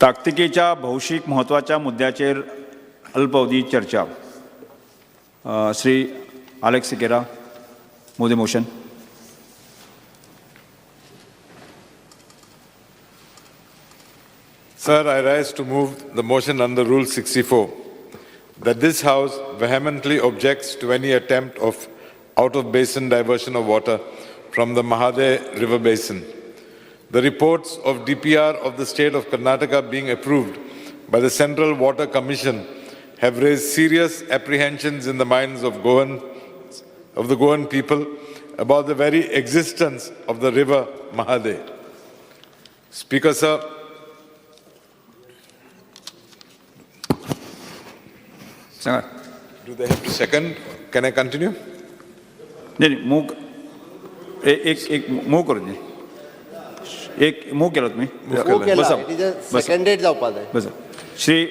ताकतिकेच्या भौशीक म्हत्वाच्या मुद्द्याचेर अल्प अवधी चर्चा. Shri Alex Sequeira, move the motion. Sir, I rise to move the motion under Rule 64 that this House vehemently objects to any attempt of out-of-basin diversion of water from the Mhadei River Basin. The reports of DPR of the state of Karnataka being approved by the Central Water Commission have raised serious apprehensions in the minds of the Goan people about the very existence of the river Mhadei. Speaker, sir, सांगा. Do they have to second? Can I continue? नाही, move एक एक move करून दी. एक move केला तुम्ही. Move केला. बसा. It is seconded जावपा जाय. बसा. श्री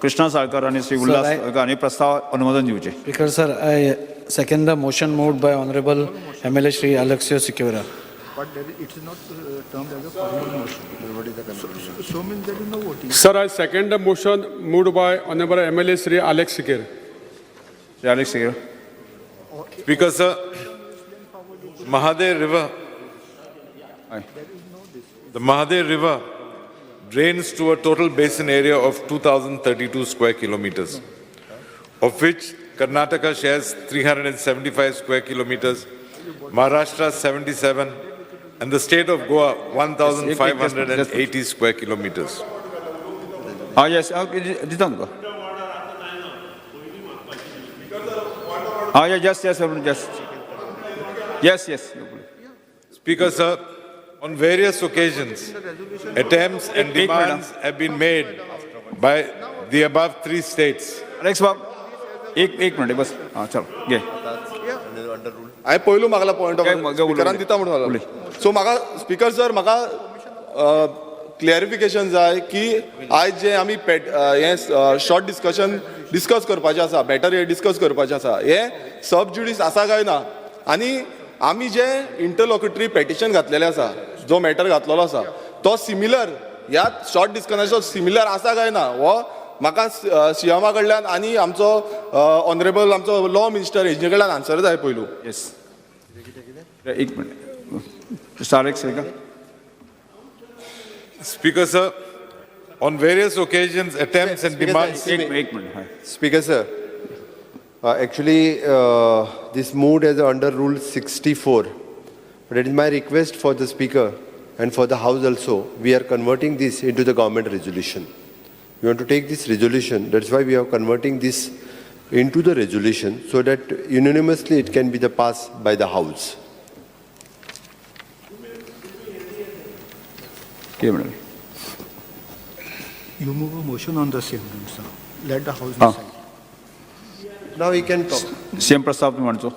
कृष्णा साळकर आणि श्री उल्हास हांणी प्रस्ताव अनुमोदन दिवचे. Speaker, sir, I second the motion moved by Honorable MLA Shri Alexio Sequeira. But it is not termed as a formal motion. So means there is no voting. Sir, I second the motion moved by Honorable MLA Sri Alex Sikir. Shri Alex Sequeira. Speaker, sir, Mhadei River, हय. The Mhadei River drains to a total basin area of 2,032 square kilometers, of which Karnataka shares 375 square kilometers, Maharashtra 77, and the state of Goa 1,580 square kilometers. हा, येस, दिता तुका. हा, yes. Speaker, sir, on various occasions, attempts and एक minute. Demands have been made by the above three states. Alex बाब, एक एक minute बस. हा, चल घे. हांवें पयलू मागला पॉयंट ऑफ काय मग- स्पिकरान दिता म्हणून उलय. सो म्हाका, स्पिकर सर, म्हाका क्लॅरिफिकेशन जाय की आयज जे आमी पेट हें शॉर्ट डिस्कशन डिस्कस करपाचें आसा, मॅटर हे डिस्कस करपाचें आसा, हें सब ज्युडीस आसा काय ना आनी आमी जे इंटरलॉक्युटरी पेटिशन घातलेलें आसा, जो मॅटर घातलेलो आसा, तो सिमिलर ह्या शॉर्ट डिस्कशनाचो सिमिलर आसा काय ना, हो म्हाका सीएमा कडल्यान आनी आमचो ऑनरेबल आमचो लॉ मिनिस्टर हेजे कडल्यान आन्सर जाय पयलू. येस, एक minute. Mister Alex Sequeira. Speaker, sir, on various occasions, attempts and Speaker, sir, demands. एक एक मिनिट, हय. Speaker, sir, actually, this moved as under Rule 64. But it is my request for the Speaker and for the House also, we are converting this into the government resolution. We want to take this resolution, that's why we are converting this into the resolution so that unanimously it can be the passed by the House. कितें म्हणलें? You move a motion on the same, sir. Let the House Ah. decide. Now we can talk. CM प्रस्ताव तुम्ही म्हणचो.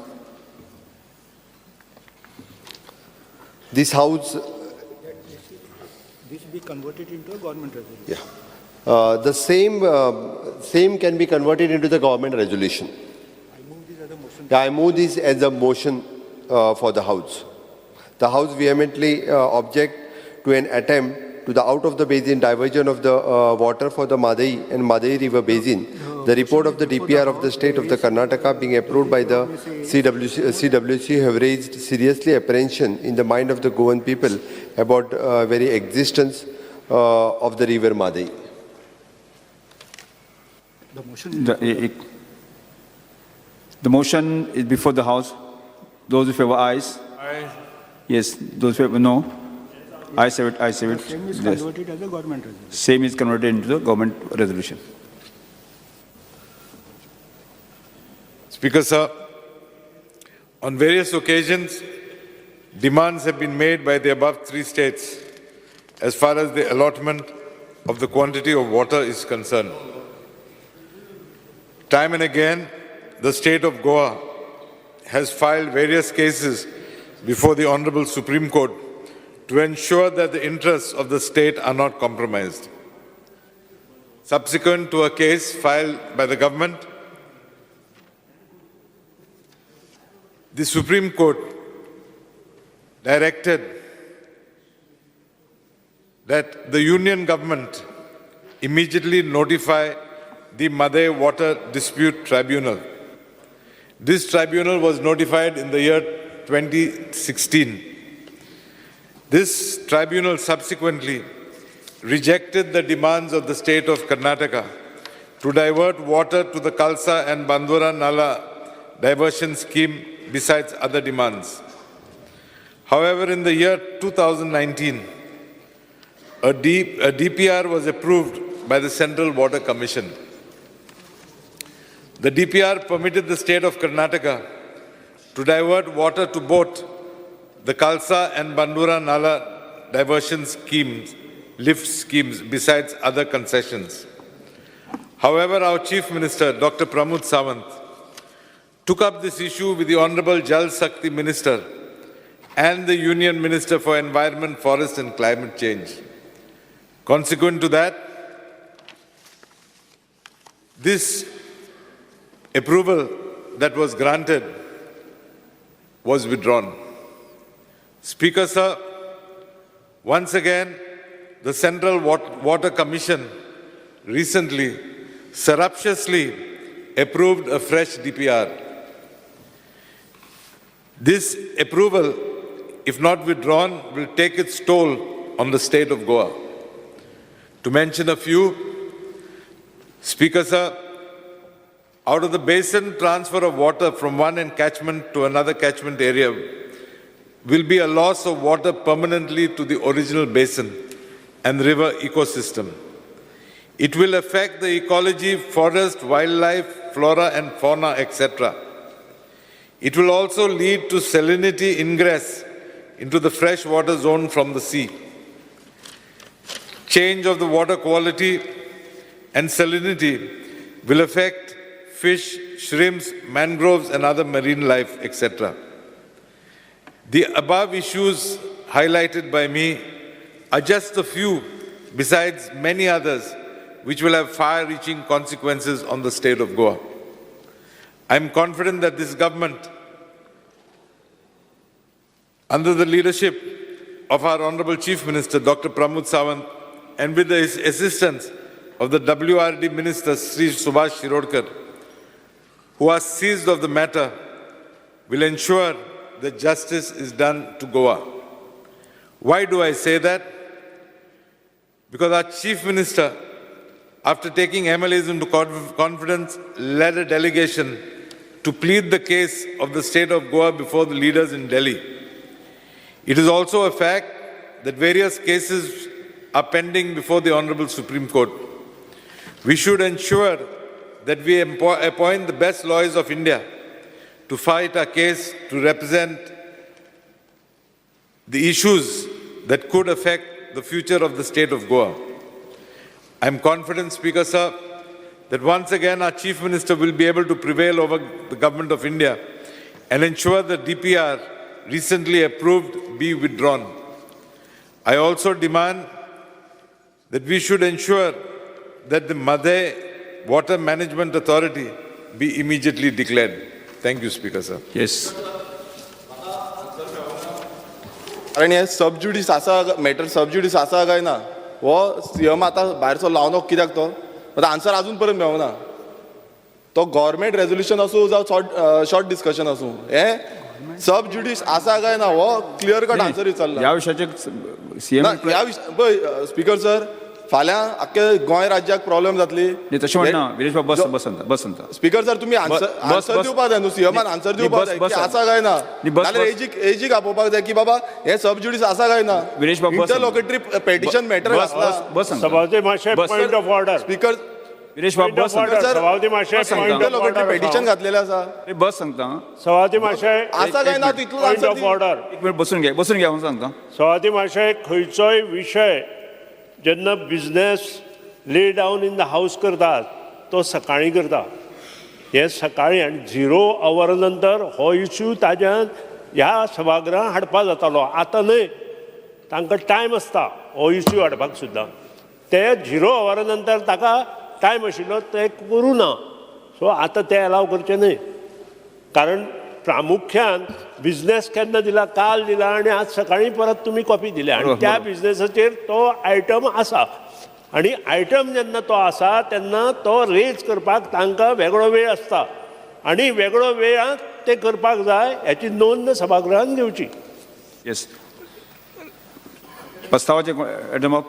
This House This be converted into a government resolution. Yeah. The same can be converted into the government resolution. I move this as a motion. Yeah, I move this as a motion for the House. The House vehemently object to an attempt to the out of the basin diversion of the water for the Mhadei and Mhadei River Basin. The report of the DPR of the state of the Karnataka being approved by the CWC have raised seriously apprehension in the mind of the Goan people about very existence of the river Mhadei. The motion is The motion is before the House. Those in favor, ayes. Aye. Yes, those in favor, no. Ayes have it, ayes have it. Same is Yes. converted as a government resolution. Same is converted into the government resolution. Speaker, sir, on various occasions, demands have been made by the above three states as far as the allotment of the quantity of water is concerned. Time and again, the state of Goa has filed various cases before the Honorable Supreme Court to ensure that the interests of the state are not compromised. Subsequent to a case filed by the government, the Supreme Court directed that the union government immediately notify the Mhadei Water Dispute Tribunal. This tribunal was notified in the year 2016. This tribunal subsequently rejected the demands of the state of Karnataka to divert water to the Kalsa and Bandura Nala diversion scheme, besides other demands. However, in the year 2019, a DPR was approved by the Central Water Commission. The DPR permitted the state of Karnataka to divert water to both the Kalsa and Bandura Nala diversion schemes, lift schemes, besides other concessions. However, our Chief Minister, Dr. Pramod Sawant, took up this issue with the Honorable Jal Shakti Minister and the Union Minister for Environment, Forest and Climate Change. Consequent to that, this approval that was granted was withdrawn. Speaker, sir, once again, the Central Water Commission recently surreptitiously approved a fresh DPR. This approval, if not withdrawn, will take its toll on the state of Goa. To mention a few, Speaker, sir, out of the basin transfer of water from one encatchment to another catchment area will be a loss of water permanently to the original basin and river ecosystem. It will affect the ecology, forest, wildlife, flora and fauna, etc. It will also lead to salinity ingress into the freshwater zone from the sea. Change of the water quality and salinity will affect fish, shrimps, mangroves, and other marine life, etc. The above issues highlighted by me are just a few, besides many others, which will have far-reaching consequences on the state of Goa. I am confident that this government, under the leadership of our Honorable Chief Minister, Dr. Pramod Sawant, and with the assistance of the WRD Minister, Sri Subhash Shirodkar, who are seized of the matter, will ensure that justice is done to Goa. Why do I say that? Because our Chief Minister, after taking MLAs into confidence, led a delegation to plead the case of the state of Goa before the leaders in Delhi. It is also a fact that various cases are pending before the Honorable Supreme Court. We should ensure that we appoint the best lawyers of India to fight our case, to represent the issues that could affect the future of the state of Goa. I am confident, Speaker, sir, that once again our Chief Minister will be able to prevail over the Government of India and ensure the DPR recently approved be withdrawn. I also demand that we should ensure that the Mhadei Water Management Authority be immediately declared. Thank you, Speaker, sir. Yes. कारण हे सब ज्युडीस आसा, matter सब ज्युडीस आसा काय ना, हो CM आतां भायरसो लावनो कित्याक तो आतां आन्सर आजून पर्यंत मेळना. तो गव्हर्मेंट रेजोल्युशन आसूं जावं शॉर्ट डिस्कशन आसूं, हें सब ज्युडीस आसा काय ना हो क्लियर कट आन्सर विचारला. ह्या विशयाचेर सीएम ह्या विशय पळय स्पीकर सर, फाल्यां आख्खे गोंय राज्याक प्रॉब्लेम जातली. तशें म्हणना विरेश बाब, बस बस बस स्पीकर सर, तुमी आन्सर दिवपाक जाय न्हू, सीएमान आन्सर दिवपाक जाय की आसा काय ना, नाल्यार एजीक आपोवपाक जाय की बाबा हें सब ज्युडीस आसा काय ना. विरेश बाब, इंटरलॉकेटरी पेटिशन मॅटर आसला. सभापती मातशें point of order. Speaker Viresh बाब, बस सभापती मातशें इंटरलॉकेटरी पेटिशन घातलेलें आसा. बस सांगता सभापती मातशें आसा काय ना तितलो पॉयंट ऑफ ऑर्डर. एक मिनट बसून घे, बसून घे हांव सांगता. सभापती मातशें खंयचोय विशय जेन्ना business lay down in the house करतात तो सकाळीं करता, हे सकाळीं आनी 0 our नंतर हो इश्यू ताज्यान ह्या सभागृहांत हाडपा जातालो. आतां न्हय, तांकां टायम आसता हो इश्यू हाडपाक सुद्दां. ते 0 our नंतर ताका टायम आशिल्लो ते करूं ना. सो आतां ते एलाव करचे न्हय, कारण प्रामुख्यान बिजनेस केन्ना दिला, काल दिला आनी आज सकाळीं परत तुमी कॉपी दिल्या आनी त्या बिजनेसाचेर तो आयटम आसा. आनी आयटम जेन्ना तो आसा तेन्ना तो रेज करपाक तांकां वेगळो वेळ आसता आनी वेगळो वेळांत ते करपाक जाय हेची नोंद सभागृहान घेवची. येस, प्रस्तावाचे एल्टन बाब.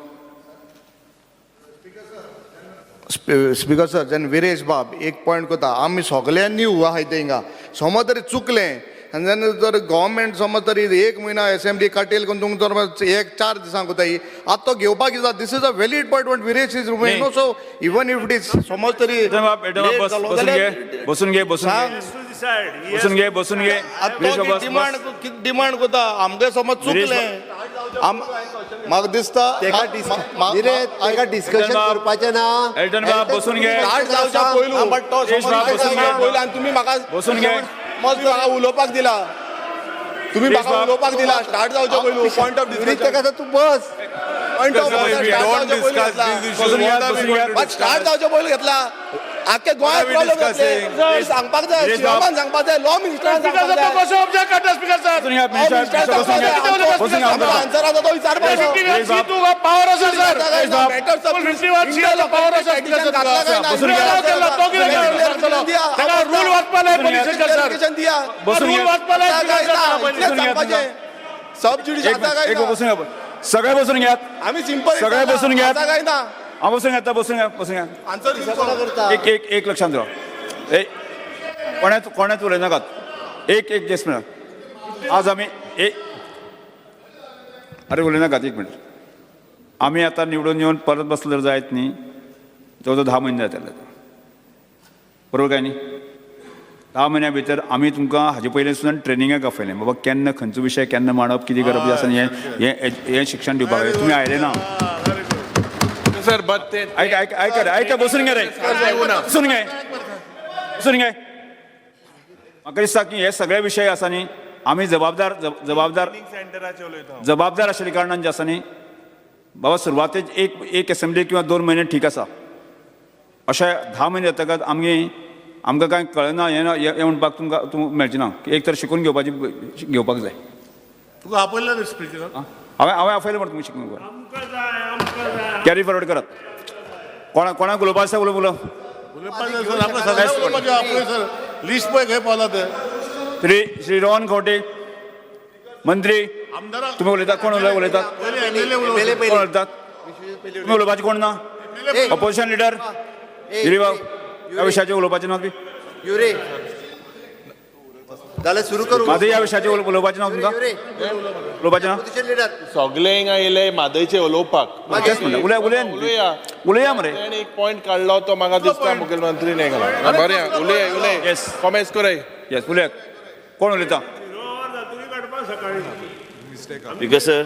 स्पीकर सर, जेन्ना विरेश बाब एक पॉयंट करता, आमी सगल्यांनी आहाय ते हिंगा समज तरी चुकलें आनी जेन्ना जर गव्हर्मेंट समज तरी एक म्हयनो एसेंब्ली काटेल करून तुमकां जर एक 4 दिसांक कोताय आतां तो घेवपाक जाता. This is a valid point what Viresh is no. So even if it is समज तरी बसून घे, बसून घे, बसून घे, बसून घे. डिमांड डिमांड कोता आमगे समज चुकलें म्हाका दिसता ताका डिस्कशन करपाचें ना. एल्टन बाब बसून घे. पयलू तुमी म्हाका बसून घे, म्हाका उलोवपाक दिला, तुमी म्हाका उलोवपाक दिला. स्टार्ट जावचे पयलू पॉयंट ऑफ डिस्कशन तूं बस. पॉयंट ऑफ स्टार्ट जावचे पयलू घेतला. आख्खे गोंयांत प्रॉब्लम जातले सांगपाक जाय, सीएमान सांगपाक जाय, लॉ मिनिस्टरान सांगपाक जाय. आन्सर आसा तो विचारपाक. सब ज्युडिस सगळे बसून घेयात. आमी सिंपल सगळे बसून घेयात. काय ना हांव बसून घेता, बसून घ्या, बसून घ्या. आन्सर एक एक एक लक्षांत राव. ए कोणाच कोणाच उलयनाकात. एक एक जस्ट मिनट. आज आमी एक अरे उलयनाकात एक मिनट. आमी आतां निवडून येवन परत बसले जर जायत न्ही, जवळ जवळ 10 म्हयने जातले, बरोबर काय न्ही? 10 म्हयन्या भितर आमी तुमकां हाजे पयलीं सुद्दां ट्रेनिंगाक आपयलें, बाबा केन्ना खंयचो विशय केन्ना मांडप, कितें करप जें आसा हें हें शिक्षण दिवपाक जाय. तुमी आयले ना. सर, बट ते आयक आयक आयक आयक बसून घे रे, बसून घे, बसून घे. म्हाका दिसता की हे सगळे विशय आसा न्ही, आमी जबाबदार जबाबदार जबाबदार आशिल्ल्या कारणान जे आसा न्ही बाबा, सुरवातेक एक एक एसेंब्ली किंवा 2 म्हयने ठीक आसा, अशें 10 म्हयने जातकच आमगे आमकां कांय कळना हें ना हें म्हणपाक तुमकां तुमकां मेळचें ना. एक तर शिकून घेवपाची घेवपाक जाय. तुका आपयलें रे स्पीकर? हांवें हांवें आपयलें म्हणटा तुमी शिकून घेवपाक. कॅरी फॉरवर्ड करात. कोणा कोणाक उलोवपा आसा उलो उलो. लिस्ट पळय खंय पावला ते. श्री श्री रोहन खंवटे मंत्री, तुमी उलयतात. कोण उलयतात? कोण उलयतात? तुमी उलोवपाचें कोण ना? ऑपोजिशन लिडर गिरी बाब, ह्या विशयाचेर उलोवपाचें ना तुमी? जाल्यार सुरू करू. म्हादय ह्या विशयाचेर उलोवपाचें ना तुमकां? उलोवपाचें ना? सगळे हिंगा येयले म्हादयचे उलोवपाक. तेच म्हणटा, उलया उलया उलया मरे. एक पॉयंट काडलो तो म्हाका दिसता मुखेलमंत्री. बरें, उलया उलय. येस, कॉमेंट्स कराय. येस, उलयात. कोण उलयता? स्पीकर सर,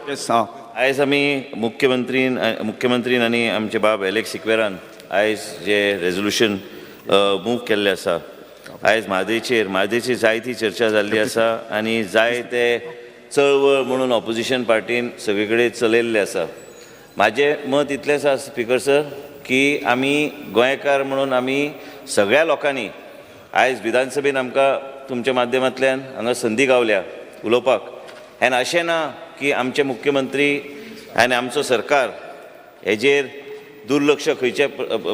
येस. हां, आयज आमी मुख्यमंत्रीन आनी आमचे बाब एलेक्स सिक्वेरान आयज जे रेजोल्युशन मूव केल्लें आसा, आयज म्हादयचेर म्हादयचेर जायती चर्चा जाल्ली आसा आनी जायते चळवळ म्हणून ऑपोजिशन पार्टीन सगळे कडेन चलयल्लें आसा. म्हाजें मत इतलेंच आसा स्पीकर सर की आमी गोंयकार म्हणून आमी सगळ्या लोकांनी आयज विधानसभेन आमकां तुमच्या माध्यमांतल्यान हांगा संदी गावल्या उलोवपाक. आनी अशें ना की आमचे मुख्यमंत्री आनी आमचो सरकार हेजेर दुर्लक्ष खंयचे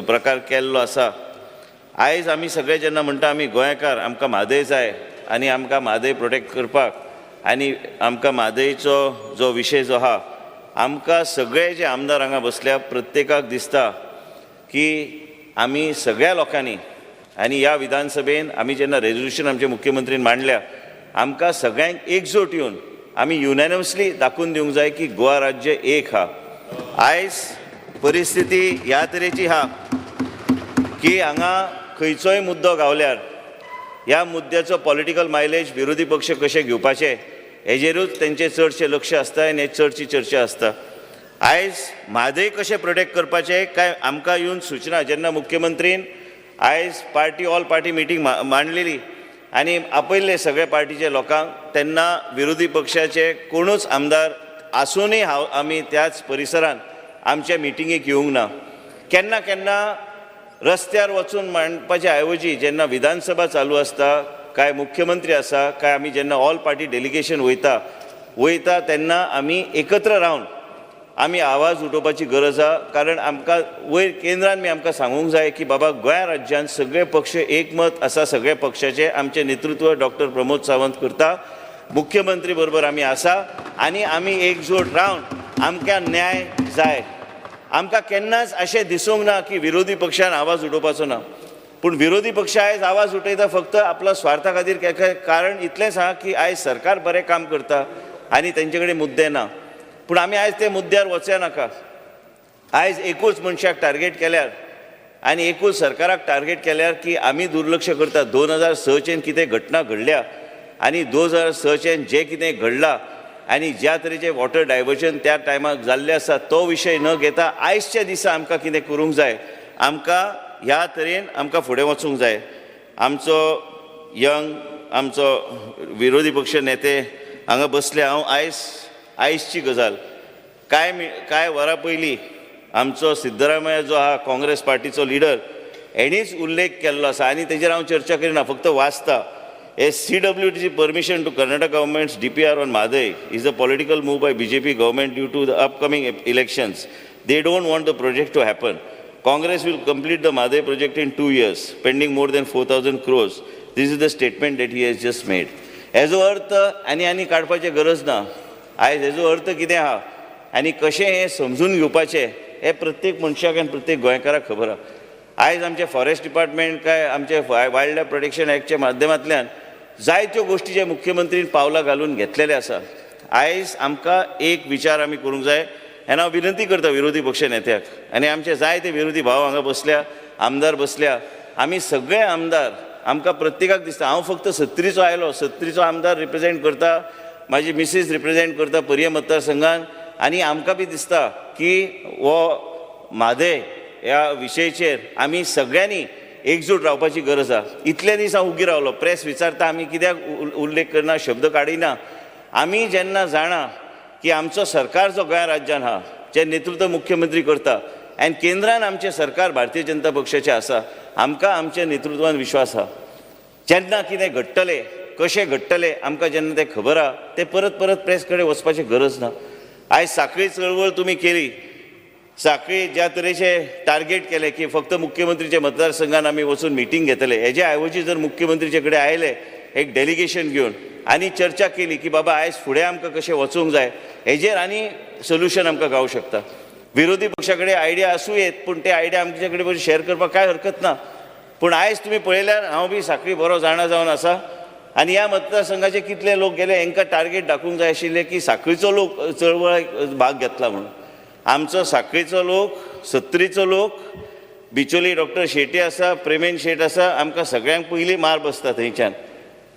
प्रकार केल्लो आसा. आयज आमी सगळे जेन्ना म्हणटा आमी गोंयकार, आमकां म्हादय जाय आनी आमकां म्हादय प्रोटेक्ट करपाक आनी आमकां म्हादयचो जो विशय जो आहा, आमकां सगळे जे आमदार हांगा बसल्या प्रत्येकाक दिसता की आमी सगळ्या लोकांनी आनी ह्या विधानसभेन आमी जेन्ना रेजोल्युशन आमच्या मुख्यमंत्रीन मांडल्या, आमकां सगळ्यांक एकजूट येवन आमी युनॅनिमसली दाखोवन दिवंक जाय की गोवा राज्य एक आहा. आयज परिस्थिती ह्या तरेची आहा की हांगा खंयचोय मुद्दो गावल्यार ह्या मुद्द्याचो पॉलिटिकल मायलेज विरोधी पक्ष कशें घेवपाचें हेजेरूच तेंचें चडशें लक्ष आसता आनी चडशी चर्चा आसता. आयज म्हादय कशें प्रोटेक्ट करपाचें काय आमकां येवन सुचना. जेन्ना मुख्यमंत्रीन आयज पार्टी ऑल पार्टी मिटींग मांडलेली आनी आपयल्ले सगळे पार्टीचे लोकांक, तेन्ना विरोधी पक्षाचे कोणूच आमदार आसूनय हांव आमी त्याच परिसरान आमच्या मिटिंगेक येवंक ना. केन्ना केन्ना रस्त्यार वचून मांडपाचे ऐवजी जेन्ना विधानसभा चालू आसता काय मुख्यमंत्री आसा काय आमी जेन्ना ऑल पार्टी डेलिगेशन वयता वयता तेन्ना आमी एकत्र रावन आमी आवाज उठोवपाची गरज आसा, कारण आमकां वयर केंद्रान बी आमकां सांगूंक जाय की बाबा गोंया राज्यान सगळे पक्ष एकमत आसा, सगळे पक्षाचे आमचें नेतृत्व डॉक्टर प्रमोद सावंत करता, मुख्यमंत्री बरोबर आमी आसा आनी आमी एकजूट रावन आमकां न्याय जाय. आमकां केन्नाच अशें दिसूंक ना की विरोधी पक्षान आवाज उठोवपाचो ना, पूण विरोधी पक्ष आयज आवाज उठयता फक्त आपल्या स्वार्था खातीर, कारण इतलेंच आहा की आयज सरकार बरें काम करता आनी तेंचे कडेन मुद्दे ना. पूण आमी आयज ते मुद्द्यार वचया नाका. आयज एकूच मनशाक टार्गेट केल्यार आनी एकूच सरकाराक टार्गेट केल्यार की आमी दुर्लक्ष करता. 2006 कितें घटना घडल्या आनी 2006 जें कितें घडलां आनी ज्या तरेचें वॉटर डायवर्जन त्या टायमाक जाल्लें आसा तो विशय न घेता आयजच्या दिसा आमकां कितें करूंक जाय, आमकां ह्या तरेन आमकां फुडें वचूंक जाय. आमचो यंग आमचो विरोधी पक्ष नेते हांगा बसले. हांव आयजची गजाल कांय वरां पयलीं आमचो सिद्धरामय्या जो आहा काँग्रेस पार्टीचो लिडर हेणीच उल्लेख केल्लो आसा आनी तेजेर हांव चर्चा करिना, फक्त वाचता. A CWTC permission to Karnataka government's DPR on Mhadei is a political move by BJP government due to the upcoming elections. They don't want the project to happen. Congress will complete the Mhadei project in 2 years, spending more than 4,000 crores. This is the statement that he has just made. हेजो अर्थ आनी आनी काडपाची गरज ना. आयज हेजो अर्थ कितें आहा आनी कशें हें समजून घेवपाचें हें प्रत्येक मनशाक आनी प्रत्येक गोंयकाराक खबर आहा. आयज आमचें फॉरेस्ट डिपार्टमेंट काय आमचें वायल्ड लायफ प्रोटेक्शन एक्टच्या माध्यमांतल्यान जायत्यो गोश्टी जे मुख्यमंत्रीन पावलां घालून घेतलेले आसा. आयज आमकां एक विचार आमी करूंक जाय आनी हांव विनंती करता विरोधी पक्ष नेत्याक आनी आमचे जायते विरोधी भाव हांगा बसल्या, आमदार बसल्या, आमी सगळे आमदार आमकां प्रत्येकाक दिसता. हांव फक्त 37चो आयलो, 37चो आमदार रिप्रेजेंट करता, म्हाजी मिसीस रिप्रेजेंट करता पर्ये मतदारसंघान आनी आमकां बी दिसता की हो म्हादय ह्या विशयाचेर आमी सगळ्यांनी एकजूट रावपाची गरज आसा. इतले दीस हांव उगी रावलो, प्रेस विचारता आमी कित्याक उल्लेख करना, शब्द काडिना. आमी जेन्ना जाणा की आमचो सरकार जो गोंय राज्यान आहा, जें नेतृत्व मुख्यमंत्री करता आनी केंद्रान आमचें सरकार भारतीय जनता पक्षाचें आसा, आमकां आमच्या नेतृत्वान विश्वास आहा. जेन्ना कितें घडटलें, कशें घडटलें आमकां जेन्ना तें खबर आहा, तें परत परत प्रेस कडेन वचपाची गरज ना. आयज साखळी चळवळ तुमी केली, साखळी ज्या तरेचे टार्गेट केले की फक्त मुख्यमंत्रीच्या मतदारसंघान आमी वचून मिटींग घेतले, हेजे ऐवजी जर मुख्यमंत्रीचे कडेन आयले एक डेलिगेशन घेवन आनी चर्चा केली की बाबा आयज फुडें आमकां कशें वचूंक जाय हेजेर आनी सोल्युशन आमकां गावूं शकता. विरोधी पक्षा कडेन आयडिया आसूं येत, पूण ते आयडिया आमचे कडेन शेअर करपाक कांय हरकत ना. पूण आयज तुमी पळयल्यार हांव बी साखळी बरो जाणा जावन आसा आनी ह्या मतदारसंघाचे कितले लोक गेले हेंकां टार्गेट दाखोवंक जाय आशिल्लें की साखळीचो लोक चळवळ भाग घेतला म्हणून. आमचो साखळीचो लोक, 37चो लोक, बिचोली डॉक्टर शेटी आसा, प्रेमेन शेट आसा, आमकां सगळ्यांक पयलीं मार बसता थंयच्यान.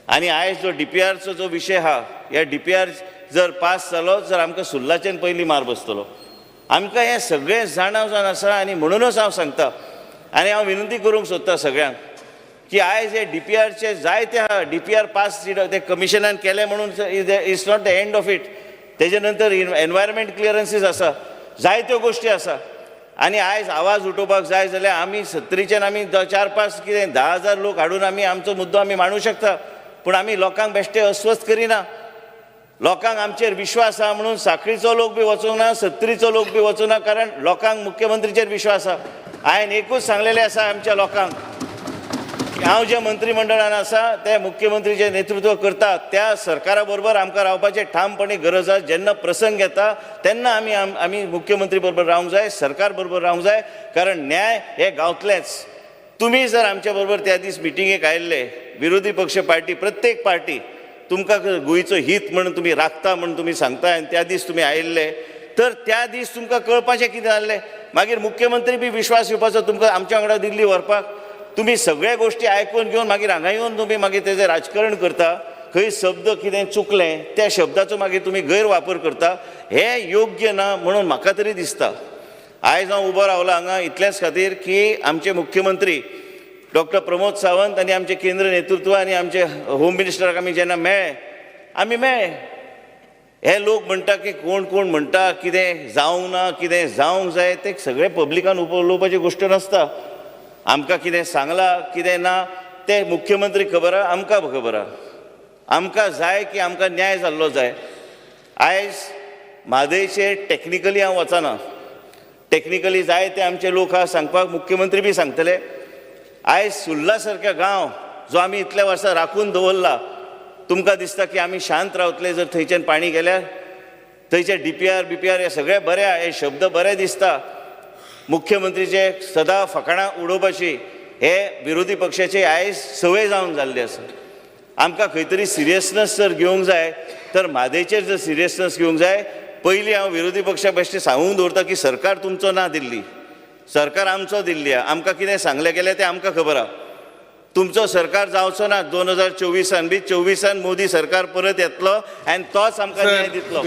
आनी आयज जो DPRचो जो विशय आहा, ह्या DPR जर पास जालो जर आमकां सुर्लाच्यान पयलीं मार बसतलो. आमकां हें सगळें जाणा जावन आसा आनी म्हणूनच हांव सांगता आनी हांव विनंती करूंक सोदता सगळ्यांक की आयज हे DPRचे जायते आहा, DPR पास ते कमिशनान केलें म्हणून it's not the end of it. तेजे नंतर एनवायरमेंट क्लियरन्सीस आसा, जायत्यो गोश्टी आसा. आनी आयज आवाज उठोवपाक जाय जाल्यार आमी 37च्यान आमी 4-5 कितें 10,000 लोक हाडून आमी आमचो मुद्दो आमी मांडूं शकता, पूण आमी लोकांक बेश्टे अस्वस्थ करिना. लोकांक आमचेर विश्वास आहा म्हणून साखळीचो लोक बी वचूंक ना, 37चो लोक बी वचूंक ना, कारण लोकांक मुख्यमंत्रीचेर विश्वास आहा. हांवें एकूच सांगलेलें आसा आमच्या लोकांक की हांव जे मंत्रीमंडळान आसा ते मुख्यमंत्री जे नेतृत्व करता त्या सरकारा बरोबर आमकां रावपाचें ठामपणे गरज आसा. जेन्ना प्रसंग येता तेन्ना आमी आमी मुख्यमंत्री बरोबर रावंक जाय, सरकार बरोबर रावंक जाय, कारण न्याय हे गावतलेंच. तुमी जर आमच्या बरोबर त्या दीस मिटिंगेक आयिल्ले, विरोधी पक्ष पार्टी प्रत्येक पार्टी तुमकां गोंयचो हित म्हणून तुमी राखता म्हणून तुमी सांगता आनी त्या दीस तुमी आयिल्ले तर त्या दीस तुमकां कळपाचें कितें जाल्लें. मागीर मुख्यमंत्री बी विश्वास येवपाचो तुमकां आमच्या वांगडा दिल्ली व्हरपाक. तुमी सगळ्या गोश्टी आयकून घेवन मागीर हांगा येवन तुमी मागीर तेजें राजकारण करता, खंय शब्द कितें चुकलें त्या शब्दाचो मागीर तुमी गैरवापर करता, हें योग्य ना म्हणून म्हाका तरी दिसता. आयज हांव उबो रावला हांगा इतलेंच खातीर की आमचे मुख्यमंत्री डॉक्टर प्रमोद सावंत आनी आमचे केंद्र नेतृत्व आनी आमचे होम मिनिस्टराक आमी जेन्ना मेळ्ळे, आमी मेळ्ळे. हे लोक म्हणटा की कोण कोण म्हणटा कितें जावंक ना, कितें जावंक जाय, तें सगळें पब्लिकान उलोवपाची गोश्ट नासता. आमकां कितें सांगलां कितें ना तें मुख्यमंत्री खबर आहा, आमकां खबर आहा. आमकां जाय की आमकां न्याय जाल्लो जाय. आयज म्हादयचेर टॅक्निकली हांव वचना, टॅक्निकली जाय ते आमचे लोक आहा सांगपाक, मुख्यमंत्री बी सांगतले. आयज सुर्ला सारक्या गांव जो आमी इतल्या वर्सां राखून दवरला, तुमकां दिसता की आमी शांत रावतले जर थंयच्यान पाणी गेल्यार? थंयचे DPR BPR हे सगळे बरे, हे शब्द बरे दिसता. मुख्यमंत्रीचे सदां फकाणां उडोवपाची हे विरोधी पक्षाचे आयज संवय जावन जाल्ली आसा. आमकां खंय तरी सिरियसनस जर घेवंक जाय तर म्हादयचेर जर सिरियसनस घेवंक जाय, पयलीं हांव विरोधी पक्षा बेश्टें सांगूंक दवरता की सरकार तुमचो ना दिल्ली, सरकार आमचो दिल्ली आहा. आमकां कितें सांगलें गेलें तें आमकां खबर आहा. तुमचो सरकार जावचो ना 2024 बी, 24 मोदी सरकार परत येतलो आनी तोच आमकां न्याय दितलो.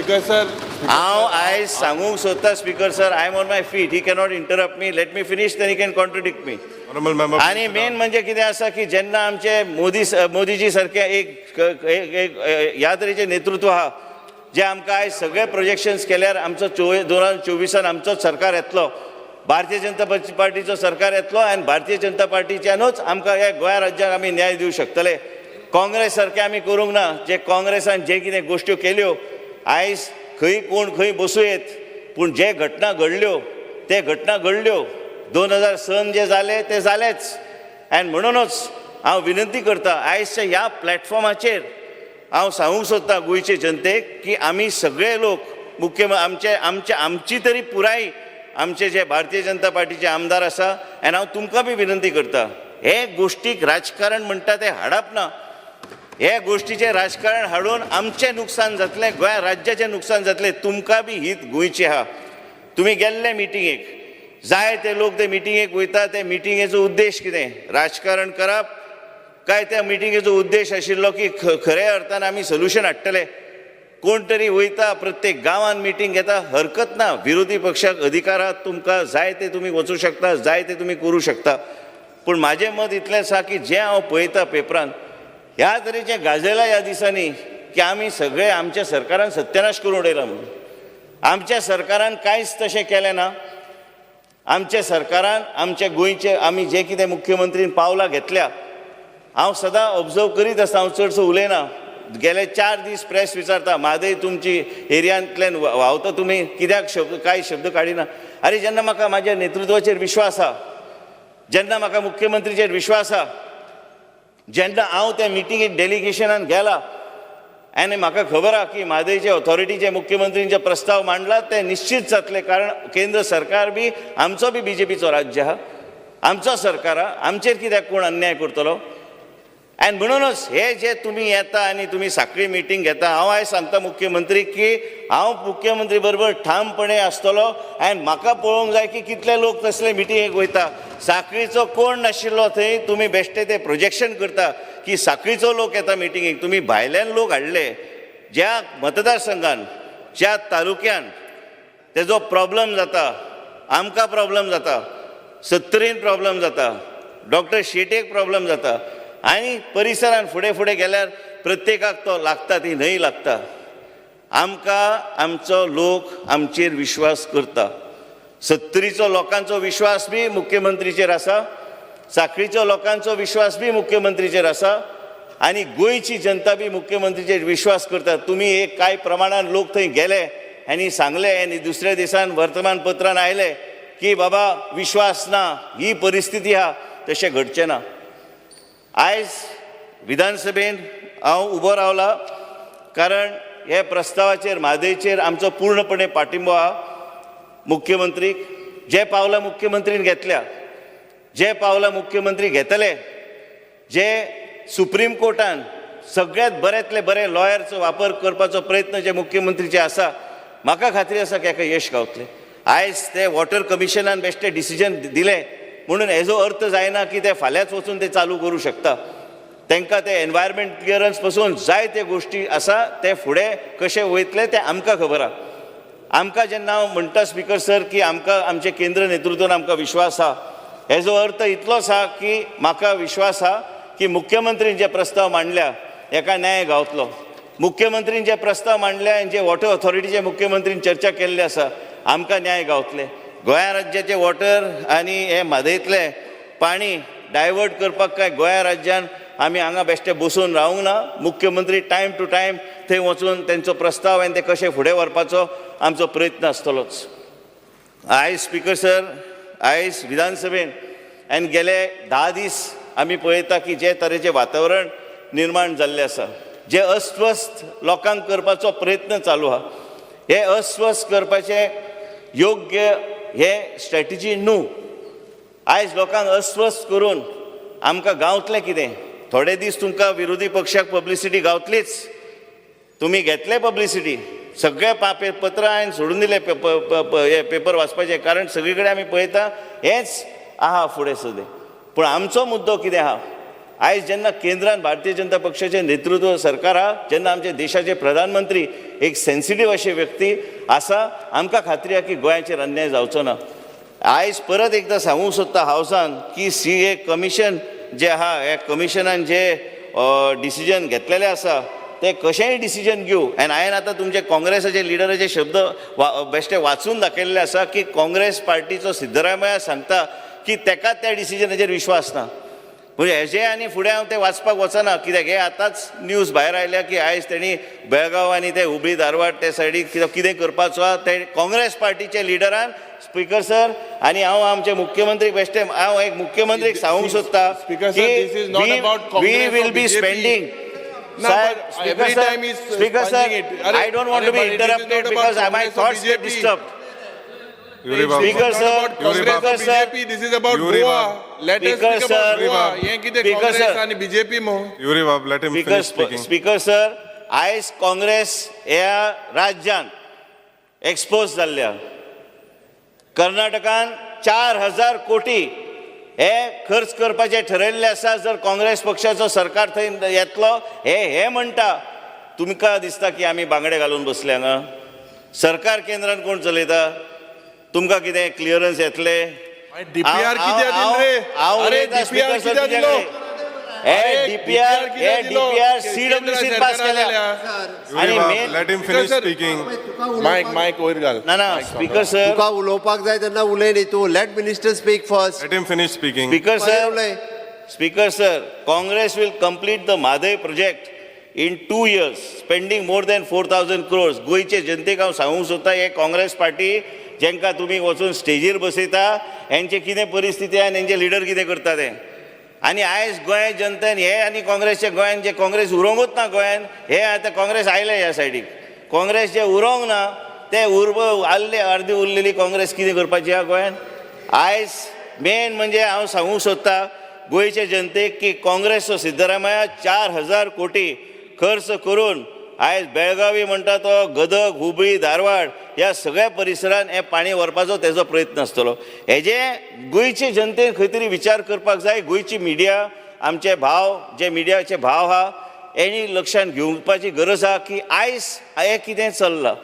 हांव आयज सांगूंक सोदता speaker sir, I am on my feet, he cannot interrupt me, let me finish, then he can contradict me. आनी मेन म्हणजे कितें आसा की जेन्ना आमचे मोदीजी सारके एक ह्या तरेचें नेतृत्व आहा जे आमकां आयज सगळे प्रोजेक्शन्स केल्यार आमचो 2024 आमचोच सरकार येतलो, भारतीय जनता पार्टीचो सरकार येतलो आनी भारतीय जनता पार्टीच्यानूच आमकां ह्या गोंया राज्याक आमी न्याय दिवं शकतले. काँग्रेस सारकें आमी करूंक ना. जे काँग्रेसान जे कितें गोश्ट्यो केल्यो, आयज खंय कोण खंय बसूं येत, पूण जे घटना घडल्यो ते घटना घडल्यो. 2006 जे जालें तें जालेंच. आनी म्हणूनच हांव विनंती करता आयजच्या ह्या प्लॅटफॉर्माचेर हांव सांगूंक सोदता गोंयचे जनतेक की आमी सगळे लोक मुख्य आमचे आमचे आमची तरी पुराय आमचे जे भारतीय जनता पार्टीचे आमदार आसा, आनी हांव तुमकां बी विनंती करता, हे गोश्टीक राजकारण म्हणटा तें हाडप ना. हे गोश्टीचें राजकारण हाडून आमचें नुकसान जातलें, गोंय राज्याचें नुकसान जातलें. तुमकां बी हीत गोंयची आहा. तुमी गेल्ले मिटिंगेक, जाय ते लोक ते मिटिंगेक वयता, ते मिटिंगेचो उद्देश कितें? राजकारण करप काय त्या मिटिंगेचो उद्देश आशिल्लो की खऱ्या अर्थान आमी सोल्युशन हाडटले? कोण तरी वयता प्रत्येक गांवान मिटींग घेता, हरकत ना. विरोधी पक्षाक अधिकार आहा, तुमकां जाय ते तुमी वचूं शकता, जाय ते तुमी करूं शकता. पूण म्हाजें मत इतलें आसा की जें हांव पळयता पेपरान ह्या तरेचें गाजयलां ह्या दिसांनी की आमी सगळे आमच्या सरकारान सत्यानाश करून उडयला म्हणून. आमच्या सरकारान कांयच तशें केलें ना. आमच्या सरकारान आमच्या गोंयचे आमी जे कितें मुख्यमंत्रीन पावलां घेतल्या, हांव सदां ऑब्जर्व करीत आसता, हांव चडसो उलयना. गेले 4 दीस प्रेस विचारता, म्हादय तुमची एरियांतल्यान व्हांवता, तुमी कित्याक शब्द कांय शब्द काडिना? आरे जेन्ना म्हाका म्हाज्या नेतृत्वाचेर विश्वास आहा, जेन्ना म्हाका मुख्यमंत्रीचेर विश्वास आहा, जेन्ना हांव त्या मिटिंगेक डेलिगेशनान गेला आनी म्हाका खबर आहा की म्हादयचे ऑथॉरिटीचे मुख्यमंत्रींचे प्रस्ताव मांडला ते निश्चीत जातले, कारण केंद्र सरकार बी आमचो बी बीजेपीचो राज्य आहा, आमचो सरकार आहा, आमचेर कित्याक कोण अन्याय करतलो? आनी म्हणूनच हे जे तुमी येता आनी तुमी साखळी मिटींग घेता, हांव आयज सांगता मुख्यमंत्री की हांव मुख्यमंत्री बरोबर ठामपणे आसतलो आनी म्हाका पळोवंक जाय की कितले लोक तसले मिटिंगेक वयता. साखळीचो कोण नाशिल्लो थंय, तुमी बेश्टे ते प्रोजेक्शन करता की साखळीचो लोक येता मिटिंगेक. तुमी भायल्यान लोक हाडले, ज्या मतदारसंघान ज्या तालुक्यान तेजो प्रॉब्लम जाता, आमकां प्रॉब्लम जाता, सत्तरीन प्रॉब्लम जाता, डॉक्टर शेटेक प्रॉब्लम जाता, आनी परिसरान फुडें फुडें गेल्यार प्रत्येकाक तो लागता, ती न्हंय लागता. आमकां आमचो लोक आमचेर विश्वास करता. सत्तरीचो लोकांचो विश्वास बी मुख्यमंत्रीचेर आसा, साखळीचो लोकांचो विश्वास बी मुख्यमंत्रीचेर आसा, आनी गोंयची जनता बी मुख्यमंत्रीचेर विश्वास करता. तुमी एक कांय प्रमाणान लोक थंय गेले आनी सांगले आनी दुसऱ्या दिसान वर्तमानपत्रान आयले की बाबा विश्वास ना, ही परिस्थिती आहा, तशें घडचें ना. आयज विधानसभेन हांव उबो रावला कारण हे प्रस्तावाचेर म्हादयचेर आमचो पूर्णपणे पाठिंबो आहा. मुख्यमंत्रीक जे पावलां मुख्यमंत्रीन घेतल्या, जे पावलां मुख्यमंत्री घेतले, जे सुप्रीम कोर्टान सगळ्यांत बऱ्यांतले बरे लॉयरचो वापर करपाचो प्रयत्न जे मुख्यमंत्रीचे आसा, म्हाका खात्री आसा की हाका यश गावतलें. आयज ते वॉटर कमिशनान बेश्टे डिसिजन दिलें म्हणून हेजो अर्थ जायना की ते फाल्यांच वचून ते चालू करूं शकता. तांकां ते एनवायरमेंट क्लियरन्स पसून जाय ते गोश्टी आसा, ते फुडें कशें वयतले तें आमकां खबर आहा. आमकां जेन्ना हांव म्हणटा स्पीकर सर की आमकां आमचे केंद्र नेतृत्वान आमकां विश्वास आहा, हेजो अर्थ इतलोच आहा की म्हाका विश्वास आहा की मुख्यमंत्रीन जे प्रस्ताव मांडल्या हेका न्याय गावतलो. मुख्यमंत्रीन जे प्रस्ताव मांडल्या आनी जे वॉटर ऑथॉरिटीचे मुख्यमंत्रीन चर्चा केल्ली आसा, आमकां न्याय गावतले. गोंया राज्याचे वॉटर आनी हे म्हादयतलें पाणी डायवर्ट करपाक काय गोंया राज्यान आमी हांगा बेश्टे बसून रावूंक ना. मुख्यमंत्री टायम टू टायम थंय वचून तेंचो प्रस्ताव आनी ते कशें फुडें व्हरपाचो आमचो प्रयत्न आसतलोच. आयज स्पिकर सर, आयज विधानसभेन आनी गेले 10 दीस आमी पळयता की जे तरेचें वातावरण निर्माण जाल्लें आसा, जे अस्वस्थ लोकांक करपाचो प्रयत्न चालू आहा, हे अस्वस्थ करपाचें योग्य हे स्ट्रॅटेजी न्हू. आयज लोकांक अस्वस्थ करून आमकां गावतलें कितें? थोडे दीस तुमकां विरोधी पक्षाक पब्लिसिटी गावतलीच, तुमी घेतले पब्लिसिटी, सगळे पत्रां हांवें सोडून दिले हे पेपर वाचपाचे, कारण सगळी कडेन आमी पळयता हेंच आहा फुडें सदें. पूण आमचो मुद्दो कितें आहा, आयज जेन्ना केंद्रान भारतीय जनता पक्षाचें नेतृत्व सरकार आहा, जेन्ना आमचे देशाचे प्रधानमंत्री एक सेन्सिटीव अशी व्यक्ती आसा, आमकां खात्री आहा की गोंयाचेर अन्याय जावचो ना. आयज परत एकदां सांगूंक सोदता हावसान की CA commission जे आहा, ह्या कमिशनान जे डिसिजन घेतलेलें आसा ते कशेंय डिसिजन घेवं. आनी हांवें आतां तुमचे काँग्रेसाचे लिडराचे शब्द बेश्टे वाचून दाखयल्ले आसा की काँग्रेस पार्टीचो सिद्धरामय्या सांगता की तेका त्या डिसिजनाचेर विश्वास ना. म्हणजे हेजे आनी फुडें हांव तें वाचपाक वचना, कित्याक हे आतांच न्यूज भायर आयल्या की आयज तेणी बेळगांव आनी ते हुबळी धारवाड ते सायडीक कितें करपाचो आहा ते काँग्रेस पार्टीच्या लिडरान. स्पिकर सर, आनी हांव आमचे मुख्यमंत्री बेश्टे हांव एक मुख्यमंत्रीक सांगूंक सोदता की we will be spending. Speaker sir, Speaker sir, I don't want to be interrupted because my thoughts get disturbed. Speaker sir, Speaker sir, this is about Goa. Let us speak about Goa. हें कितें काँग्रेस आनी BJP मो? Yuri Bab, let him finish speaking. Speaker sir, आयज काँग्रेस ह्या राज्यान expose जाल्ल्या. कर्नाटकान 4,000 कोटी हे खर्च करपाचे ठरयल्ले आसा. जर काँग्रेस पक्षाचो सरकार थंय येतलो हे हे म्हणटा, तुमकां दिसता की आमी बांगडे घालून बसले हांगा? सरकार केंद्रान कोण चलयता? तुमकां कितें क्लियरन्स येतले? डीपीआर कित्याक दिलो रे? अरे डीपीआर कित्याक दिलो? हे डीपीआर, हे डीपीआर CWC पास केल्या. आनी main let him finish speaking. Mic mic वयर घाल. ना ना स्पीकर सर, तुका उलोवपाक जाय तेन्ना उलय न्ही तूं. Let minister speak first. Let him finish speaking. Speaker sir, speaker sir, Congress will complete the Mhadei project in 2 years, spending more than 4,000 crores. गोंयचे जनतेक हांव सांगूंक सोदता, हे काँग्रेस पार्टी जेंकां तुमी वचून स्टेजीर बसयता, हेंचे कितें परिस्थिती आनी हेंचे लिडर कितें करता ते. आनी आयज गोंय जनतेन हे आनी काँग्रेसचे गोंयान जे काँग्रेस उरोंकूच ना गोंयान, हे आतां काँग्रेस आयले ह्या सायडीक, काँग्रेस जे उरोंक ना ते उर्ब आल्ले अर्दी उरलेली काँग्रेस कितें करपाची ह्या गोंयान. आयज मेन म्हणजे हांव सांगूंक सोदता गोंयचे जनतेक की काँग्रेसचो सिद्धरामय्या 4,000 कोटी खर्च करून आयज बेळगावी म्हणटा तो गदग, हुबळी, धारवाड ह्या सगळ्या परिसरान हें पाणी व्हरपाचो तेजो प्रयत्न आसतलो. हेजे गोंयचे जनतेन खंय तरी विचार करपाक जाय. गोंयची मिडिया, आमचे भाव जे मिडियाचे भाव आहा, हेणी लक्षांत घेवपाची गरज आहा की आयज हें कितें चल्लां.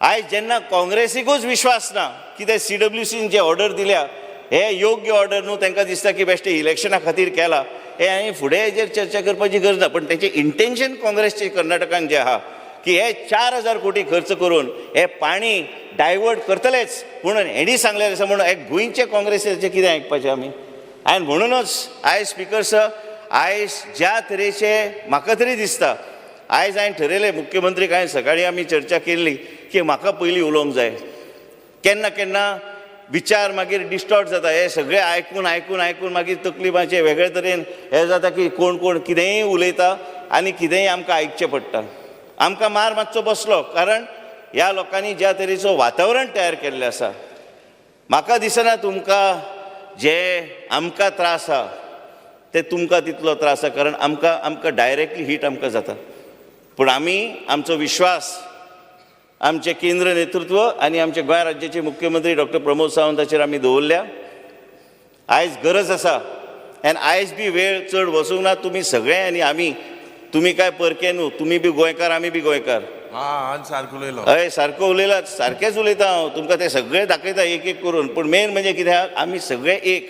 आयज जेन्ना काँग्रेसीकूच विश्वास ना की ते CWCन जे ऑर्डर दिल्या हे योग्य ऑर्डर न्हू, तांकां दिसता की बेश्टे इलेक्शना खातीर केला हे, आनी फुडें हेजेर चर्चा करपाची गरज ना. पण तेचें इंटेन्शन काँग्रेसचे कर्नाटकान जें आहा की हे 4,000 कोटी खर्च करून हे पाणी डायवर्ट करतलेच म्हणून हेणी सांगलेलें आसा. म्हणून हे गोंयचे काँग्रेसीचें कितें आयकपाचें आमी? आनी म्हणूनच आयज स्पिकर सर, आयज ज्या तरेचे म्हाका तरी दिसता, आयज हांवें ठरयलें मुख्यमंत्रीक हांवें सकाळीं आमी चर्चा केल्ली की म्हाका पयलीं उलोवंक जाय. केन्ना केन्ना विचार मागीर डिस्टॉर्ट जाता, हे सगळे आयकून आयकून आयकून मागीर तकली मातशें वेगळे तरेन हें जाता की कोण कोण कितेंय उलयता आनी कितेंय आमकां आयकचें पडटा. आमकां मार मातसो बसलो, कारण ह्या लोकांनी ज्या तरेचो वातावरण तयार केल्लें आसा, म्हाका दिसना तुमकां जे आमकां त्रास आहा ते तुमकां तितलो त्रास आहा, कारण आमकां आमकां डायरेक्टली हीट आमकां जाता. पूण आमी आमचो विश्वास आमचें केंद्र नेतृत्व आनी आमचे गोंय राज्याचे मुख्यमंत्री डॉक्टर प्रमोद सावंताचेर आमी दवरल्या. आयज गरज आसा आनी आयज बी वेळ चड वचूंक ना. तुमी सगळे आनी आमी, तुमी काय परके न्हू, तुमी बी गोंयकार, आमी बी गोंयकार. हय, सारको उलयला, सारकेंच उलयता हांव तुमकां, ते सगळे दाखयता एक एक करून. पूण मेन म्हणजे कितें आहा, आमी सगळे एक,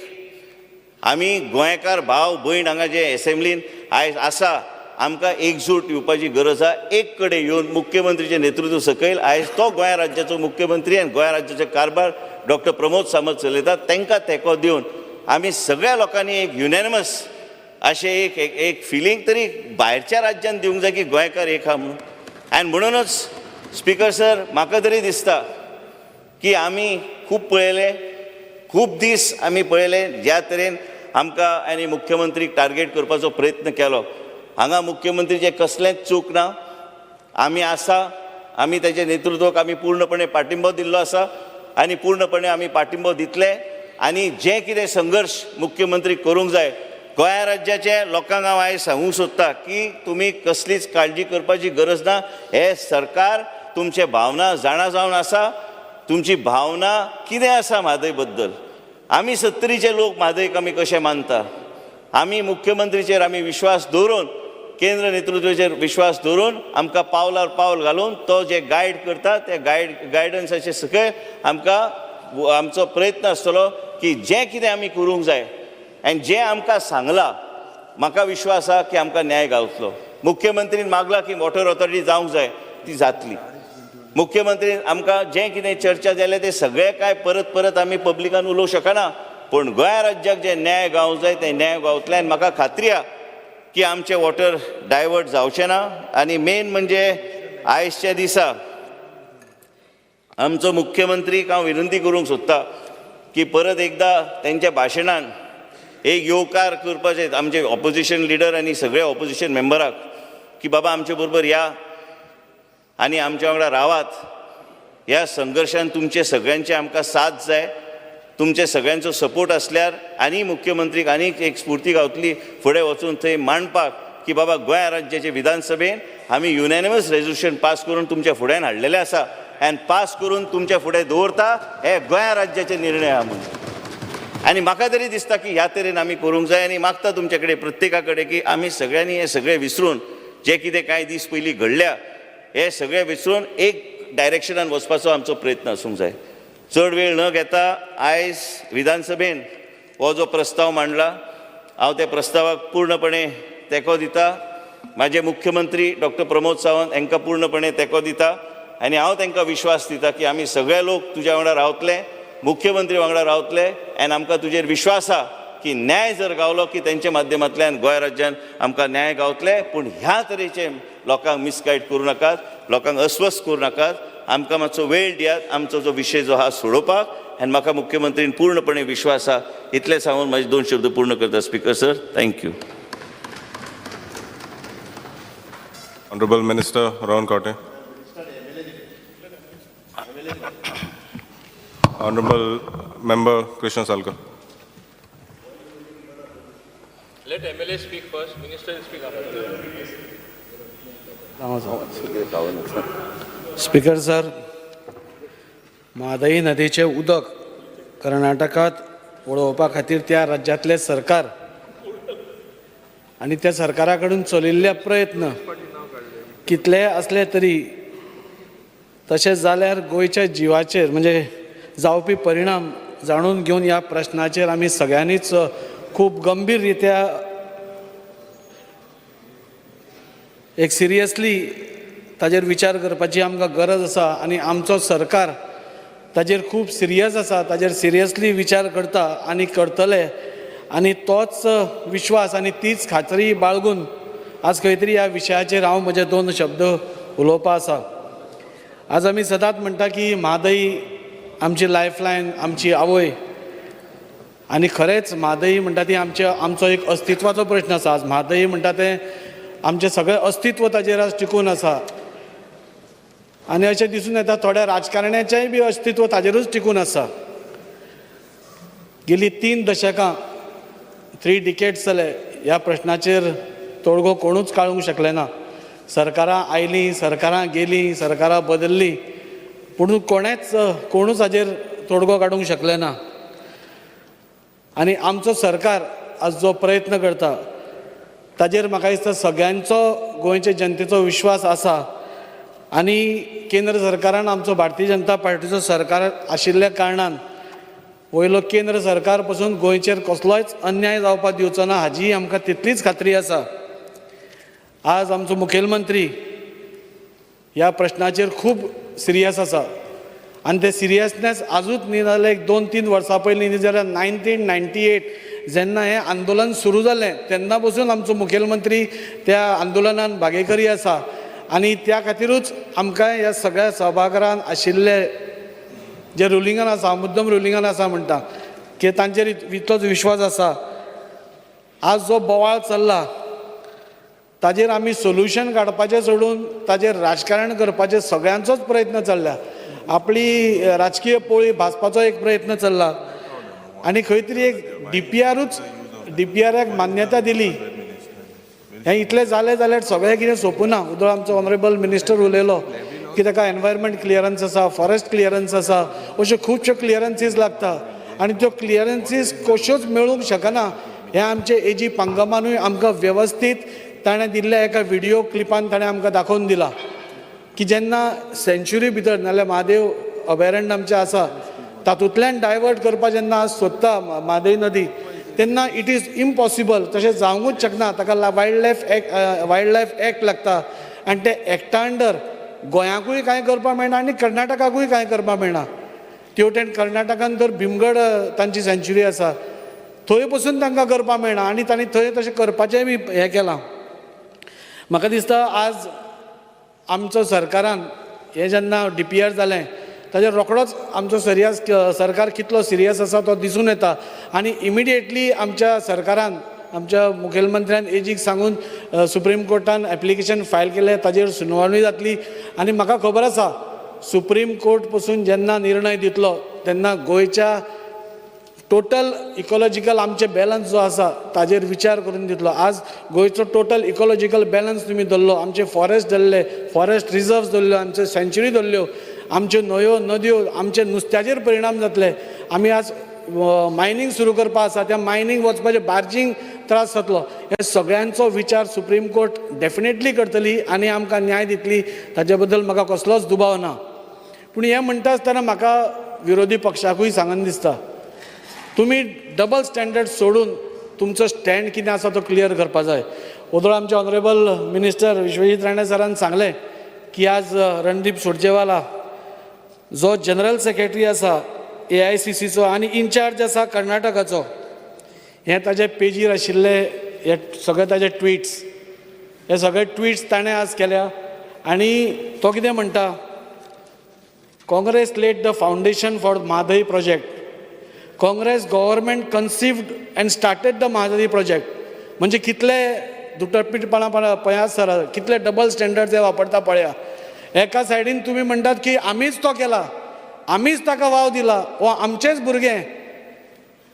आमी गोंयकार भाव भयण हांगा जे एसेंब्लीन आयज आसा, आमकां एकजूट येवपाची गरज आहा. एक कडेन येवन मुख्यमंत्रीचें नेतृत्व सकयल आयज तो गोंय राज्याचो मुख्यमंत्री आनी गोंय राज्याचो कारभार डॉक्टर प्रमोद सावंत चलयता, तांकां तेंको दिवन आमी सगळ्या लोकांनी एक युनॅनिमस अशें एक एक फिलींग तरी भायरच्या राज्यान दिवंक जाय की गोंयकार एक आहा म्हणून. आनी म्हणूनच स्पीकर सर, म्हाका तरी दिसता की आमी खूब पळयले, खूब दीस आमी पळयले ज्या तरेन आमकां आनी मुख्यमंत्रीक टार्गेट करपाचो प्रयत्न केलो. हांगा मुख्यमंत्रीचें कसलेंच चूक ना. आमी आसा, आमी ताच्या नेतृत्वाक आमी पूर्णपणे पाठिंबो दिल्लो आसा आनी पूर्णपणे आमी पाठिंबो दितले. आनी जे कितें संघर्श मुख्यमंत्री करूंक जाय गोंया राज्याचे लोकांक हांव आयज सांगूंक सोदता की तुमी कसलीच काळजी करपाची गरज ना. हें सरकार तुमचे भावना जाणा जावन आसा, तुमची भावना कितें आसा म्हादय बद्दल. आमी सत्तरीचे लोक म्हादयक आमी कशें मानता, आमी मुख्यमंत्रीचेर आमी विश्वास दवरून, केंद्र नेतृत्वाचेर विश्वास दवरून आमकां पावलार पावल घालून तो जे गायड करता त्या गायडन्साचे सकयल आमकां आमचो प्रयत्न आसतलो की जें कितें आमी करूंक जाय आनी जें आमकां सांगलां म्हाका विश्वास आसा की आमकां न्याय गावतलो. मुख्यमंत्रीन मागलां की वॉटर ऑथॉरिटी जावंक जाय, ती जातली. मुख्यमंत्रीन आमकां जें कितें चर्चा जाल्या तें सगळें कांय परत परत आमी पब्लिकान उलोवंक शकना, पूण गोंया राज्याक जें न्याय गावंक जाय तें न्याय गावतलें. आनी म्हाका खात्री आसा की आमचें वॉटर डायवर्ट जावचें ना. आनी मेन म्हणजे आयजच्या दिसा आमचो मुख्यमंत्रीक हांव विनंती करूंक सोदता की परत एकदां तेंच्या भाशणान एक येवकार करपाचें आमचे ऑपोजिशन लिडर आनी सगळे ऑपोजिशन मेंबराक की बाबा आमचे बरोबर या आनी आमच्या वांगडा रावात. ह्या संघर्शान तुमचे सगळ्यांचे आमकां साथ जाय, तुमचे सगळ्यांचो सपोर्ट आसल्यार आनी मुख्यमंत्रीक आनीक एक स्फूर्ती गावतली फुडें वचून थंय मांडपाक की बाबा गोंया राज्याचे विधानसभेन आमी युनॅनिमस रेजोल्युशन पास करून तुमच्या फुड्यान हाडलेलें आसा आनी पास करून तुमच्या फुडें दवरता हे गोंया राज्याचे निर्णय आहा म्हणून. आनी म्हाका तरी दिसता की ह्या तरेन आमी करूंक जाय. आनी मागता तुमचे कडेन प्रत्येका कडेन की आमी सगळ्यांनी हें सगळें विसरून जें कितें कांय दीस पयलीं घडल्या हे सगळें विसरून एक डायरेक्शनान वचपाचो आमचो प्रयत्न आसूंक जाय. चड वेळ न घेता आयज विधानसभेन हो जो प्रस्ताव मांडला हांव त्या प्रस्तावाक पूर्णपणे तेंको दिता. म्हाजे मुख्यमंत्री डॉक्टर प्रमोद सावंत हांकां पूर्णपणे तेंको दिता आनी हांव तांकां विश्वास दिता की आमी सगळे लोक तुज्या वांगडा रावतले, मुख्यमंत्री वांगडा रावतले आनी आमकां तुजेर विश्वास आसा की न्याय जर गावलो की तेंच्या माध्यमांतल्यान गोंय राज्यान आमकां न्याय गावतले. पूण ह्या तरेचे लोकांक मिसगायड करूं नाकात, लोकांक अस्वस्थ करूं नाकात. आमकां मातसो वेळ दियात आमचो जो विशय जो आसा सोडोवपाक आनी म्हाका मुख्यमंत्रीन पूर्णपणे विश्वास आसा. इतलें सांगून म्हाजे दोन शब्द पूर्ण करता speaker sir. Thank you. Honorable Minister Rohan Khaunte. Honorable Member Krishna Salkar. Let MLA speak first, Minister will speak after. Speaker sir, Mhadei नदीचें उदक कर्नाटकांत वळोवपा खातीर त्या राज्यांतलें सरकार आनी त्या सरकारा कडून चलिल्ले प्रयत्न कितलेय आसले तरी तशें जाल्यार गोंयच्या जिवाचेर म्हणजे जावपी परिणाम जाणून घेवन ह्या प्रश्नाचेर आमी सगळ्यांनीच खूब गंभीर रित्या एक सिरियसली ताजेर विचार करपाची आमकां गरज आसा. आनी आमचो सरकार ताजेर खूब सिरियस आसा, ताजेर सिरियसली विचार करता आनी करतले. आनी तोच विश्वास आनी तीच खात्री बाळगून आज खंय तरी ह्या विशयाचेर हांव म्हजे दोन शब्द उलोवपा आसा. आज आमी सदांच म्हणटा की म्हादई आमची लायफलायन, आमची आवय, आनी खरेंच म्हादई म्हणटा ती आमचो एक अस्तित्वाचो प्रश्न आसा. आज म्हादई म्हणटा तें आमचें सगळें अस्तित्व ताजेर आज टिकून आसा. आनी अशें दिसून येता थोड्या राजकारण्याचेंय बी अस्तित्व ताजेरूच टिकून आसा. गेली 3 दशकां, 3 डिकेट्स जाले ह्या प्रश्नाचेर तोडगो कोणूच काडूंक शकले ना. सरकारां आयलीं, सरकारां गेलीं, सरकारां बदल्लीं, पूण कोणूच हाजेर तोडगो काडूंक शकले ना. आनी आमचो सरकार आज जो प्रयत्न करता ताजेर म्हाका दिसता सगळ्यांचो गोंयचे जनतेचो विश्वास आसा. आनी केंद्र सरकारान आमचो भारतीय जनता पार्टीचो सरकार आशिल्ल्या कारणान वयलो केंद्र सरकार पसून गोंयचेर कसलोच अन्याय जावपाक दिवचो ना हाजी आमकां तितलीच खात्री आसा. आज आमचो मुखेलमंत्री ह्या प्रश्नाचेर खूब सिरियस आसा आनी ते सिरियसनेस आजूच न्ही जाल्यार एक 2-3 वर्सां पयलीं न्ही जाल्यार 1998 जेन्ना हें आंदोलन सुरू जालें तेन्ना पसून आमचो मुखेलमंत्री त्या आंदोलनान भागेकरी आसा. आनी त्या खातीरूच आमकां ह्या सगळ्या सभाघरान आशिल्ले जे रुलिंगान आसा, मुद्दम रुलिंगान आसा म्हणटा की तांचेर इतलोच विश्वास आसा. आज जो बोवाळ चल्ला ताजेर आमी सोल्युशन काडपाचें सोडून ताजेर राजकारण करपाचें सगळ्यांचोच प्रयत्न चल्ला. आपली राजकीय पोळी भाजपाचो एक प्रयत्न चल्ला आनी खंय तरी एक डीपीआरूच डीपीआराक मान्यता दिली. हें इतलें जालें जाल्यार सगळें कितें सोंपुना. उदळ आमचो ऑनरेबल मिनिस्टर उलयलो की ताका एनवायरमेंट क्लियरन्स आसा, फॉरेस्ट क्लियरन्स आसा, अश्यो खुबश्यो क्लियरन्सीस लागता आनी त्यो क्लियरन्सीस कश्योच मेळूंक शकना. हें आमचें एजी पांगमानूय आमकां वेवस्थीत ताणें दिल्ल्या एका व्हिडियो क्लिपान ताणें आमकां दाखोवन दिलां की जेन्ना सेंच्युरी भितर नाल्यार म्हादेव अभयारण्य आमचें आसा तातूंतल्यान डायवर्ट करपाक जेन्ना आज सोदता म्हादय नदी तेन्ना it is impossible. तशें जावंकूच शकना. ताका वायल्ड लायफ एक्ट लागता आनी ते एक्टा अंडर गोंयाकूय कांय करपाक मेळना आनी कर्नाटकाकूय कांय करपाक मेळना. ते वटेन कर्नाटकान तर भीमगड तांची सेंच्युरी आसा, थंय पसून तांकां करपाक मेळना आनी तांणी थंय तशें करपाचें बी हें केलां. म्हाका दिसता आज आमचो सरकारान हें जेन्ना डीपीआर जालें ताजेर रोखडोच आमचो सिरियस सरकार कितलो सिरियस आसा तो दिसून येता आनी इमिडिएटली आमच्या सरकारान आमच्या मुखेलमंत्र्यान एजीक सांगून सुप्रीम कोर्टान एप्लिकेशन फायल केलें, ताजेर सुनावणी जातली आनी म्हाका खबर आसा सुप्रीम कोर्ट पसून जेन्ना निर्णय दितलो तेन्ना गोंयच्या टोटल इकोलॉजिकल आमचे बॅलन्स जो आसा ताजेर विचार करून दितलो. आज गोंयचो टोटल इकोलॉजिकल बॅलन्स तुमी धरलो, आमचे फॉरेस्ट धरले, फॉरेस्ट रिजर्व्स धरल्यो, आमच्यो सँच्युरी धरल्यो, आमच्यो न्हंयो नदयो, आमचे नुस्त्याचेर परिणाम जातले. आमी आज मायनींग सुरू करपा आसा, त्या मायनींग वचपाचें बार्जींग त्रास जातलो. हे सगळ्यांचो विचार सुप्रीम कोर्ट डेफिनेटली करतली आनी आमकां न्याय दितली, ताजे बद्दल म्हाका कसलोच दुबाव ना. पूण हें म्हणटा आसतना म्हाका विरोधी पक्षाकूय सांगन दिसता, तुमी डबल स्टँडर्ड सोडून तुमचो स्टँड कितें आसा तो क्लियर करपा जाय. ओदोळ आमचे ऑनरेबल मिनिस्टर विश्वजीत राणे सरान सांगलें की आज रणदीप सुरजेवाला जो जनरल सेक्रेटरी आसा AICCचो आनी इनचार्ज आसा कर्नाटकाचो, हें ताजे पेजीर आशिल्ले हे सगळे ताजे ट्विट्स, हे सगळे ट्विट्स ताणें आज केल्या आनी तो कितें म्हणटा, Congress laid the foundation for Mhadei project, Congress government conceived and started the Mhadei project. म्हणजे कितले दुटप्पीपणां पळयात सर, कितले डबल स्टँडर्ड ते वापरता पळया. एका सायडीन तुमी म्हणटात की आमीच तो केला, आमीच ताका वाव दिला, वो आमचेच भुरगे.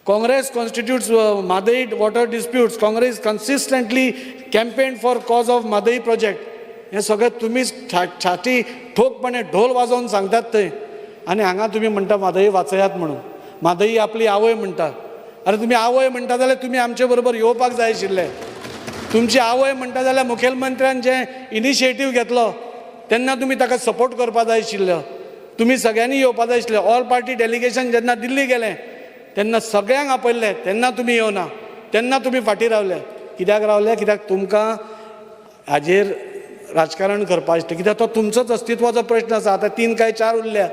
Congress constitutes Mhadei water disputes, Congress consistently campaign for cause of Mhadei project. हें सगळें तुमीच छाती ठोकपणे ढोल वाजोवन सांगतात थंय आनी हांगा तुमी म्हणटा म्हादय वाचयात म्हणून. म्हादई आपली आवय म्हणटा. अरे तुमी आवय म्हणटा जाल्यार तुमी आमचे बरोबर येवपाक जाय आशिल्ले. तुमची आवय म्हणटा जाल्यार मुखेलमंत्र्यान जें इनिशिएटीव घेतलो तेन्ना तुमी ताका सपोर्ट करपाक जाय आशिल्लो. तुमी सगळ्यांनी येवपाक जाय आशिल्लें. ऑल पार्टी डेलिगेशन जेन्ना दिल्ली गेलें तेन्ना सगळ्यांक आपयल्लें, तेन्ना तुमी येवना, तेन्ना तुमी फाटीं रावले. कित्याक रावले? कित्याक तुमकां हाजेर राजकारण करपाक आशिल्लें. कित्याक तो तुमचोच अस्तित्वाचो प्रश्न आसा. आतां 3 काय 4 उरल्या,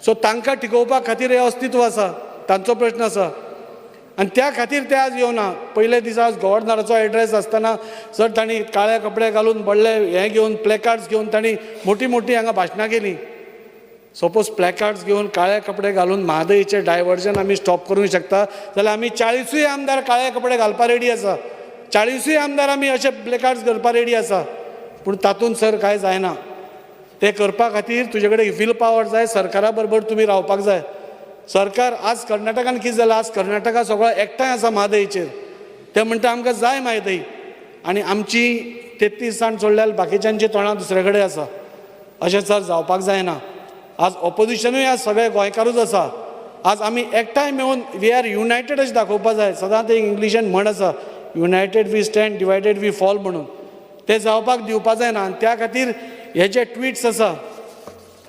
सो तांकां टिकोवपा खातीर हें अस्तित्व आसा, तांचो प्रश्न आसा आनी त्या खातीर ते आज येवना. पयले दिसा आज गव्हर्नराचो एड्रेस आसतना सर तांणी काळे कपडे घालून व्हडले हें घेवन प्लेकार्ड्स घेवन तांणी मोटी मोटी हांगा भाशणां केलीं. सपोज प्लेकार्ड्स घेवन काळे कपडे घालून म्हादयचें डायवर्जन आमी स्टॉप करूंक शकता जाल्यार आमी 40 आमदार काळे कपडे घालपा रेडी आसा, 40 आमदार आमी अशे प्लेकार्ड्स करपा रेडी आसा. पूण तातूंत सर कांय जायना. ते करपा खातीर तुजे कडेन will power जाय, सरकारा बरोबर तुमी रावपाक जाय. सरकार आज कर्नाटकान कितें जालां, आज कर्नाटका सगळो एकठांय आसा म्हादयचेर. ते म्हणटा आमकां जाय म्हादय आनी आमची 33 जाण सोडल्यार बाकीच्यांची तोंडां दुसरे कडेन आसा. अशें सर जावपाक जायना. आज ऑपोजिशनूय आज सगळे गोंयकारूच आसा. आज आमी एकठांय मेळून we are United अशें दाखोवपाक जाय. सदांच एक इंग्लिशान म्हण आसा, united we stand divided we fall म्हणून. ते जावपाक दिवपाक जायना आनी त्या खातीर हे जे ट्विट्स आसा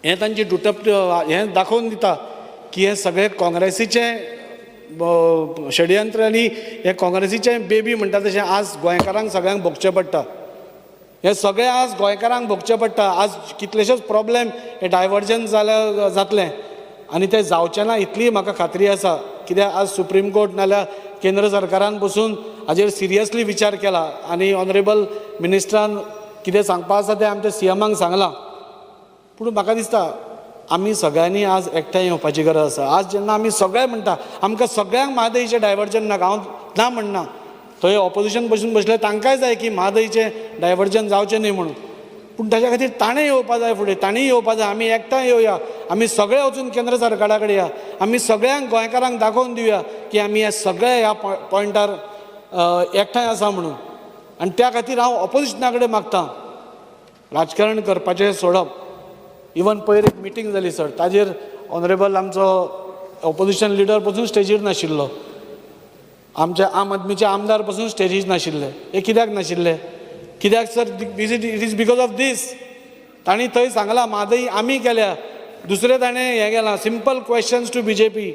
हे तांची दुटप हें दाखोवन दिता की हे सगळे काँग्रेसीचें षडयंत्र आनी हे काँग्रेसीचें बेबी म्हणटा तशें आज गोंयकारांक सगळ्यांक भोगचें पडटा. हे सगळें आज गोंयकारांक भोगचें पडटा. आज कितलेशेच प्रॉब्लेम हे डायवर्जन जाल्यार जातलें आनी तें जावचें ना इतली म्हाका खात्री आसा. कित्याक आज सुप्रीम कोर्ट नाल्यार केंद्र सरकारान बसून हाजेर सिरियसली विचार केला आनी ऑनरेबल मिनिस्टरान कितें सांगपा आसा तें आमच्या सीएमाक सांगलां. पूण म्हाका दिसता आमी सगळ्यांनी आज एकठांय येवपाची गरज आसा. आज जेन्ना आमी सगळे म्हणटा आमकां सगळ्यांक म्हादयचें डायवर्जन नाका, हांव ना म्हणना, थंय ऑपोजिशन बसून बसले तांकांय जाय की म्हादयचें डायवर्जन जावचें न्हय म्हणून, पूण ताच्या खातीर ताणें येवपा जाय फुडें, तांणी येवपा जाय. आमी एकठांय येवया, आमी सगळे वचून केंद्र सरकारा कडेन या, आमी सगळ्यांक गोंयकारांक दाखोवन दिवया की आमी हे सगळे ह्या पॉयंटार एकठांय आसा म्हणून. आनी त्या खातीर हांव ऑपोजिशना कडेन मागता राजकारण करपाचें सोडप. इवन पयर एक मिटींग जाली सर, ताजेर ऑनरेबल आमचो ऑपोजिशन लिडर पसून स्टेजीर नाशिल्लो, आमच्या आम आदमीचे आमदार पसून स्टेजीर नाशिल्ले. हे कित्याक नाशिल्ले? कित्याक sir? It is because of this. तांणी थंय सांगलां म्हादय आमी केल्या, दुसरें ताणें हें केलां. Simple questions to BJP,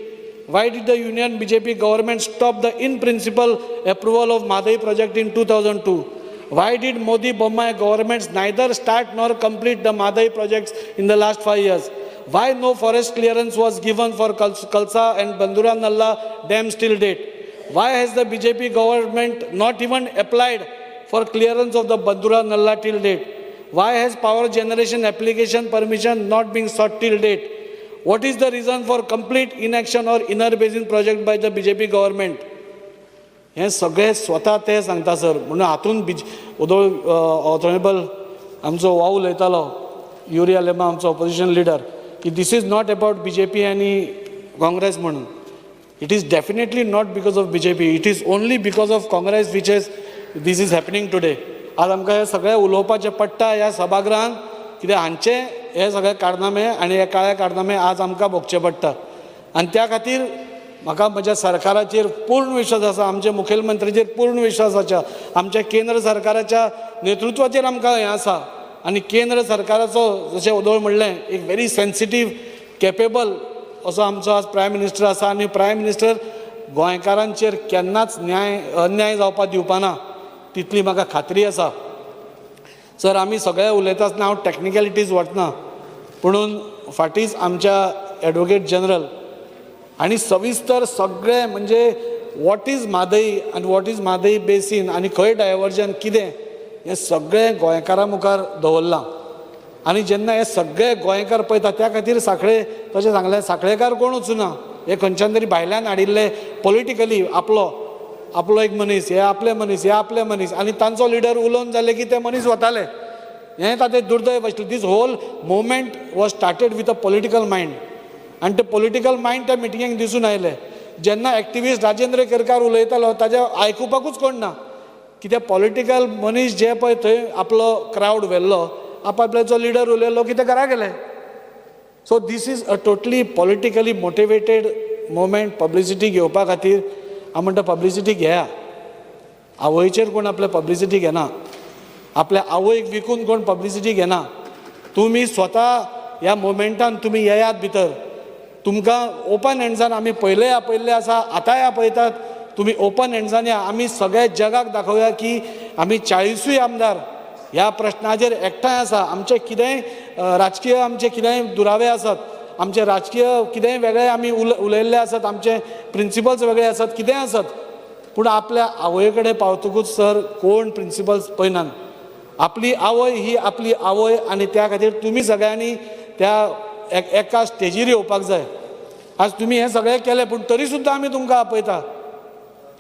why did the union BJP government stop the in principle approval of Mhadei project in 2002? Why did Modi Bommai governments neither start nor complete the Mhadei projects in the last 5 years? Why no forest clearance was given for Kalsa and Bandura Nalla dams till date? Why has the BJP government not even applied for clearance of the Bandura Nalla till date? Why has power generation application permission not been sought till date? What is the reason for complete inaction or inner basin project by the BJP government? हें सगळें स्वता ते सांगता sir. म्हणून हातून honourable आमचो वाव उलयतालो युरी आलेमा आमचो ऑपोजिशन लिडर की this is not about BJP आनी काँग्रेस म्हणून. It is definitely not because of BJP, it is only because of Congress which is this is happening today. आज आमकां हें सगळें उलोवपाचें पडटा ह्या सभागृहान, कित्याक हांचे हे सगळे कारनामे आनी हे काळे कारनामे आज आमकां भोगचे पडटा. आनी त्या खातीर म्हाका म्हज्या सरकाराचेर पूर्ण विश्वास आसा, आमच्या मुखेलमंत्र्याचेर पूर्ण विश्वास आसा, आमच्या केंद्र सरकाराच्या नेतृत्वाचेर आमकां हें आसा. आनी केंद्र सरकाराचो जशें ओदोळ म्हणलें एक व्हेरी सेन्सिटीव केपेबल असो आमचो आज प्रायम मिनिस्टर आसा. आनी प्रायम मिनिस्टर गोंयकारांचेर केन्नाच न्याय अन्याय जावपाक दिवपाना तितली म्हाका खात्री आसा. सर आमी सगळे उलयता आसतना हांव टॅक्निकलिटीज वतना, पुणून फाटींच आमच्या एडवोकेट जनरल आनी सविस्तर सगळें म्हणजे what is Mhadei आनी what is Mhadei basin आनी खंय डायवर्जन कितें हें सगळें गोंयकारां मुखार दवरलां. आनी जेन्ना हे सगळे गोंयकार पळयता त्या खातीर सांखळे तशें सांगलें सांखळेकार कोण वचुना, हे खंयच्यान तरी भायल्यान हाडिल्ले पॉलिटिकली आपलो आपलो एक मनीस, हे आपले मनीस, हे आपले मनीस, आनी तांचो लिडर उलोवन जाले की ते मनीस वताले. हें ताचें दुर्दैव आशिल्लें. This whole movement was started with a political mind आनी ते पॉलिटिकल मायंड त्या मिटिंगेक दिसून आयले. जेन्ना एक्टिविस्ट राजेंद्र केरकार उलयतालो ताजें आयकुपाकूच कोण ना, कित्याक पॉलिटिकल मनीस जे पळय थंय आपलो क्रावड व्हेल्लो, आपआपल्याचो लिडर उलयलो की ते घरा गेले. So this is a totally politically motivated movement. Publicity घेवपा खातीर हांव म्हणटा पब्लिसिटी घेया, आवयचेर कोण आपल्या पब्लिसिटी घेना, आपल्या आवयक विकून कोण पब्लिसिटी घेना. तुमी स्वता ह्या मुवमेंटान तुमी येयात भितर, तुमकां ओपन हँड्सान आमी पयले आपयल्ले आसा, आतांय आपयतात, तुमी ओपन हँड्सान या. आमी सगळ्या जगाक दाखोवया की आमी 40 आमदार ह्या प्रश्नाचेर एकठांय आसा. आमचे कितेंय राजकीय आमचे कितेंय दुरावे आसात, आमचे राजकीय कितेंय वेगळे आमी उलयल्ले आसात, आमचे प्रिंसिपल्स वेगळे आसात, कितेंय आसत, पूण आपल्या आवय कडेन पावतकूच सर कोण प्रिंसिपल्स पळयनात. आपली आवय ही आपली आवय आनी त्या खातीर तुमी सगळ्यांनी त्या एका स्टेजीर येवपाक जाय. आज तुमी हें सगळें केलें पूण तरी सुद्दां आमी तुमकां आपयता.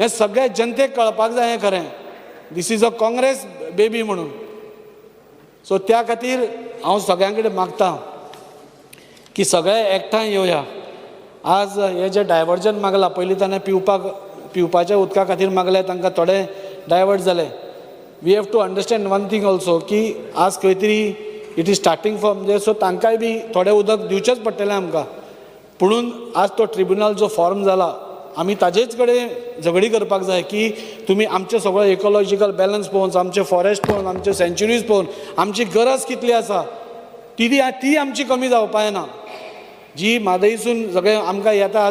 हें सगळें जनतेक कळपाक जाय हें खरें, this is a Congress baby म्हणून. सो त्या खातीर हांव सगळ्यां कडेन मागता की सगळे एकठांय येवया. आज हे जे डायवर्जन मागलां, पयलीं ताणें पिवपाच्या उदका खातीर मागलें, तांकां थोडे डायवर्ट जाले. We have to understand one thing also की आज खंय तरी it is starting from there, so तांकांय बी थोडें उदक दिवचेंच पडटलें आमकां. पुणून आज तो ट्रिब्युनल जो फॉर्म जाला आमी ताजेच कडेन झगडी करपाक जाय की तुमी आमचें सगळें इकोलॉजिकल बॅलन्स पळोवन, आमचें फॉरेस्ट पळोवन, आमचे सँच्युरीज पळोवन आमची गरज कितली आसा ती आमची कमी जावपा जायना. जी म्हादयसून सगळें आमकां येता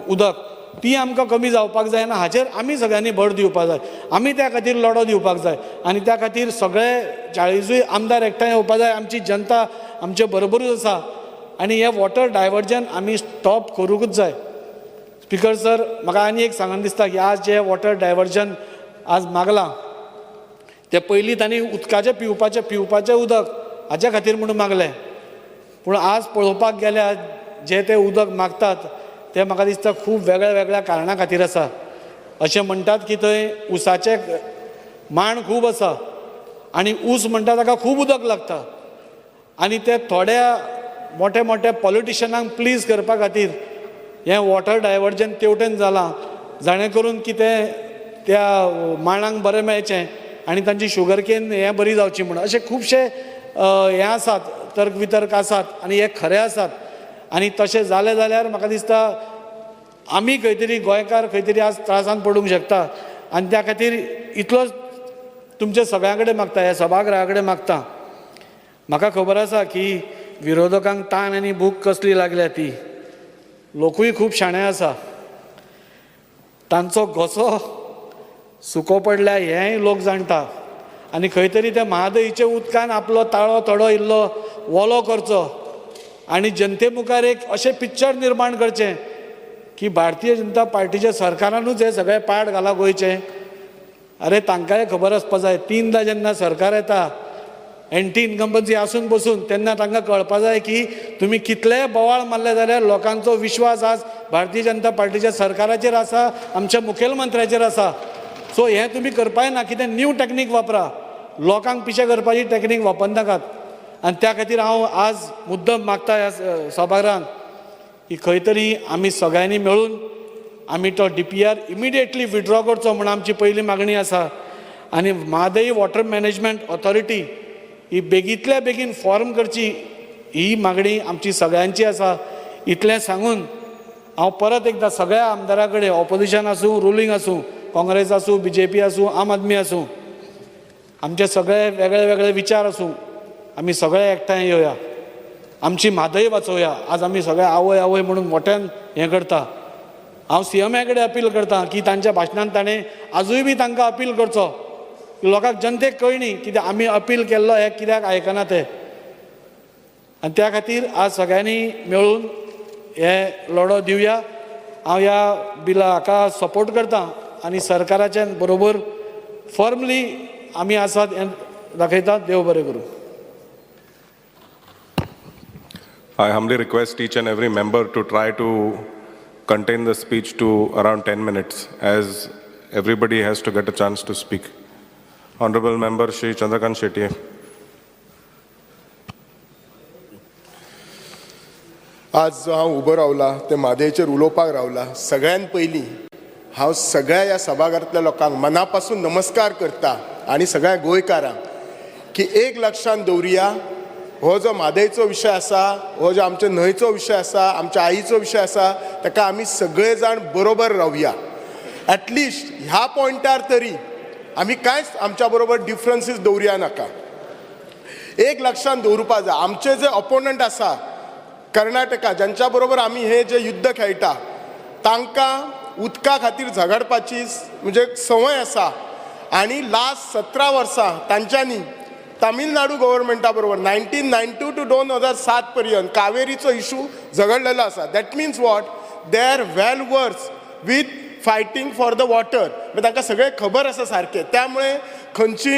उदक ती आमकां कमी जावपाक जायना, हाचेर आमी सगळ्यांनी भर दिवपाक जाय. आमी त्या खातीर लढो दिवपाक जाय आनी त्या खातीर सगळे 40 आमदार एकठांय येवपाक जाय. आमची जनता आमचे बरोबरूच आसा आनी हें वॉटर डायवर्जन आमी स्टॉप करूंकूच जाय. स्पीकर सर, म्हाका आनी एक सांगन दिसता की आज जें वॉटर डायवर्जन आज मागलां ते पयलीं तांणी उदकाचें पिवपाचें पिवपाचें उदक हाच्या खातीर म्हणून मागलें, पूण आज पळोवपाक गेल्यार जे ते उदक मागतात ते म्हाका दिसता खूब वेगळ्या वेगळ्या कारणां खातीर आसा. अशें म्हणटात की थंय ऊसाचे माण खूब आसा आनी ऊस म्हणटा ताका खूब उदक लागता आनी ते थोड्या मोठे मोठे पॉलिटिशनांक प्लीज करपा खातीर हें वॉटर डायवर्जन तेवटेन जालां, जाणें करून की तें त्या माणांक बरें मेळचें आनी तांची शुगर केन हें बरी जावची म्हणून. अशे खुबशे हें आसात, तर्क वितर्क आसात आनी हे खरे आसात. आनी तशें जालें जाल्यार म्हाका दिसता आमी खंय तरी गोंयकार खंय तरी आज त्रासान पडूंक शकता. आनी त्या खातीर इतलोच तुमच्या सगळ्यां कडेन मागता, ह्या सभागृहा कडेन मागता. म्हाका खबर आसा की विरोधकांक ताण आनी भूक कसली लागल्या ती, लोकूय खूब शाणे आसा, तांचो घसो सुको पडल्या हेंय लोक जाणटा. आनी खंय तरी त्या महादयीच्या उदकान आपलो ताळो थोडो इल्लो वोलो करचो आनी जनते मुखार एक अशें पिक्चर निर्माण करचें की भारतीय जनता पार्टीच्या सरकारानूच हें सगळें पाड घालां गोंयचें. अरे तांकांय खबर आसपा जाय, तिनदां जेन्ना सरकार येता एंटी इनकम्बन्सी आसून बसून तेन्ना तांकां कळपा जाय की तुमी कितलेय बोवाळ मारले जाल्यार लोकांचो विश्वास आज भारतीय जनता पार्टीच्या सरकाराचेर आसा, आमच्या मुखेलमंत्र्याचेर आसा. सो हें तुमी करपाय ना, कितें न्यू टॅक्नीक वापरा, लोकांक पिशें करपाची टॅक्नीक वापरनाकात. आनी त्या खातीर हांव आज मुद्दम मागता ह्या सभाघरांत की खंय तरी आमी सगळ्यांनी मेळून आमी तो DPR immediately withdraw करचो म्हूण आमची पयली मागणी आसा. आनी म्हादई वॉटर मॅनेजमेंट ऑथॉरिटी ही बेगींतल्या बेगीन फॉर्म करची ही मागणी आमची सगळ्यांची आसा. इतलें सांगून हांव परत एकदां सगळ्या आमदारां कडेन, ऑपोजिशन आसूं रुलींग आसूं, काँग्रेस आसूं, BJP आसूं, आम आदमी आसूं, आमचे सगळे वेगळे वेगळे विचार आसूं, आमी सगळे एकठांय येवया, आमची म्हादय वाचोवया. आज आमी सगळे आवय आवय म्हणून मोठ्यान हें करता. हांव CMA कडेन अपील करता की तांच्या भाशणान ताणें आजूय बी तांकां अपील करचो की लोकांक जनतेक कळणी कित्याक आमी अपील केल्लो हें कित्याक आयकना ते. आनी त्या खातीर आज सगळ्यांनी मेळून हे लढो दिवया. हांव ह्या बिला हाका सपोर्ट करता आनी सरकाराच्या बरोबर फर्मली आमी आसात हें दाखयता. देव बरें करूं. I humbly request each and every member to try to contain the speech to around 10 minutes, as everybody has to get a chance to speak. Honorable Member Shri Chandrakant Shetty. आज जो हांव उबो रावला ते म्हादयचेर उलोवपाक रावला, सगळ्यान पयलीं हांव सगळ्या ह्या सभाघरांतल्या लोकांक मना पासून नमस्कार करता आनी सगळ्या गोंयकारांक की एक लक्षांत दवरुया, हो जो म्हादयचो विशय आसा, हो जो आमच्या न्हंयचो विशय आसा, आमच्या आईचो विशय आसा, ताका आमी सगळे जाण बरोबर रावया. एटलिस्ट ह्या पॉयंटार तरी आमी कांयच आमच्या बरोबर डिफरन्सीस दवरुया नाका. एक लक्षांत दवरुपा जाय, आमचे जे ऑपोनंट आसा कर्नाटका, ज्यांच्या बरोबर आमी हे जे युद्ध खेळटा, तांकां उदका खातीर झगडपाची म्हणजे संवय आसा. आनी लास्ट 17 वर्सां तांच्यांनी तामिळनाडू गव्हर्मेंटा बरोबर 1992 to 2007 पर्यंत कावेरीचो इशू झगडलेलो आसा. That means what, they are well versed with fighting for the water. म्हणजे तांकां सगळें खबर आसा सारकें. त्यामुळे खंयची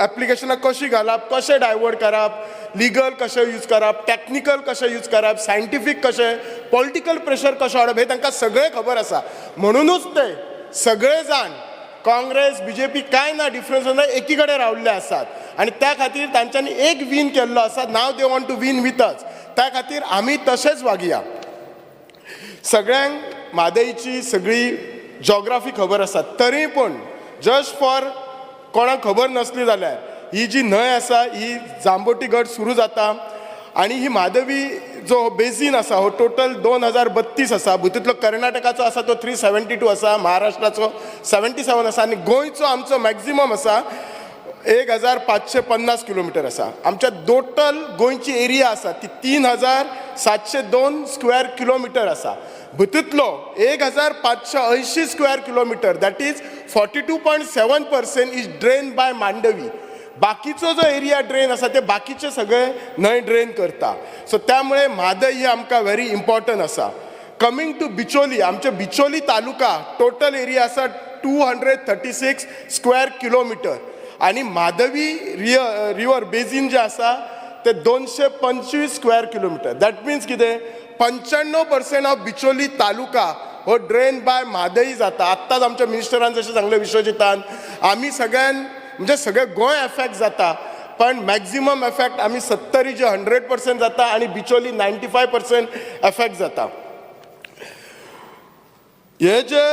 एप्लिकेशनां कशी घालप, कशें डायवर्ट करप, लिगल कशें यूज करप, टॅक्निकल कशें यूज करप, सायंटिफीक कशें, पॉलिटिकल प्रेशर कशें हाडप, हें तांकां सगळें खबर आसा. म्हणुनूच ते सगळे जाण काँग्रेस BJP कांय ना डिफरन्स ना एकी कडेन रावल्ले आसात आनी त्या खातीर तांच्यांनी एक वीन केल्लो आसा. Now they want to win with us. त्या खातीर आमी तशेंच वागया. सगळ्यांक म्हादयची सगळी जॉग्राफी खबर आसा, तरी पूण जस्ट फॉर कोणाक खबर नासली जाल्यार ही जी न्हंय आसा ही जांबोटी गड सुरू जाता आनी ही म्हादवी जो बेजीन आसा हो टोटल 2032 आसा. भितूंतलो कर्नाटकाचो आसा तो 372 आसा, महाराष्ट्राचो 77 आसा आनी गोंयचो आमचो मॅक्झिमम आसा 1550 किलोमिटर आसा. आमच्या टोटल गोंयची एरिया आसा ती 3702 स्क्वेअर किलोमिटर आसा. भितूंतलो 1580 square kilometre, that is 42.7% is drain by Mandovi. बाकीचो जो एरिया ड्रेन आसा ते बाकीचे सगळे न्हंय ड्रेन करता. सो त्यामुळे म्हादय ही आमकां व्हेरी इम्पॉर्टंट आसा. कमींग टू बिचोली, आमचे बिचोली तालुका टोटल एरिया आसा 236 स्क्वेअर किलोमिटर आनी माधवी रिवर बेजीन जे आसा ते 225 स्क्वेअर किलोमिटर. That means कितें, 95% ऑफ बिचोली तालुका हो ड्रेन बाय म्हादई जाता. आत्ताच आमच्या मिनिस्टरान जशें सांगलें विश्वजितान, आमी सगळ्यान म्हणजे सगळें गोंय एफेक्ट जाता, पण मॅक्झिमम एफेक्ट आमी सत्तरीचे 100% जाता आनी बिचोली 95% एफेक्ट जाता. हे जे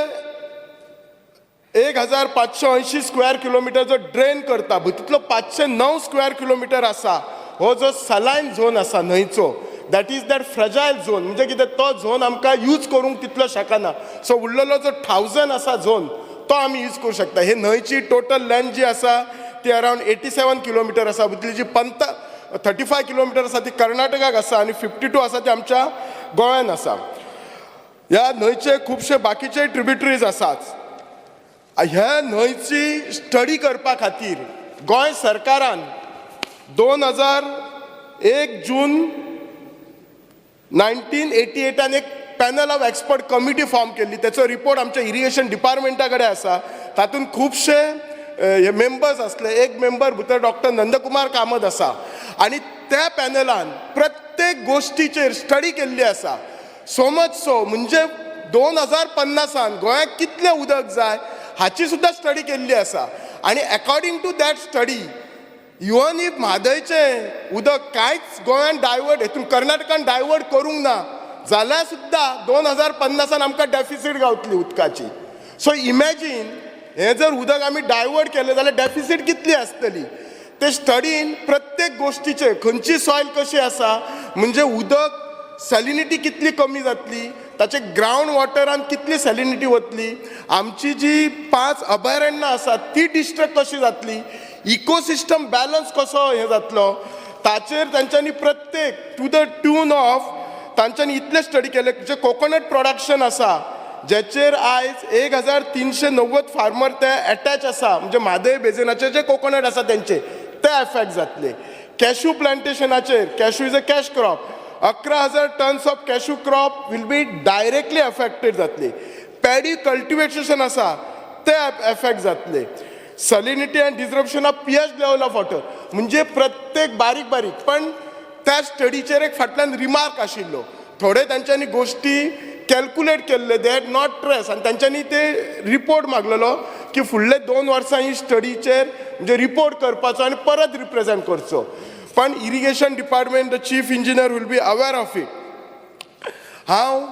1580 स्क्वेअर किलोमिटर जो ड्रेन करता, तितलो 509 स्क्वेअर किलोमिटर आसा हो जो सलायन झोन आसा न्हंयचो, that is that fragile zone. म्हणजे कितें, तो झोन आमकां यूज करूंक तितलो शकना. सो उरलेलो जो 1000 आसा झोन तो आमी यूज करूं शकता. हे न्हंयची टोटल लेंथ जी आसा ती अरावंड 87 किलोमिटर आसा. तितली जी 35 किलोमिटर आसा ती कर्नाटकाक आसा आनी 52 आसा ती आमच्या गोंयान आसा. ह्या न्हंयचे खुबशे बाकीचे ट्रिब्युटरीज आसात. ह्या न्हंयची स्टडी करपा खातीर गोंय सरकारान 2001 जून 1988 एक panel of expert committee form केल्ली. तेचो रिपोर्ट आमच्या इरिगेशन डिपार्टमेंटा कडेन आसा. तातूंत खुबशे हे मेंबर्स आसले. एक मेंबर भितर डॉक्टर नंदकुमार कामत आसा आनी त्या पॅनलान प्रत्येक गोश्टीचेर स्टडी केल्ली आसा. सो मच सो म्हणजे 2050 गोंयाक कितलें उदक जाय हाची सुद्दां स्टडी केल्ली आसा. आनी according to that study even if म्हादयचें उदक कांयच गोंयान डायवर्ट हेतून कर्नाटकान डायवर्ट करूंक ना जाल्यार सुद्दां 2050 आमकां डेफिसीट गावतली उदकाची. सो इमॅजीन हें जर उदक आमी डायवर्ट केलें जाल्यार डेफिसीट कितली आसतली. ते स्टडीन प्रत्येक गोश्टीचेर खंयची सॉयल कशी आसा, म्हणजे उदक सॅलिनिटी कितली कमी जातली, ताचे ग्रावंड वॉटरान कितली सॅलिनिटी वतली, आमची जी 5 अभयारण्यां आसात ती डिस्ट्रक्ट कशी जातली, इकोसिस्टम बॅलन्स कसो हें जातलो, ताचेर तांच्यांनी प्रत्येक टू the tune ऑफ तांच्यांनी इतलें स्टडी केलें. जे कोकोनट प्रोडक्शन आसा जेचेर आयज 1390 फार्मर ते एटॅच आसा, म्हणजे म्हादय बेजिनाचे जे कोकोनट आसा तेंचे ते एफेक्ट जातले. कॅश्यू प्लांटेशनाचेर, cashew is a cash crop, 11,000 tons of cashew crop will be directly affected जातली. पॅडी कल्टिवेशन आसा ते एफेक्ट जातले. Salinity and disruption of pH level of water, म्हणजे प्रत्येक बारीक बारीक. पण त्या स्टडीचेर एक फाटल्यान रिमार्क आशिल्लो, थोडे तांच्यांनी गोश्टी कॅल्कुलेट केल्ले, they had not trace, आनी तांच्यांनी ते रिपोर्ट मागलेलो की फुडले 2 वर्सां ही स्टडीचेर म्हणजे रिपोर्ट करपाचो आनी परत रिप्रेजेंट करचो. पण irrigation department the chief engineer will be aware of it. हांव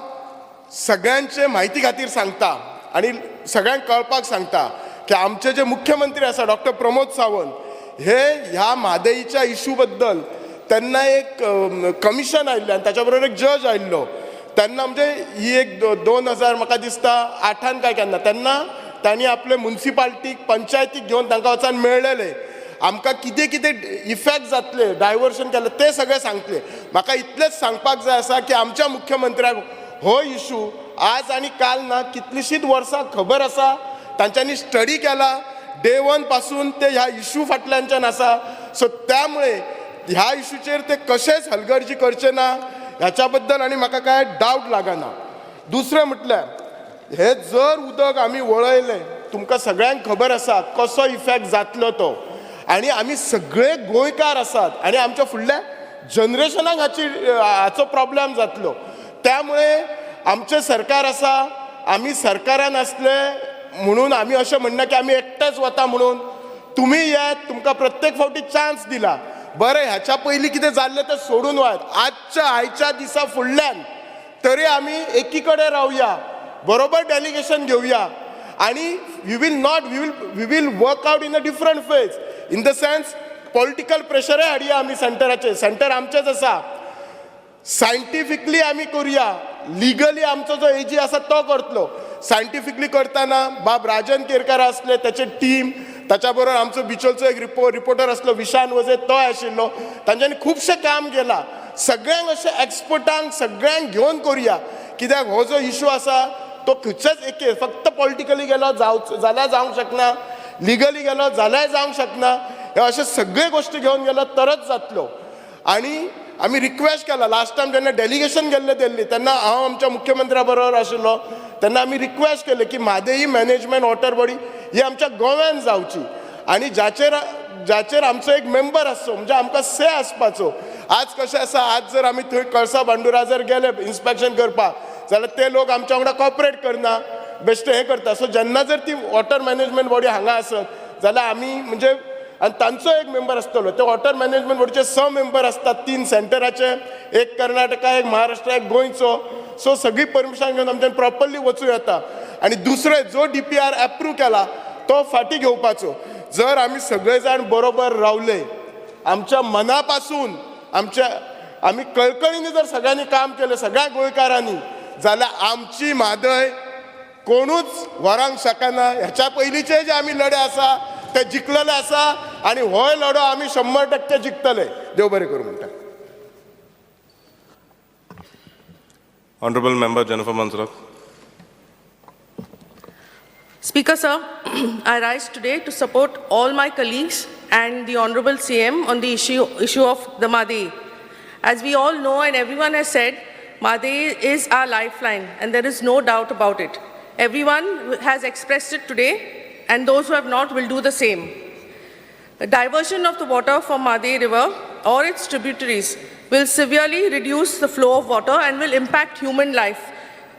सगळ्यांचे म्हायती खातीर सांगता आनी सगळ्यांक कळपाक सांगता की आमचे जे मुख्यमंत्री आसा डॉक्टर प्रमोद सावंत हे ह्या म्हादईच्या इशू बद्दल तेन्ना एक कमिशन आयिल्लें आनी ताच्या बरोबर एक जज आयिल्लो. तेन्ना म्हणजे ही एक 2000 म्हाका दिसता 8 काय केन्ना तेन्ना तांणी आपले मुन्सिपाल्टीक पंचायतीक घेवन तांकां वचून मेळ्ळेले, आमकां कितें कितें इफेक्ट जातले डायवर्शन केलें तें सगळें सांगतले. म्हाका इतलेंच सांगपाक जाय आसा की आमच्या मुख्यमंत्र्याक हो इशू आज आनी काल ना, कितलींशींच वर्सां खबर आसा, तांच्यांनी स्टडी केला, डे 1 पासून ते ह्या इशू फाटल्यानच्यान आसा. सो त्यामुळे ह्या इशूचेर ते कशेंच हलगर्जी करचे ना ह्याच्या बद्दल आनी म्हाका कांय डावट लागना. दुसरें म्हटल्यार हे जर उदक आमी वळयलें, तुमकां सगळ्यांक खबर आसा कसो इफेक्ट जातलो तो, आनी आमी सगळे गोंयकार आसात आनी आमच्या फुडल्या जनरेशनाक हाचो प्रॉब्लेम जातलो. त्यामुळे आमचें सरकार आसा, आमी सरकारान आसले म्हणून आमी अशें म्हणना की आमी एकटेच वता म्हणून. तुमी येत, तुमकां प्रत्येक फावटी चान्स दिला, बरें ह्याच्या पयलीं कितें जाल्लें तें सोडून वयात. आजच्या आयच्या दिसा फुडल्यान तरी आमी एकी कडेन रावया, बरोबर डेलिगेशन घेवया आनी we will not we will work out in a different phase, in the sense political प्रेशरय हाडया आमी सेंटराचेर, सेंटर आमचेंच आसा, सायंटिफिकली आमी करुया, लिगली आमचो जो एजी आसा तो करतलो. सायंटिफिकली करतना बाब राजन केरकार आसले, ताचे टीम, ताच्या बरोबर आमचो बिचोलचो एक रिपोर्टर आसलो विशान वझे, तो आशिल्लो, तांच्यांनी खुबशें काम केलां. सगळ्यांक अशें एक्सपर्टांक सगळ्यांक घेवन करुया, कित्याक हो जो इशू आसा तो खंयच्याच एके फक्त पॉलिटिकली गेलो जाल्यार जावंक शकना, लिगली गेलो जाल्यार जावंक शकना, हे अशे सगळे गोश्टी घेवन गेलो तरच जातलो. आनी आमी रिक्वेस्ट केला लास्ट टायम जेन्ना डेलिगेशन गेल्लें दिल्ली तेन्ना हांव आमच्या मुख्यमंत्र्या बरोबर आशिल्लो, तेन्ना आमी रिक्वेस्ट केलें की म्हादई मॅनेजमेंट वॉटर बॉडी ही आमच्या गोव्यान जावची. आनी जाचेर जाचेर आमचो एक मेंबर आसचो, म्हणजे आमकां से आसपाचो. आज कशें आसा, आज जर आमी थंय कळसा भांडुरा जर गेले इन्स्पेक्शन करपाक जाल्यार ते लोक आमच्या वांगडा कॉपरेट करना, बेश्टे हें करता. सो जेन्ना जर ती वॉटर मॅनेजमेंट बॉडी हांगा आसत जाल्यार आमी म्हणजे आनी तांचो एक मेंबर आसतलो. ते वॉटर मॅनेजमेंट बॉडीचे 6 मेंबर आसतात, 3 सेंटराचे, एक कर्नाटका, एक महाराष्ट्र, एक गोंयचो. सो सगळी परमिशन घेवन आमच्यान प्रॉपरली वचूं येता. आनी दुसरें, जो DPR approve केला तो फाटीं घेवपाचो. जर आमी सगळे जाण बरोबर रावले, आमच्या मना पासून, आमच्या आमी कळकळीने जर सगळ्यांनी काम केलें, सगळ्या गोंयकारांनी, जाल्यार आमची म्हादय कोणूच व्हरांक शकना. ह्याच्या पयलींचे जे आमी लढे आसा ते जिखलेले आसा आनी होय लढो आमी 100% जिखतले. देव बरें करूं म्हणटा. Honorable Member Jennifer Monserrate. Speaker sir, I rise today to support all my colleagues and the Honorable CM on the issue of the Mhadei. As we all know and everyone has said, Mhadei is our lifeline and there is no doubt about it. Everyone has expressed it today and those who have not will do the same. The diversion of the water from Mhadei River or its tributaries will severely reduce the flow of water and will impact human life.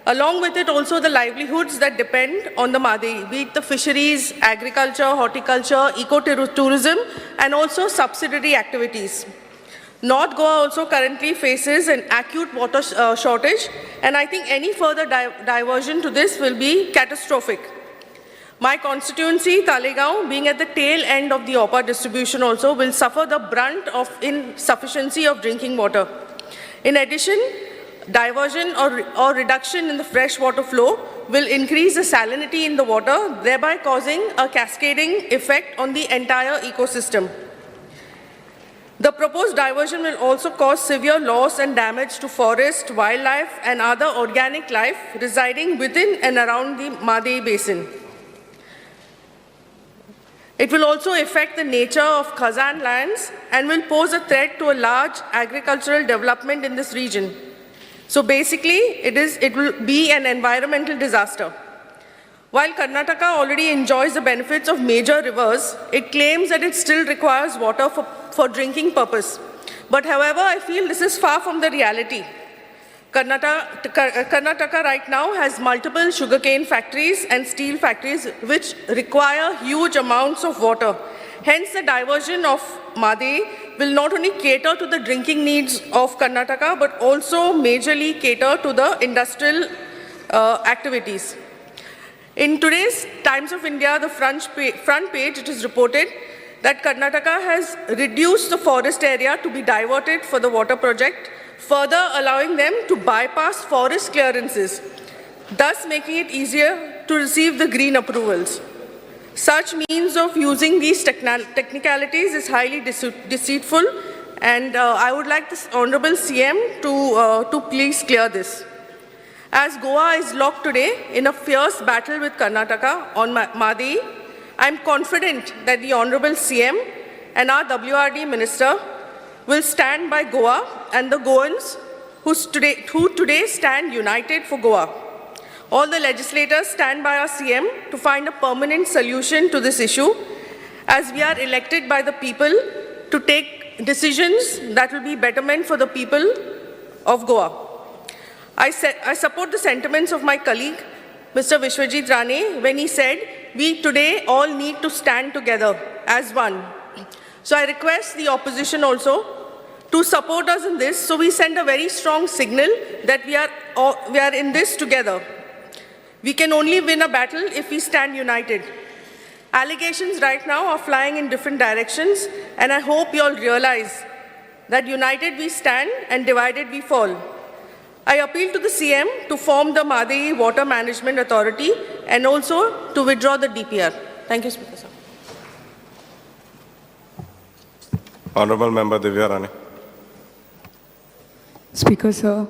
Along with it also the livelihoods that depend on the Mhadei, be it the fisheries, agriculture, horticulture, ecotourism, and also subsidiary activities. North Goa also currently faces an acute water shortage, and I think any further diversion to this will be catastrophic. My constituency, Taleigao, being at the tail end of the OPA distribution also, will suffer the brunt of insufficiency of drinking water. In addition, diversion or reduction in the fresh water flow will increase the salinity in the water, thereby causing a cascading effect on the entire ecosystem. The proposed diversion will also cause severe loss and damage to forest, wildlife, and other organic life residing within and around the Mhadei Basin. It will also affect the nature of Khazan lands and will pose a threat to a large agricultural development in this region. So basically, it will be an environmental disaster. While Karnataka already enjoys the benefits of major rivers, it claims that it still requires water for drinking purpose. But however, I feel this is far from the reality. Karnataka right now has multiple sugarcane factories and steel factories which require huge amounts of water. Hence, the diversion of Mhadei will not only cater to the drinking needs of Karnataka, but also majorly cater to the industrial activities. In today's Times of India, the front page, it is reported that Karnataka has reduced the forest area to be diverted for the water project, further allowing them to bypass forest clearances, thus making it easier to receive the green approvals. Such means of using these technicalities is highly deceitful, and I would like this Honorable CM to please clear this. As Goa is locked today in a fierce battle with Karnataka on Mhadei, I am confident that the Honorable CM and our WRD Minister will stand by Goa and the Goans who today stand united for Goa. All the legislators stand by our CM to find a permanent solution to this issue, as we are elected by the people to take decisions that will be betterment for the people of Goa. I support the sentiments of my colleague, Mr. Vishwajit Rane, when he said, we today all need to stand together as one. So I request the opposition also to support us in this, so we send a very strong signal that we are in this together. We can only win a battle if we stand united. Allegations right now are flying in different directions, and I hope you all realize that united we stand and divided we fall. I appeal to the CM to form the Mhadei Water Management Authority and also to withdraw the DPR. Thank you, Speaker sir. Honorable Member Divya Rane. Speaker sir,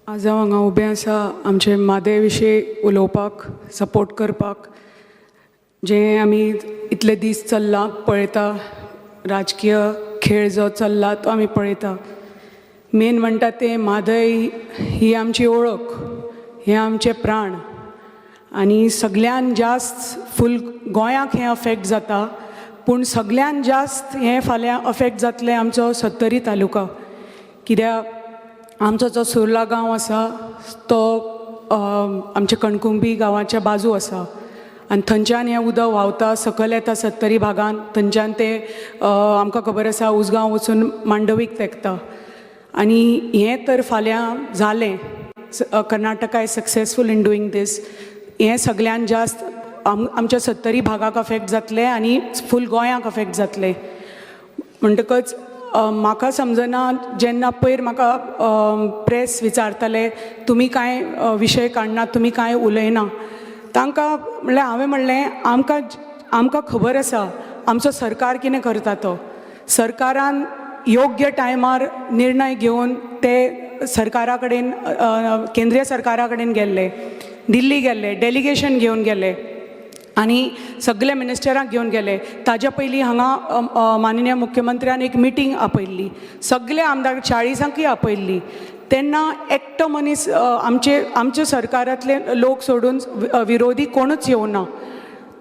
आज हांव हांगा उबें आसा आमचे म्हादय विशीं उलोवपाक, support करपाक. जें आमी इतले दीस चल्लां पळयता, राजकीय खेळ जो चल्ला तो आमी पळयता. मेन म्हणटा तें म्हादय ही आमची ओळख, हें आमचें प्राण, आनी सगळ्यान जास्त फूल गोंयाक हें अफेक्ट जाता. पूण सगळ्यान जास्त हें फाल्यां अफेक्ट जातलें आमचो सत्तरी तालुका, कित्याक आमचो जो सुर्ला गांव आसा तो आमच्या कणकुंबी गांवाच्या बाजू आसा आनी थंयच्यान हें उदक व्हांवता सकयल येता सत्तरी भागान. थंयच्यान तें आमकां खबर आसा उसगांव वचून मांडवीक तेंकता. आनी हें तर फाल्यां जालें, Karnataka is successful in doing this, हें सगळ्यान जास्त आमच्या सत्तरी भागाक अफेक्ट जातलें आनी फूल गोंयाक अफेक्ट जातलें. म्हणटकच म्हाका समजना, जेन्ना पयर म्हाका प्रेस विचारताले तुमी कांय विशय काडना, तुमी कांय उलयना, तांकां म्हणल्यार हांवें म्हणलें आमकां आमकां खबर आसा आमचो सरकार कितें करता तो. सरकारान योग्य टायमार निर्णय घेवन ते सरकारा कडेन, केंद्रीय सरकारा कडेन गेल्ले, दिल्ली गेल्ले, डेलिगेशन घेवन गेले आनी सगळे मिनिस्टरांक घेवन गेले. ताज्या पयलीं हांगा माननीय मुख्यमंत्र्यान एक मिटींग आपयल्ली, सगळे आमदार 40ांकय आपयल्ली. तेन्ना एकटो मनीस आमचे आमच्या सरकारांतले लोक सोडून विरोधी कोणूच येवना.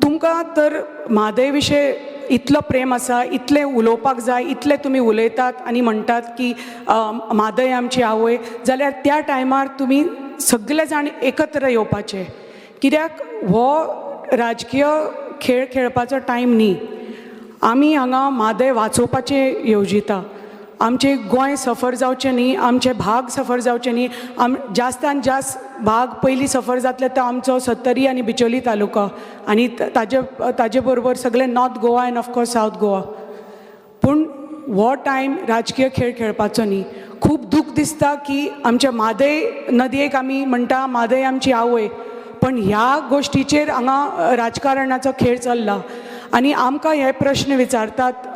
तुमकां तर म्हादय विशय इतलो प्रेम आसा, इतलें उलोवपाक जाय, इतलें तुमी उलयतात आनी म्हणटात की म्हादय आमची आवय, जाल्यार त्या टायमार तुमी सगळे जाण एकत्र येवपाचे. कित्याक हो राजकीय खेळ खेळपाचो टायम न्ही. आमी हांगा म्हादय वाचोवपाचें येवजिता. आमचें गोंय सफर जावचें न्ही, आमचे भाग सफर जावचे न्ही. जास्तान जास्त भाग पयलीं सफर जातले तो आमचो सत्तरी आनी बिचोली तालुका आनी ताजे बरोबर सगळे North Goa and of course South Goa. पूण हो टायम राजकीय खेळ खेळपाचो न्ही. खूब दूख दिसता की आमच्या म्हादय नदयेक आमी म्हणटा म्हादय आमची आवय, पण ह्या गोश्टीचेर हांगा राजकारणाचो खेळ चल्ला आनी आमकां हे प्रश्न विचारतात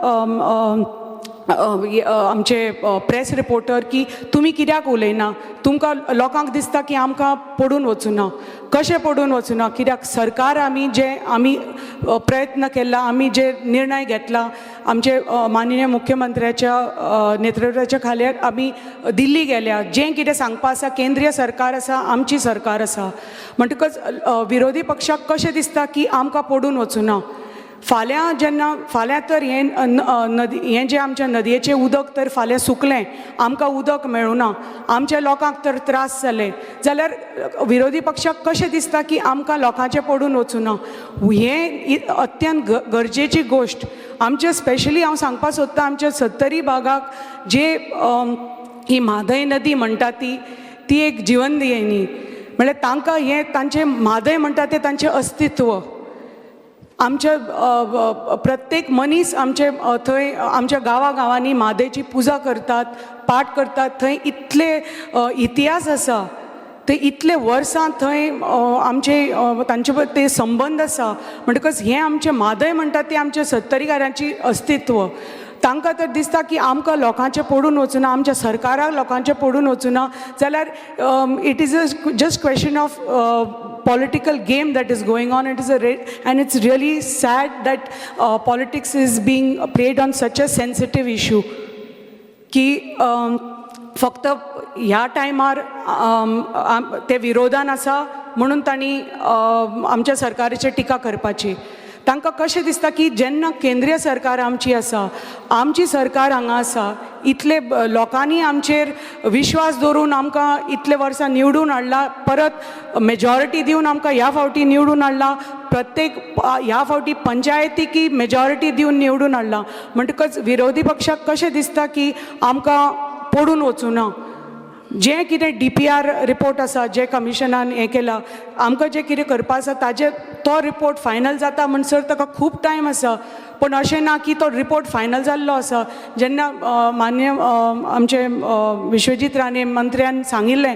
आमचे प्रेस रिपोर्टर की तुमी कित्याक उलयना, तुमकां लोकांक दिसता की आमकां पडून वचुना. कशें पडून वचुना? कित्याक सरकार आमी जे आमी प्रयत्न केला, आमी जे निर्णय घेतला, आमचे माननीय मुख्यमंत्र्याच्या नेतृत्वाच्या खाल्यार आमी दिल्ली गेल्या, जें कितें सांगपा आसा केंद्रीय सरकार आसा, आमची सरकार आसा. म्हणटकच विरोधी पक्षाक कशें दिसता की आमकां पडून वचुना. फाल्यां जेन्ना फाल्यां तर हें नदी हें जें आमच्या नदयेचें उदक तर फाल्यां सुकलें, आमकां उदक मेळुना, आमच्या लोकांक तर त्रास जाले, जाल्यार विरोधी पक्षाक कशें दिसता की आमकां लोकांचें पडून वचुना. हें अत्यंत गरजेची गोश्ट. आमचे स्पेशली हांव सांगपाक सोदतां आमच्या सत्तरी भागाक जे ही म्हादय नदी म्हणटा ती एक जिवनदायिनी, म्हणल्यार तांकां हें तांचें म्हादय म्हणटा तें तांचें अस्तित्व. आमच्या प्रत्येक मनीस आमचे थंय आमच्या गांवा गांवांनी म्हादयची पुजा करतात, पाठ करतात. थंय इतले इतिहास आसा, ते इतले वर्सां थंय आमचे तांचे ते संबंद आसा. म्हणटकच हें आमचें म्हादय म्हणटा तें आमच्या सत्तरीकारांची अस्तित्व. तांकां तर दिसता की आमकां लोकांचें पडून वचुना, आमच्या सरकाराक लोकांचें पडून वचुना, जाल्यार it is a just question of political game that is going on. It is and it's really sad that politics is being played on such a sensitive issue की फक्त ह्या टायमार ते विरोधान आसा म्हणून तांणी आमच्या सरकाराचेर टिका करपाची. तांकां कशें दिसता की जेन्ना केंद्रीय सरकार आमची आसा, आमची सरकार हांगा आसा, इतले लोकांनी आमचेर विश्वास दवरून आमकां इतले वर्सां निवडून हाडला, परत मेजॉरिटी दिवन आमकां ह्या फावटी निवडून हाडला, प्रत्येक ह्या फावटी पंचायतीकी मेजॉरिटी दिवन निवडून हाडला. म्हणटकच विरोधी पक्षाक कशें दिसता की आमकां पडून वचुना. जें कितें DPR report आसा, जे कमिशनान हें केलां, आमकां जें कितें करपा आसा ताजें तो रिपोर्ट फायनल जाता म्हणसर ताका खूब टायम आसा. पूण अशें ना की तो रिपोर्ट फायनल जाल्लो आसा. जेन्ना मान्य आमचे विश्वजीत राणे मंत्र्यान सांगिल्लें,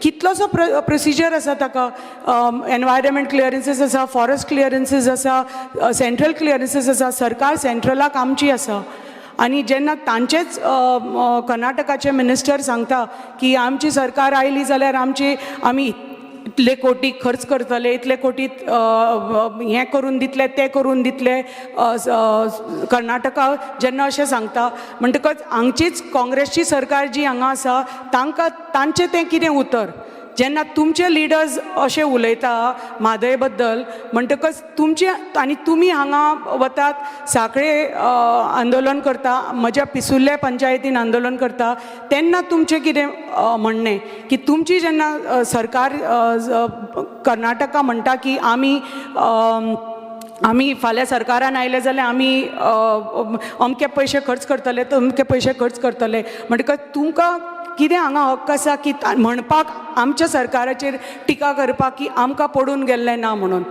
कितलोसो प्रोसिजर आसा ताका, एनवायरमेंट क्लियरन्सीस आसा, फॉरेस्ट क्लियरन्सीस आसा, सेंट्रल क्लियरन्सीस आसा, सरकार सेंट्रलाक आमची आसा. आनी जेन्ना तांचेच कर्नाटकाचे मिनिस्टर सांगता की आमची सरकार आयली जाल्यार आमची आमी इतले कोटी खर्च करतले, इतले कोटी हें करून दितले, तें करून दितले, कर्नाटका जेन्ना अशें सांगता, म्हणटकच हांगचीच काँग्रेसची सरकार जी हांगा आसा तांकां तांचें तें कितें उतर. जेन्ना तुमचे लिडर्स अशें उलयता म्हादय बद्दल म्हणटकच तुमचे आनी तुमी हांगा वतात साखळे आंदोलन करता, म्हज्या पिसुर्ले पंचायतीन आंदोलन करता, तेन्ना तुमचें कितें म्हणणें की तुमची जेन्ना सरकार कर्नाटका म्हणटा की आमी आमी फाल्यां सरकारान आयले जाल्यार आमी अमके पयशे खर्च करतले, तमके पयशे खर्च करतले, म्हणटकच तुमकां कितें हांगा हक्क आसा की म्हणपाक आमच्या सरकाराचेर टिका करपाक की आमकां पडून गेल्लें ना म्हणून?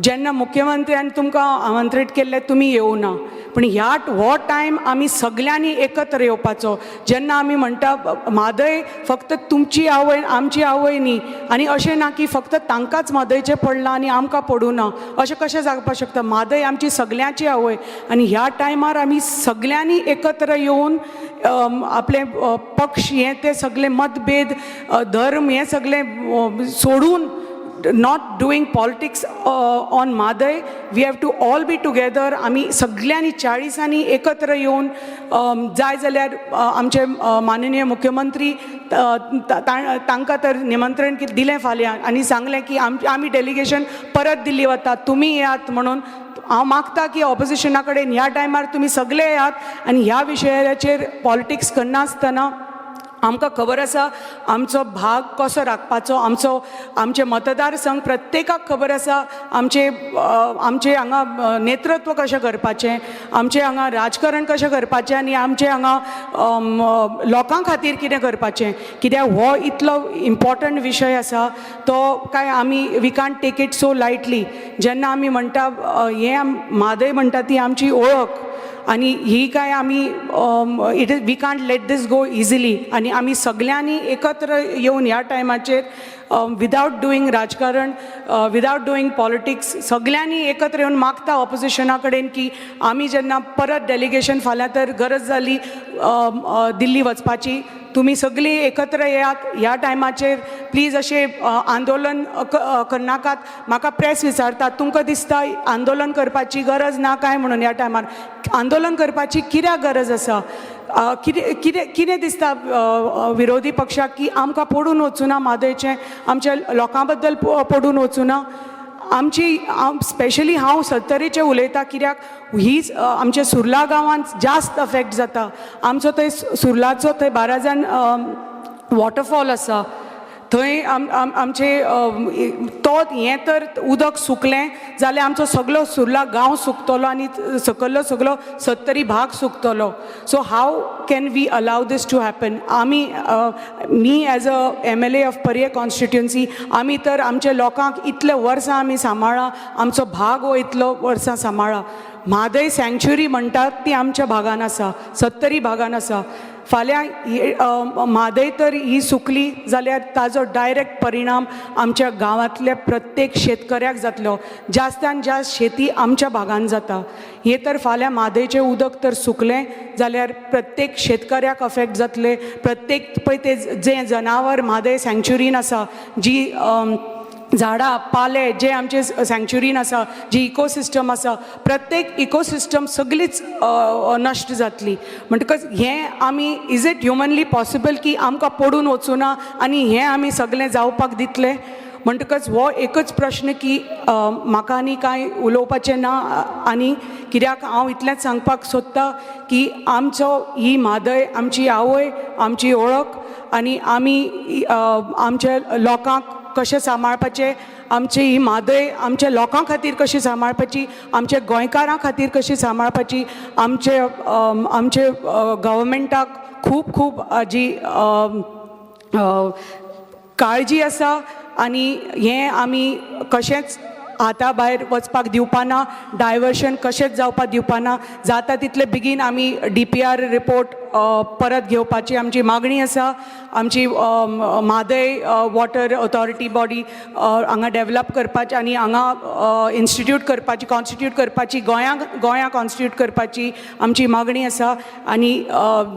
जेन्ना मुख्यमंत्र्यान तुमकां आमंत्रीत केल्लें तुमी येवना, पूण ह्या हो टायम आमी सगल्यांनी एकत्र येवपाचो. जेन्ना आमी म्हणटा म्हादय फक्त तुमची आवय आमची आवय न्ही, आनी अशें ना की फक्त तांकांच म्हादयचें पडलां आनी आमकां पडूं ना, अशें कशें जावपाक शकता? म्हादय आमची सगल्यांची आवय आनी ह्या टायमार आमी सगल्यांनी एकत्र येवन आपले पक्ष हें ते सगळे मतभेद, धर्म हें सगळें सोडून, not doing politics on Mhadei, we have to all be together. आमी सगल्यांनी 40 एकत्र येवन जाय जाल्यार आमचे माननीय मुख्यमंत्री तांकां तर निमंत्रण दिलें फाल्यां आनी सांगलें की आमी डेलिगेशन परत दिल्ली वता, तुमी येयात म्हणून. हांव मागता की ऑपोजिशना कडेन ह्या टायमार तुमी सगळे येयात आनी ह्या विशयाचेर पॉलिटिक्स करनासतना, आमकां खबर आसा आमचो भाग कसो राखपाचो, आमचो आमचे मतदारसंघ प्रत्येकाक खबर आसा, आमचे आमचे हांगा नेतृत्व कशें करपाचें, आमचें हांगा राजकारण कशें करपाचें आनी आमचें हांगा लोकां खातीर कितें करपाचें. कित्याक हो इतलो इम्पॉर्टंट विशय आसा तो काय आमी we can't take it so lightly. जेन्ना आमी म्हणटा हें म्हादय म्हणटा ती आमची ओळख आनी ही काय आमी it is we can't let this go easily. आनी आमी सगल्यांनी एकत्र येवन ह्या टायमाचेर विदावट डुईंग राजकारण, विदावट डुईंग पॉलिटिक्स, सगल्यांनी एकत्र येवन मागता ऑपोजिशना कडेन की आमी जेन्ना परत डेलिगेशन फाल्यां तर गरज जाली दिल्ली वचपाची, तुमी सगळीं एकत्र येयात ह्या टायमाचेर. प्लीज अशें आंदोलन करनाकात. म्हाका प्रेस विचारतात, तुमकां दिसता आंदोलन करपाची गरज ना काय म्हणून? ह्या टायमार आंदोलन करपाची कित्याक गरज आसा? कितें कितें कितें दिसता विरोधी पक्षाक की आमकां पडून वचूना म्हादयचें, आमच्या लोकां बद्दल पडून वचूना? आमची स्पेशली हांव सत्तरीचें उलयतां कित्याक हीच आमच्या सुर्ला गांवांत जास्त अफेक्ट जाता. आमचो थंय सुर्लाचो थंय बाराजान वॉटरफॉल आसा, थंय आमचे तो हें तर उदक सुकलें जाल्यार आमचो सगलो सुर्ला गांव सुकतलो आनी सकयलो सगलो सत्तरी भाग सुकतलो. So how can we allow this to happen? आमी me as a MLA of Parye constituency, आमी तर आमच्या लोकांक इतले वर्सां आमी सांबाळ्ळा, आमचो भाग हो इतलो वर्सां सांबाळ्ळा. म्हादय सँक्च्युरी म्हणटात ती आमच्या भागान आसा, सत्तरी भागान आसा. फाल्यां म्हादय तर ही सुकली जाल्यार ताजो डायरेक्ट परिणाम आमच्या गांवांतल्या प्रत्येक शेतकऱ्याक जातलो. जास्तान जास्त शेती आमच्या भागान जाता. हे तर फाल्यां म्हादयचें उदक तर सुकलें जाल्यार प्रत्येक शेतकऱ्याक अफेक्ट जातले. प्रत्येक पळय ते जे जनावर म्हादय सँक्च्युरीन आसा, जी झाडां पाले जे आमचे सँक्च्युरीन आसा, जी इकोसिस्टम आसा, प्रत्येक इकोसिस्टम सगळीच नश्ट जातली. म्हणटकच हें आमी is it humanly possible की आमकां पडून वचूना आनी हें आमी सगळें जावपाक दितले? म्हणटकच हो एकच प्रश्न की म्हाका आनी कांय उलोवपाचें ना. आनी कित्याक हांव इतलेंच सांगपाक सोदतां की आमचो ही म्हादय आमची आवय, आमची ओळख आनी आमी आमच्या लोकांक कशें सांबाळपाचें, आमची ही म्हादय आमच्या लोकां खातीर कशी सांबाळपाची, आमच्या गोंयकारां खातीर कशी सांबाळपाची. आमचे आमचे गव्हर्मेंटाक खूब खूब हाजी काळजी आसा आनी हें आमी कशेंच हाता भायर वचपाक दिवपाना, डायवर्शन कशेंच जावपाक दिवपाना. जाता तितले बेगीन आमी DPR report परत घेवपाची आमची मागणी आसा. आमची म्हादय वॉटर ऑथॉरिटी बॉडी हांगा डेवलप करपाची आनी हांगा इन्स्टिट्यूट करपाची, कॉन्स्टिट्यूट करपाची, गोंया कॉन्स्टिट्यूट करपाची आमची मागणी आसा. आनी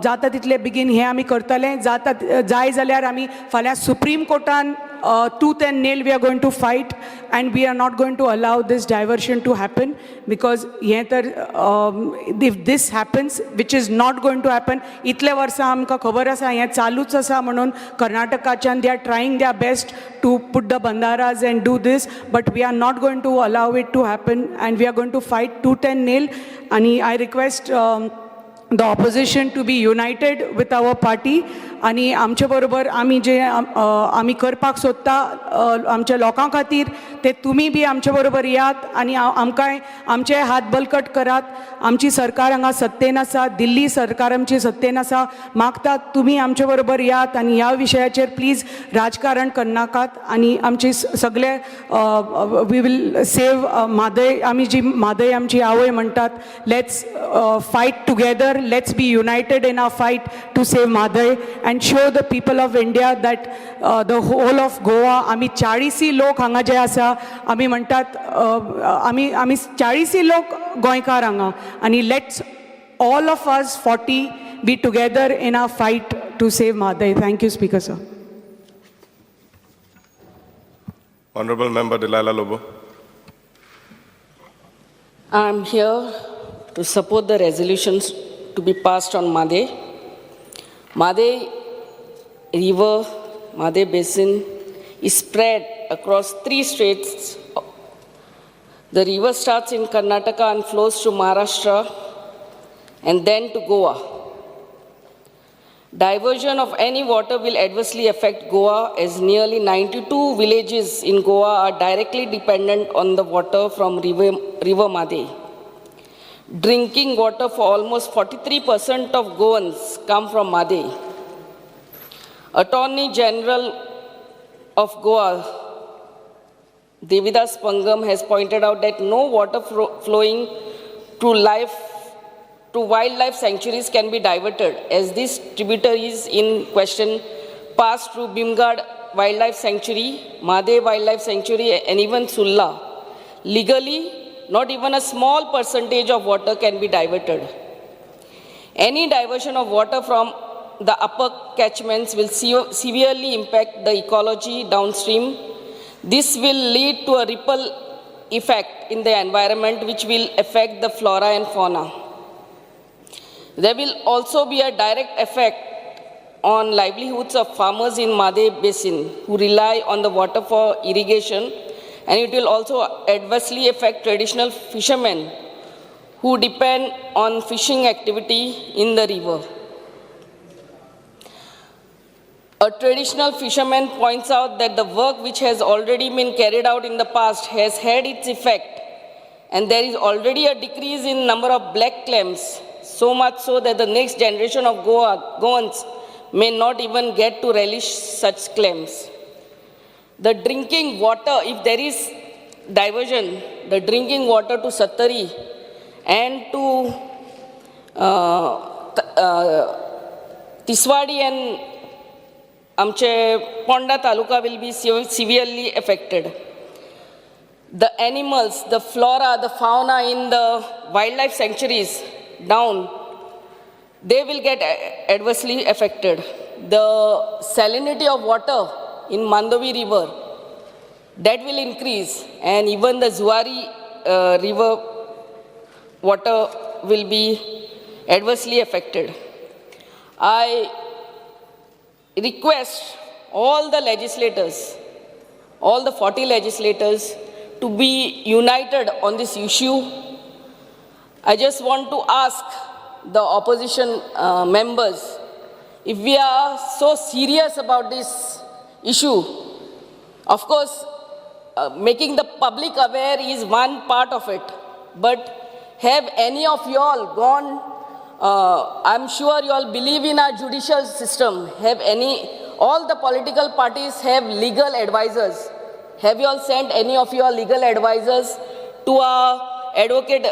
जाता तितले बेगीन हें आमी करतले. जाता जाय जाल्यार आमी फाल्यां supreme कोर्टान Tooth and nail we are going to fight and we are not going to allow this diversion to happen, because हें तर if this happens, which is not going to happen, इतले वर्सां आमकां खबर आसा हें चालूच आसा म्हणून कर्नाटकाच्यान they are trying their best to put the bandharas and do this, but we are not going to allow it to happen and we are going to fight tooth and nail. आनी I request the opposition to be united with our party आनी आमचे बरोबर आमी जे आमी करपाक सोदता आमच्या लोकां खातीर ते तुमी बी आमचे बरोबर येयात आनी आमकांय आमचे हात बलकट करात. आमची सरकार हांगा सत्तेन आसा, दिल्ली सरकार आमची सत्तेन आसा, मागतात तुमी आमचे बरोबर येयात आनी ह्या विशयाचेर प्लीज राजकारण करनाकात आनी आमची सगळे we will save Mhadei. आमी जी म्हादय आमची आवय म्हणटात, let's fight together, let's be united in our fight to save Mhadei and show the people of India that the whole of Goa, आमी 40 लोक हांगा जे आसा आमी म्हणटात आमी आमी 40 लोक गोंयकार हांगा आनी let's all of us 40 be together in our fight to save Mhadei. Thank you, Speaker sir. Honorable Member Delilah Lobo. I am here to support the resolutions to be passed on Mhadei. Mhadei River, Mhadei Basin is spread across 3 states. The river starts in Karnataka and flows to Maharashtra and then to Goa. Diversion of any water will adversely affect Goa, as nearly 92 villages in Goa are directly dependent on the water from River Mhadei. Drinking water for almost 43% of Goans come from Mhadei. Attorney General of Goa, Devidas Pangam, has pointed out that no water flowing to wildlife sanctuaries can be diverted, as these tributaries in question pass through Bhimgad Wildlife Sanctuary, Mhadei Wildlife Sanctuary, and even Sulla. Legally, not even a small percentage of water can be diverted. Any diversion of water from the upper catchments will severely impact the ecology downstream. This will lead to a ripple effect in the environment, which will affect the flora and fauna. There will also be a direct effect on livelihoods of farmers in Mhadei Basin who rely on the water for irrigation, and it will also adversely affect traditional fishermen who depend on fishing activity in the river. A traditional fisherman points out that the work which has already been carried out in the past has had its effect, and there is already a decrease in number of black clams, so much so that the next generation of Goans may not even get to relish such clams. The drinking water, if there is diversion, the drinking water to Sattari and to Tiswadi and Amche Ponda Taluka will be severely affected. The animals, the flora, the fauna in the wildlife sanctuaries down, they will get adversely affected. The salinity of water in Mandovi River, that will increase, and even the Zuari River water will be adversely affected. I request all the legislators, all the 40 legislators, to be united on this issue. I just want to ask the opposition members, if we are so serious about this issue, of course, making the public aware is one part of it, but have any of you all gone, I'm sure you all believe in our judicial system, have any, all the political parties have legal advisors. Have you all sent any of your legal advisors to our Advocate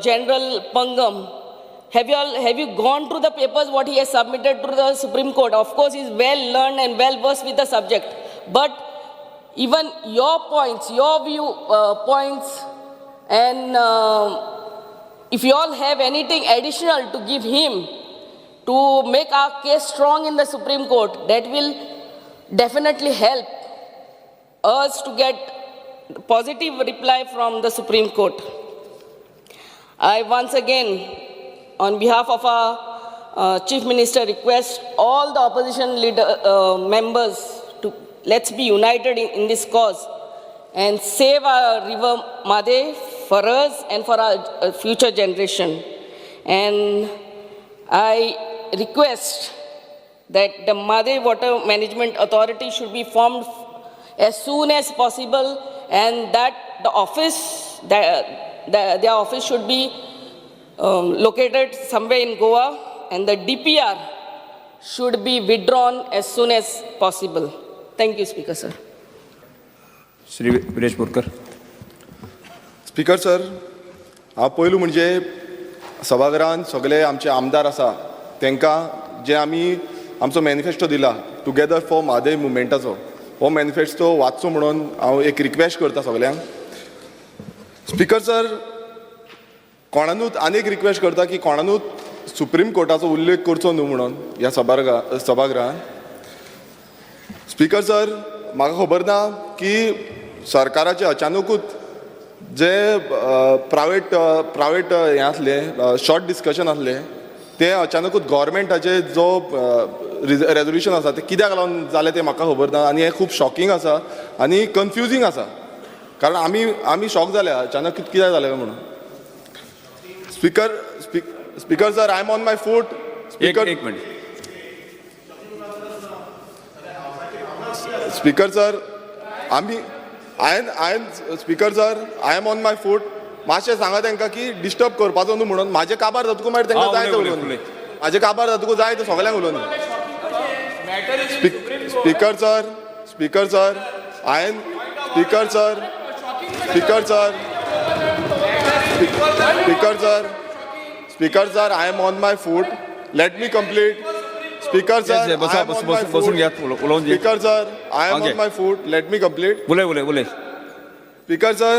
General Pangam? Have you gone through the papers what he has submitted to the Supreme Court? Of course, he is well learned and well versed with the subject. But even your points, your view points, and if you all have anything additional to give him to make our case strong in the Supreme Court, that will definitely help us to get positive reply from the Supreme Court. I once again, on behalf of our Chief Minister, request all the opposition leader members to let's be united in this cause and save our river Mhadei for us and for our future generation. And I request that the Mhadei Water Management Authority should be formed as soon as possible, and that the office, their office should be located somewhere in Goa, and the DPR should be withdrawn as soon as possible. Thank you, Speaker, sir. Shri Viresh Borkar. Speaker sir, हांव पयलू म्हणजे सभाघरान सगळे आमचे आमदार आसा तांकां जे आमी आमचो मॅनिफेस्टो दिला टुगेदर फॉर म्हादय मुवमेंटाचो, हो मॅनिफेस्टो वाचचो म्हणून हांव एक रिक्वेस्ट करता सगल्यांक. स्पीकर सर, कोणानूच आनी एक रिक्वेस्ट करता की कोणानूच सुप्रीम कोर्टाचो उल्लेख करचो न्हू म्हणून ह्या सभागृहान. स्पीकर सर, म्हाका खबर ना की सरकाराचे अचानकूच जे प्रायवेट प्रायवेट हें आसलें, शॉर्ट डिस्कशन आसलें, तें अचानकूच गव्हर्मेंटाचे जो रेजोल्युशन आसा तें कित्याक लागून जालें तें म्हाका खबर ना, आनी हें खूब शॉकिंग आसा आनी कन्फ्युजींग आसा, कारण आमी आमी शॉक जाल्या अचानक कित्याक जालें म्हणून. Speaker speaker sir, I am on my foot. Speaker, एक मिनिट. स्पीकर सर, आमी हांवें speaker sir, I am on my foot. मातशें सांगा तांकां की डिस्टर्ब करपाचो न्हू म्हणून. म्हाजें काबार जातकूच मागीर तांकां जाय तें उलोवन, म्हाजें काबार जातकूच जाय तें सगल्यांक उलोवन. स्पीकर सर, स्पीकर सर, हांवें speaker sir, speaker sir, speaker sir, speaker sir, I am on my foot. Let me complete. Speaker sir, I am on my foot. Speaker sir, I am on my foot. Let me complete. उलय उलय उलय. Speaker sir,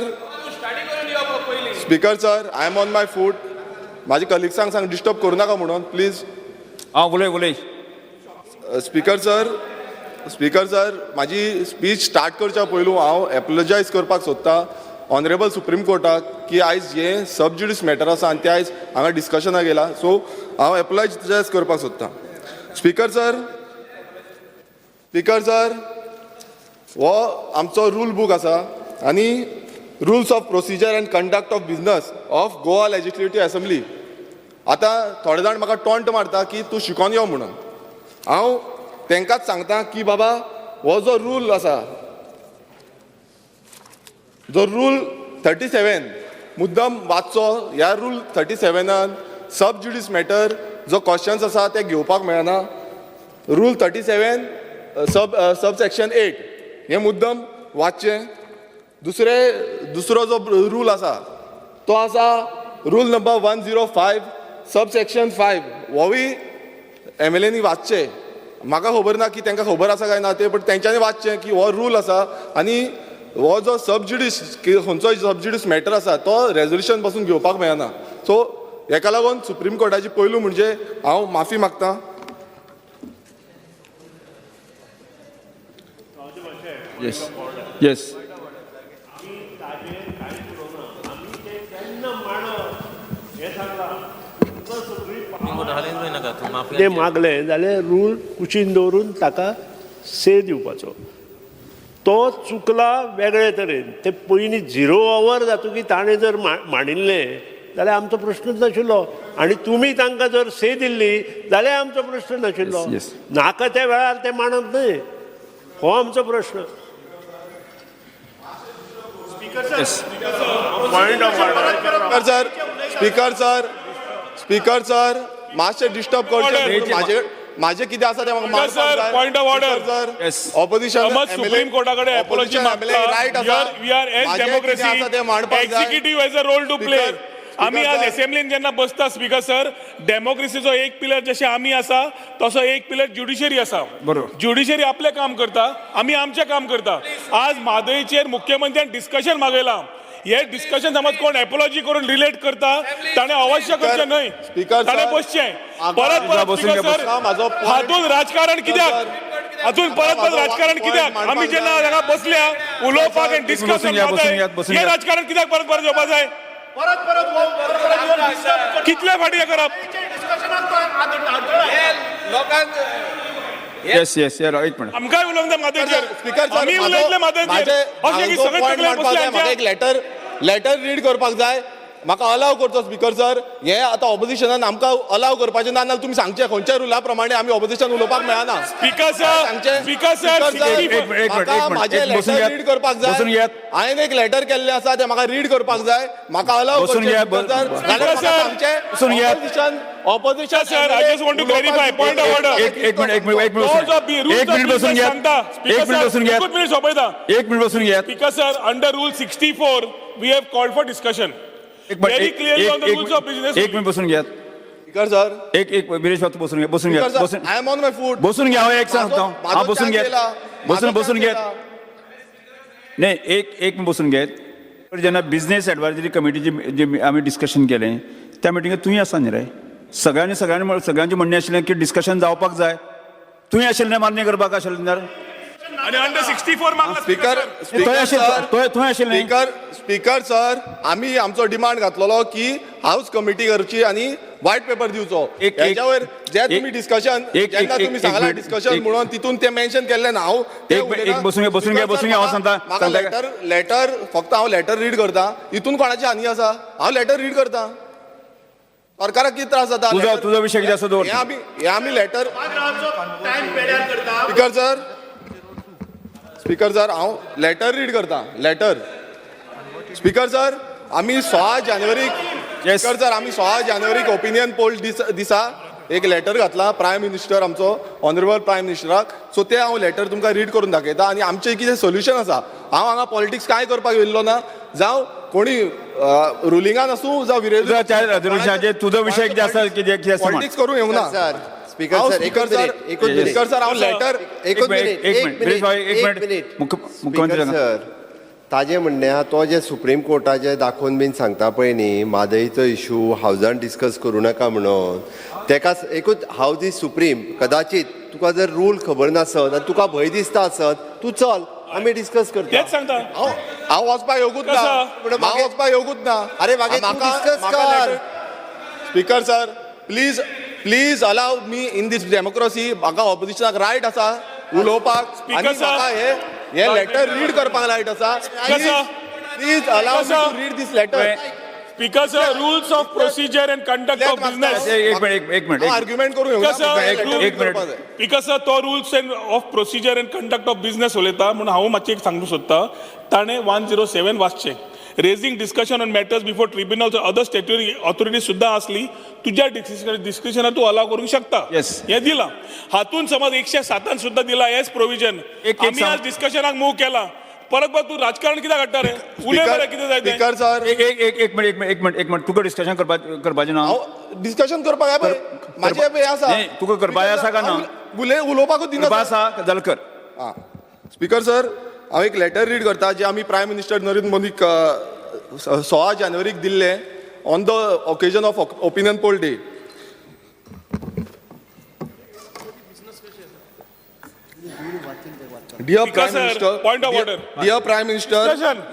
speaker sir, I am on my foot. म्हाजे कलिग्सांक सांग disturb करूं नाका म्हणून please. आं, उलय उलय. स्पीकर सर, स्पीकर सर, म्हाजी स्पीच स्टार्ट करच्या पयलू हांव एपोलोजायज करपाक सोदता ऑनरेबल सुप्रीम कोर्टाक की आयज हें सब ज्युडीस मॅटर आसा आनी तें आयज हांगा डिस्कशनाक येयला, सो हांव एपोलोजायज करपाक सोदता. स्पीकर सर, स्पीकर सर, हो आमचो रूल बूक आसा आनी rules of procedure and conduct of business of Goa legislative assembly. आतां थोडे जाण म्हाका टॉन्ट मारता की तूं शिकोन यो म्हणून. हांव तांकांच सांगता की बाबा हो जो रूल आसा, जो रूल 37 मुद्दम वाचचो. ह्या रूल 37 सब ज्युडीस मॅटर जो क्वेश्चन्स आसा ते घेवपाक मेळना. रूल 37 सब सेक्शन 8 हे मुद्दम वाचचें. दुसरो जो रूल आसा तो आसा रूल नंबर 105 सब सेक्शन 5, होवूय एमएलएनी वाचचें. म्हाका खबर ना की तांकां खबर आसा काय ना तें, बट तेंच्यांनी वाचचें की हो रूल आसा आनी हो जो सब ज्युडीस खंयचोय सब ज्युडीस मॅटर आसा तो रेजोल्युशन पासून घेवपाक मेळना. सो हेका लागून सुप्रीम कोर्टाची पयलू म्हणजे हांव माफी मागता. Yes yes. ते मागलें जाल्यार रूल कुशीन दवरून ताका से दिवपाचो. तो चुकला वेगळे तरेन. ते पयलीं 0 our जातकीर ताणें जर मांडिल्लें जाल्यार आमचो प्रश्नच नाशिल्लो, आनी तुमी तांकां जर से दिल्ली जाल्यार आमचो प्रश्न नाशिल्लो. नाका त्या वेळार ते मांडप न्हय, हो आमचो प्रश्न. Sir, speaker sir, speaker sir, मातशें डिस्टर्ब करचें. म्हाजें कितें आसा तें म्हाका. Sir, point of order. Sir, opposition supreme Carta कडेन एपोलॉजी मागता. We are as democracy, executive has a role to play. आमी आज असेंब्लीन जेन्ना बसता स्पीकर सर, डेमोक्रेसीचो एक पिलर जशें आमी आसा तसो एक पिलर ज्युडिशरी आसा. बरोबर. ज्युडिशरी आपलें काम करता, आमी आमचें काम करता. आज म्हादयचेर मुख्यमंत्र्यान डिस्कशन मागयलां. हे डिस्कशन समज कोण एपोलॉजी करून रिलेट करता ताणें अवश्य करचें न्हय, ताणें बसचें. परत परत स्पीकर सर, हातूंत राजकारण कित्याक? अजून परत परत राजकारण कित्याक? आमी जेन्ना हांगा बसल्या उलोवपाक आनी डिस्कस हे राजकारण कित्याक परत परत येवपा जाय? कितले फाटी हें करप? येस येस एक मिनिट, आमकांय उलोवंक जाय म्हादयचेर. आमी उलयतले म्हादयचेर. अशें की सगळे तकलेर बसले. एक लेटर रीड करपाक जाय, म्हाका अलाव करचो स्पीकर सर. हे आतां ऑपोजिशनान आमकां अलाव करपाचें ना, नाल्यार तुमी सांगचें खंयच्या रुला प्रमाणे आमी ऑपोजिशन उलोवपाक मेळना. स्पीकर सर, स्पीकर सर, म्हाका म्हाजें लेटर रीड करपाक जाय. हांवें एक लेटर केल्लें आसा तें म्हाका रीड करपाक जाय, म्हाका अलाव करचें स्पीकर सर. नाल्यार म्हाका सांगचें opposition opposition sir, I just want to clarify point of order. एक मिनिट, एक मिनिट, एक मिनिट बसून घेयात. एक मिनिट बसून घेयात. एकूच मिनिट सोंपयता. एक मिनिट बसून घेयात. Speaker sir, under rule 64 we have called for discussion. एक मिनिट बसून घेयात स्पीकर सर. एक एक विरेश बाब बसून घ्या, बसून घ्या, बसून. I am on my foot. बसून घ्या. एक सांगता हांव, बसून घेत, बसून बसून घेत नाही. एक एक मिनिट बसून घेत. जेन्ना बिझनेस एडवायजरी कमिटीची जे आमी डिस्कशन केलें त्या मिटिंगेत तुवें आसा न्ही रे? सगळ्यांनी सगळ्यांनी सगळ्यांचें म्हणणें आशिल्लें की डिस्कशन जावपाक जाय. तुवें आशिल्लें मान्य करपाक आशिल्लें. आनी अंडर 64 मागला स्पीकर. स्पीकर स्पीकर सर, आमी आमचो डिमांड घातलेलो की हाऊस कमिटी करची आनी व्हायट पेपर दिवचो. हेच्यावयर जे तुमी डिस्कशन जेन्ना तुमी सांगला डिस्कशन म्हणून तितून ते मेन्शन केल्लें ना. हांव बसून बसून घे, बसून घे. हांव सांगता म्हाका लेटर लेटर फक्त हांव लेटर रीड करता. हितून कोणाची हानी आसा? हांव लेटर रीड करता. सरकाराक कितें त्रास जाता? तुजो विशय कितें आसा दवर. हे आमी letter speaker sir, speaker sir, हांव लेटर रीड करता. लेटर स्पीकर सर, आमी 16 जानेवारीक स्पीकर सर, आमी 16 जानेवारीक ओपिनियन पोल दिसा एक लेटर घातला प्रायम मिनिस्टर आमचो ऑनरेबल प्रायम मिनिस्टराक. सो ते हांव लेटर तुमकां रीड करून दाखयता आनी आमचें कितें सोल्युशन आसा. हांव हांगा पॉलिटिक्स कांय करपाक येयल्लो ना, जावं कोणी रुलिंगान आसूं जावं विरोधी, तुजो विशय कितें आसा कितें पॉलिटिक्स करूंक येवंक ना. स्पीकर सर, स्पीकर सर, हांव लेटर एक मिनिट. मुख्यमंत्री सर, ताजें म्हणणें आहा तो जे सुप्रीम कोर्टाचे दाखोवन बीन सांगता पळय न्ही म्हादयचो इशू हावजान डिस्कस करूं नाका म्हणून, तेका एकूच हावज is supreme. कदाचित तुका जर रूल खबर नासत आनी तुका भंय दिसता आसत, तूं चल आमी डिस्कस करता. तेच सांगता हांव वचपाक येवकूच ना, हांव वचपाक येवकूच ना. अरे मागीर डिस्कस कर. Speaker sir, please please allow me in this democracy. म्हाका ऑपोजिशनाक रायट आसा उलोवपाक आनी म्हाका हे लेटर रीड करपाक रायट आसा. Please allow me to read this letter. Speaker sir, rules of procedure and conduct of business. एक मिनिट, एक मिनिट, आर्ग्युमेंट करूं एक मिनिट. स्पीकर सर, तो rules and of procedure and conduct of business उलयता म्हणून हांव मातशें एक सांगूंक सोदता. ताणें 107 वाचचें. Raising discussion on matters before tribunals other statutory authority सुद्दां आसली तुज्या डिस्क्रिशनाक तूं अलाव करूंक शकता. हें दिलां हातून समज 107 सुद्दां दिला हेच प्रोविजन. आमी आज डिस्कशनाक मूव केला. परत परत तूं राजकारण कित्याक हाडटा रे? उलय मरे कितें जाय तें. स्पीकर सर, एक एक एक मिनिट, एक मिनिट, एक मिनिट. तुका डिस्कशन करपाचें ना? डिस्कशन करपाक पळय म्हाजें हें आसा. तुका करपाचें आसा काय ना? उलोवपाकूच दिना आसा जाल्यार कर. स्पीकर सर, हांव एक लेटर रीड करता जे आमी प्रायम मिनिस्टर नरेंद्र मोदीक 16 जानेवारीक दिल्लें on the occasion of opinion poll day. Dear Prime Minister, point of order. Dear Prime Minister,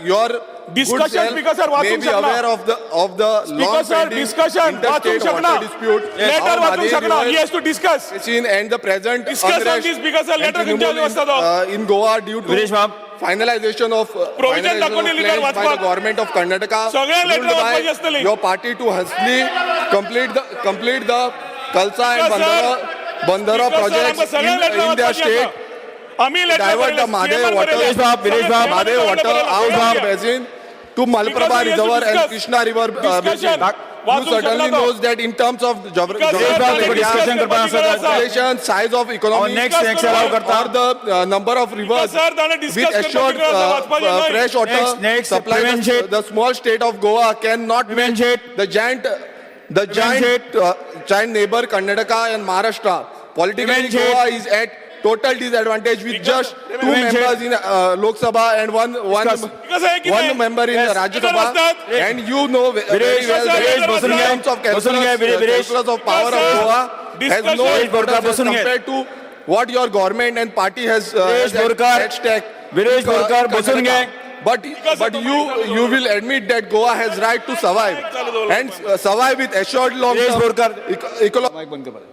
your discussion speaker sir may be aware of the long pending interstate water dispute. Letter वाचूंक शकना. He has to discuss. And the present discuss on this speaker sir. Letter खंयच्या वाचता तो? In Goa due to finalization of provision दाखोवन letter by the government of Karnataka. सगळ्या letter वाचपाची आसतली. Your party to hastily complete the Kalsa and Bandara projects in their state. Divert the Mhadei water, Mhadei water out of basin to Malaprabha Reservoir and Krishna River basin. You certainly knows that in terms of population, size of economy, or the number of rivers with assured fresh water supply, the small state of Goa cannot match the giant neighbor Karnataka and Maharashtra. Politically, Goa is at total disadvantage with just 2 members in Lok Sabha and one member in Rajya Sabha. And you know very well that in terms of calculus of power of Goa has no importance compared to what your government and party has Viresh Borkar, at stake. Viresh Borkar, बसून घे. But you will admit that Goa has right to survive and survive with assured long Viresh term Borkar. Economic. Mic बंद कर बरं.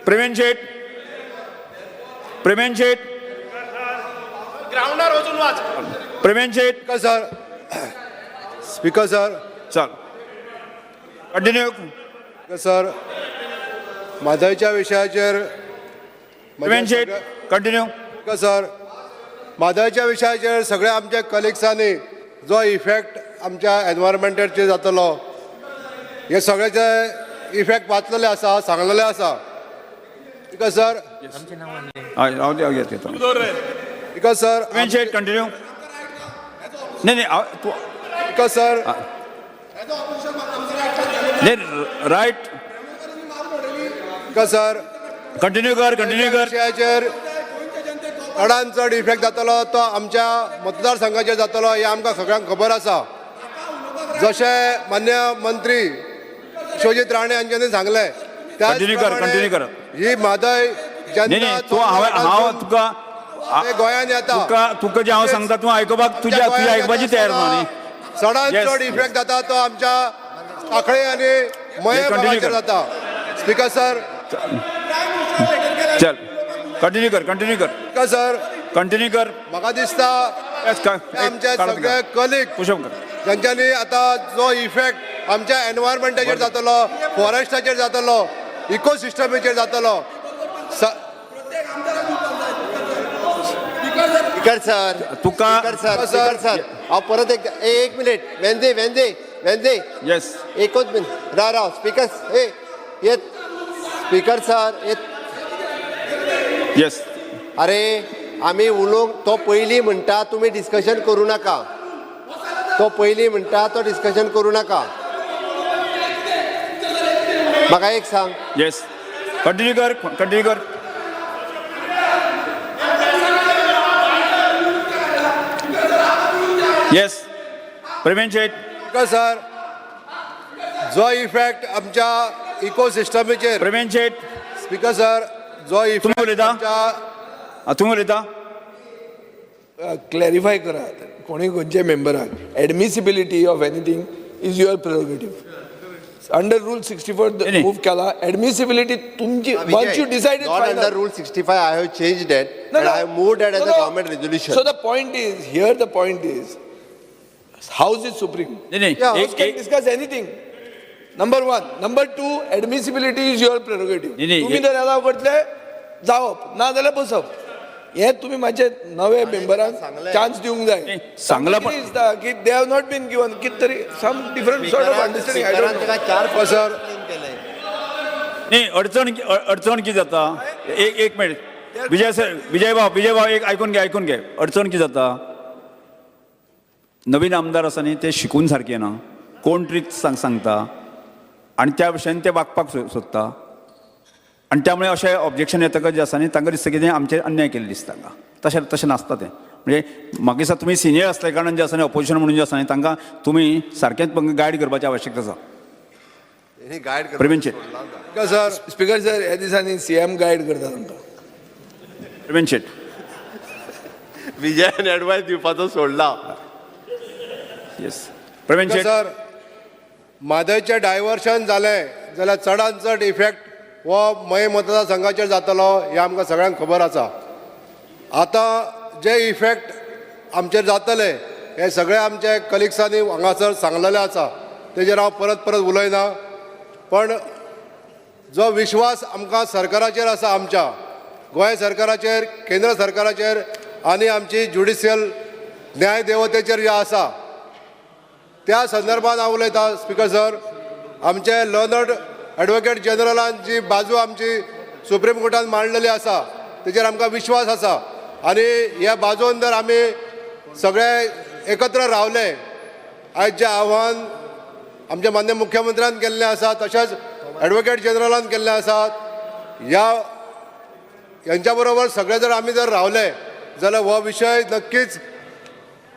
प्रवीण शेट, प्रवीण शेट, ग्राउंडार वचून वाच. प्रवीण शेट. Speaker sir, speaker sir, चल continue. Speaker sir, म्हादयच्या विशयाचेर प्रवीण शेट कंटिन्यू. स्पीकर सर, म्हादयच्या विशयाचेर सगळ्या आमच्या कलिग्सांनी जो इफेक्ट आमच्या एनवायरमेंटाचेर जातलो हे सगळ्याचे इफेक्ट वाचलेले आसा, सांगलेले आसा. स्पीकर सर, हय, हांव घेता. स्पीकर सर, प्रवीण शेट कंटिन्यू. नाही नाही, तूं स्पीकर सर, नाही रायट. स्पीकर सर, कंटिन्यू कर, कंटिन्यू कर. विशयाचेर चडान चड इफेक्ट जातलो तो आमच्या मतदारसंघाचेर जातलो हें आमकां सगळ्यांक खबर आसा. जशें मान्य मंत्री विश्वजीत राणे हांच्यांनी सांगलें कंटिन्यू कर, कंटिन्यू कर. ही म्हादय नाही नाही, तूं हांव तुका गोंयांत येता, तुका तुका जें हांव सांगता तूं आयकुपाक तुज्या तुज्या आयकुपाची तयार ना न्ही. चडान Yes, चड इफेक्ट जाता तो आमच्या सांखळे आनी मये continue भागाचेर कर. जाता. स्पीकर सर, चल कंटिन्यू कर, कंटिन्यू कर, स्पीकर सर, कंटिन्यू कर. म्हाका दिसता Yes, आमचे सगळे कलीग पुशप कर. ज्यांच्यानी आतां जो इफेक्ट आमच्या एनवायरमेंटाचेर जातलो, फॉरेस्टाचेर जातलो, इकोसिस्टमाचेर जातलो. स्पीकर सर, तुका स्पीकर सर, स्पीकर सर, हांव परत एक एक मिनीट. वेंजे वेंजे वेंजे, येस, एकूच मिनीट. राव राव स्पीकर, ए येत स्पीकर सर येत. येस. अरे आमी उलोवंक तो पयलीं म्हणटा तुमी डिस्कशन करूं नाका, तो पयलीं म्हणटा तो डिस्कशन करूं नाका. म्हाका एक सांग. येस, कंटिन्यू कर, कंटिन्यू कर. येस प्रवीण शेट. स्पीकर सर, जो इफेक्ट आमच्या इकोसिस्टमाचेर, प्रवीण शेट, स्पीकर सर, जो तुमी उलयता? आमच्या तुमी उलयता? क्लॅरिफाय करात कोणी खंयच्या मेंबराक. Admissibility of anything is your prerogative under rule 64. नाही. मूव केला एडमिसिबिलिटी तुमची, once you decide. Not under rule 65, I have changed that and I have moved that as a government resolution. So the point is, here the point is, house is supreme. नाही नाही, House can discuss anything. Number one. Number two, admissibility is your prerogative. नाही, नाही, तुम्ही जर allow करतले जावप, ना जाल्यार बसप. हे तुम्ही मातशे नवे मेंबरांक चान्स दिवंक जाय. सांगला पण- कितें दिसता की they have not been given कितें तरी some different sort of understanding. I don't know. चार सर, नाही, अडचण अडचण कितें जाता, एक एक मिनिट विजय सर, विजय भाव, विजय भाव एक आयकून घे, आयकून घे. अडचण कितें जाता, नवीन आमदार आसा न्ही ते शिकून सारके ना, कोण ट्रीक सांगता आनी त्या विशयान ते वागपाक सोदता आनी त्यामुळे अशें ऑब्जेक्शन येतकच जें आसा न्ही तांकां दिसता कितें आमचेर अन्याय केल्लो दिसता तांकां. तशें तशें नासता तें. म्हणजे म्हाका दिसता तुमी सिनियर आसल्या कारणान जें आसा न्ही ऑपोजिशन म्हणून जें आसा न्ही तांकां तुमी सारकेंच गायड करपाची आवश्यकता आसा. गायड प्रवीण शेट. स्पीकर सर, स्पीकर सर, ह्या दिसांनी सीएम गायड करता तांकां. प्रवीण शेट. विजयान एडवायस दिवपाचो सोडला. येस प्रवीण स्पीकर शेट. सर, म्हादयचें डायवर्शन जालें जाल्यार चडान चड इफेक्ट हो मये मतदारसंघाचेर जातलो हें आमकां सगळ्यांक खबर आसा. आतां जे इफेक्ट आमचेर जातले हे सगळे आमचे कलिग्सांनी हांगासर सांगलेलें आसा, तेजेर हांव परत परत उलयना. पण जो विश्वास आमकां सरकाराचेर आसा, आमच्या गोंय सरकाराचेर, केंद्र सरकाराचेर आनी आमची ज्युडिशियल न्यायदेवतेचेर जे आसा त्या संदर्भात हांव उलयतां. स्पीकर सर, आमचे लर्नड एडवोकेट जनरलान जी बाजू आमची सुप्रीम कोर्टान मांडलेली आसा तेजेर आमकां विश्वास आसा आनी ह्या बाजून जर आमी सगळे एकत्र रावले, आयज जें आव्हान आमच्या मान्य मुख्यमंत्र्यान केल्लें आसा तशेंच एडवोकेट जनरलान केल्लें आसा, ह्या हेंच्या बरोबर सगळे जर आमी जर रावले जाल्यार हो विशय नक्कीच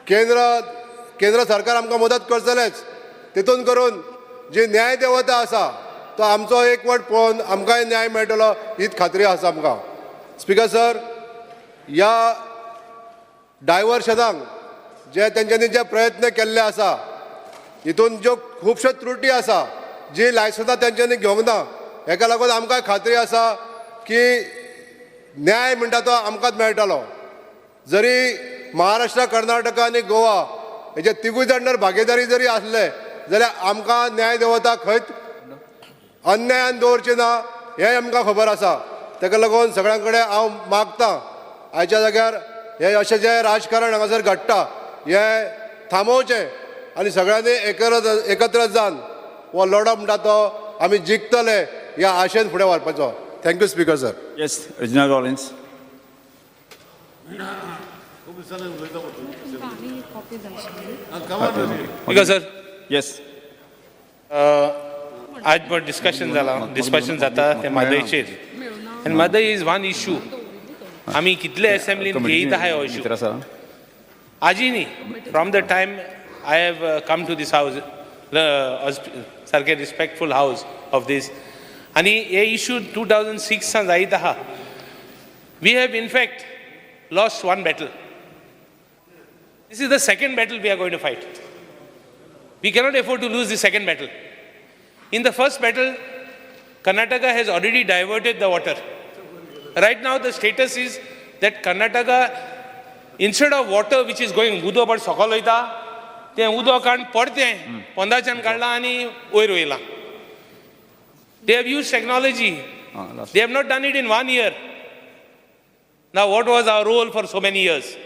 केंद्र सरकार आमकां मदत करतलेच. तितून करून जी न्यायदेवता आसा तो आमचो एकवट पळोवन आमकांय न्याय मेळटलो हीच खात्री आसा आमकां. स्पिकर सर, ह्या डायवर्शनाक जे तेंच्यांनी जे प्रयत्न केल्ले आसा हितून ज्यो खुबश्यो त्रुटी आसा, जी लायसन्सां तेंच्यांनी घेवंक ना, हेका लागून आमकां खात्री आसा की न्याय म्हणटा तो आमकांच मेळटलो. जरी महाराष्ट्र, कर्नाटका आनी गोवा हेजे तिगूय जाण जर भागीदारी जरी आसले जाल्यार आमकां न्याय देवता खंयच अन्यायान दवरचे ना हें आमकां खबर आसा. ताका लागून सगळ्यां कडेन हांव मागता आयच्या जाग्यार हें अशें जें राजकारण हांगासर घडटा हें थांबोवचें आनी सगळ्यांनी एकत्र जावन हो लढो म्हणटा तो आमी जिखतले ह्या आशेन फुडें व्हरपाचो. Thank you speaker sir. Yes, Reginald Rollins. Speaker sir. Yes. आज पण डिस्कशन जाला, डिस्कशन जाता ते म्हादयचेर, आनी म्हादय is one issue. आमी कितले असेंब्लीन घेयत आहाय हो इशू आजी न्ही. From the time I have come to this house, सारकें रिस्पेक्टफूल हावज ऑफ these, आनी हे इशू 2006 जायत आहा. We have in fact lost one battle. This is the second battle we are going to fight. We cannot afford to lose the second battle. In the first battle, Karnataka has already diverted the water. Right now, the status is that Karnataka, instead of water which is going उदो पण सकल वयता, तें उदक काडून परतें पोंदाच्यान काडलां आनी वयर वयलां. They have used technology. They have not done it in 1 year. Now, what was our role for so many years?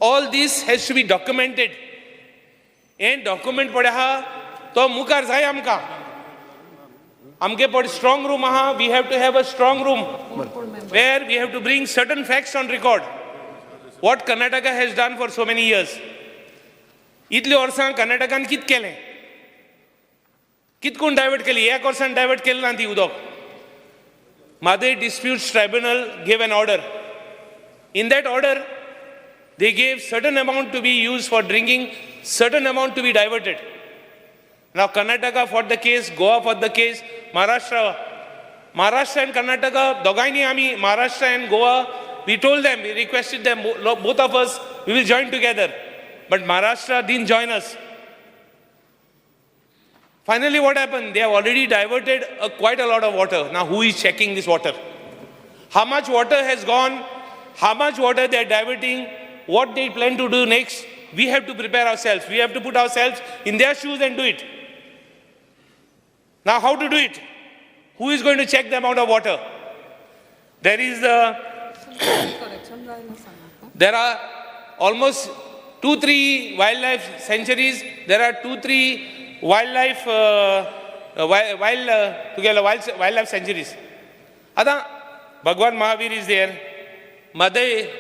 All this has to be documented. And document पडे आहा तो मुखार जाय आमकां. आमगे पड स्ट्रॉंग रूम आहा. We have to have a strong room where we have to bring certain facts on record. What Karnataka has done for so many years. इतली वर्सां कर्नाटकान कित केलें, कित कोण डायवर्ट केली, एक वर्सान डायवर्ट केलें ना ती उदक. Mhadei Disputes Tribunal gave an order. In that order, they gave certain amount to be used for drinking, certain amount to be diverted. Now Karnataka fought the case, Goa fought the case, Maharashtra and Karnataka, दोगांयनी आमी Maharashtra and Goa, we told them, we requested them, both of us, we will join together. But Maharashtra didn't join us. Finally, what happened? They have already diverted quite a lot of water. Now, who is checking this water? How much water has gone? How much water they are diverting? What they plan to do next? We have to prepare ourselves. We have to put ourselves in their shoes and do it. Now, how to do it? Who is going to check the amount of water? There is the there are almost 2-3 wildlife sanctuaries. There are 2-3 wildlife wildlife sanctuaries. Ada Bhagwan Mahavir is there, Mhadei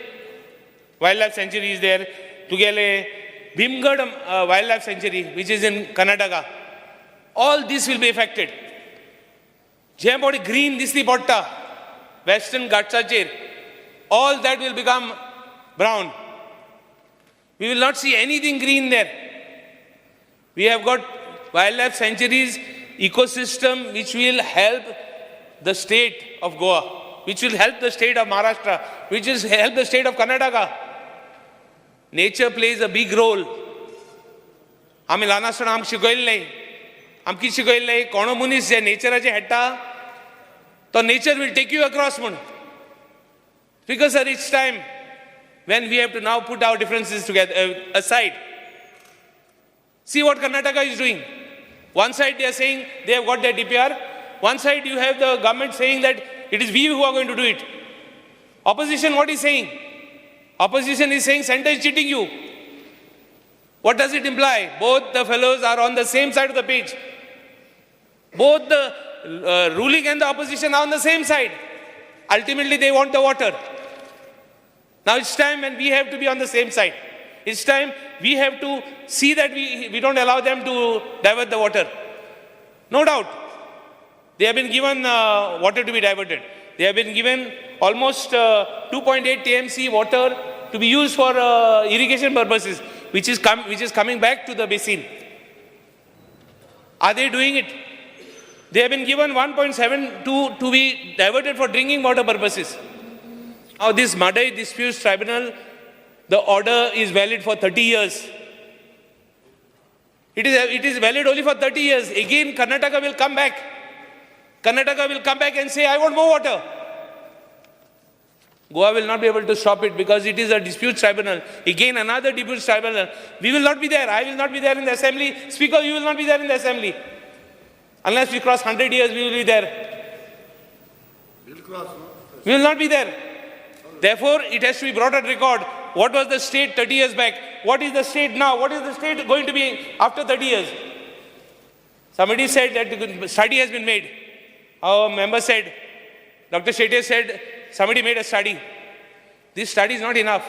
Wildlife Sanctuary is there, Tugele Bhimgad Wildlife Sanctuary, which is in Karnataka. All this will be affected. Jem body green disli potta, Western Ghats, all that will become brown. We will not see anything green there. We have got wildlife sanctuaries, ecosystem which will help the state of Goa, which will help the state of Maharashtra, which will help the state of Karnataka. Nature plays a big role. आमी ल्हान आसतना आमकां शिकयल्लें, आमकां कितें शिकयल्लें, कोणो मनीस जे नेचराचेर हेडटा तो nature will take you across म्हूण. Because sir, it's time when we have to now put our differences together aside. See what Karnataka is doing. One side they are saying they have got their DPR. One side you have the government saying that it is we who are going to do it. Opposition, what is saying? Opposition is saying center is cheating you. What does it imply? Both the fellows are on the same side of the page. Both the ruling and the opposition are on the same side. Ultimately, they want the water. Now it's time when we have to be on the same side. It's time we have to see that we don't allow them to divert the water. No doubt, they have been given water to be diverted. They have been given almost 2.8 TMC water to be used for irrigation purposes, which is coming back to the basin. Are they doing it? They have been given 1.72 to be diverted for drinking water purposes. Now this Mhadei Disputes Tribunal, the order is valid for 30 years. It is valid only for 30 years. Again, Karnataka will come back. Karnataka will come back and say, I want more water. Goa will not be able to stop it because it is a dispute tribunal. Again, another dispute tribunal. We will not be there. I will not be there in the assembly. Speaker, you will not be there in the assembly. Unless we cross 100 years, we will be there. We will not be there. Therefore, it has to be brought on record. What was the state 30 years back? What is the state now? What is the state going to be after 30 years? Somebody said that the study has been made. Our member said, Dr. Shetty said, somebody made a study. This study is not enough.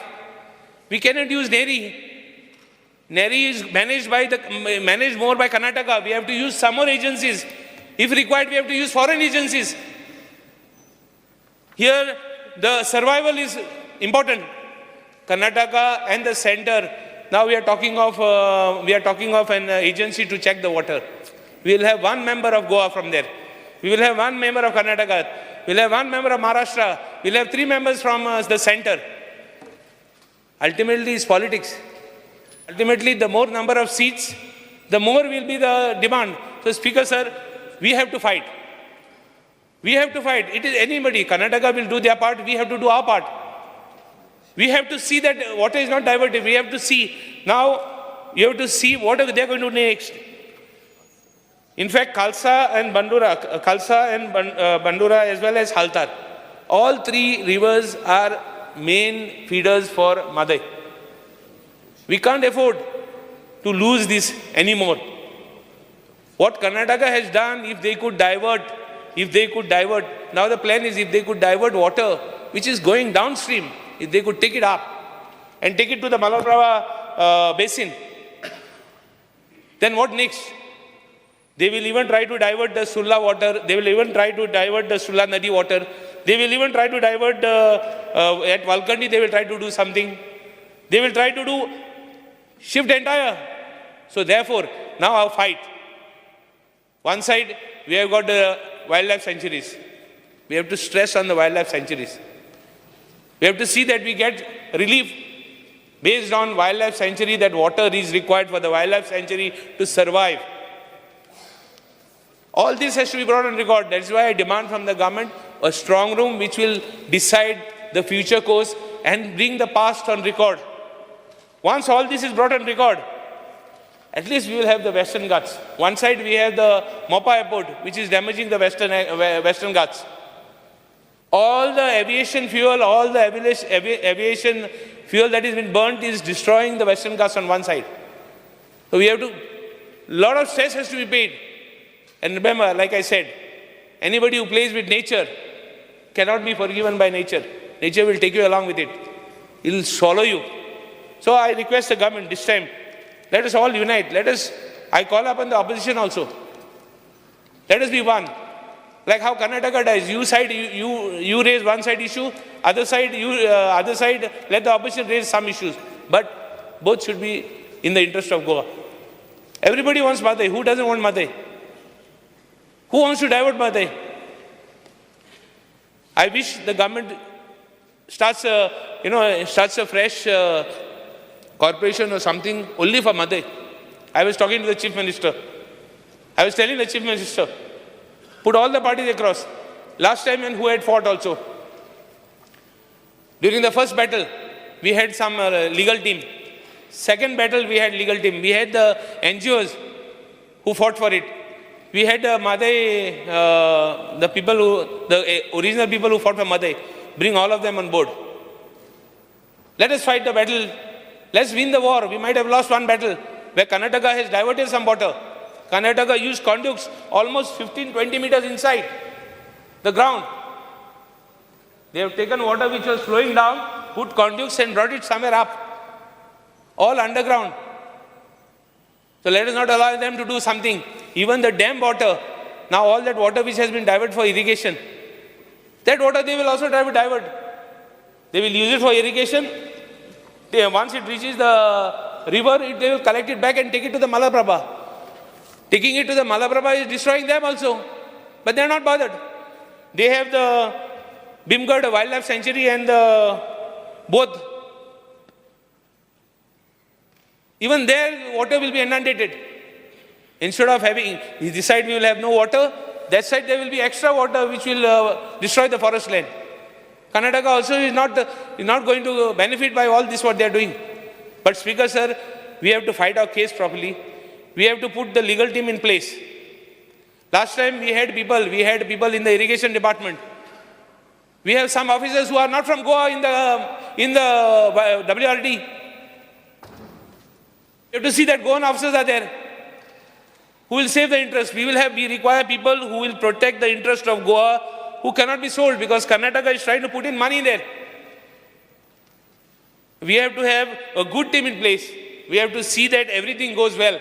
We cannot use NERI. NERI is managed more by Karnataka. We have to use some more agencies. If required, we have to use foreign agencies. Here, the survival is important. Karnataka and the center. Now we are talking of an agency to check the water. We will have one member of Goa from there. We will have one member of Karnataka. We will have one member of Maharashtra. We will have 3 members from the center. Ultimately, it's politics. Ultimately, the more number of seats, the more will be the demand. So, Speaker, sir, we have to fight. We have to fight. It is anybody. Karnataka will do their part. We have to do our part. We have to see that water is not diverted. We have to see. Now, you have to see what they are going to do next. In fact, Khalsa and Bandura as well as Haltar, all 3 rivers are main feeders for Mhadei. We can't afford to lose this anymore. What Karnataka has done, if they could divert, now the plan is if they could divert water, which is going downstream, if they could take it up and take it to the Malaprabha basin, then what next? They will even try to divert the Sulla water. They will even try to divert the Sulla Nadi water. They will even try to divert at Valkandi, they will try to do something. They will try to do shift entire. So therefore, now our fight. One side, we have got the wildlife sanctuaries. We have to stress on the wildlife sanctuaries. We have to see that we get relief based on wildlife sanctuary, that water is required for the wildlife sanctuary to survive. All this has to be brought on record. That's why I demand from the government a strong room which will decide the future course and bring the past on record. Once all this is brought on record, at least we will have the Western Ghats. One side we have the Mopa Airport, which is damaging the Western Ghats. All the aviation fuel, all the aviation fuel that has been burnt is destroying the Western Ghats on one side. So we have to, lot of stress has to be paid. And remember, like I said, anybody who plays with nature cannot be forgiven by nature. Nature will take you along with it. It will swallow you. So I request the government this time, let us all unite. Let us, I call upon the opposition also. Let us be one. Like how Karnataka does, you side, you raise one side issue, other side, let the opposition raise some issues. But both should be in the interest of Goa. Everybody wants Mhadei. Who doesn't want Mhadei? Who wants to divert Mhadei? I wish the government starts a, starts a fresh corporation or something only for Mhadei. I was talking to the Chief Minister. I was telling the Chief Minister, put all the parties across. Last time and who had fought also. During the first battle, we had some legal team. Second battle, we had legal team. We had the NGOs who fought for it. We had Mhadei, the people who, the original people who fought for Mhadei. Bring all of them on board. Let us fight the battle. Let's win the war. We might have lost one battle where Karnataka has diverted some water. Karnataka used conduits almost 15, 20 meters inside the ground. They have taken water which was flowing down, put conduits and brought it somewhere up. All underground. So let us not allow them to do something. Even the dam water, now all that water which has been diverted for irrigation, that water they will also try to divert. They will use it for irrigation. Once it reaches the river, they will collect it back and take it to the Malaprabha. Taking it to the Malaprabha is destroying them also. But they are not bothered. They have the Bhimgad Wildlife Sanctuary and the both. Even there, water will be inundated. Instead of having, this side we will have no water, that side there will be extra water which will destroy the forest land. Karnataka also is not going to benefit by all this what they are doing. But Speaker sir, we have to fight our case properly. We have to put the legal team in place. Last time we had people in the irrigation department. We have some officers who are not from Goa in the WRD. You have to see that Goan officers are there who will save the interest. We require people who will protect the interest of Goa, who cannot be sold because Karnataka is trying to put in money there. We have to have a good team in place. We have to see that everything goes well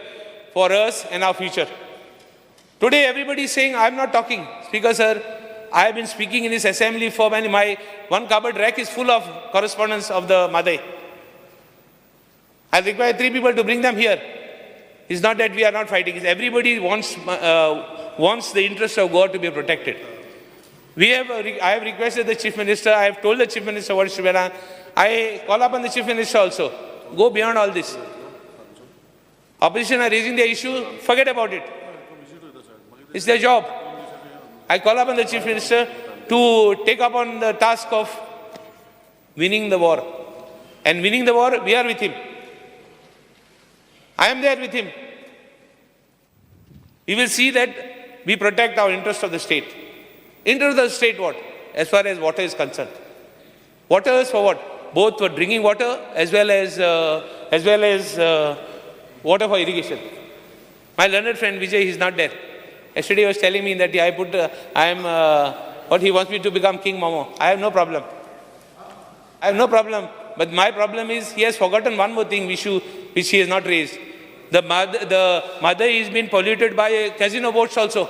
for us and our future. Today everybody is saying, I am not talking. Speaker sir, I have been speaking in this assembly for many. My one cupboard rack is full of correspondence of the Mhadei. I require 3 people to bring them here. It's not that we are not fighting. It's everybody wants the interest of Goa to be protected. I have requested the Chief Minister. I have told the Chief Minister what should be done. I call upon the Chief Minister also. Go beyond all this. Opposition are raising their issue. Forget about it. It's their job. I call upon the Chief Minister to take up on the task of winning the war. And winning the war, we are with him. I am there with him. We will see that we protect our interest of the state. Interest of the state what? As far as water is concerned. Water is for what? Both for drinking water as well as water for irrigation. My learned friend Vijay is not there. Yesterday he was telling me that what he wants me to become King Momo. I have no problem. I have no problem. But my problem is he has forgotten one more thing which he has not raised. The Mhadei is been polluted by casino boats also.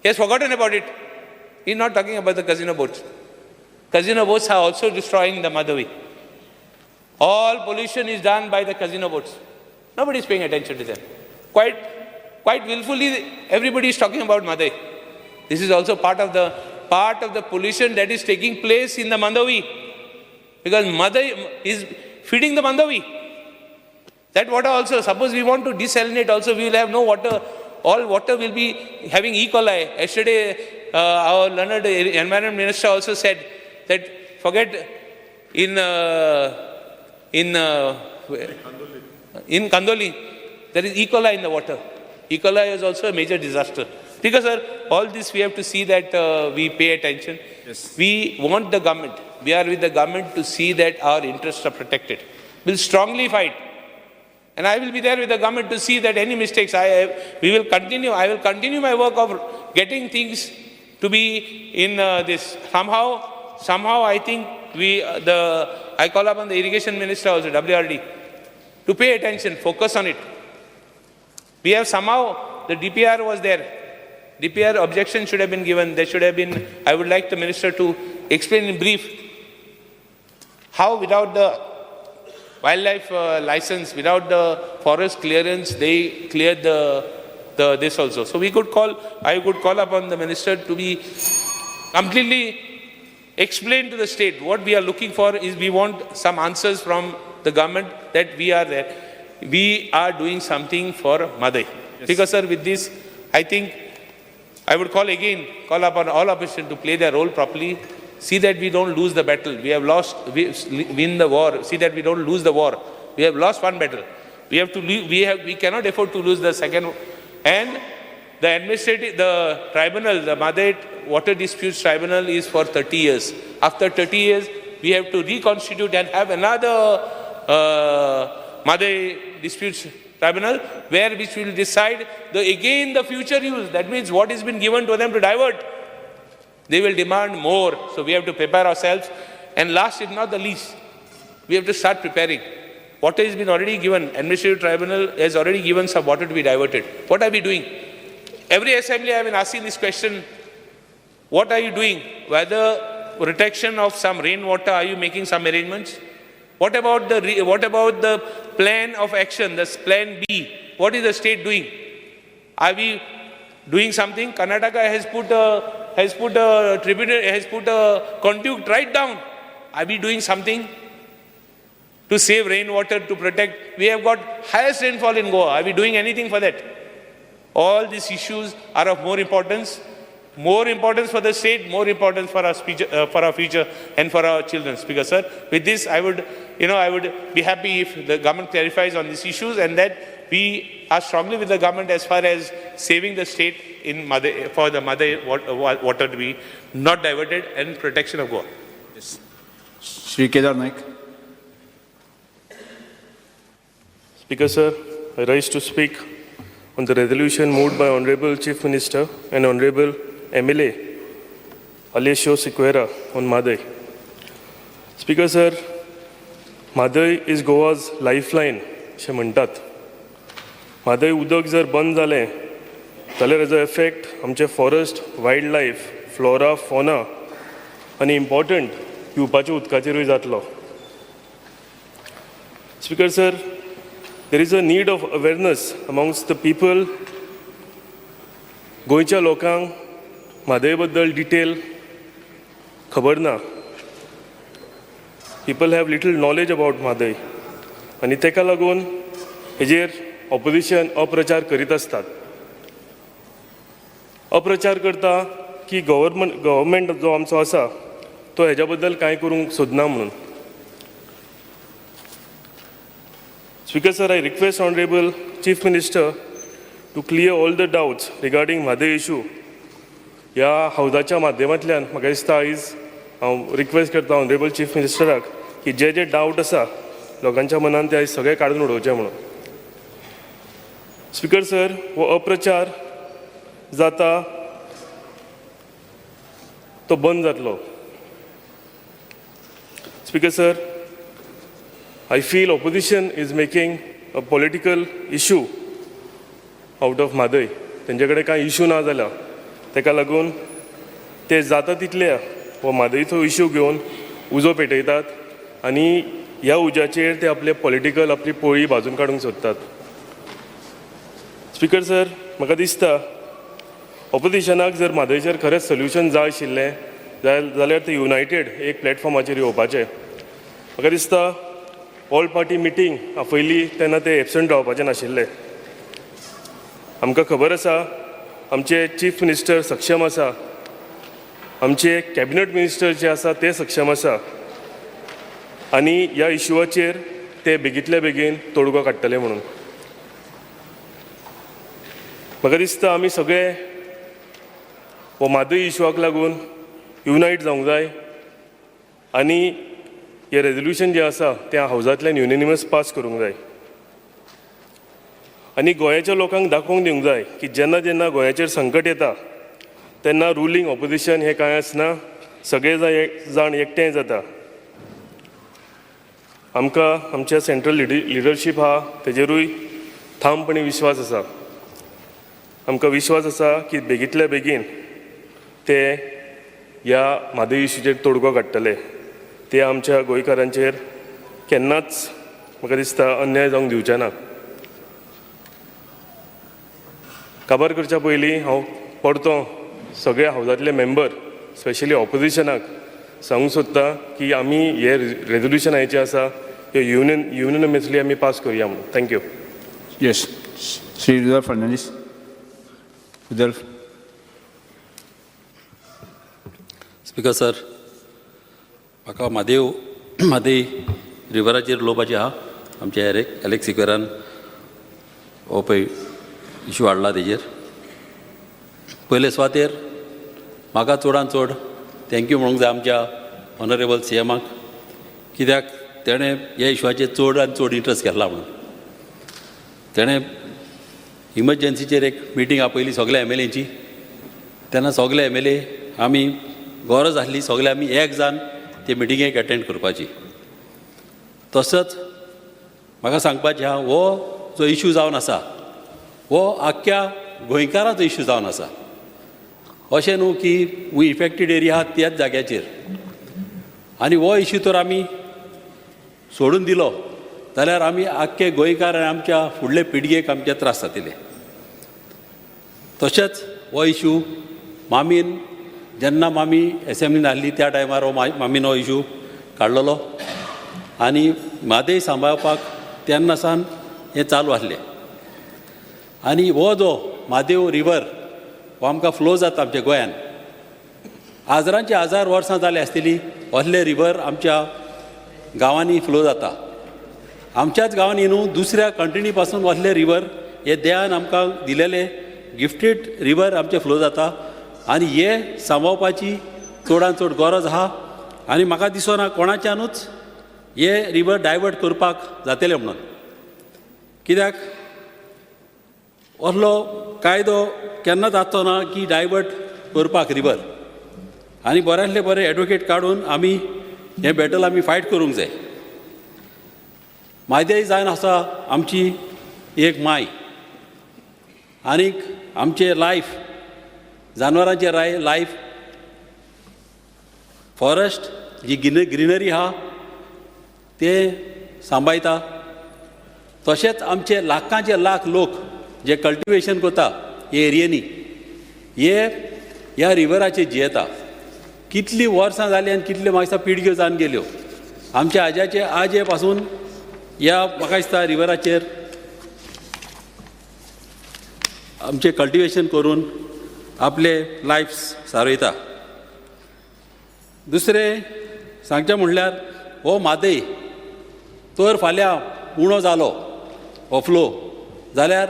He has forgotten about it. He is not talking about the casino boats. Casino boats are also destroying the Mhadei. All pollution is done by the casino boats. Nobody is paying attention to them. Quite willfully, everybody is talking about Mhadei. This is also part of the pollution that is taking place in the Mandovi. Because Mhadei is feeding the Mandovi. That water also, suppose we want to desalinate also, we will have no water. All water will be having E. coli. Yesterday, our learned environment minister also said that forget in Kandoli, there is E. coli in the water. E. coli is also a major disaster. Because sir, all this we have to see that we pay attention. Yes. We want the government. We are with the government to see that our interests are protected. We'll strongly fight. And I will be there with the government to see that any mistakes, we will continue. I will continue my work of getting things to be in this. Somehow I think I call upon the irrigation minister also, WRD, to pay attention, focus on it. We have somehow, the DPR was there. DPR objection should have been given. There should have been, I would like the minister to explain in brief how without the wildlife license, without the forest clearance, they cleared the this also. So I could call upon the minister to be completely explain to the state what we are looking for is we want some answers from the government that we are there. We are doing something for Mhadei. Yes. Because sir, with this, I think I would call upon all opposition to play their role properly. See that we don't lose the battle. We have lost, we win the war. See that we don't lose the war. We have lost one battle. We have to, we cannot afford to lose the second. And the administrative, the tribunal, the Mhadei Water Disputes Tribunal is for 30 years. After 30 years, we have to reconstitute and have another Mhadei Disputes Tribunal, where which will decide again the future use. That means what has been given to them to divert. They will demand more. So we have to prepare ourselves. And last, if not the least, we have to start preparing. Water has been already given. Administrative Tribunal has already given some water to be diverted. What are we doing? Every assembly I have been asking this question, what are you doing? Whether protection of some rainwater, are you making some arrangements? What about the plan of action, this plan B? What is the state doing? Are we doing something? Karnataka has put a tributary, has put a conduit right down. Are we doing something to save rainwater, to protect? We have got highest rainfall in Goa. Are we doing anything for that? All these issues are of more importance for the state, more importance for our future and for our children. Speaker sir, with this, I would be happy if the government clarifies on these issues, and that we are strongly with the government as far as saving the state in Mhadei, for the Mhadei water to be not diverted and protection of Goa. Yes. Shri Kedar Naik. Speaker sir, I rise to speak on the resolution moved by Honorable Chief Minister and Honorable MLA Aleixo Sequeira on Mhadei. Speaker sir, Mhadei is Goa's lifeline, अशें म्हणटात. म्हादय उदक जर बंद जालें जाल्यार हेजो effect आमचे forest, wild life, flora, fauna आनी इम्पॉर्टंट पिवपाच्या उदकाचेरूय जातलो. Speaker sir, there is a need of awareness amongst the people. गोंयच्या लोकांक म्हादय बद्दल डिटेल खबर ना. People have little knowledge about Mhadei आनी ताका लागून हेजेर ऑपोजिशन अप्रचार करीत आसतात. अप्रचार करता की गव्हर्मेंट जो आमचो आसा तो हेज्या बद्दल कांय करूंक सोदना म्हणून. Speaker sir, I request Honorable Chief Minister to clear all the doubts regarding Mhadei issue. ह्या हावजाच्या माध्यमांतल्यान म्हाका दिसता आयज हांव रिक्वेस्ट करता ऑनरेबल चीफ मिनिस्टराक की जे जे डावट आसा लोकांच्या मनान ते आयज सगळे काडून उडोवचे म्हणून. स्पीकर सर, हो अप्रचार जाता तो बंद जातलो. Speaker sir, I feel opposition is making a political issue out of Mhadei. तेंचे कडेन कांय इशू ना जाल्या तेका लागून ते जाता तितले हो म्हादयचो इशू घेवन उजो पेटयतात आनी ह्या उज्याचेर ते आपले पॉलिटिकल आपली पोळी भाजून काडूंक सोदतात. स्पीकर सर, म्हाका दिसता ऑपोजिशनाक जर म्हादयचेर खरेंच सोल्युशन जाय आशिल्लें जाल्यार ते युनायटेड एक प्लॅटफॉर्माचेर येवपाचें. म्हाका दिसता ऑल पार्टी मिटींग आपयली तेन्ना ते एबसंट रावपाचे नाशिल्ले. आमकां खबर आसा आमचे चीफ मिनिस्टर सक्षम आसा, आमचे कॅबिनेट मिनिस्टर जे आसा ते सक्षम आसा आनी ह्या इशुवाचेर ते बेगींतल्या बेगीन तोडगो काडटले म्हणून. म्हाका दिसता आमी सगळे हो म्हादय इशुवाक लागून युनायट जावंक जाय आनी हें रेजोल्युशन जें आसा तें हावजांतल्यान युनेनिमस पास करूंक जाय आनी गोंयाच्या लोकांक दाखोवंक दिवंक जाय की जेन्ना जेन्ना गोंयाचेर संकट येता तेन्ना रुलींग ऑपोजिशन हें कांय आसना, सगळे जाण एकठांय जाता. आमकां आमच्या सेंट्रल लिडरशीप आहा तेजेरूय ठामपणी विश्वास आसा. आमकां विश्वास आसा की बेगींतल्या बेगीन ते ह्या म्हादय इशूचेर तोडगो काडटले. ते आमच्या गोंयकारांचेर केन्नाच म्हाका दिसता अन्याय जावंक दिवचे ना. काबार करच्या पयलीं हांव परतो सगळे हावजांतले मेंबर स्पेशली ऑपोजिशनाक सांगूंक सोदता की आमी हे रेजोल्युशन आयचें आसा हे युनियनमसली आमी पास करुया म्हणून. Thank you. Yes, Shri Rudolf Fernandes. Rudolf. Speaker sir, म्हाका म्हादय रिवराचेर उलोवपाचें आहा. आमच्या एलेक्स सिक्वेरान हो पळय इशू हाडला तेजेर. पयले सुवातेर म्हाका चडान चड thank you म्हणूंक जाय आमच्या ऑनरेबल सी एमाक, कित्याक तेणें ह्या इशुवाचेर चड आनी चड इंट्रस्ट घेतला म्हणून. तेणें इमर्जन्सीचेर एक मिटींग आपयली सगल्या एम एल एची. तेन्ना सगले एम एल ए आमी गरज आसली सगले आमी एक जावन ते मिटिंगेक एटेंड करपाची. तसोच म्हाका सांगपाचें आहा, हो जो इशू जावन आसा हो आख्ख्या गोंयकाराचो इशू जावन आसा. अशें न्हू की we affected area आहा त्याच जाग्याचेर आनी हो इशू तर आमी सोडून दिलो जाल्यार आमी आख्खे गोंयकार आनी आमच्या फुडले पिळगेक आमचे त्रास जातले. तशेंच हो इशू मामीन जेन्ना मामी एसेंब्लीन आहली त्या टायमार हो मामीन हो इशू काडलेलो आनी म्हादय सांबाळपाक तेन्ना सावन हें चालू आसलें. आनी हो जो म्हादेव रिवर हो आमकां फ्लो जाता आमच्या गोंयान, हजारांचे हजार वर्सां जाली आसतली असले रिवर आमच्या गांवांनी फ्लो जाता. आमच्याच गांवांनी न्हू दुसऱ्या कंट्रीनी पासून असले रिवर हे देवान आमकां दिलेले गिफ्टेड रिवर आमचे फ्लो जाता आनी हे सांबाळपाची चडान चड गरज आहा. आनी म्हाका दिसना कोणाच्यानूच हे रिवर डायवर्ट करपाक जातले म्हणून, कित्याक असलो कायदो केन्नाच आसचो ना की डायवर्ट करपाक रिवर. आनी बऱ्यांतले बरे एडवोकेट काडून आमी हें बॅटल आमी फायट करूंक जाय. म्हादय जावन आसा आमची एक माय आनीक आमचें लायफ, जानवरांचें लायफ, फॉरेस्ट जी ग्रिनरी आहा ते सांबाळटा. तशेंच आमचे लाखांचे लाख लोक जे कल्टिवेशन करता हे एरियेनी हे ह्या रिवराचेर जियेता. कितलीं वर्सां जालीं आनी कितल्यो म्हाका दिसता पिळग्यो जावन गेल्यो आमच्या आज्याचे आजे पासून ह्या म्हाका दिसता रिवराचेर आमचें कल्टिवेशन करून आपले लायफ सारयता. दुसरें सांगचें म्हणल्यार हो म्हादय तर फाल्यां उणो जालो हो फ्लो जाल्यार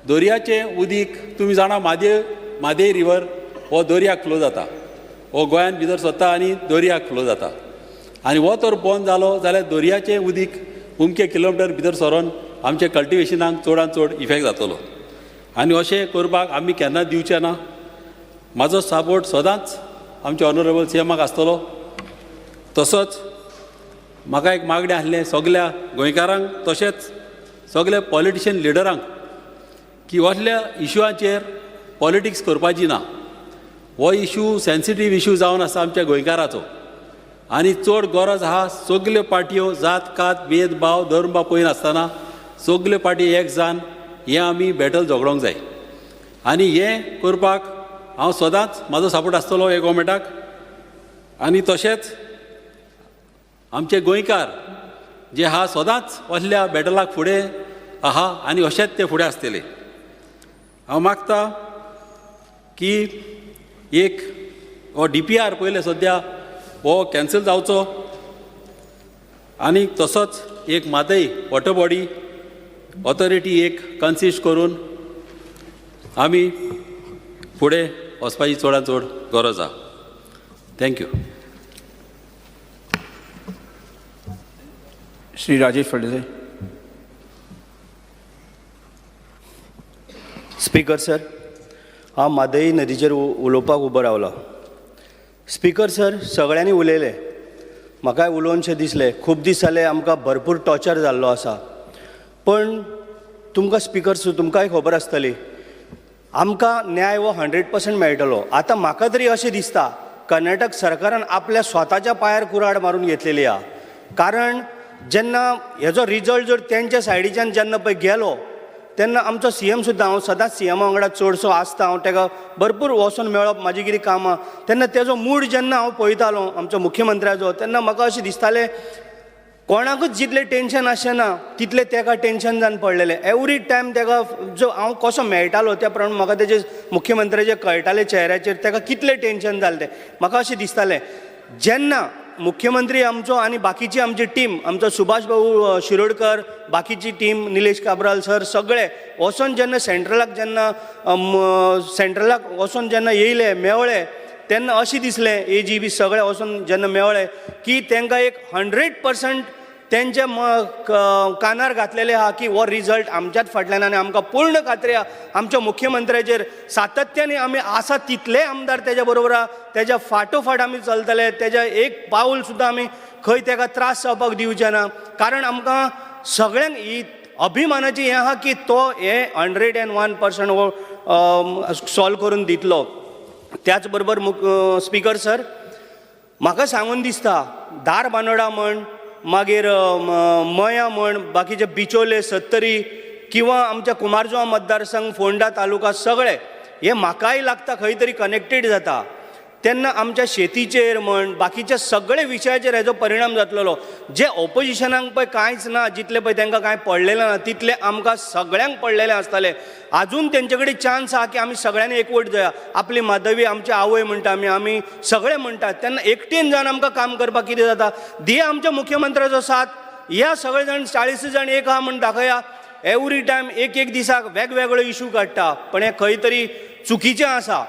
दर्याचें उदीक तुमी जाणा म्हादय रिवर हो दर्याक फ्लो जाता, हो गोंयान भितर सरता आनी दर्याक फ्लो जाता. आनी हो तर बंद जालो जाल्यार दर्याचें उदीक उमके किलोमिटर भितर सरोन आमच्या कल्टिवेशनाक चडान चड इफेक्ट जातलो. आनी अशें करपाक आमी केन्ना दिवचें ना. म्हाजो सपोर्ट सदांच आमच्या ऑनरेबल सी एमाक आसतलो. तसोच म्हाका एक मागणें आसलें सगल्या गोंयकारांक तशेंच सगल्या पॉलिटिशियन लिडरांक की असल्या इशुआंचेर पॉलिटिक्स करपाची ना. हो इशू सेन्सिटीव इशू जावन आसा आमच्या गोंयकाराचो आनी चड गरज आहा सगल्यो पार्टयो जात कात भेदभाव धर्म पळयनासतना सगल्यो पार्टी एक जावन हें आमी बॅटल झगडोंक जाय. आनी हें करपाक हांव सदांच म्हाजो सपोर्ट आसतलो हे गोवोरमेंटाक. आनी तशेंच आमचे गोंयकार जे आहा सदांच असल्या बॅटलाक फुडें आहा आनी अशेंच ते फुडें आसतले. हांव मागता की एक हो DPR पयले सद्या हो कॅन्सल जावचो आनी तसोच एक म्हादय वॉटर बॉडी ऑथॉरिटी एक कन्सिस्ट करून आमी फुडें वचपाची चडान चड गरज आहा. Thank you. Shri Rajesh Phaldesai. Speaker sir, हांव म्हादय नदीचेर उलोवपाक उबो रावलो. स्पीकर सर, सगळ्यांनी उलयले, म्हाकाय उलोवनशें दिसलें. खूब दीस जाले आमकां भरपूर टॉर्चर जाल्लो आसा. पण तुमकां स्पीकर सर तुमकांय खबर आसतली आमकां न्याय हो 100% मेळटलो. आतां म्हाका तरी अशें दिसता कर्नाटक सरकारान आपल्या स्वताच्या पांयार कुराड मारून घेतलेली आहा. कारण जेन्ना हेजो रिजल्ट जर तेंच्या सायडीच्यान जेन्ना पळय गेलो तेन्ना आमचो CM सुद्दां, हांव सदांच CM वांगडा चडसो आसता, हांव तेका भरपूर वचोन मेळप म्हाजी कितें कामां, तेन्ना तेजो मूड जेन्ना हांव पळयतालो आमच्या मुख्यमंत्र्याचो तेन्ना म्हाका अशें दिसतालें कोणाकूच जितलें टेंशन आसचें ना तितलें तेका टेंशन जावन पडलेलें. एवरी टायम तेका जो हांव कसो मेळटालो त्या प्रमाणे म्हाका तेजे मुख्यमंत्र्याचे कळटालें चेहऱ्याचेर तेका कितलें टेंशन जालें तें. म्हाका अशें दिसतालें जेन्ना मुख्यमंत्री आमचो आनी बाकीची आमची टीम, आमचो सुभाष भाऊ शिरोडकर, बाकीची टीम, निलेश काब्राल सर, सगळे वचोन जेन्ना सेंट्रलाक जेन्ना सेंट्रलाक वचोन जेन्ना येयले मेवळे तेन्ना अशें दिसलें AG बी सगळे वचोन जेन्ना मेवळे की तांकां एक 100% तेंच्या कानार घातलेले आहा की हो रिजल्ट आमच्याच फाटल्यान आनी आमकां पूर्ण खात्री आहा आमच्या मुख्यमंत्र्याचेर सातत्याने आमी आसा तितले आमदार तेज्या बरोबर आहा, तेज्या फाटोफाट आमी चलतले, तेज्या एक पावल सुद्दां आमी खंय तेका त्रास जावपाक दिवचे ना. कारण आमकां सगळ्यांक ही अभिमानाची हें आहा की तो हे 101% हो सॉल्व करून दितलो. त्याच बरोबर स्पीकर सर म्हाका सांगून दिसता धारबानोडा म्हण, मागीर मया म्हण, बाकीचे बिचोले, सत्तरी किंवा आमच्या कुमारजुआ मतदारसंघ, फोंडा तालुका, सगळे हें म्हाकाय लागता, खंय तरी कनेक्टेड जाता. तेन्ना आमच्या शेतीचेर म्हण बाकीच्या सगळे विशयाचेर हेजो परिणाम जातलेलो. जे ऑपोजिशनाक पळय कांयच ना, जितले पळय तांकां कांय पडलेलें ना तितले आमकां सगळ्यांक पडलेलें आसतलें. आजून तेंचे कडेन चान्स आहा की आमी सगळ्यांनी एकवट जाया. आपली माधवी आमची आवय म्हणटा आमी, आमी सगळे म्हणटात. तेन्ना एकटेन जावन आमकां काम करपाक कितें जाता, दिया आमच्या मुख्यमंत्र्याचो साथ, या सगळे जाण 40 जाण एक आहा म्हण दाखया. एवरी टायम एक एक दिसाक वेगवेगळो इशू काडटा, पण हें खंय तरी चुकीचें आसा.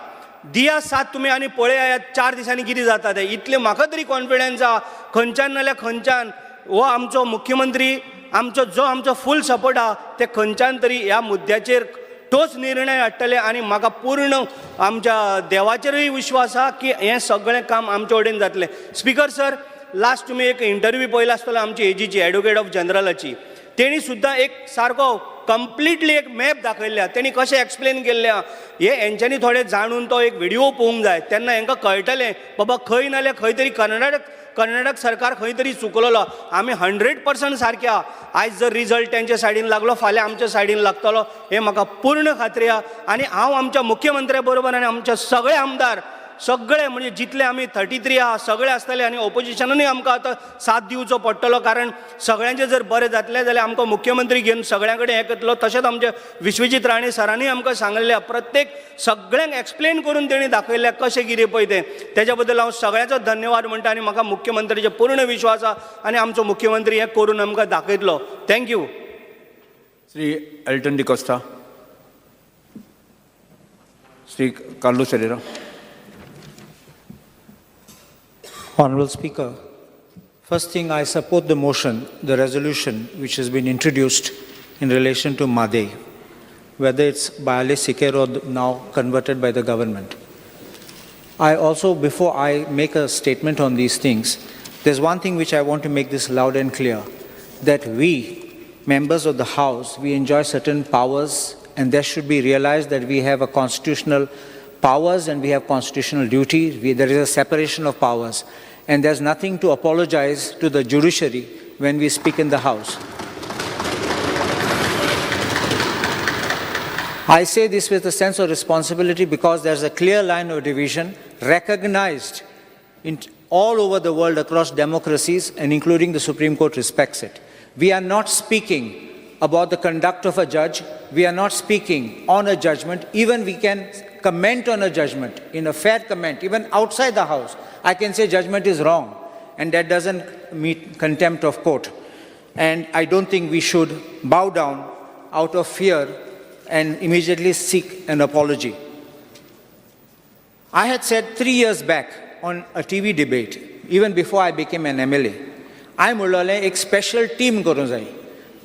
दिया साथ तुमी आनी पळयात 4 दिसांनी कितें जाता तें. इतलें म्हाका तरी कॉन्फिडन्स आहा खंयच्यान नाल्यार खंयच्यान हो आमचो मुख्यमंत्री आमचो जो आमचो फूल सपोर्ट आहा ते खंयच्यान तरी ह्या मुद्द्याचेर ठोस निर्णय हाडटले. आनी म्हाका पूर्ण आमच्या देवाचेरूय विश्वास आहा की हें सगळें काम आमचे वटेन जातलें. स्पिकर सर, लास्ट तुमी एक इंटरव्यू पळयला आसतलो आमची एजीची, एडवोकेट ऑफ जनरलाची. तेणी सुद्दां एक सारको कंप्लिटली एक मॅप दाखयल्ल्या, तेणी कशें एक्सप्लेन केल्लें हे हेंच्यांनी थोडें जाणून तो एक व्हिडिओ पळोवंक जाय, तेन्ना हेंकां कळटलें बाबा खंय नाल्यार खंय तरी कर्नाटक सरकार खंय तरी चुकलेलो. आमी 100% सारके आहा. आयज जर रिजल्ट तेंच्या सायडीन लागलो फाल्यां आमच्या सायडीन लागतलो हें म्हाका पूर्ण खात्री आहा. आनी हांव आमच्या मुख्यमंत्र्या बरोबर आनी आमच्या सगळे आमदार सगळे म्हणजे जितले आमी 33 आहा सगळे आसतले. आनी ऑपोजिशनानूय आमकां आतां साथ दिवचो पडटलो, कारण सगळ्यांचें जर बरें जातलें जाल्यार आमकां मुख्यमंत्री घेवन सगळ्यां कडेन हें करतलो. तशेंच आमचे विश्वजीत राणे सरांनी आमकां सांगलें, प्रत्येक सगळ्यांक एक्सप्लेन करून तेणी दाखयल्लें कशें कितें पळय तें. तेज्या बद्दल हांव सगळ्यांचो धन्यवाद म्हणटा आनी म्हाका मुख्यमंत्र्याचेर पूर्ण विश्वास आहा आनी आमचो मुख्यमंत्री हें करून आमकां दाखयतलो. Thank you. Shri Elton D'Costa, Shri Carlos Ferreira. Honorable Speaker, first thing, I support the motion, the resolution which has been introduced in relation to Mhadei, whether it's by Alex Sequeira or now converted by the government. I also, before I make a statement on these things, there's one thing which I want to make this loud and clear, that we, members of the House, we enjoy certain powers, and there should be realized that we have a constitutional powers and we have constitutional duty. There is a separation of powers, and there's nothing to apologize to the judiciary when we speak in the House. I say this with a sense of responsibility because there's a clear line of division recognized in all over the world across democracies, and including the Supreme Court respects it. We are not speaking about the conduct of a judge. We are not speaking on a judgment. Even we can comment on a judgment, in a fair comment, even outside the House. I can say judgment is wrong, and that doesn't meet contempt of court. And I don't think we should bow down out of fear and immediately seek an apology. I had said 3 years back on a TV debate, even before I became an MLA, I म्हणलें एक special team करूंक जाय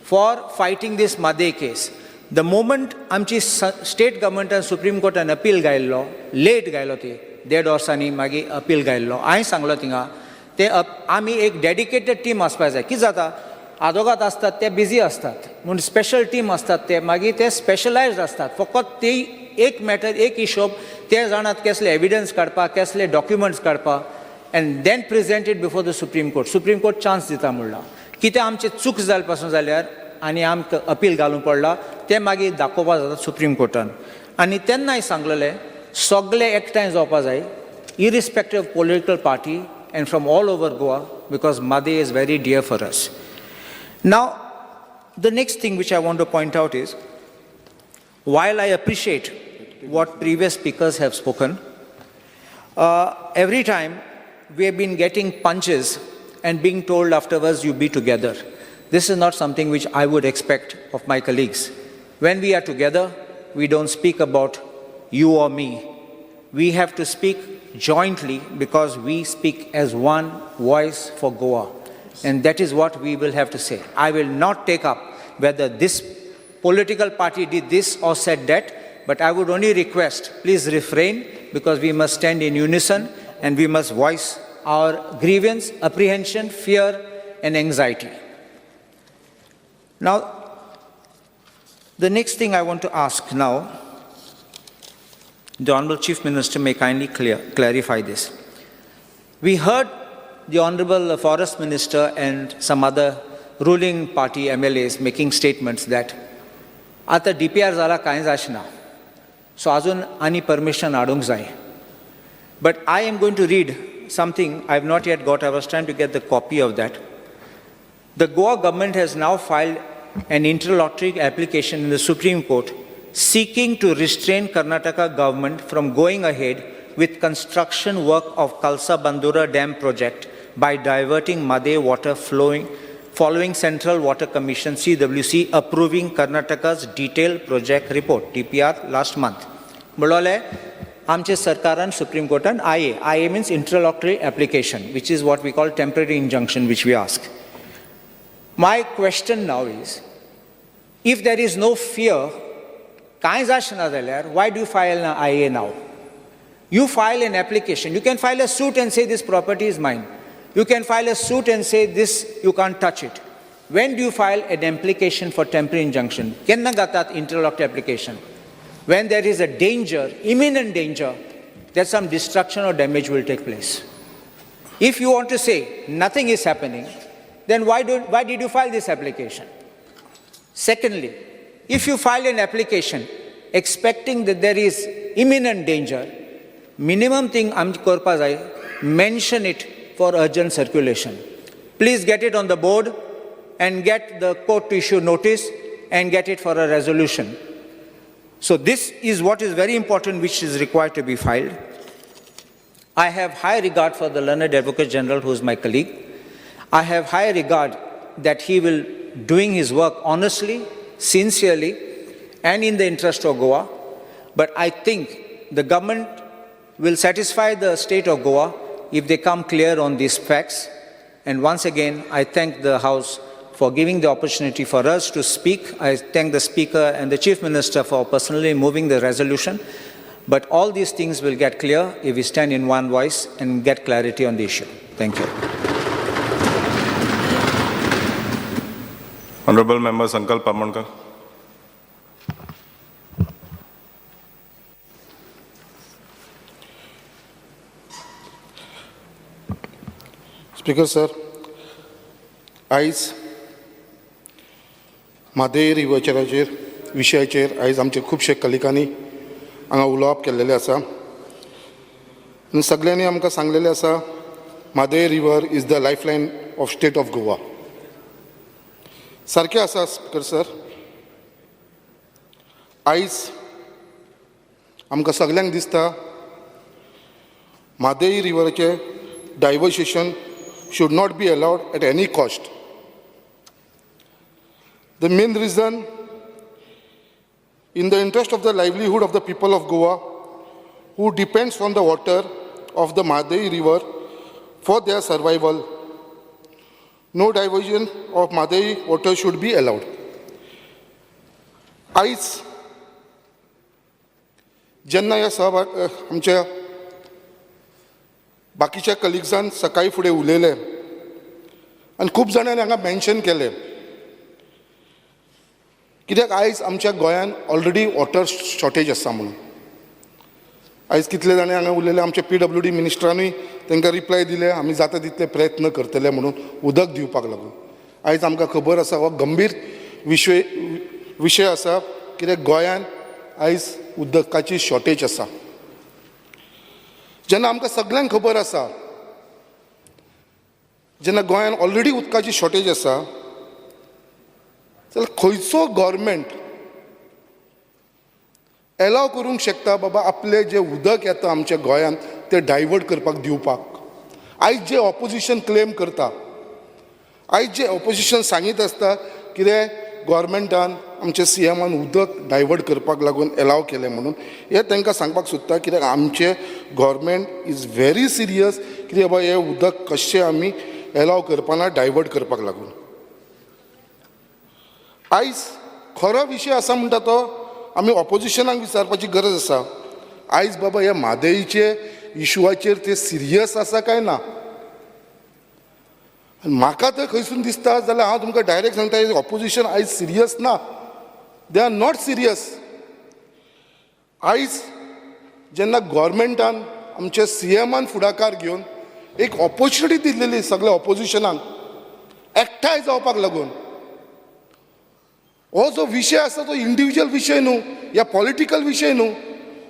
for fighting this Mhadei case. The moment आमची state गव्हर्मेंटान supreme कोर्टान appeal घायल्लो, late घायलो, ती 1.5 वर्सांनी मागीर appeal घायल्लो. हांवें सांगलो थिंगा ते आमी एक डेडिकेटेड टीम आसपाक जाय. कितें जाता, आदोगाद आसतात ते बिजी आसतात, म्हूण स्पेशल टीम आसतात ते मागीर ते स्पेशलायज्ड आसतात. फकत ती एक मॅटर, एक हिशोब ते जाणात कसले एविडन्स काडपाक, कसले डॉक्युमेंट्स काडपाक, and then present it before the Supreme Court. Supreme Court chance दिता म्हणला कितें आमचें चूक जाले पासून जाल्यार आनी आमकां अपील घालूंक पडला तें मागीर दाखोवपा जाता सुप्रीम कोर्टान. आनी तेन्नाय सांगलेलें सगळे एकठांय जावपा जाय, irrespective of political party and from all over Goa, because Mhadei is very dear for us. Now, the next thing which I want to point out is, while I appreciate what previous speakers have spoken, every time we have been getting punches and being told afterwards, you be together. This is not something which I would expect of my colleagues. When we are together, we don't speak about you or me. We have to speak jointly because we speak as one voice for Goa. And that is what we will have to say. I will not take up whether this political party did this or said that, but I would only request, please refrain, because we must stand in unison and we must voice our grievance, apprehension, fear, and anxiety. Now, the next thing I want to ask now, the Honorable Chief Minister may kindly clarify this. We heard the Honorable Forest Minister and some other ruling party MLAs making statements that आता DPR जाला कांयच आसना. So अजून आनी permission हाडूंक जाय. But I am going to read something I have not yet got. I was trying to get the copy of that. The Goa government has now filed an interlocutory application in the Supreme Court seeking to restrain Karnataka government from going ahead with construction work of Kalsa Bandura Dam project by diverting Mhadei water flowing following Central Water Commission CWC approving Karnataka's detailed project report DPR last month. म्हणलोले आमचे सरकारान supreme कोर्टान IA means interlocutory application, which is what we call temporary injunction, which we ask. My question now is, if there is no fear, कांय जाचना जाल्यार why do you file an IA now? You file an application. You can file a suit and say this property is mine. You can file a suit and say this, you can't touch it. When do you file an application for temporary injunction? Kenna gatat interlocutory application? When there is a danger, imminent danger, that some destruction or damage will take place. If you want to say nothing is happening, then why did you file this application? Secondly, if you file an application expecting that there is imminent danger, minimum thing am korpa jai, mention it for urgent circulation. Please get it on the board and get the court to issue notice and get it for a resolution. So this is what is very important, which is required to be filed. I have high regard for the learned Advocate General, who is my colleague. I have high regard that he will doing his work honestly, sincerely, and in the interest of Goa. But I think the government will satisfy the state of Goa if they come clear on these facts. And once again, I thank the House for giving the opportunity for us to speak. I thank the Speaker and the Chief Minister for personally moving the resolution. But all these things will get clear if we stand in one voice and get clarity on the issue. Thank you. Honorable Member Sankalp Amonkar. Speaker sir, आयज म्हादय रिव्हराचेर विशयाचेर आयज आमचे खुबशे कलिकांनी हांगा उलोवप केल्लेलें आसा आनी सगल्यांनी आमकां सांगलेलें आसा Mhadei river is the lifeline of state of Goa. सारकें आसा स्पीकर सर, आयज आमकां सगल्यांक दिसता Mhadei रिव्हराचें diversion should not be allowed at any cost. The main reason, in the interest of the livelihood of the people of Goa, who depends on the water of the Mhadei River for their survival, no diversion of Mhadei water should be allowed. आयज जेन्ना ह्या सभा आमच्या बाकीच्या कलिग्सान सकाळी फुडें उलयले आनी खूब जाणांनी हांगा मेन्शन केलें कित्याक आयज आमच्या गोंयांत ऑलरेडी वॉटर शॉर्टेज आसा म्हणून. आयज कितले जाणां हांगा उलयले, आमच्या PWD मिनिस्टरानूय तांकां रिप्लाय दिले आमी जाता तितले प्रयत्न करतले म्हणून उदक दिवपाक लागून. आयज आमकां खबर आसा हो गंभीर विशय आसा कित्याक गोंयांत आयज उदकाची शॉर्टेज आसा. जेन्ना आमकां सगल्यांक खबर आसा जेन्ना गोंयांत ऑलरेडी उदकाची शॉर्टेज आसा जाल्यार खंयचो गव्हर्मेंट एलाव करूंक शकता बाबा आपलें जें उदक येता आमच्या गोंयांत तें डायवर्ट करपाक दिवपाक? आयज जें ऑपोजिशन क्लेम करता, आयज जें ऑपोजिशन सांगीत आसता कितें गव्हर्मेंटान आमच्या CMान उदक डायवर्ट करपाक लागून एलाव केलें म्हणून, हें तांकां सांगपाक सोदता कित्याक आमचें गव्हर्मेंट is very serious कितें बाबा हें उदक कशें आमी एलाव करपाना डायवर्ट करपाक लागून. आयज खरो विशय आसा म्हणटा तो आमी ऑपोजिशनाक विचारपाची गरज आसा. आयज बाबा ह्या म्हादयचे इशुआचेर ते सिरियस आसा काय ना? आनी म्हाका तर खंयसून दिसता जाल्यार हांव तुमकां डायरेक्ट सांगता ऑपोजिशन आयज सिरियस ना, they are not serious. आयज जेन्ना गव्हर्मेंटान आमच्या CMान फुडाकार घेवन एक ऑपोर्च्युनिटी दिल्लेली सगळ्या ऑपोजिशनाक एकठांय जावपाक लागून, हो जो विशय आसा तो इंडिविज्युअल विशय न्हू या पॉलिटिकल विशय न्हू,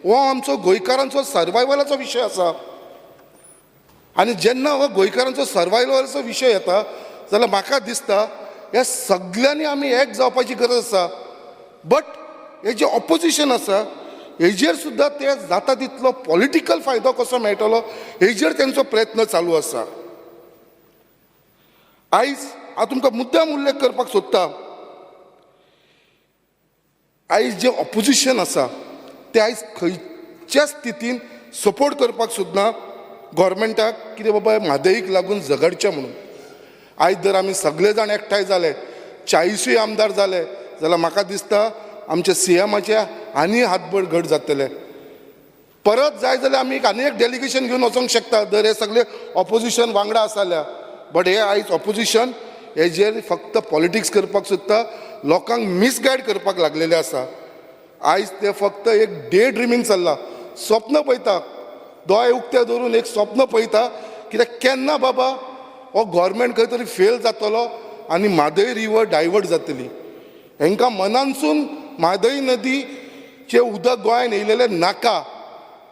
हो आमचो गोंयकारांचो सर्वायवलाचो विशय आसा. आनी जेन्ना हो गोंयकारांचो सर्वायवलाचो विशय येता जाल्यार म्हाका दिसता ह्या सगल्यांनी आमी एक जावपाची गरज आसा. बट हे जे ऑपोजिशन आसा हेजेर सुद्दां ते जाता तितलो पॉलिटिकल फायदो कसो मेळटलो हेजेर तेंचो प्रयत्न चालू आसा. आयज हांव तुमकां मुद्दाम उल्लेख करपाक सोदता, आयज जें ऑपोजिशन आसा तें आयज खंयच्या स्थितीन सपोर्ट करपाक सोदना गव्हर्मेंटाक कितें बाबा म्हादईक लागून झगडचें म्हणून. आयज जर आमी सगळे जाण एकठांय जाले, 40 आमदार जाले जाल्यार म्हाका दिसता आमच्या सीएमाचे आनी हातबळ घट जातले. परत जाय जाल्यार आमी आनी एक डेलिगेशन घेवन वचोंक शकता जर हे सगळे ऑपोजिशन वांगडा आसा जाल्यार. बट हे आयज ऑपोजिशन हेजेर फक्त पॉलिटिक्स करपाक सोदता, लोकांक मिसगायड करपाक लागलेले आसा. आयज ते फक्त एक डे ड्रिमींग चल्लां, स्वप्न पळयता, दोळे उक्ते दवरून एक स्वप्न पळयता कित्याक केन्ना बाबा हो गव्हर्मेंट खंय तरी फेल जातलो आनी म्हादय रिवर डायवर्ट जातली. हेंकां मनानसून म्हादय नदीचें उदक गोंयान येयलेलें नाका,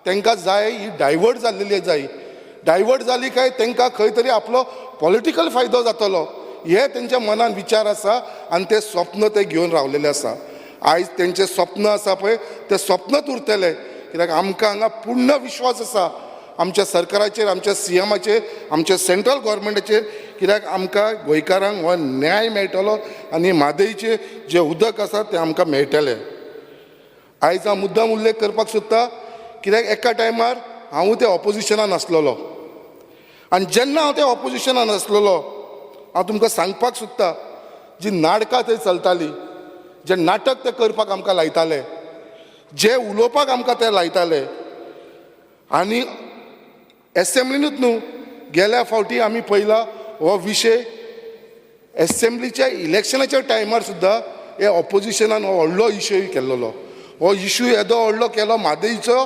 तांकां जाय ही डायवर्ट जाल्लेली जाय. डायवर्ट जाली काय तांकां खंय तरी आपलो पॉलिटिकल फायदो जातलो हे तेंच्या मनान विचार आसा आनी तें स्वप्न ते घेवन रावलेले आसा. आयज तेंचें स्वप्न आसा पळय तें स्वप्नच उरतलें कित्याक आमकां हांगा पूर्ण विश्वास आसा आमच्या सरकाराचेर, आमच्या सीएमाचेर, आमच्या सेंट्रल गव्हर्मेंटाचेर, कित्याक आमकां गोंयकारांक हो न्याय मेळटलो आनी म्हादयचें जें उदक आसा तें आमकां मेळटलें. आयज हांव मुद्दाम उल्लेख करपाक सोदता कित्याक एका टायमार हांवूय त्या ऑपोजिशनान आसलेलो आनी जेन्ना हांव त्या ऑपोजिशनान आसलेलो हांव तुमकां सांगपाक सोदता जी नाटकां थंय चलतालीं, जें नाटक ते करपाक आमकां लायताले, जे उलोवपाक आमकां ते लायताले, आनी एसेंब्लीनूच न्हू गेल्या फावटी आमी पळयला हो विशय एसेंब्लीच्या इलेक्शनाच्या टायमार सुद्दां हे ऑपोजिशनान हो व्हडलो इशू केल्लो. हो इशू येदो व्हडलो केलो म्हादईचो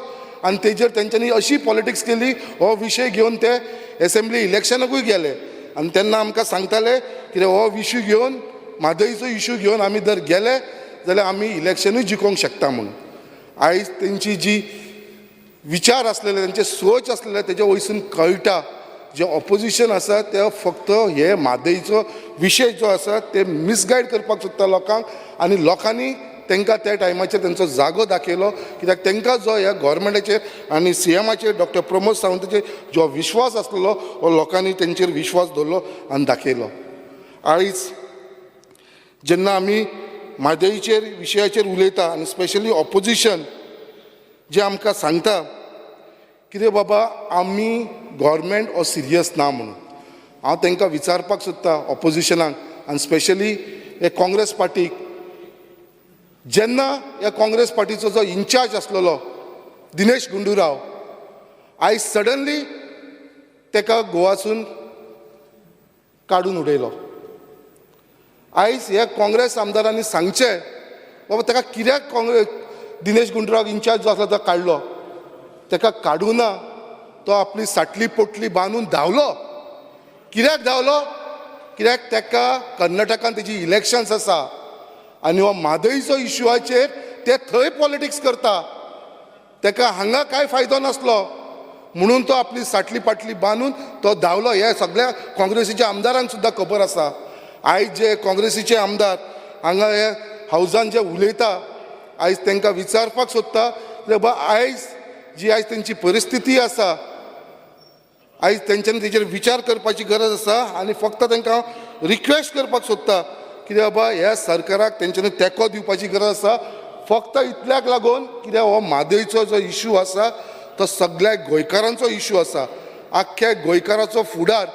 आनी तेजेर तेंच्यांनी अशी पॉलिटिक्स केली, हो विशय घेवन ते एसेंब्ली इलेक्शनाकूय गेले आनी तेन्ना आमकां सांगताले कितें हो इशू घेवन म्हादईचो इशू घेवन आमी जर गेले जाल्यार आमी इलेक्शनूय जिखोवंक शकता म्हणून. आयज तेंची जी विचार आसलेले, तेंचे सोच आसलेले तेजे वयसून कळटा जे ऑपोजिशन आसा ते फक्त हे म्हादईचो विशय जो आसा ते मिसगायड करपाक सोदता लोकांक आनी लोकांनी तांकां त्या टायमाचेर तेंचो जागो दाखयलो कित्याक तांकां जो ह्या गव्हर्मेंटाचेर आनी सीएमाचेर डॉक्टर प्रमोद सावंताचेर जो विश्वास आसलेलो हो लोकांनी तेंचेर विश्वास दवरलो आनी दाखयलो. आयज जेन्ना आमी म्हादईचेर विशयाचेर उलयता आनी स्पेशली ऑपोजिशन जे आमकां सांगता कितें बाबा आमी गव्हर्मेंट हो सिरियस ना म्हणून, हांव तांकां विचारपाक सोदता ऑपोजिशनाक आनी स्पेशली हे काँग्रेस पार्टीक, जेन्ना ह्या काँग्रेस पार्टीचो जो इन्चार्ज आसलेलो दिनेश गुंडूराव आयज सडनली ताका गोवासून काडून उडयलो. आयज ह्या काँग्रेस आमदारांनी सांगचें बाबा ताका कित्याक काँग्रेस दिनेश गुंडूराव इन्चार्ज जो आसलो तो काडलो, ताका काडूं ना, तो आपली साटली पोटली बांदून धांवलो. कित्याक धांवलो? कित्याक ताका कर्नाटकान तेजी इलेक्शन्स आसा आनी हो म्हादईचो इशुआचेर ते थंय पॉलिटिक्स करता, ताका हांगा कांय फायदो नासलो म्हणून तो आपली साटली पाटली बांदून तो धांवलो. हे सगळ्या काँग्रेसीच्या आमदारांक सुद्दां खबर आसा. आयज जे काँग्रेसीचे आमदार हांगा हे हावजान जे उलयता आयज तांकां विचारपाक सोदता बाबा आयज जी आयज तेंची परिस्थिती आसा आयज तेंच्यांनी तेजेर विचार करपाची गरज आसा आनी फक्त तांकां रिक्वेस्ट करपाक सोदता कित्याक बाबा ह्या सरकाराक तेंच्यांनी तेंको दिवपाची गरज आसा. फक्त इतल्याक लागून कित्याक हो म्हादईचो जो इशू आसा तो सगळ्या गोंयकारांचो इशू आसा, आख्ख्या गोंयकाराचो फुडार,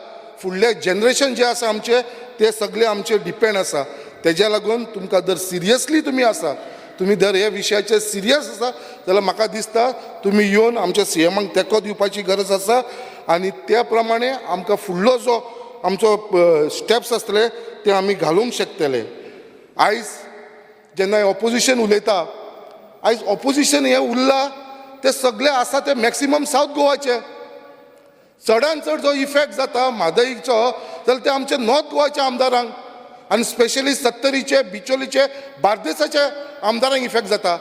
फुडलें जनरेशन जें आसा आमचें तें सगळें आमचेर डिपेंड आसा. तेज्या लागून तुमकां जर सिरियसली तुमी आसा, तुमी जर ह्या विशयाचेर सिरियस आसा जाल्यार म्हाका दिसता तुमी येवन आमच्या सीएमाक तेंको दिवपाची गरज आसा आनी त्या प्रमाणे आमकां फुडलो जो आमचो स्टेप्स आसतले ते आमी घालूंक शकतले. आयज जेन्ना ऑपोजिशन उलयता, आयज ऑपोजिशन हें उरलां ते सगळे आसा ते मॅक्सिमम सावथ गोवाचे, चडान चड जो इफेक्ट जाता म्हादईचो जाल्यार ते आमचे नॉर्थ गोवाच्या आमदारांक आनी स्पेशली सत्तरीचे, बिचोलीचे, बार्देसाचे आमदारांक इफेक्ट जाता.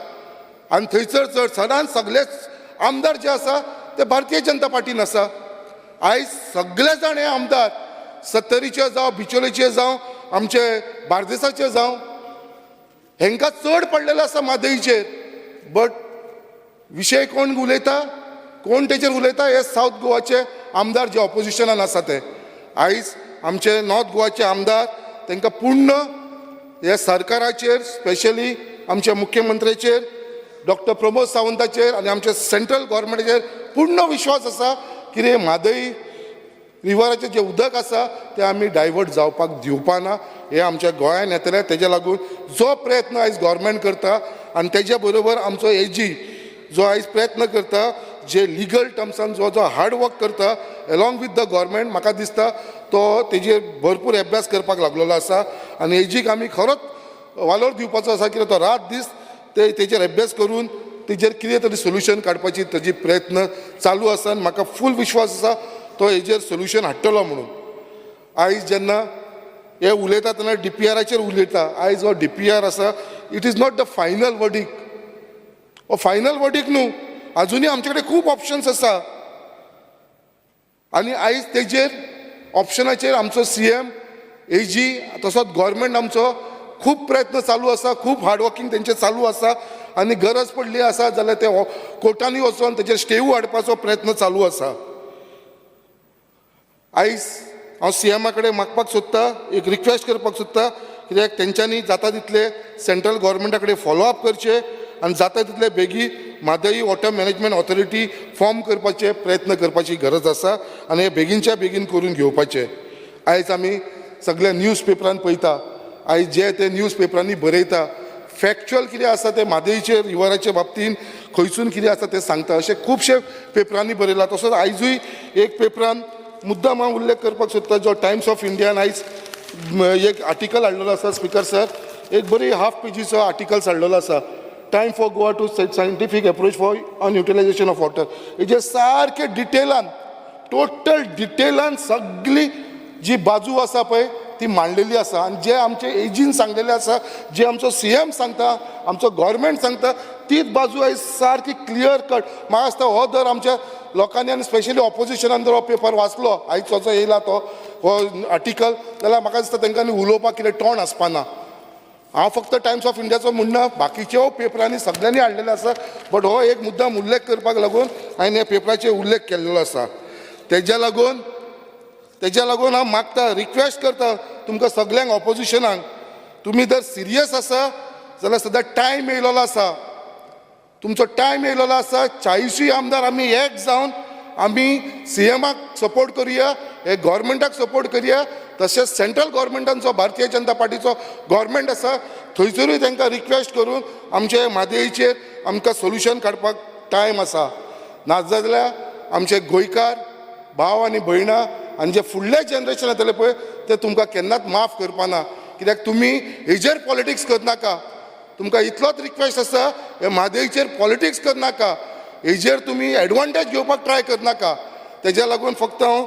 आनी थंयसर चड सदांच सगळे आमदार जे आसा ते भारतीय जनता पार्टीन आसा. आयज सगळे जाण हे आमदार सत्तरीचे जावं, बिचोलेचे जावं, आमचे बार्देसाचे जावं, हेंकां चड पडलेलें आसा म्हादयचेर. बट विशय कोण उलयता, कोण तेचेर उलयता, हे सावथ गोवाचे आमदार जे ऑपोजिशनान आसा ते. आयज आमचे नॉर्थ गोवाचे आमदार तांकां पूर्ण हे सरकाराचेर, स्पेशली आमच्या मुख्यमंत्र्याचेर डॉक्टर प्रमोद सावंताचेर आनी आमच्या सेंट्रल गव्हर्मेंटाचेर पूर्ण विश्वास आसा कितें म्हादय रिवराचें जें उदक आसा तें आमी डायवर्ट जावपाक दिवपाना. हें आमच्या गोंयान येतलें. तेज्या लागून जो प्रयत्न आयज गव्हर्मेंट करता आनी तेज्या बरोबर आमचो एजी जो आयज प्रयत्न करता, जे लिगल टर्म्सान जो जो हार्ड वर्क करता एलॉंग विथ the government, म्हाका दिसता तो तेजेर भरपूर अभ्यास करपाक लागलेलो आसा. आनी एजीक आमी खरोच वालोर दिवपाचो आसा कित्याक तो रात दीस ते तेजेर अभ्यास करून तेजेर कितें तरी सोल्युशन काडपाची तेजी प्रयत्न चालू आसा आनी म्हाका फूल विश्वास आसा तो हेजेर सोल्युशन हाडटलो म्हणून. आयज जेन्ना हे उलयता तेन्ना DPRाचेर उलयता. आयज हो DPR आसा, it is not the final verdict. हो फायनल वर्डीक न्हू, आजुनूय आमचे कडेन खूब ऑप्शन्स आसा. आनी आयज तेजेर ऑप्शनाचेर आमचो CM, AG, तसोच गव्हर्मेंट आमचो खूब प्रयत्न चालू आसा, खूब हार्डवर्कींग तेंचें चालू आसा. आनी गरज पडली आसा जाल्यार ते कोर्टांनी वचोन तेजेर स्टेवू हाडपाचो प्रयत्न चालू आसा. आयज हांव CMा कडेन मागपाक सोदता, एक रिक्वेस्ट करपाक सोदता, कित्याक तेंच्यांनी जाता तितले सेंट्रल गव्हर्मेंटा कडेन फॉलोअप करचे आनी जाता तितले बेगी Mhadei water management authority form करपाचे प्रयत्न करपाची गरज आसा आनी हे बेगीनच्या बेगीन करून घेवपाचे. आयज आमी सगळे न्यूज पेपरान पळयता, आयज जे ते न्यूज पेपरांनी बरयता, फॅक्च्युअल कितें आसा तें म्हादयचेर रिवराचे बाबतीन खंयसून कितें आसा तें सांगता, अशें खुबशे पेपरांनी बरयलां. तसोच आयजूय एक पेपरान मुद्दाम हांव उल्लेख करपाक सोदता, जो टायम्स ऑफ इंडियान आयज एक आर्टिकल हाडलेलो आसा स्पिकर सर, एक बरी हाफ पेजीचो आर्टिकल्स हाडलेलो आसा, time for Goa to scientific approach for utilization of water. हेजेर सारकें डिटेलान, टोटल डिटेलान सगळी जी बाजू आसा पळय ती मांडलेली आसा. आनी जे आमचे एजीन सांगलेले आसा, जे आमचो CM सांगता, आमचो गव्हर्मेंट सांगता, तीच बाजू आयज सारकी क्लियर कट. म्हाका दिसता हो दर आमच्या लोकांनी आनी स्पेशली ऑपोजिशनान जर हो पेपर वाचलो, आयज जो येयला तो हो आर्टिकल, जाल्यार म्हाका दिसता तेंकां उलोवपाक कितें तोंड आसपाना. हांव फक्त टायम्स ऑफ इंडियाचो म्हणना, बाकीच्यो पेपरांनी सगळ्यांनी हाडलेले आसा, बट हो एक मुद्दाम उल्लेख करपाक लागून हांवें ह्या पेपराचेर उल्लेख केल्लो आसा. तेज्या लागून हांव मागता, रिक्वेस्ट करता तुमकां सगळ्यांक ऑपोजिशनाक, तुमी जर सिरियस आसा जाल्यार सद्या टायम येयलेलो आसा, तुमचो टायम येयलेलो आसा. 40 आमदार आमी एक जावन आमी CMाक सपोर्ट करुया, हे गव्हर्मेंटाक सपोर्ट करुया, तशेंच सेंट्रल गव्हर्मेंटांचो भारतीय जनता पार्टीचो गव्हर्मेंट आसा थंयसरूय तांकां रिक्वेस्ट करून आमचे म्हादयचेर आमकां सोल्युशन काडपाक टायम आसा. नाजाल्यार आमचे गोंयकार भाव आनी भयणां आनी जे फुडले जनरेशन येतले पळय ते तुमकां केन्नाच माफ करपाना, कित्याक तुमी हेजेर पॉलिटिक्स करनाका. तुमकां इतलोच रिक्वेस्ट आसा, हे म्हादयचेर पॉलिटिक्स करनाका, हेजेर तुमी एडवांटेज घेवपाक ट्राय करनाका. तेज्या लागून फक्त हांव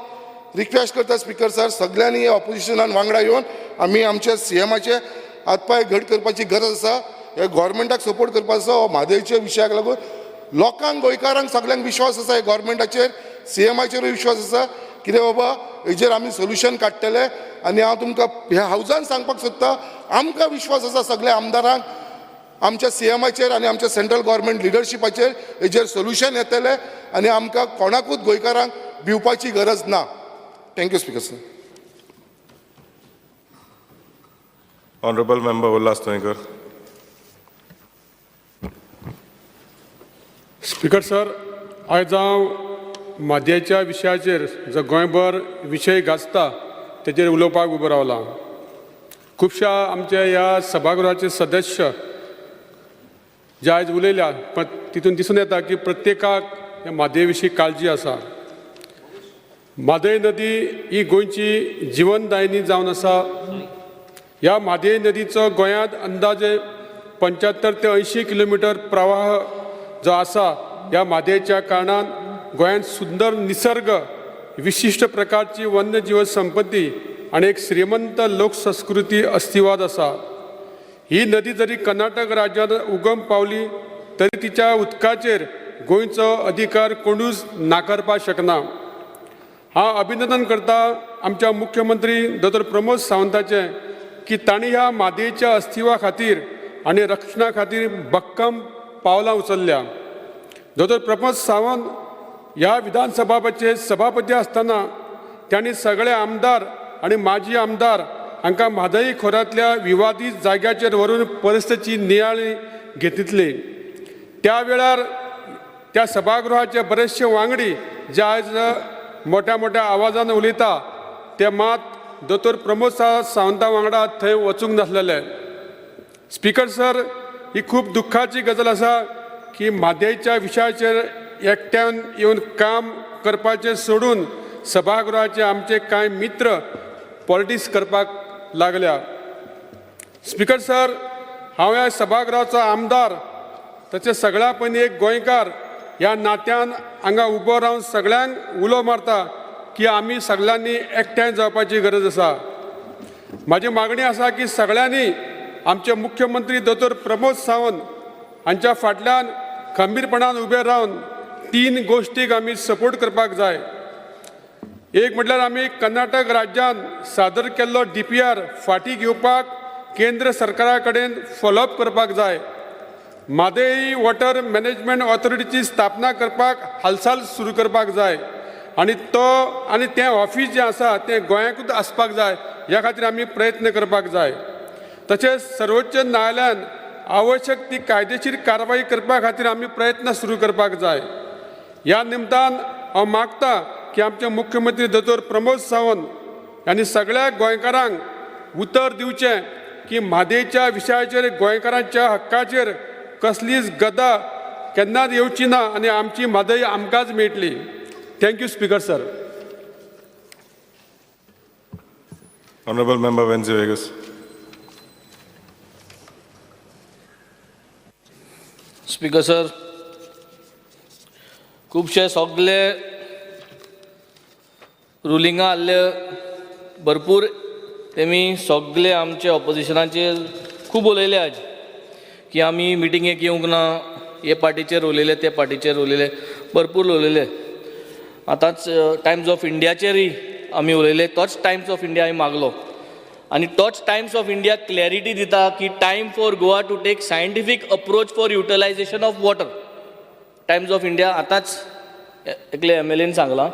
रिक्वेस्ट करता स्पिकर सर, सगळ्यांनी ऑपोजिशनान वांगडा येवन आमी आमच्या CMाचे हातपांय घट करपाची गरज आसा, हे गव्हर्मेंटाक सपोर्ट करपाचो आसा. हो म्हादयच्या विशयाक लागून लोकांक, गोंयकारांक सगळ्यांक विश्वास आसा हे गव्हर्मेंटाचेर, CMाचेरूय विश्वास आसा कितें बाबा हेजेर आमी सोल्युशन काडटले. आनी हांव तुमकां ह्या हावजान सांगपाक सोदता, आमकां विश्वास आसा सगळ्या आमदारांक, आमच्या CMाचेर आनी आमच्या सेंट्रल गव्हर्मेंट लिडरशिपाचेर हेजेर सोल्युशन येतलें आनी आमकां कोणाकूच गोंयकारांक भिवपाची गरज ना. Thank you speaker sir. Honourable member Ulhas Tuyenkar. Speaker sir, आयज हांव म्हादयच्या विशयाचेर जो गोंयभर विशय गाजता तेजेर उलोवपाक उबो रावला. खुबश्या आमच्या ह्या सभागृहाचे सदस्य जे आयज उलयल्या पण तितून दिसून येता की प्रत्येकाक ह्या म्हादय विशीं काळजी आसा. म्हादय नदी ही गोंयची जिवनदायिनी जावन आसा. ह्या म्हादय नदीचो गोंयांत अंदाजे 75 ते 80 किलोमिटर प्रवाह जो आसा, ह्या म्हादयच्या कारणान गोंयांत सुंदर निसर्ग, विशिश्ट प्रकारची वन्यजीव संपत्ती आनी एक श्रीमंत लोकसंस्कृती अस्तिवाद आसा. ही नदी जरी कर्नाटक राज्यांत उगम पावली तरी तिच्या उदकाचेर गोंयचो अधिकार कोणूच नाकारपाक शकना. हांव अभिनंदन करता आमच्या मुख्यमंत्री दोतोर प्रमोद सावंताचें की तांणी ह्या म्हादयच्या अस्तित्वा खातीर आनी रक्षणा खातीर भक्कम पावलां उचलल्या. दोतोर प्रमोद सावंत ह्या विधानसभाचे सभापती आसतना तांणी सगळे आमदार आनी माजी आमदार हांकां म्हादय खोऱ्यांतल्या विवादीत जाग्याचेर व्हरून परिस्थितीची नियाळणी घेतितली. त्या वेळार त्या सभागृहाचे बरेचशे वांगडी जे आयज मोठ्या मोठ्या आवाजान उलयता ते मात दोतोर प्रमोद सावंता वांगडा थंय वचूंक नासलेले. स्पीकर सर, ही खूब दुख्खाची गजाल आसा की म्हादयच्या विशयाचेर एकट्यान येवन काम करपाचें सोडून सभागृहाचे आमचे कांय मित्र पॉलिटिक्स करपाक लागल्या. स्पीकर सर, हांव ह्या सभागृहाचो आमदार तशें सगळ्या पयलीं एक गोंयकार ह्या नात्यान हांगा उबो रावन सगळ्यांक उलो मारता की आमी सगळ्यांनी एकठांय जावपाची गरज आसा. म्हाजी मागणी आसा की सगळ्यांनी आमचे मुख्यमंत्री दोतोर प्रमोद सावंत हांच्या फाटल्यान खंबीरपणान उबे रावन 3 गोश्टीक आमी सपोर्ट करपाक जाय. एक म्हटल्यार आमी कर्नाटक राज्यान सादर केल्लो DPR फाटीं घेवपाक केंद्र सरकारा कडेन फॉलोअप करपाक जाय. म्हादय वॉटर मॅनेजमेंट ऑथॉरिटीची स्थापना करपाक हालचाल सुरू करपाक जाय आनी तो आनी तें ऑफीस जें आसा तें गोंयांकूच आसपाक जाय ह्या खातीर आमी प्रयत्न करपाक जाय. तशेंच सर्वोच्च न्यायालयान आवश्यक ती कायदेशीर कारवाई करपा खातीर आमी प्रयत्न सुरू करपाक जाय. ह्या निमतान हांव मागता की आमचे मुख्यमंत्री दोतोर प्रमोद सावंत आनी सगळ्या गोंयकारांक उतर दिवचें की म्हादयच्या विशयाचेर गोंयकारांच्या हक्काचेर कसलीच गदा केन्नाच येवची ना आनी आमची म्हादय आमकांच मेळटली. Thank you speaker sir. Honourable member Venzy Viegas. Speaker sir, खुबशे सगळे रुलिंगां आहले भरपूर तेमी सगळे आमचे ऑपोजिशनाचेर खूब उलयले आज की आमी मिटिंगेक येवंक ना, हे पार्टीचेर उलयले ते पार्टीचेर उलयले, भरपूर उलयले. आतांच टायम्स ऑफ इंडियाचेरय आमी उलयले, तोच टायम्स ऑफ इंडिया आमी मागलो आनी तोच टायम्स ऑफ इंडिया क्लॅरिटी दिता की time for Goa to take scientific approach for utilisation of water. Times of India आतांच एकले MLA सांगलां.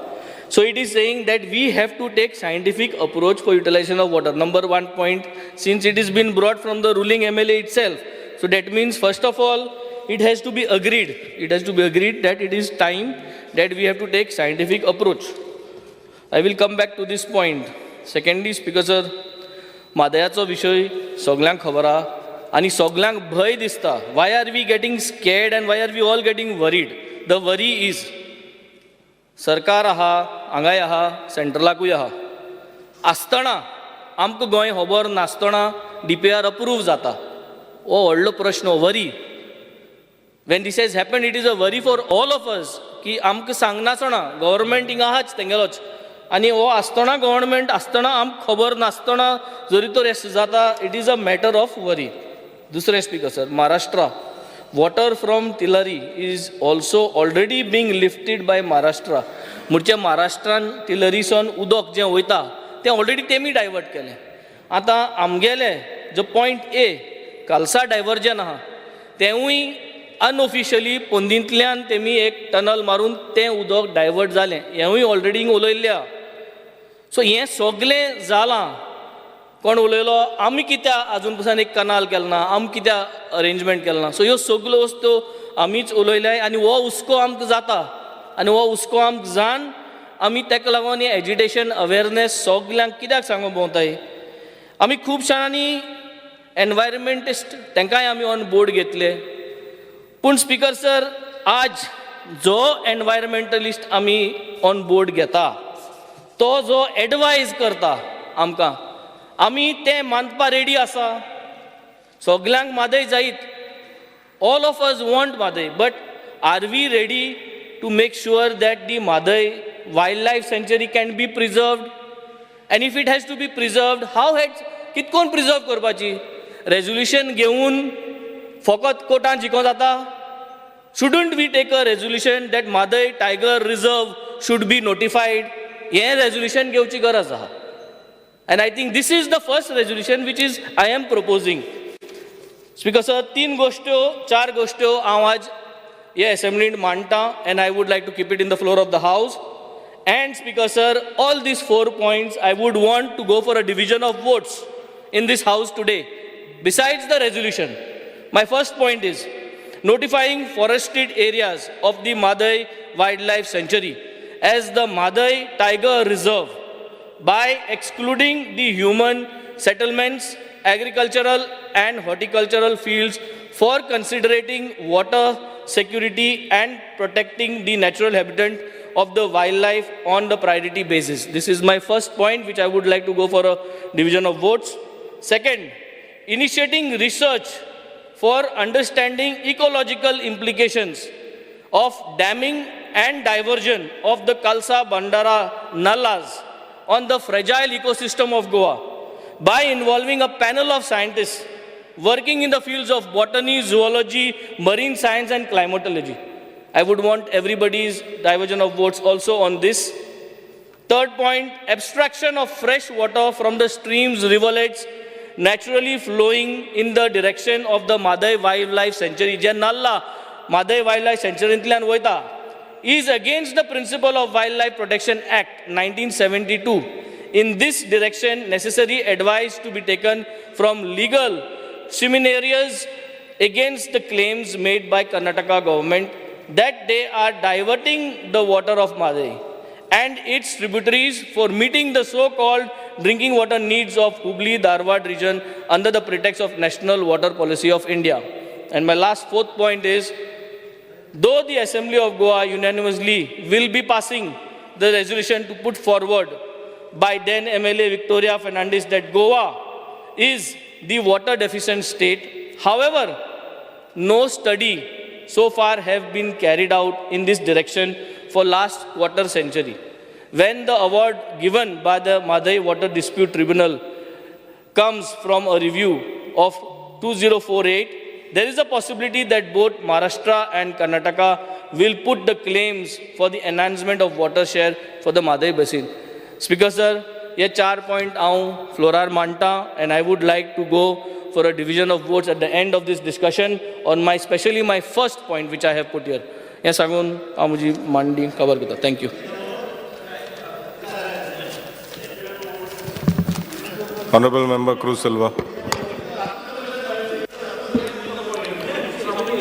So it is saying that we have to take scientific approach for utilization of water. Number 1 point, since it has been brought from the ruling MLA itself, so that means first of all it has to be agreed. It has to be agreed that it is time that we have to take scientific approach. I will come back to this point. Secondly, Speaker sir, म्हादयाचो विशय सगल्यांक खबर आहा आनी सगल्यांक भंय दिसता. Why are we getting scared and why are we all getting worried? The worry is सरकार आहा, हांगाय आहा, सेंट्रलाकूय आहा, आसतना आमकां गोंय खबर नासतना DPR approve जाता. हो व्हडलो प्रश्न, worry. When this has happen it is a worry for all of us की आमकां सांगनासतना गव्हर्मेंट हिंगा आहाच तेंगेलोच आनी हो आसतना गव्हर्मेंट आसतना आमकां खबर नासतना जरी तर हें जाता, it is a matter of worry. दुसरें speaker sir, Maharashtra water from Tillari is also already being lifted by Maharashtra. म्हणजे महाराष्ट्रान तिलरीसून उदक जें वयता तें ऑलरेडी तेमी डायवर्ट केलें. आतां आमगेलें जो पॉयंट ए कालसा डायवर्जन आहा तेंवूय अनऑफिशियली पोंदींतल्यान तेमी एक टनल मारून तें उदक डायवर्ट जालें, हेंवूय ऑलरेडी उलयल्लें आहा. सो हें सगळें जालां. कोण उलयलो आमी कित्याक आजून पसून एक कनाल केलो ना, आमी कित्याक अरेंजमेंट केलें ना. सो ह्यो सगल्यो वस्तू आमीच उलयल्या आनी हो हुस्को आमकां जाता आनी हो हुस्को आमकां जाण आमी ताका लागून हें एजिटेशन अवेरनेस सगल्यांक कित्याक सांगूंक भोंवताय. आमी खूब जाणांनी एनवायरमेंटिस्ट तांकांय आमी ऑन बोर्ड घेतले, पूण स्पीकर सर आज जो एनवायरमेंटलिस्ट आमी ऑन बोर्ड घेता तो जो एडवायज करता आमकां, आमी तें मानपा रेडी आसा. सगल्यांक म्हादय जायत, all of us want Mhadei, but are we ready to make sure that the Mhadei wild life sanctuary can be preserved? And if it has to be preserved, how has कितकोन preserve करपाची? Resolution घेवन फकत कोर्टान जिखों जाता? Shouldn't we take a resolution that Mhadei Tiger Reserve should be notified? हें resolution घेवची गरज आहा. And I think this is the first resolution which is I am proposing. Speaker sir, तीन गोश्ट्यो चार गोश्ट्यो हांव आज हे असेंब्लींत मांडटा and I would like to keep it in the floor of the house. And Speaker sir, all these 4 points I would want to go for a division of votes in this house today. Besides the resolution, my first point is notifying forested areas of the Mhadei Wildlife Sanctuary as the Mhadei Tiger Reserve by excluding the human settlements, agricultural and horticultural fields for considering water security and protecting the natural habitat of the wildlife on the priority basis. This is my first point, which I would like to go for a division of votes. Second, initiating research for understanding ecological implications of damming and diversion of the Kalsa Bandara Nallas on the fragile ecosystem of Goa by involving a panel of scientists working in the fields of botany, zoology, marine science and climatology. I would want everybody's diversion of votes also on this. Third point, abstraction of fresh water from the streams, rivulets naturally flowing in the direction of the Mhadei Wildlife Sanctuary, जे नाल्ला Mhadei Wildlife Sanctuary वयता, is against the principle of Wildlife Protection Act 1972. In this direction, necessary advice to be taken from legal seminaries against the claims made by Karnataka government that they are diverting the water of Mhadei and its tributaries for meeting the so-called drinking water needs of Hubli Dharwad region under the pretext of National Water Policy of India. And my last fourth point is, though the Assembly of Goa unanimously will be passing the resolution to put forward by then MLA Victoria Fernandez that Goa is the water deficient state, however, no study so far have been carried out in this direction for last quarter century. When the award given by the Mhadei Water Dispute Tribunal comes from a review of 2048, there is a possibility that both Maharashtra and Karnataka will put the claims for the enhancement of water share for the Mhadei basin. Speaker sir, ये 4 point हांव फ्लोरार मांडटा and I would like to go for a division of votes at the end of this discussion on my, especially my first point which I have put here. हें सांगून हांव म्हजी मांडणी cover करता. Thank you. Honorable Member Cruz Silva.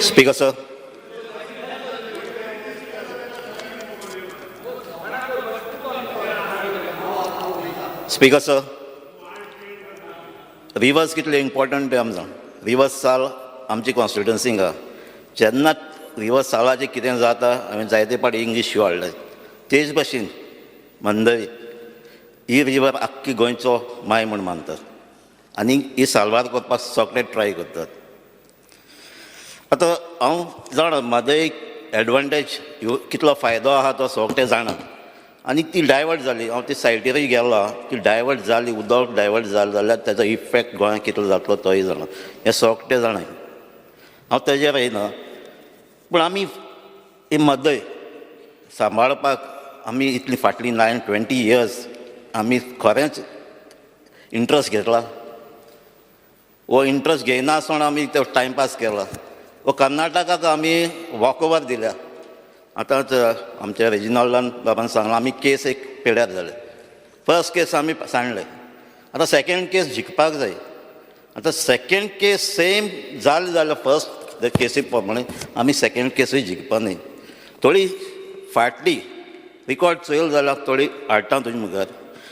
Speaker sir, Speaker sir, rivers कितले important ते आमकां. Reverse साल आमची कॉन्स्टिट्युन्सींक आहा. जेन्ना रिवर्स सालाचें कितें जाता, हांवें जायते पाटी इंग्लीश शो हाडले. तेच भाशेन मंदरी ही रिवर आख्खी गोंयचो माय म्हूण मानतात आनी ही साल्वार करपाक सगळे ट्राय करतात. आतां हांव जाणा म्हादय एडवांटेज कितलो फायदो आहा तो सगळे जाणा आनी ती डायवर्ट जाली. हांव ती सायटीरय गेलो, ती डायवर्ट जाली, उदक डायवर्ट जालें जाल्यार ताजो इफेक्ट गोंयांत कितलो जातलो तोय जाणा. हें सगळें जाणा, हांव तेजेर येयना. पूण आमी ही म्हादय सांबाळपाक आमी इतली फाटलीं 9-20 इयर्स आमी खरेंच इंट्रस्ट घेतला. हो इंट्रस्ट घेयना आसतना आमी तो टायमपास केला. हो कर्नाटकाक आमी वॉकओवर दिल्या. आतांच आमच्या रेजिनॉल्डान बाबान सांगलां, आमी केस एक पेड्यार जाले. फर्स्ट केस आमी सांडले, आतां सेकेंड केस जिखपाक जाय. आतां सेकेंड केस सेम जालें जाल्यार फर्स्ट केसी प्रमाणे आमी सेकेंड केसूय जिखपा न्हय. थोडी फाटली रिकॉर्ड चोयल जाल्यार थोडी हाडटा तुजे मुखार.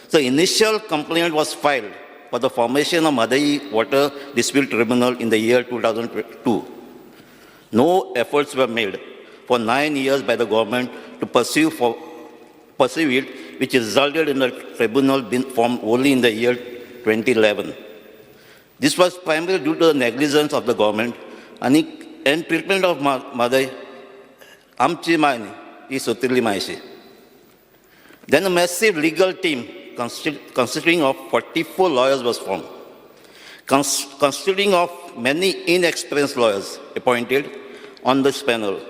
So initial complaint was filed for the formation of Mhadei Water Dispute Tribunal in the year 2002. No efforts were made for 9 years by the government to pursue it, which resulted in the tribunal being formed only in the year 2011. This was primarily due to the negligence of the government and treatment of Mhadei, Amchi Mine, is Sotirli Maishi. Then a massive legal team consisting of 44 lawyers was formed, consisting of many inexperienced lawyers appointed on this panel.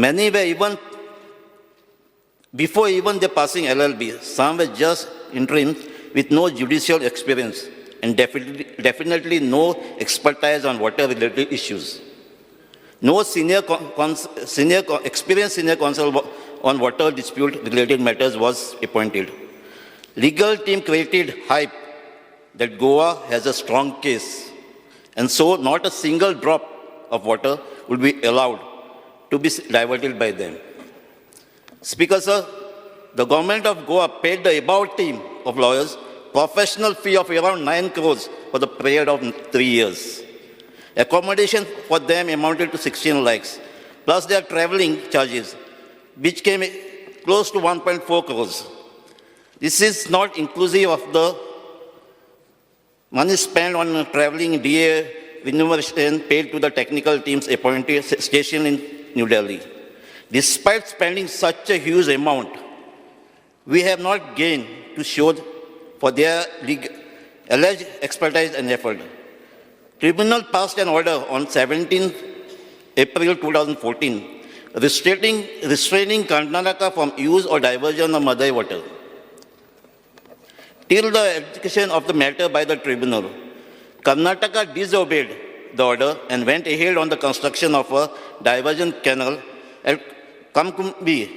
Many were even before even the passing LLB, some were just interim with no judicial experience and definitely no expertise on water-related issues. No experienced senior counsel on water dispute-related matters was appointed. Legal team created hype that Goa has a strong case, and so not a single drop of water would be allowed to be diverted by them. Speaker, sir, the government of Goa paid the above team of lawyers professional fee of around 9 crores for the period of 3 years. Accommodation for them amounted to 16 lakhs, plus their traveling charges, which came close to 1.4 crores. This is not inclusive of the money spent on traveling, DA, remuneration paid to the technical teams appointed stationed in New Delhi. Despite spending such a huge amount, we have not gained to show for their alleged expertise and effort. Tribunal passed an order on 17 April 2014, restraining Karnataka from use or diversion of Mhadei water. Till the education of the matter by the tribunal, Karnataka disobeyed the order and went ahead on the construction of a diversion canal at Kamkumbi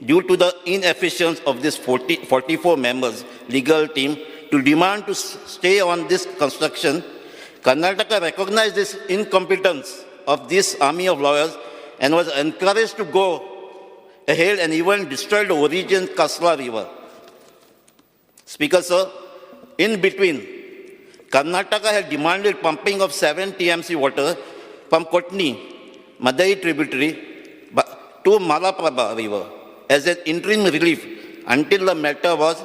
due to the inefficiency of this 44 members legal team to demand to stay on this construction. Karnataka recognized this incompetence of this army of lawyers and was encouraged to go ahead and even destroy the origin Kasla River. Speaker, sir, in between, Karnataka had demanded pumping of 7 TMC water from Kotni, Mhadei tributary, to Malaprabha River as an interim relief until the matter was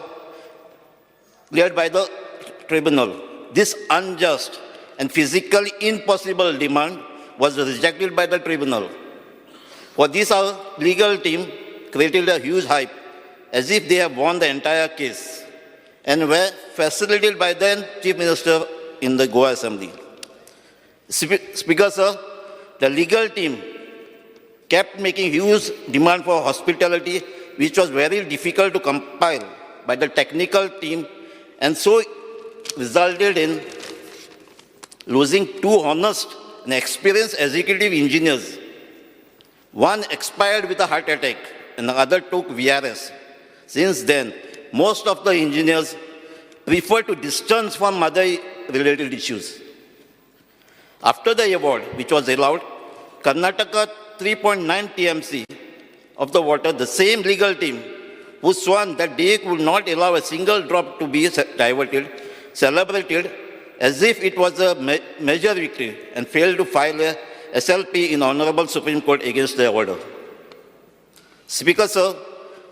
cleared by the tribunal. This unjust and physically impossible demand was rejected by the tribunal. For this, our legal team created a huge hype, as if they have won the entire case, and were facilitated by then Chief Minister in the Goa Assembly. Speaker, sir, the legal team kept making huge demand for hospitality, which was very difficult to compile by the technical team, and so resulted in losing 2 honest and experienced executive engineers. One expired with a heart attack and the other took VRS. Since then, most of the engineers prefer to distance from Mhadei-related issues. After the award, which was allowed, Karnataka 3.9 TMC of the water, the same legal team who sworn that they would not allow a single drop to be diverted, celebrated as if it was a major victory and failed to file a SLP in Honorable Supreme Court against the order. Speaker, sir,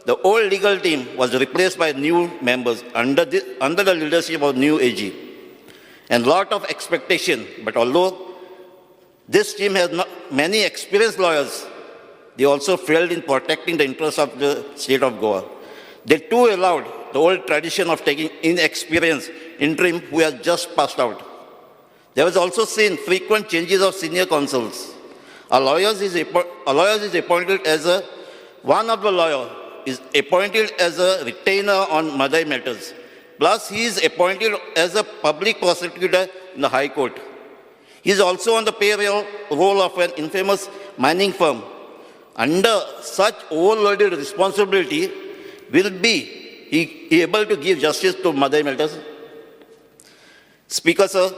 the old legal team was replaced by new members under the leadership of new AG. And lot of expectation, but although this team has not many experienced lawyers, they also failed in protecting the interests of the state of Goa. They too allowed the old tradition of taking inexperienced interim who has just passed out. There was also seen frequent changes of senior counsels. A lawyer is appointed as a, one of the lawyer is appointed as a retainer on Mhadei matters. Plus, he is appointed as a public prosecutor in the High Court. He is also on the payroll role of an infamous mining firm. Under such overloaded responsibility, will be he able to give justice to Mhadei matters? Speaker, sir,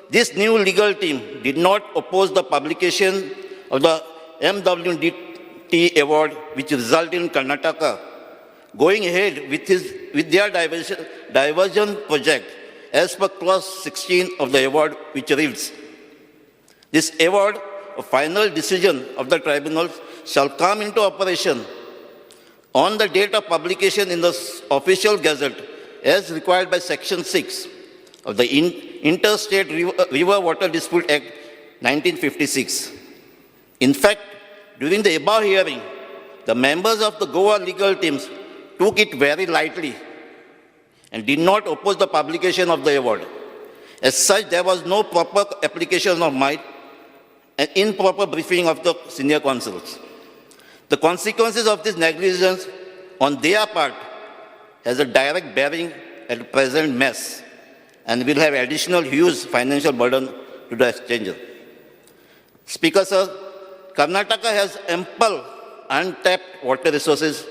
this new legal team did not oppose the publication of the MWDT award, which resulted in Karnataka going ahead with their diversion project as per clause 16 of the award, which reads, this award, a final decision of the tribunal, shall come into operation on the date of publication in the official gazette as required by Section 6 of the Interstate River Water Dispute Act 1956. In fact, during the above hearing, the members of the Goa legal teams took it very lightly and did not oppose the publication of the award. As such, there was no proper application of might and improper briefing of the senior counsels. The consequences of this negligence on their part has a direct bearing at the present mess and will have additional huge financial burden to the exchanger. Speaker, sir, Karnataka has ample untapped water resources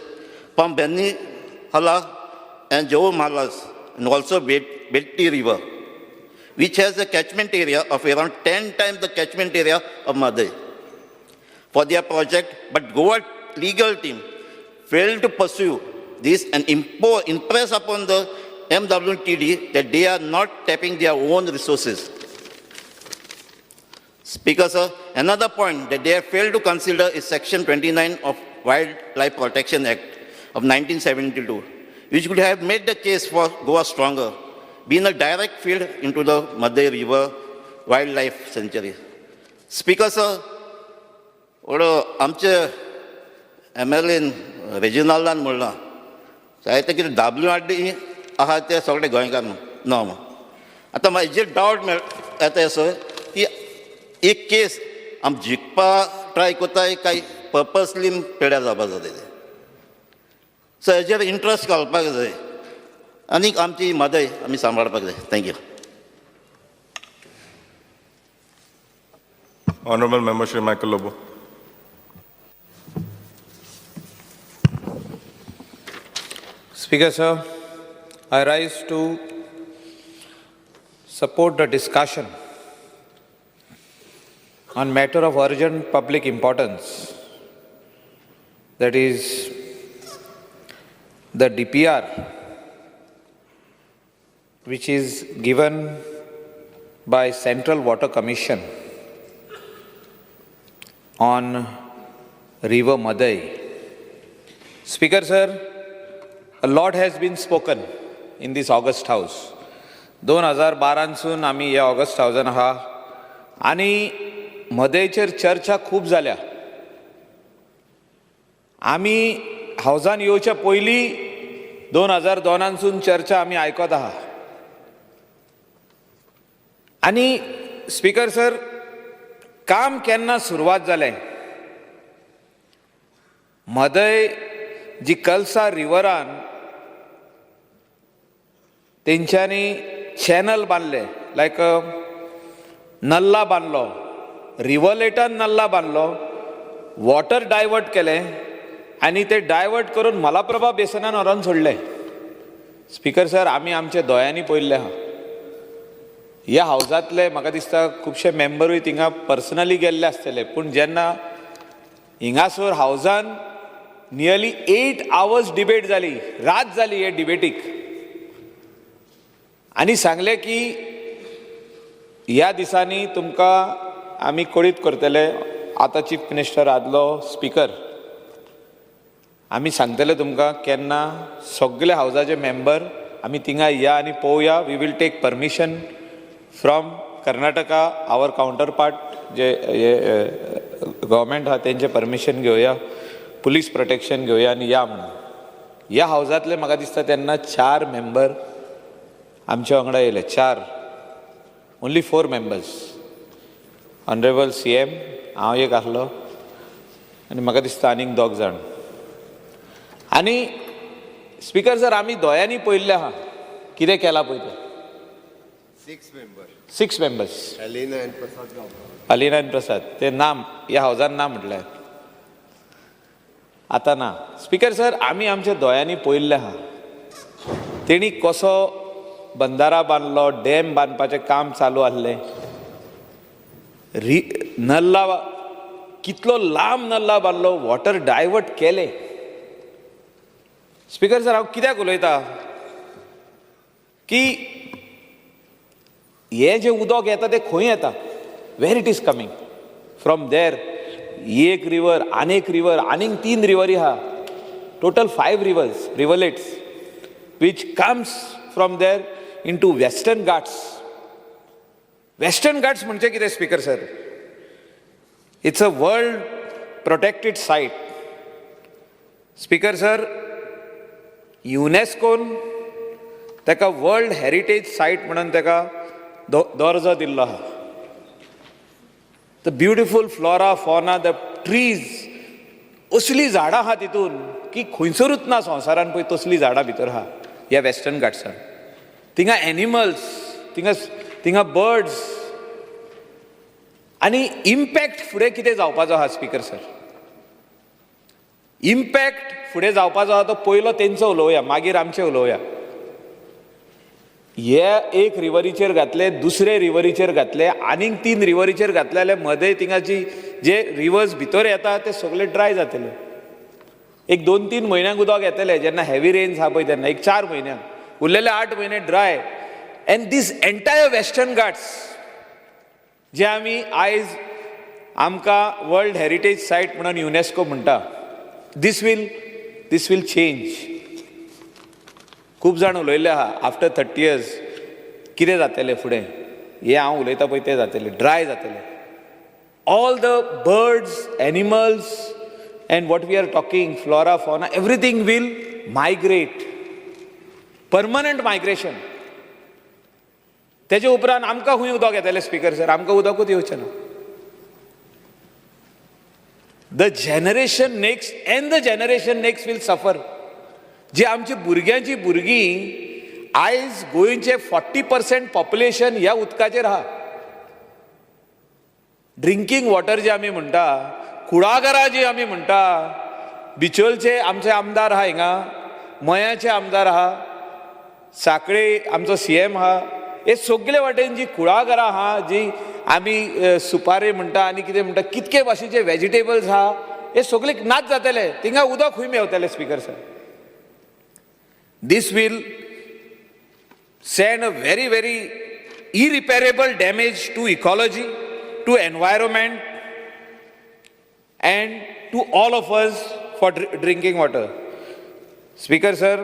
from Bennihala and Jogmalas and also Bedti River, which has a catchment area of around 10 times the catchment area of Mhadei for their project, but Goa legal team failed to pursue this and impress upon the MWTD that they are not tapping their own resources. Speaker, sir, another point that they have failed to consider is Section 29 of Wildlife Protection Act of 1972, which could have made the case for Goa stronger, being a direct feed into the Mhadei River Wildlife Sanctuary. Speaker, sir, आमचे MLA रेजिनाल्डान म्हणलां जायते कितें दाबल्यू R D आहा ते सगळे गोंयकार ना. आतां म्हाजेर डावट येता सर की एक केस आम जिखपा ट्राय करताय काय पर्पसली पेड्यार जावपा जाता तें. सो हेजेर इंट्रस्ट घालपाक जाय आनी आमची म्हादय आमी सांबाळपाक जाय. Thank you. Honorable Member Shri Michael Lobo. Speaker, sir, I rise to support the discussion on matter of urgent public importance, that is the DPR, which is given by Central Water Commission on River Mhadei. Speaker, sir, a lot has been spoken in this August House. 2012 आमी ह्या August हावजान आहा आनी म्हादयचेर चर्चा खूब जाल्या. आमी हावजान येवच्या पयलीं 2002 चर्चा आमी आयकत आहा. आनी स्पीकर सर, काम केन्ना सुरवात जालें? म्हादय जी कलसा रिवरान तेंच्यांनी चॅनल बांदले, लायक नल्ला बांदलो, रिवलेटान नल्ला बांदलो, वॉटर डायवर्ट केलें आनी ते डायवर्ट करून मलाप्रभा बेसनान व्हरोन सोडलें. स्पीकर सर, आमी आमच्या दोळ्यांनी पळयल्लें आहा. ह्या हावजांतले म्हाका दिसता खुबशे मेंबरूय थिंगा पर्सनली गेल्ले आसतले, पूण जेन्ना हिंगासर हावजान नियरली 8 आवर्स डिबेट जाली, रात जाली हे डिबेटीक, आनी सांगलें की ह्या दिसांनी तुमकां आमी कळीत करतले. आतां चीफ मिनिस्टर आदलो स्पीकर, आमी सांगतले तुमकां केन्ना सगळे हावजाचे मेंबर आमी थिंगा या आनी पळोवया. We will take permission from Karnataka, our counterpart J government आहा तेंचें परमिशन घेवया, पुलीस प्रोटेक्शन घेवया आनी या म्हणून. ह्या हावजांतले म्हाका दिसता तेन्ना 4 मेंबर आमच्या वांगडा येयले, 4, only 4 members. Honourable CM, हांव एक आसलो आनी म्हाका दिसता आनीक 2 जाण. आनी स्पीकर सर, आमी दोळ्यांनी पळयल्लें आहा कितें केलां पळय तें. 6 members, Alina and Prasad Gaonkar, Alina and Prasad, ते नाम ह्या हावजान ना म्हटल्यार आतां ना. स्पीकर सर, आमी आमच्या दोळ्यांनी पळयल्लें आहा तेणी कसो बंदारा बांदलो, डॅम बांदपाचें काम चालू आसलें, नल्ला कितलो लांब नल्ला बांदलो, वॉटर डायवर्ट केलें. स्पीकर सर, हांव कित्याक उलयता की हें जें उदक येता तें खंय येता, where it is coming from? There एक रिवर, आनीक रिवर, आनीक 3 रिवरी आहा, total 5 rivers, rivulets which comes from there into Western Ghats. Western Ghats म्हणजे कितें speaker sir? It's a world protected site. Speaker sir, युनेस्कोन ताका वर्ल्ड हेरिटेज सायट म्हणून ताका दर्जो दिल्लो आहा. The beautiful flora, fauna, the trees, असलीं झाडां आहा तितून की खंयसरूच ना संवसारान पळय तसलीं झाडां भितर आहा ह्या वेस्टर्न घाट्सान. थिंगा एनिमल्स, थिंगा बर्ड्स. आनी इम्पॅक्ट फुडें कितें जावपाचो आहा स्पीकर सर, इम्पॅक्ट फुडें जावपाचो आहा तो पयलो तेंचो उलोवया, मागीर आमचें उलोवया. हे एक रिवरीचेर घातले, दुसरे रिवरीचेर घातले, आनीक 3 रिवरीचेर घातले जाल्यार मदें थिंगाची जे रिवर्स भितर येता ते सगळे ड्राय जातले. एक 2-3 म्हयन्यांक उदक येतलें जेन्ना हेवी रेन्स आहा पळय तेन्ना, एक 4 म्हयन्यांक, उरलेले 8 म्हयने dry. And this entire Western Ghats जे आमी आयज आमकां वर्ल्ड हेरिटेज सायट म्हणून युनेस्को म्हणटा, दीस will change. खूब जाण उलयल्ले आहा आफ्टर 30 इयर्स कितें जातलें फुडें, हें हांव उलयता पळय तें जातलें, ड्राय जातलें. All the birds, animals and what we are talking, flora, fauna, everything will migrate, permanent migration. तेजे उपरांत आमकां खंय उदक येतलें स्पीकर सर? आमकां उदकूच येवचें ना. The generation next and the generation next will suffer. जी आमची भुरग्यांची भुरगीं आयज गोंयचें 40% पॉप्युलेशन ह्या उदकाचेर आहा. ड्रिंकींग वॉटर जे आमी म्हणटा, कुळागरां जी आमी म्हणटा, बिचोलचे आमचे आमदार आहा हिंगा, मयाचे आमदार आहा, साखळे आमचो CM आहा, हे सगळे वाटेन जी कुळागरां आहा, जी आमी सुपारे म्हणटा आनी कितें म्हणटा, कितके भाशेचे वेजिटेबल्स आहा, हे सगळे नाच जातले. थिंगा उदक खंय मेवतलें speaker sir? This will send a very very irreparable damage to ecology, to environment and to all of us for drinking water. Speaker sir,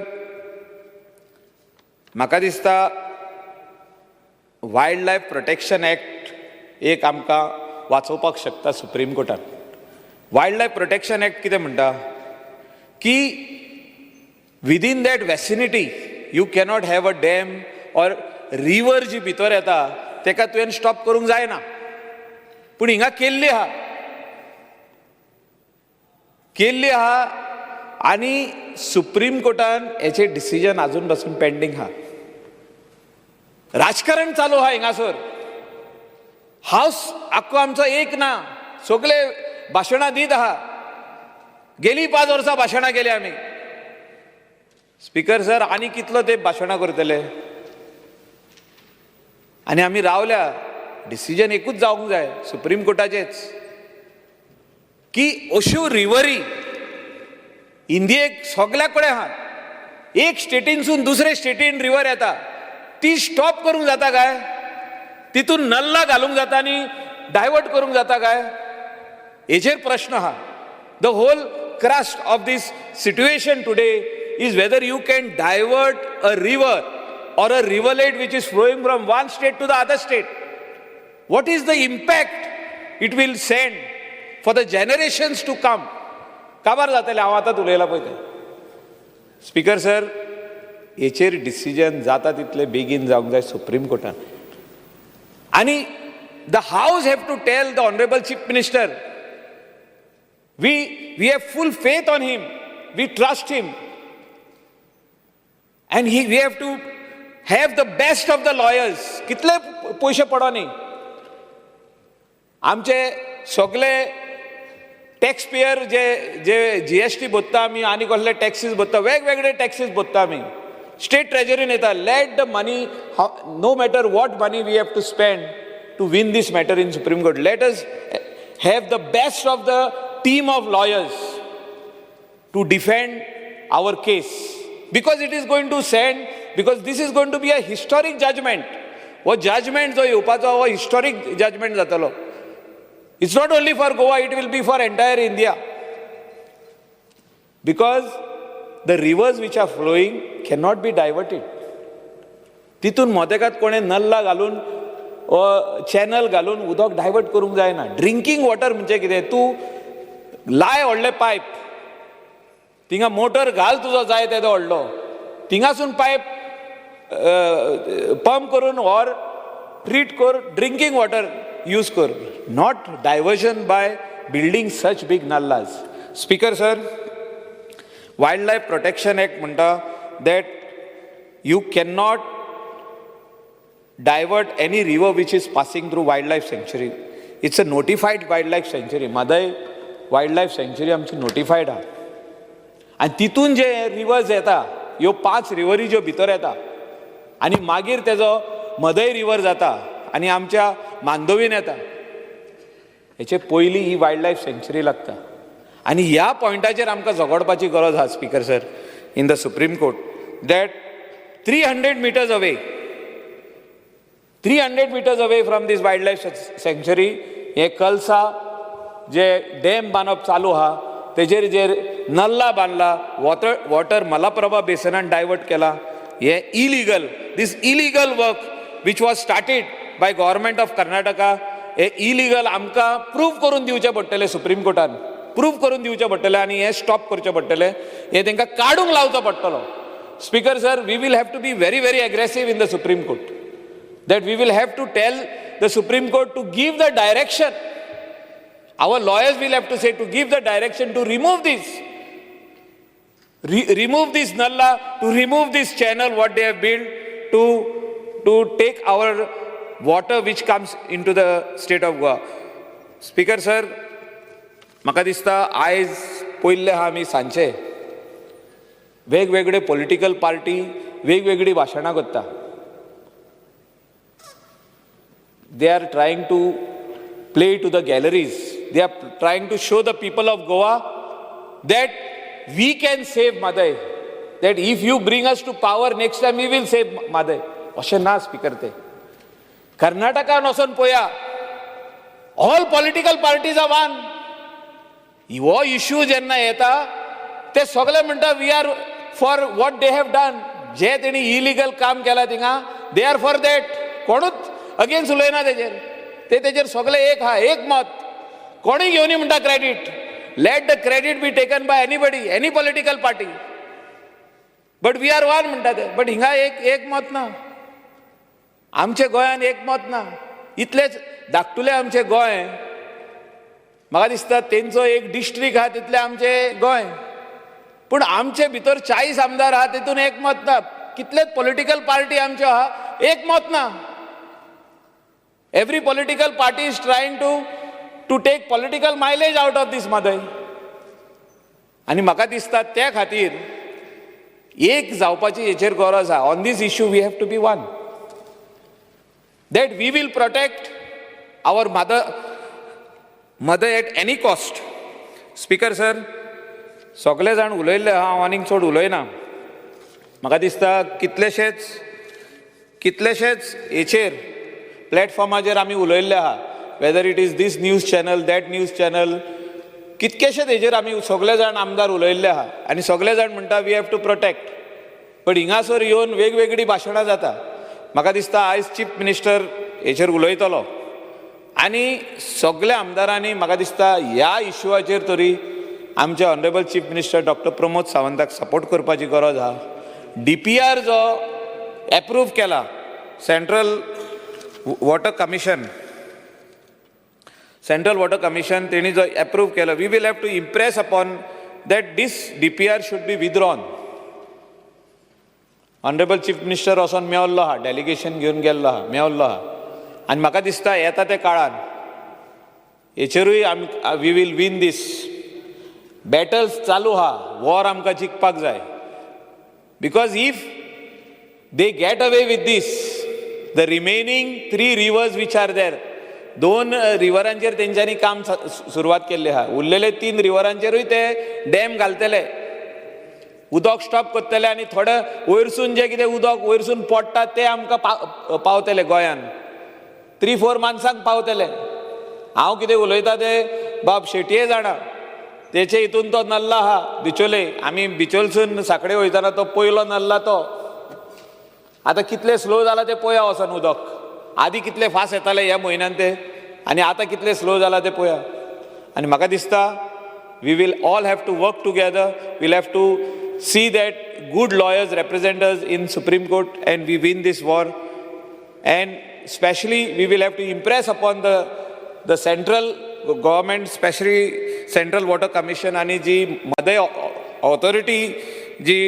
म्हाका दिसता वायल्ड लायफ प्रोटेक्शन एक्ट एक आमकां वाचोवपाक शकता सुप्रीम कोर्टान. वायल्ड लायफ प्रोटेक्शन एक्ट कितें म्हणटा की within that vicinity you cannot have a dam or river जी भितर येता तेका तुवें स्टॉप करूंक जायना. पूण हिंगा केल्ली आहा, केल्ली आहा आनी सुप्रीम कोर्टान हेचें डिसिजन आजून पासून पेंडींग आहा. राजकारण चालू आहा हिंगासर. हावस आख्खो आमचो एक ना, सगळे भाशणां दीत आहा. गेली 5 वर्सां भाशणां केली आमी. स्पीकर सर, आनी कितलो ते भाशणां करतले? आनी आमी रावल्या. डिसिजन एकूच जावंक जाय सुप्रीम कोर्टाचेच की अश्यो रिवरी इंडियेक सगल्या कडेन आहा. एक स्टेटीनसून दुसरे स्टेटीन रिवर येता, ती स्टॉप करूंक जाता काय? तितून नल्ला घालूंक जाता आनी डायवर्ट करूंक जाता काय? हेचेर प्रश्न आहा. The whole crux of this situation today is whether you can divert a river or a rivulet which is flowing from one state to the other state. What is the impact it will send for the generations to come? काबार जातलें हांव आतां उलयलां पळय तें. Speaker sir, हेचेर decision जाता तितले बेगीन जावंक जाय सुप्रीम कोर्टान. आनी the house have to tell the honourable chief minister, we have full faith on him, we trust him, and we have to have the best of the lawyers. कितले पयशे पडो न्ही, आमचे सगळे टॅक्स पेयर जे जे GST भरता आमी आनी कसले टॅक्सीस भरता, वेगवेगळे टॅक्सीस भरता आमी, स्टेट ट्रेजरीन येता. Let the money, no matter what money we have to spend to win this matter in Supreme Court, let us have the best of the team of lawyers to defend our case, because it is going to send, because this is going to be a historic judgment. हो judgment जो येवपाचो हो historic judgment जातलो. It's not only for Goa, it will be for entire India, because the rivers which are flowing cannot be diverted. तितून मोदेकात कोणें नल्ला घालून channel घालून उदक डायवर्ट करूंक जायना. ड्रिंकींग वॉटर म्हणजे कितें, तूं लाय व्हडलें पायप, थिंगा मोटर घाल तुजो जाय तेदो व्हडलो, थिंगासून पायप पंप करून व्हर, ट्रीट कर, ड्रिंकींग वॉटर यूज कर, not diversion by building such big nallahs. Speaker sir, wild life protection act म्हणटा that you can not divert any river which is passing through wild life sanctuary. It's a notified wild life sanctuary. Mhadei wild life sanctuary आमची नोटिफायड आहा आनी तितून जे reverse येता, ह्यो 5 रिवरी ज्यो भितर येता आनी मागीर तेजो मदय रिवर जाता आनी आमच्या मांडोवीन येता, हेचे पयलीं ही वायल्ड लायफ सँच्युरी लागता. आनी ह्या पॉयंटाचेर आमकां झगडपाची गरज आहा speaker sir, in the supreme court, that 300 meters away, 300 meters away from this wild life sanctuary हे कलसा जे डॅम बांदप चालू आहा तेजेर जे नल्ला बांदला, वॉटर मलाप्रभा बेसनान डायवर्ट केला, हे illegal. This illegal work which was started by government of Karnataka, हे इलिगल आमकां प्रूव करून दिवचें पडटलें, सुप्रीम कोर्टान प्रूव करून दिवचें पडटलें आनी हें स्टॉप करचें पडटलें, हें तांकां काडूंक लावचो पडटलो. Speaker sir, we will have to be very very aggressive in the supreme court, that we will have to tell the Supreme Court to give the direction. Our lawyers will have to say to give the direction to remove this. Remove this nalla, to remove this channel what they have built to take our water which comes into the state of Goa. Speaker sir, म्हाका दिसता आयज पयल्ले आहा आमी सांजचे वेगवेगळे political party वेगवेगळी भाशणां करता. They are trying to play to the galleries. They are trying to show the people of Goa that we can save Mhadei. That if you bring us to power next time we will save Mhadei. अशें ना speaker ते. कर्नाटकान वचोन पळया, all political parties are one. हो issue जेन्ना येता ते सगळे म्हणटा we are for what they have done. जे तेणी इलिगल काम केलां थिंगा, they are for that. कोणूच अगेन्स्ट उलयना तेजेर, ते तेजेर सगळे एक आहा, एक मत. कोणूय घेवनी म्हणटा credit. Let the credit be taken by anybody, any political party, but we are one म्हणटा ते. बट हिंगा एक मत ना, आमच्या गोंयान एक मत ना. इतलेच धाकटुलें आमचें गोंय, म्हाका दिसता तेंचो एक डिस्ट्रिक्ट आहा तितलें आमचें गोंय, पूण आमचे भितर 40 आमदार आहा तितून एक मत ना. कितलेच पॉलिटिकल पार्टी आमच्यो आहा, एक मत ना. Every political party is trying to take political mileage out of this Mhadei. आनी म्हाका दिसता त्या खातीर एक जावपाची हेचेर गरज आहा. On this issue we have to be one, that we will protect our mother at any cost. Speaker sir, सगळे जाण उलयल्ले आहा, हांव आनीक चड उलयना. म्हाका दिसता कितलेशेच हेचेर प्लॅटफॉर्माचेर आमी उलयल्ले आहा, whether it is this news channel, that news channel, कितकेशेच हेजेर आमी सगळे जाण आमदार उलयल्ले आहा आनी सगळे जाण म्हणटा we have to protect. But हिंगासर येवन वेगवेगळीं भाशणां जाता. म्हाका दिसता आयज चीफ मिनिस्टर हेचेर उलयतलो आनी सगल्या आमदारांनी म्हाका दिसता ह्या इश्यूआचेर तरी आमचे honourable chief minister doctor Pramod सावंताक सपोर्ट करपाची गरज आहा. डी पी आर जो एप्रूव केला central water commission, central water commission तेणी जो एप्रूव केलो, we will have to impress upon that this D P R should be withdrawn. Honourable chief minister वचोन मेवल्लो आहा, डेलिगेशन घेवन गेल्लो आहा, मेवल्लो आहा आनी म्हाका दिसता येता त्या काळान हेचेरूय आमी we will win this battles चालू आहा. वॉर आमकां जिखपाक जाय, because if they get away with this, the remaining 3 rivers which are there, 2 रिवरांचेर तेंच्यांनी काम सुरवात केल्ली आहा, उरलेले 3 रिवरांचेरूय ते डॅम घालतले, उदक स्टॉप करतले आनी थोडे वयरसून जे कितें उदक वयरसून पडटा ते आमकां पावतले गोंयान, 3-4 माणसांक पावतले. हांव कितें उलयता ते बाब शेटये जाणा, तेचे हितून तो नल्ला आहा बिचोले, आमी बिचोलसून साकडे वयतना तो पयलो नल्ला तो आतां कितले स्लो जाला ते पळया वचोन उदक, आदी कितले फास्ट येताले ह्या म्हयन्यान ते आनी आतां कितले स्लो जाला ते पळया. आनी म्हाका दिसता we will all have to work together, we'll have to see that good lawyers represent us in Supreme Court and we win this war. And especially we will have to impress upon the central government, specially Central Water Commission आनी जी Mhadei authority जी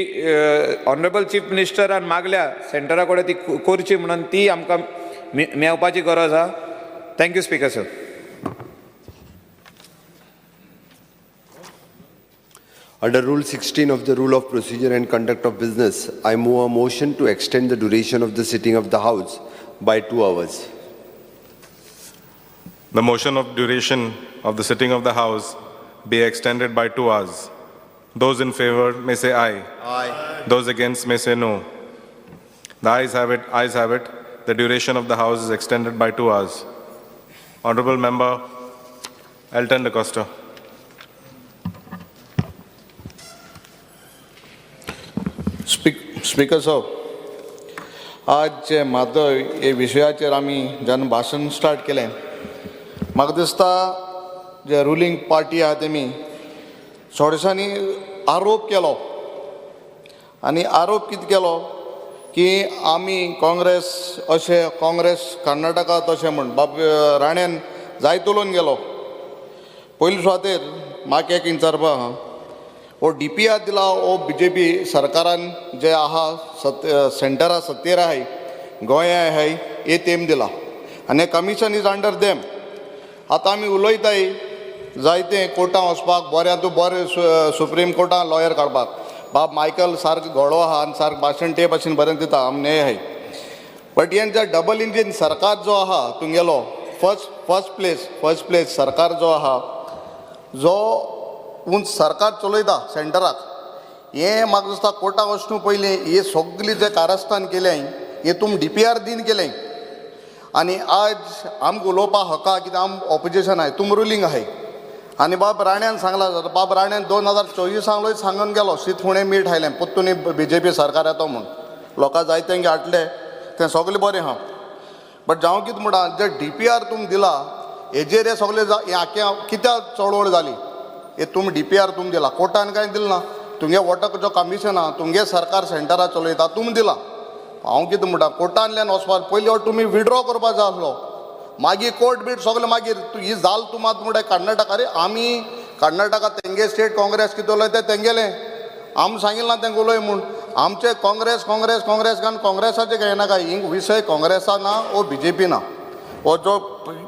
honourable chief मिनिस्टरान मागल्या सेंटरा कडेन ती करची म्हणून ती आमकां मेळपाची गरज आसा. Thank you speaker sir. Under Rule 16 of the Rule of Procedure and Conduct of Business, I move a motion to extend the duration of the sitting of the House by 2 hours. The motion of duration of the sitting of the House be extended by 2 hours. Those in favor may say aye. Aye. Those against may say no. The ayes have it, ayes have it. The duration of the House is extended by 2 hours. Honorable Member Elton Da Costa. Speaker साहब, आज जे म्हादय हे विशयाचेर आमी जेन्ना भाशण start केलें, म्हाका दिसता जे रुलींग पार्टी आहा तेमी थोडेशांनी आरोप केलो आनी आरोप कितें केलो की आमी काँग्रेस अशें, काँग्रेस कर्नाटकांत अशें म्हूण बाब राण्यान जायत उलोवन गेलो. पयले सुवातेर म्हाका एक विचारपा आहा, हो डी पी आर दिला हो बी जे पी सरकारान जे आहा सेंटरा सत्तेर आहाय, गोंया आहाय, हे तेम दिला आनी हें कमिशन is under them. आतां आमी उलयताय जायते कोर्टां वचपाक, बऱ्यांतू बरें सुप्रीम कोर्टान लॉयर काडपाक. बाब मायकल सारको घोडो आहा आनी सारको भाशण ते भाशेन बरें दिता, आम न्हय आहाय. बट हें जे डबल इंजीन सरकार जो आहा तुमगेलो फर्स्ट प्लेस सरकार जो आहा, जो उंच सरकार चलयता सेंटराक, हें म्हाका दिसता कोर्टाक वचून पयलीं हे सगळीं जे कारस्थान केलें हें तुमी डी पी आर दीन केलें. आनी आज आमकां उलोवपाक हक कित्याक आम ऑपोजिशन आहाय, तुमी रुलींग आहाय. आनी बाब राण्यान सांगलां, बाब राण्यान 2024 सांगून गेलो शीत फुणें मीठ आयलें पोत्तून बी जे पी सरकार येतो म्हूण, लोकां जायते हाडले तें सगळें बरें आहा. बट जावं कितें म्हणटा, जे डी पी आर तुमी दिला हेजेर हे सगळे हें कित्याक चळवळ जाली, हे तुमी डी पी आर तुमी दिला, कोर्टान कांय दिलें ना. तुमगे वॉटर जो कमिशन आहा तुमगे सरकार सेंटरा चलयता तुमी दिला. हांव कितें म्हणटा, कोर्टांतल्यान वचपाक पयलीं फावट तुमी विड्रॉ करपा जाय आसलो, मागीर कोर्ट बीट सगळें मागीर ही जाल तूं मात म्हणटा कर्नाटका. अरे आमी कर्नाटका तेंगे स्टेट काँग्रेस कितें उलयता तेंगेलें, आमी सांगिल्लें ना तेंका उलय म्हूण. आमचे काँग्रेस काँग्रेस काँग्रेस कारण काँग्रेसाचें घेयना काय हिंग विशय काँग्रेसा ना वो बी जे पी ना. हो जो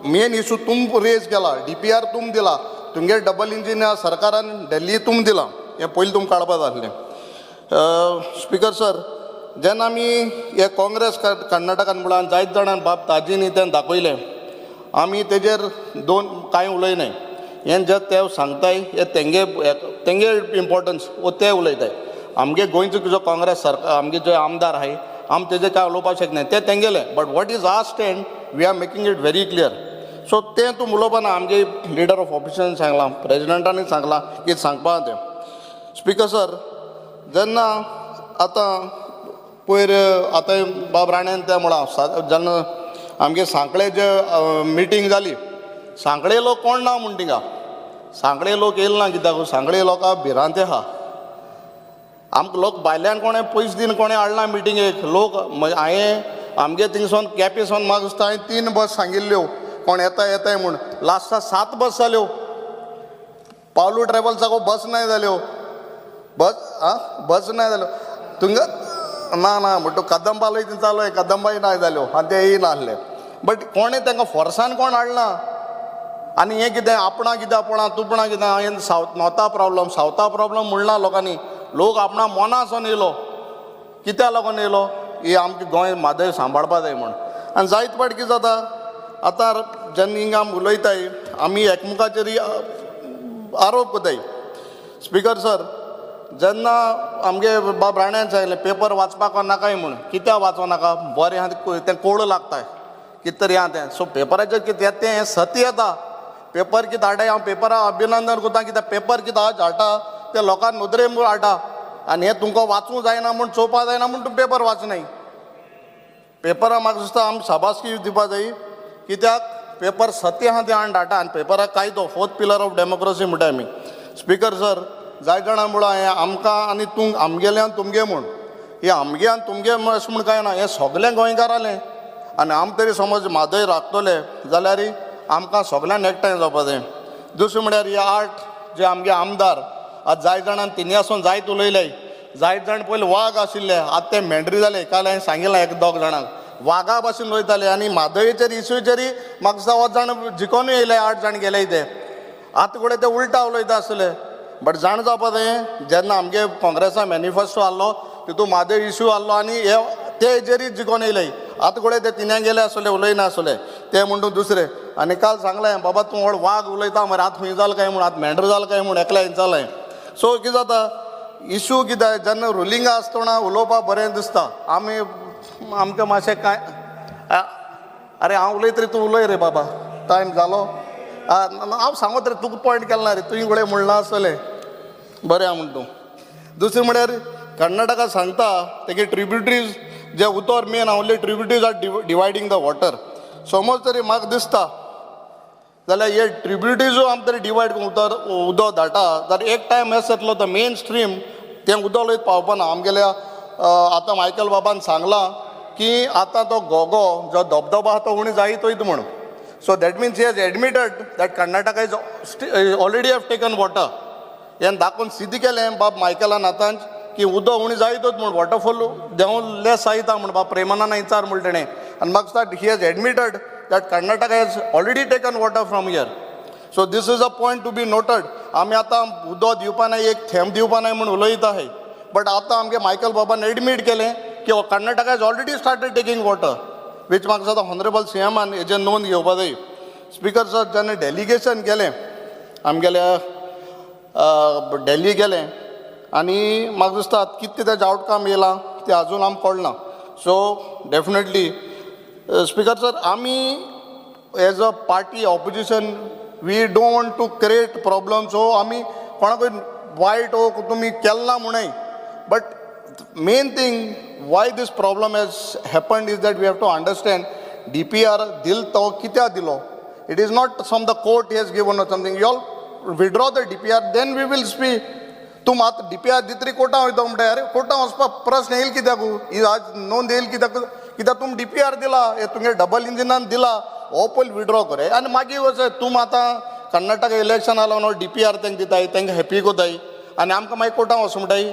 मेन इशू तुम रेज केला, डी पी आर तुम दिला, तुमगे डबल इंजीन सरकारान दिल्ली तुम दिला, हें पयलीं तुमकां काडपा जाय आसलें. स्पिकर सर, जेन्ना आमी हे काँग्रेस कर्नाटकान म्हणल्यार जायत जाणान बाब ताजीनी तें दाखयलें, आमी तेजेर दोन कांय उलयनाय. हें जे ते सांगताय हे तेंगे तेंगे इम्पोर्टन्स वो ते उलयताय. आमगे गोंयचो जो काँग्रेस सरकार आमगे जे आमदार आहाय आम तेजेर कांय उलोवपाक शकनाय, ते तेंगेले. But what is our stand we are making it very clear. So तें तूं उलोवपा ना, आमगे लिडर ऑफ ऑपोजिशन सांगलां, प्रेजिडेंटानूय सांगलां की सांगपा तें. स्पिकर सर, जेन्ना आतां पयर आतां बाब राण्यान तें म्हळां, जेन्ना आमगे सांखळे जे मिटींग जाली, सांखळे लोक कोण ना म्हूण थिंगा, सांखळे लोक येयले ना कित्याक, सांखळे लोकांक भिरांत आहा. आमकां लोक भायल्यान कोणें पयशे दिवन कोणें हाडना मिटिंगेक लोक. हांवें आमगे थिंगसून केपें म्हाका दिसता हांवें 3 बस सांगिल्ल्यो कोण येता येताय म्हूण, लास्टाक 7 बस जाल्यो. पावलू ट्रॅवल्साक बस ना जाल्यो, बस आं बस ना जाल्यो तुंगा ना ना म्हणटा कदंबालय चालू, कदंबाय ना जाल्यो आनी ते येयना आसले. बट कोणें तांकां फोर्सान कोण हाडना. आनी हें कितें आपणा कितें आपणा तुपणा कितें, हें सावथ नॉर्था प्रॉब्लम सावथा प्रॉब्लम म्हणना लोकांनी. लोक आपणा मनासून येयलो, कित्याक लागून येयलो, ही आमचें गोंय म्हादय सांबाळपा जाय म्हूण. आनी जायत फावट कितें जाता आतां जेन्ना हिंगा आमी उलयताय आमी एकमेकाचेर आरोप करताय. स्पिकर सर, जेन्ना आमगे बाब राण्यान सांगलें पेपर वाचपाक नाकाय म्हूण, कित्याक वाचों नाका, बरें आहा तें कोड लागता कितें तरी आहा तें. सो पेपराचेर कितें येता तें सत्य येता. पेपर कितें हाडटा, हांव पेपराक अभिनंदन करता कित्याक पेपर कितें आज हाडटा ते लोकांक नदरे म्हूण हाडटा. आनी हें तुमकां वाचूंक जायना म्हूण, चोवपाक जायना म्हूण तूं पेपर वाचनाय. पेपराक म्हाका दिसता आमी शाबासकी दिवपा जाय कित्याक पेपर सत्य आहा तें हाडून हाडटा. आनी पेपराक कायदो फोर्थ पिलर ऑफ डेमोक्रेसी म्हणटा आमी. स्पिकर सर, जायत जाणां म्हळां हें आमकां आनी तूं आमगेलें आनी तुमगे म्हूण, हें आमगे आनी तुमगे अशें म्हूण कांय ना, हें सगळें गोंयकारालें. आनी आम तरी समज म्हादय राखतले जाल्यार आमकां सगळ्यांक एकठांय जावपा जाय. दुसरें म्हळ्यार हे 8 जे आमगे आमदार आज जायत जाणान तिनी आसून जायत उलयले, जायत जाण पयलीं वाग आशिल्ले, आतां ते मेंढरी जाले. काल हांवें सांगिल्लें एक दोग जाणांक वागा भाशेन वयताले आनी म्हादयचेर इशूचेरय म्हाका दिसता हो जाण जिकोनूय येयले, 8 जाण गेले ते. आतां कडेन ते उल्टा उलयता आसले. बट जाण जावपा तें जेन्ना आमगे काँग्रेसा मॅनिफेस्टो आहलो तितून म्हादय इशू आहलो आनी हे ते हेजेरूय जिकोन येयले. आतां कडेन ते तिन्या गेले आसले, उलयना आसले ते म्हणटू दुसरे. आनी काल सांगलें बाबा तूं व्हड वाग उलयता मरे, आतां खंय जाल काय म्हूण, आतां मेंढर जाल काय म्हूण, एकल्या जालें. सो कितें जाता इशू कितें जेन्ना रुलिंगा आसतना उलोवपाक बरें दिसता. आमी आमकां मातशें कांय अरे हांव उलयत रे, तूं उलय रे बाबा, टायम जालो. हांव सांगत रे, तुका पॉयंट केलें ना रे, तुवें कडेन म्हणलां आसतलें बरें आहा म्हण तूं. दुसरें म्हळ्यार कर्नाटका सांगता तेगे ट्रिब्युटरीज जे उतर main only tributaries are dividing the water. समज तरी म्हाका दिसता जाल्यार हे ट्रिब्युटरीजो आमी तरी डिवायड करून उतर उदक धाडटा जाल्यार एक टायम येस येतलो the main stream तें उदक वयत पावपाना. आमगेल्या आतां मायकल बाबान सांगलां की आतां तो गोगो जो धबधबो आहा तो उणें जायत वयता म्हूण. So that means he has admitted that Karnataka is already have taken water. हें दाखोवन सिद्ध केलें बाब मायकलान आतां की उदक उणें जायत वयता म्हूण, वॉटरफॉल देंवून लेस जायता म्हूण बाब प्रेमानंद विचार म्हूण तेणें. आनी म्हाका दिसता he has admitted that Karnataka has already taken water from here. So this is a point to be noted. आमी आतां उदक दिवपा नाय, एक थेंब दिवपा नाय म्हूण उलयता आहाय, बट आतां आमगे मायकल बाबान एडमीट केलें की Karnataka has already started taking water, which म्हाका दिसता ऑनरेबल सी एमान हेजेर नोंद घेवपा जाय. स्पिकर सर, जेन्ना डेलिगेशन गेलें आमगेल्या दिल्ली गेलें आनी म्हाका दिसता कितें तेजें आवटकम येयलां तें आजून आमकां कळना. सो डेफिनेटली स्पिकर सर, आमी as a party opposition we don't want to create problem. So आमी कोणाकूय वायट हो तुमी केलें ना म्हणूय, but main thing why this problem has happened is that we have to understand DPR दिल तो कित्याक दिलो. It is not some the court has given or something. You all withdraw the DPR, then we will speak. तूं आतां DPR दितरी कोर्टां वयता म्हणटा, अरे कोर्टां वचपाक प्रस्न येयल कित्याक, ही आज नोंद येयल कित्याक, कित्याक तुमी DPR दिला, हे तुमगे डबल इंजिनान दिला, हो पयलीं विड्रॉ कर आनी मागीर वच. तूं आतां कर्नाटका इलेक्शन आलो न्हू, DPR तांकां दिताय, तांकां हॅपी कोताय आनी आमकां मागीर कोर्टां वच म्हणटाय.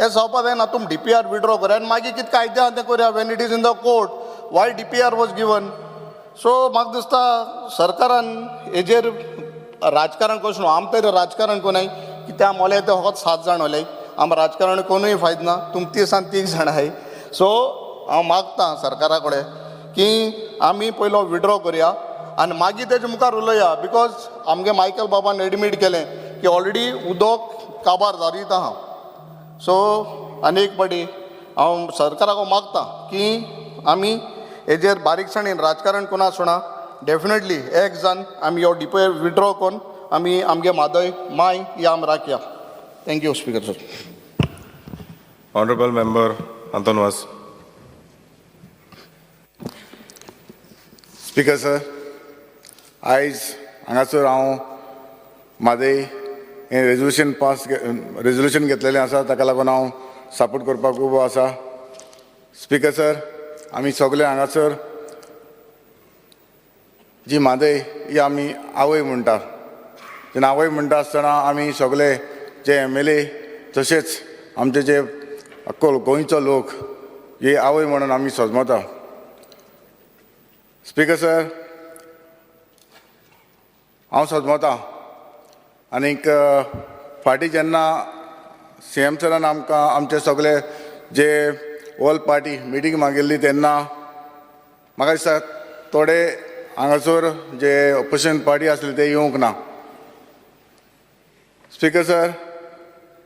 हें जावपा जायना. तुमी DPR withdraw करा आनी मागीर कितें कायदे आहा तें करुया. When it is in the court why DPR was given. So म्हाका दिसता सरकारान हेजेर राजकारण कशें न्हू, आम तरी राजकारण कोनाय कित्याक मोले ते फकत 7 जाण उलय, आम राजकारण कोनूय फायदो ना, तुम 30 आनी 3 जाण आहाय. सो हांव मागता सरकारा कडेन की आमी पयलो विड्रॉ करुया आनी मागीर तेजे मुखार उलोवया, because आमगे मायकल बाबान एडमीट केलें की ऑलरेडी उदक काबार जारीत आहा. सो आनी एक पाटी हांव सरकाराक मागता की आमी हेजेर बारीकसाणेन राजकारण कोना सुणा, डेफिनेटली एक जाण आमी हो DPR withdraw करून आमी आमगे म्हादय माय ही आम राखया. Thank you speaker sir. Honourable member Anton Vaz. Speaker sir, आयज हांगासर हांव म्हादय हें रेजोल्युशन पास रेजोल्युशन घेतलेलें आसा, ताका लागून हांव सपोर्ट करपाक उबो आसा. स्पिकर सर, आमी सगळे हांगासर जी म्हादय ही आमी आवय म्हणटा, जेन्ना आवय म्हणटा आसतना आमी सगळे जे MLA तशेंच आमचे जे अक्को गोंयचो लोक ही आवय म्हणून आमी सजमता. स्पिकर सर, हांव सजमता आनीक फाटीं जेन्ना CM सरान आमकां आमचे सगळे जे all party meeting मागिल्ली तेन्ना म्हाका दिसता थोडे हांगासर जे ऑपोजिशन पार्टी आसली ते येवंक ना. स्पिकर सर,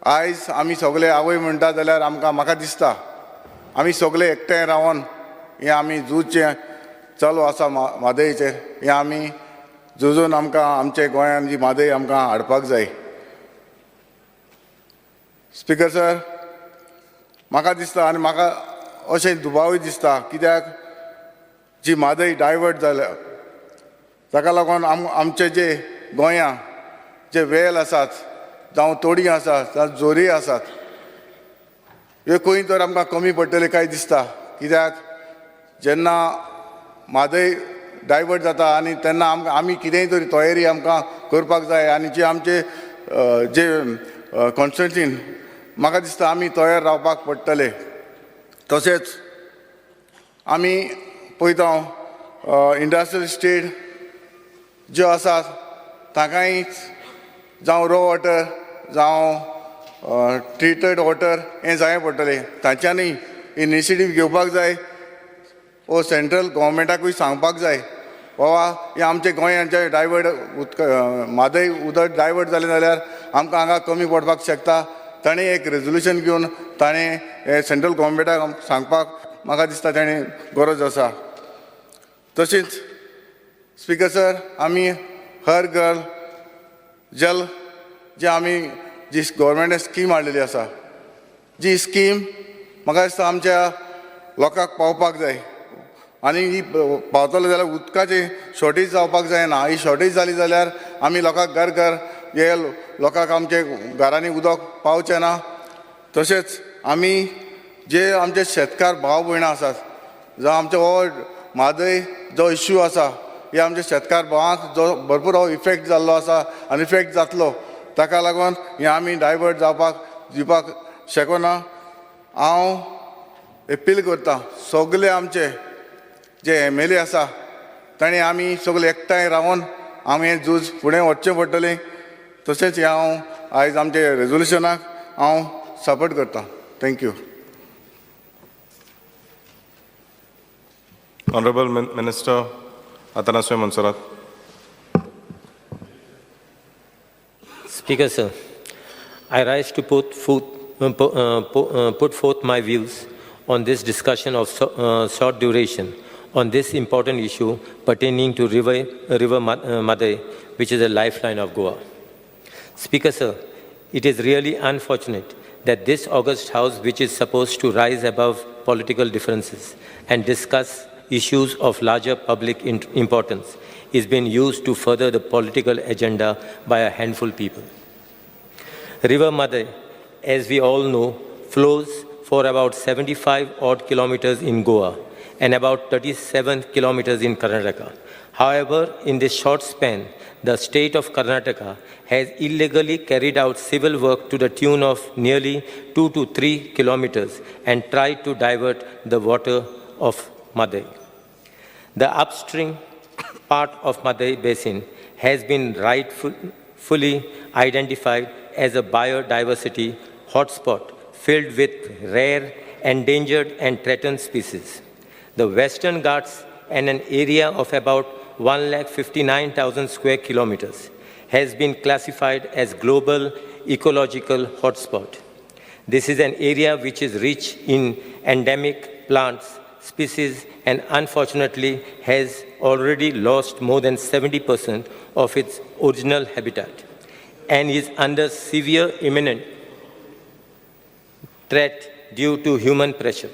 आयज आमी सगळे आवय म्हणटा जाल्यार आमकां म्हाका दिसता आमी सगळे एकठांय रावन हें आमी झूज चालू आसा म्हादयचेर, हें आमी झुजून आमकां आमचे गोंयान जी म्हादय आमकां हाडपाक जाय. स्पिकर सर, म्हाका दिसता आनी म्हाका अशें दुबावूय दिसता कित्याक जी म्हादय डायवर्ट जाल्या ताका लागून आमचे जे गोंया जे वेल आसात जावं तोडी आसात जावं जोरी आसात ह्यो खंय तर आमकां कमी पडटले काय दिसता. कित्याक जेन्ना म्हादय डायवर्ट जाता आनी तेन्ना आमकां आमी कितेंय तरी तयारी आमकां करपाक जाय आनी जे आमचे जे कॉन्स्टिट्युएन्सीन म्हाका दिसता आमी तयार रावपाक पडटले. तशेंच आमी पळयता इंडस्ट्रियल इस्टेट ज्यो आसात तांकांय जावं रो वॉटर जावं ट्रिटेड वॉटर हें जाय पडटलें. तांच्यांनी इनिशिएटीव घेवपाक जाय वो सेंट्रल गव्हर्मेंटाकूय सांगपाक जाय बाबा हें आमच्या गोंयांचे डायवर्ट उदक म्हादय उदक डायवर्ट जालें जाल्यार आमकां हांगा कमी पडपाक शकता. ताणें एक रेजोल्युशन घेवन ताणें हें सेंट्रल गव्हर्मेंटाक सांगपाक म्हाका दिसता ताणें गरज आसा. तशेंच स्पीकर सर आमी हर घर जल जे आमी जी गव्हर्मेंटान स्कीम हाडलेली आसा जी स्कीम म्हाका दिसता आमच्या लोकांक पावपाक जाय आनी ही पावतलो जाल्यार उदकाची शॉर्टेज जावपाक जायना. ही शॉर्टेज जाली जाल्यार आमी लोकांक घर घर हे लोकांक आमचे घरांनी उदक पावचें ना. तशेंच आमी जे आमचे शेतकार भाव भयणां आसात जावं आमचो हो म्हादय जो इश्यू आसा हे आमच्या शेतकार भावांक जो भरपूर हो इफेक्ट जाल्लो आसा आनी इफेक्ट जातलो ताका लागून हें आमी डायवर्ट जावपाक दिवपाक शकना. हांव एपील करता सगळे आमचे जे एम.एल.ए. आसा तांणी आमी सगळे एकठांय रावन आमी हें झूज फुडें वचचें पडटलें. तशेंच हें हांव आयज आमचे रेजोल्युशनाक हांव सपोर्ट करता. Thank you. Honorable Minister Atanasio Monserrate. Speaker, sir, I rise to put forth my views on this discussion of short duration on this important issue pertaining to River Mhadei, which is a lifeline of Goa. Speaker, sir, it is really unfortunate that this august house, which is supposed to rise above political differences and discuss issues of larger public importance, is being used to further the political agenda by a handful of people. River Mhadei, as we all know, flows for about 75 odd kilometers in Goa and about 37 kilometers in Karnataka. However, in this short span, the state of Karnataka has illegally carried out civil work to the tune of nearly 2 to 3 kilometers and tried to divert the water of Mhadei. The upstream part of Mhadei Basin has been rightfully identified as a biodiversity hotspot filled with rare, endangered and threatened species. The Western Ghats and an area of about 159,000 square kilometers has been classified as global ecological hotspot. This is an area which is rich in endemic plants, species, and unfortunately has already lost more than 70% of its original habitat and is under severe imminent threat due to human pressure.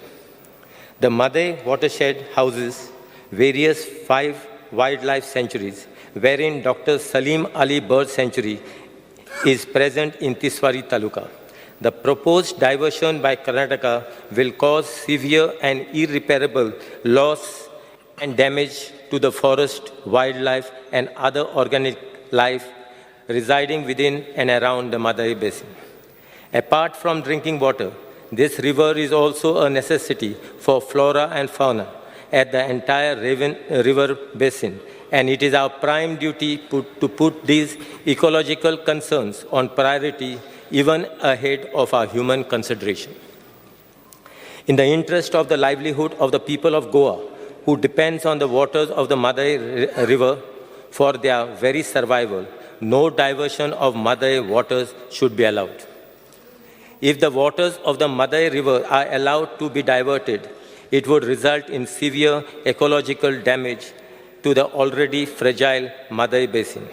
The Mhadei watershed houses various 5 wildlife sanctuaries, wherein Dr. Salim Ali Bird Sanctuary is present in Tiswadi Taluka. The proposed diversion by Karnataka will cause severe and irreparable loss and damage to the forest, wildlife, and other organic life residing within and around the Mhadei Basin. Apart from drinking water, this river is also a necessity for flora and fauna at the entire river basin, and it is our prime duty to put these ecological concerns on priority even ahead of our human consideration. In the interest of the livelihood of the people of Goa, who depends on the waters of the Mhadei River for their very survival, no diversion of Mhadei waters should be allowed. If the waters of the Mhadei River are allowed to be diverted, it would result in severe ecological damage to the already fragile Mhadei Basin.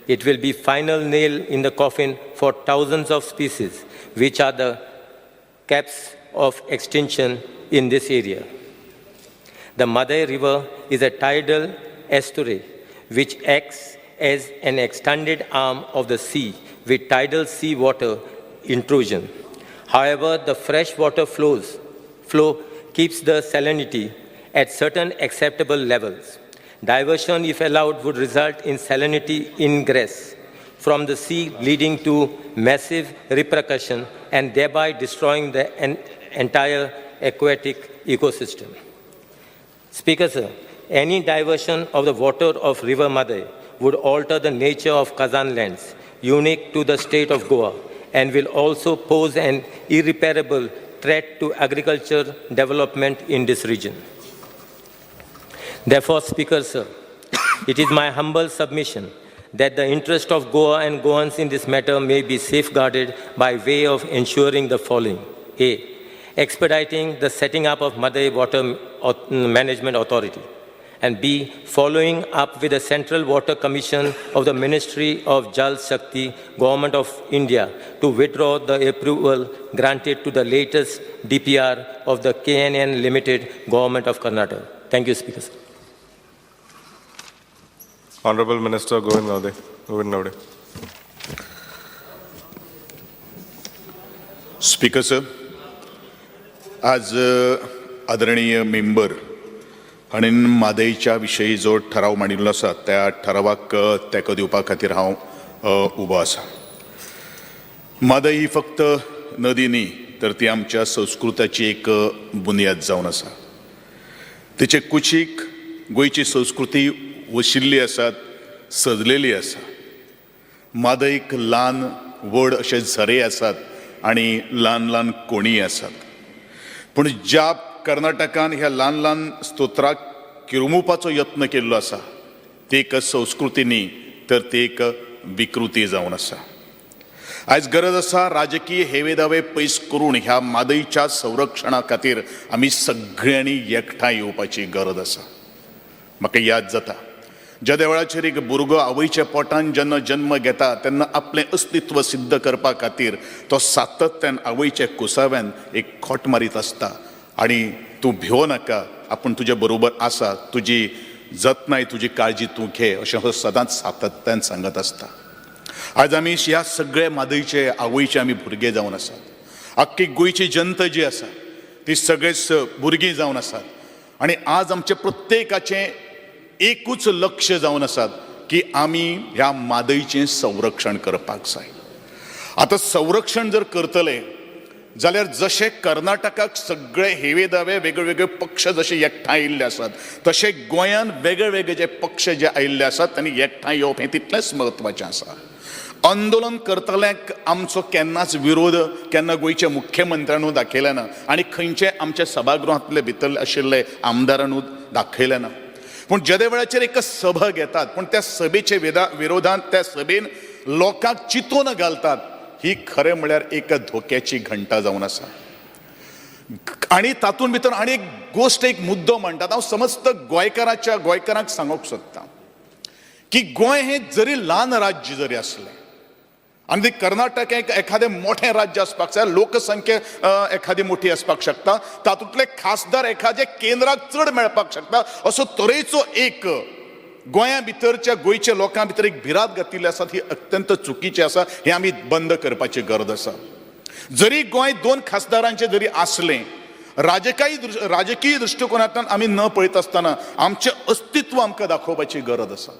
It will be final nail in the coffin for thousands of species, which are the caps of extinction in this area. The Mhadei River is a tidal estuary which acts as an extended arm of the sea with tidal sea water intrusion. However, the fresh water flow keeps the salinity at certain acceptable levels. Diversion, if allowed, would result in salinity ingress from the sea, leading to massive repercussion and thereby destroying the entire aquatic ecosystem. Speaker, sir, any diversion of the water of River Mhadei would alter the nature of Kazan lands, unique to the state of Goa, and will also pose an irreparable threat to agriculture development in this region. Therefore, Speaker, sir, it is my humble submission that the interest of Goa and Goans in this matter may be safeguarded by way of ensuring the following. A. Expediting the setting up of Mhadei Water Management Authority. And B. Following up with the Central Water Commission of the Ministry of Jal Shakti, Government of India, to withdraw the approval granted to the latest DPR of the KNN Limited, Government of Karnataka. Thank you, Speaker. Honorable Minister Govind Gaude. Govind Gaude. Speaker sir, आज आदरणीय member हाणें म्हादयच्या विशयी जो ठराव मांडिल्लो आसा त्या ठरावाक तेंको दिवपा खातीर हांव उबो आसा. म्हादय ही फक्त नदी न्ही तर ती आमच्या संस्कृताची एक बुन्याद जावन आसा. तिचे कुशीक गोंयची संस्कृती वशिल्ली आसात, सजलेली आसा. म्हादयक ल्हान व्हड अशे झरे आसात आनी ल्हान ल्हान कोणी आसात. पूण ज्या कर्नाटकान ह्या ल्हान ल्हान स्तोत्राक किरमुपाचो यत्न केल्लो आसा ती एक संस्कृती न्ही तर ती एक विकृती जावन आसा. आयज गरज आसा राजकीय हेवे दावे पयस करून ह्या म्हादयच्या संरक्षणा खातीर आमी सगळ्यांनी एकठांय येवपाची गरज आसा. म्हाका याद जाता ज्या वेळाचेर एक भुरगो आवयच्या पोटान जेन्ना जन्म घेता तेन्ना आपलें अस्तित्व सिद्ध करपा खातीर तो सातत्यान आवयच्या कुसाव्यान एक खोट मारीत आसता आनी तूं भिवो नाका, आपूण तुजे बरोबर आसा, तुजी जतनाय तुजी काळजी तूं घे अशें हो सदांच सातत्यान सांगत आसता. आज आमी ह्या सगळे म्हादयचे आवयचे आमी भुरगे जावन आसात. आख्खी गोंयची जनता जी आसा ती सगळेच भुरगीं जावन आसात आनी आज आमचें प्रत्येकाचें एकूच लक्ष जावन आसात की आमी ह्या म्हादयचें संरक्षण करपाक जाय. आतां संरक्षण जर करतले जाल्यार जशें कर्नाटकाक सगळे हेवे दावे वेगळे वेगळे पक्ष जशे एकठांय आयिल्ले आसात तशें गोंयान वेगळे वेगळे जे पक्ष जे आयिल्ले आसात तांणी एकठांय येवप हें तितलेंच म्हत्वाचें आसा. आंदोलन करतल्यांक आमचो केन्नाच विरोध केन्ना गोंयच्या मुख्यमंत्र्यानू दाखयलें ना आनी खंयचे आमच्या सभागृहांतले भितर आशिल्ले आमदारानू दाखयलें ना. पूण जेदे वेळाचेर एक सभा घेतात पूण त्या सभेचे विरोधांत त्या सभेन लोकांक चिंतून घालतात ही खरें म्हळ्यार एक धोक्याची घंटा जावन आसा. आनी तातूंत भितर आनी एक गोश्ट एक मुद्दो म्हणटात हांव समस्त गोंयकाराच्या गोंयकारांक सांगूंक सोदतां की गोंय हें जरी ल्हान राज्य जरी आसलें आनी ते कर्नाटक एक एखादें मोठें राज्य आसपाक जाय, लोकसंख्या एखादी मोठी आसपाक शकता, तातूंतले खासदार एखाद्या केंद्राक चड मेळपाक शकता, असो तरेचो एक गोंया भितरच्या गोंयच्या लोकां भितर एक भिरांत घातिल्ली आसा ही अत्यंत चुकीची आसा. हें आमी बंद करपाची गरज आसा. जरी गोंय दोन खासदारांचें जरी आसलें राजकीय दृश्टिकोनांतल्यान आमी न पळयत आसतना आमचें अस्तित्व आमकां दाखोवपाची गरज आसा.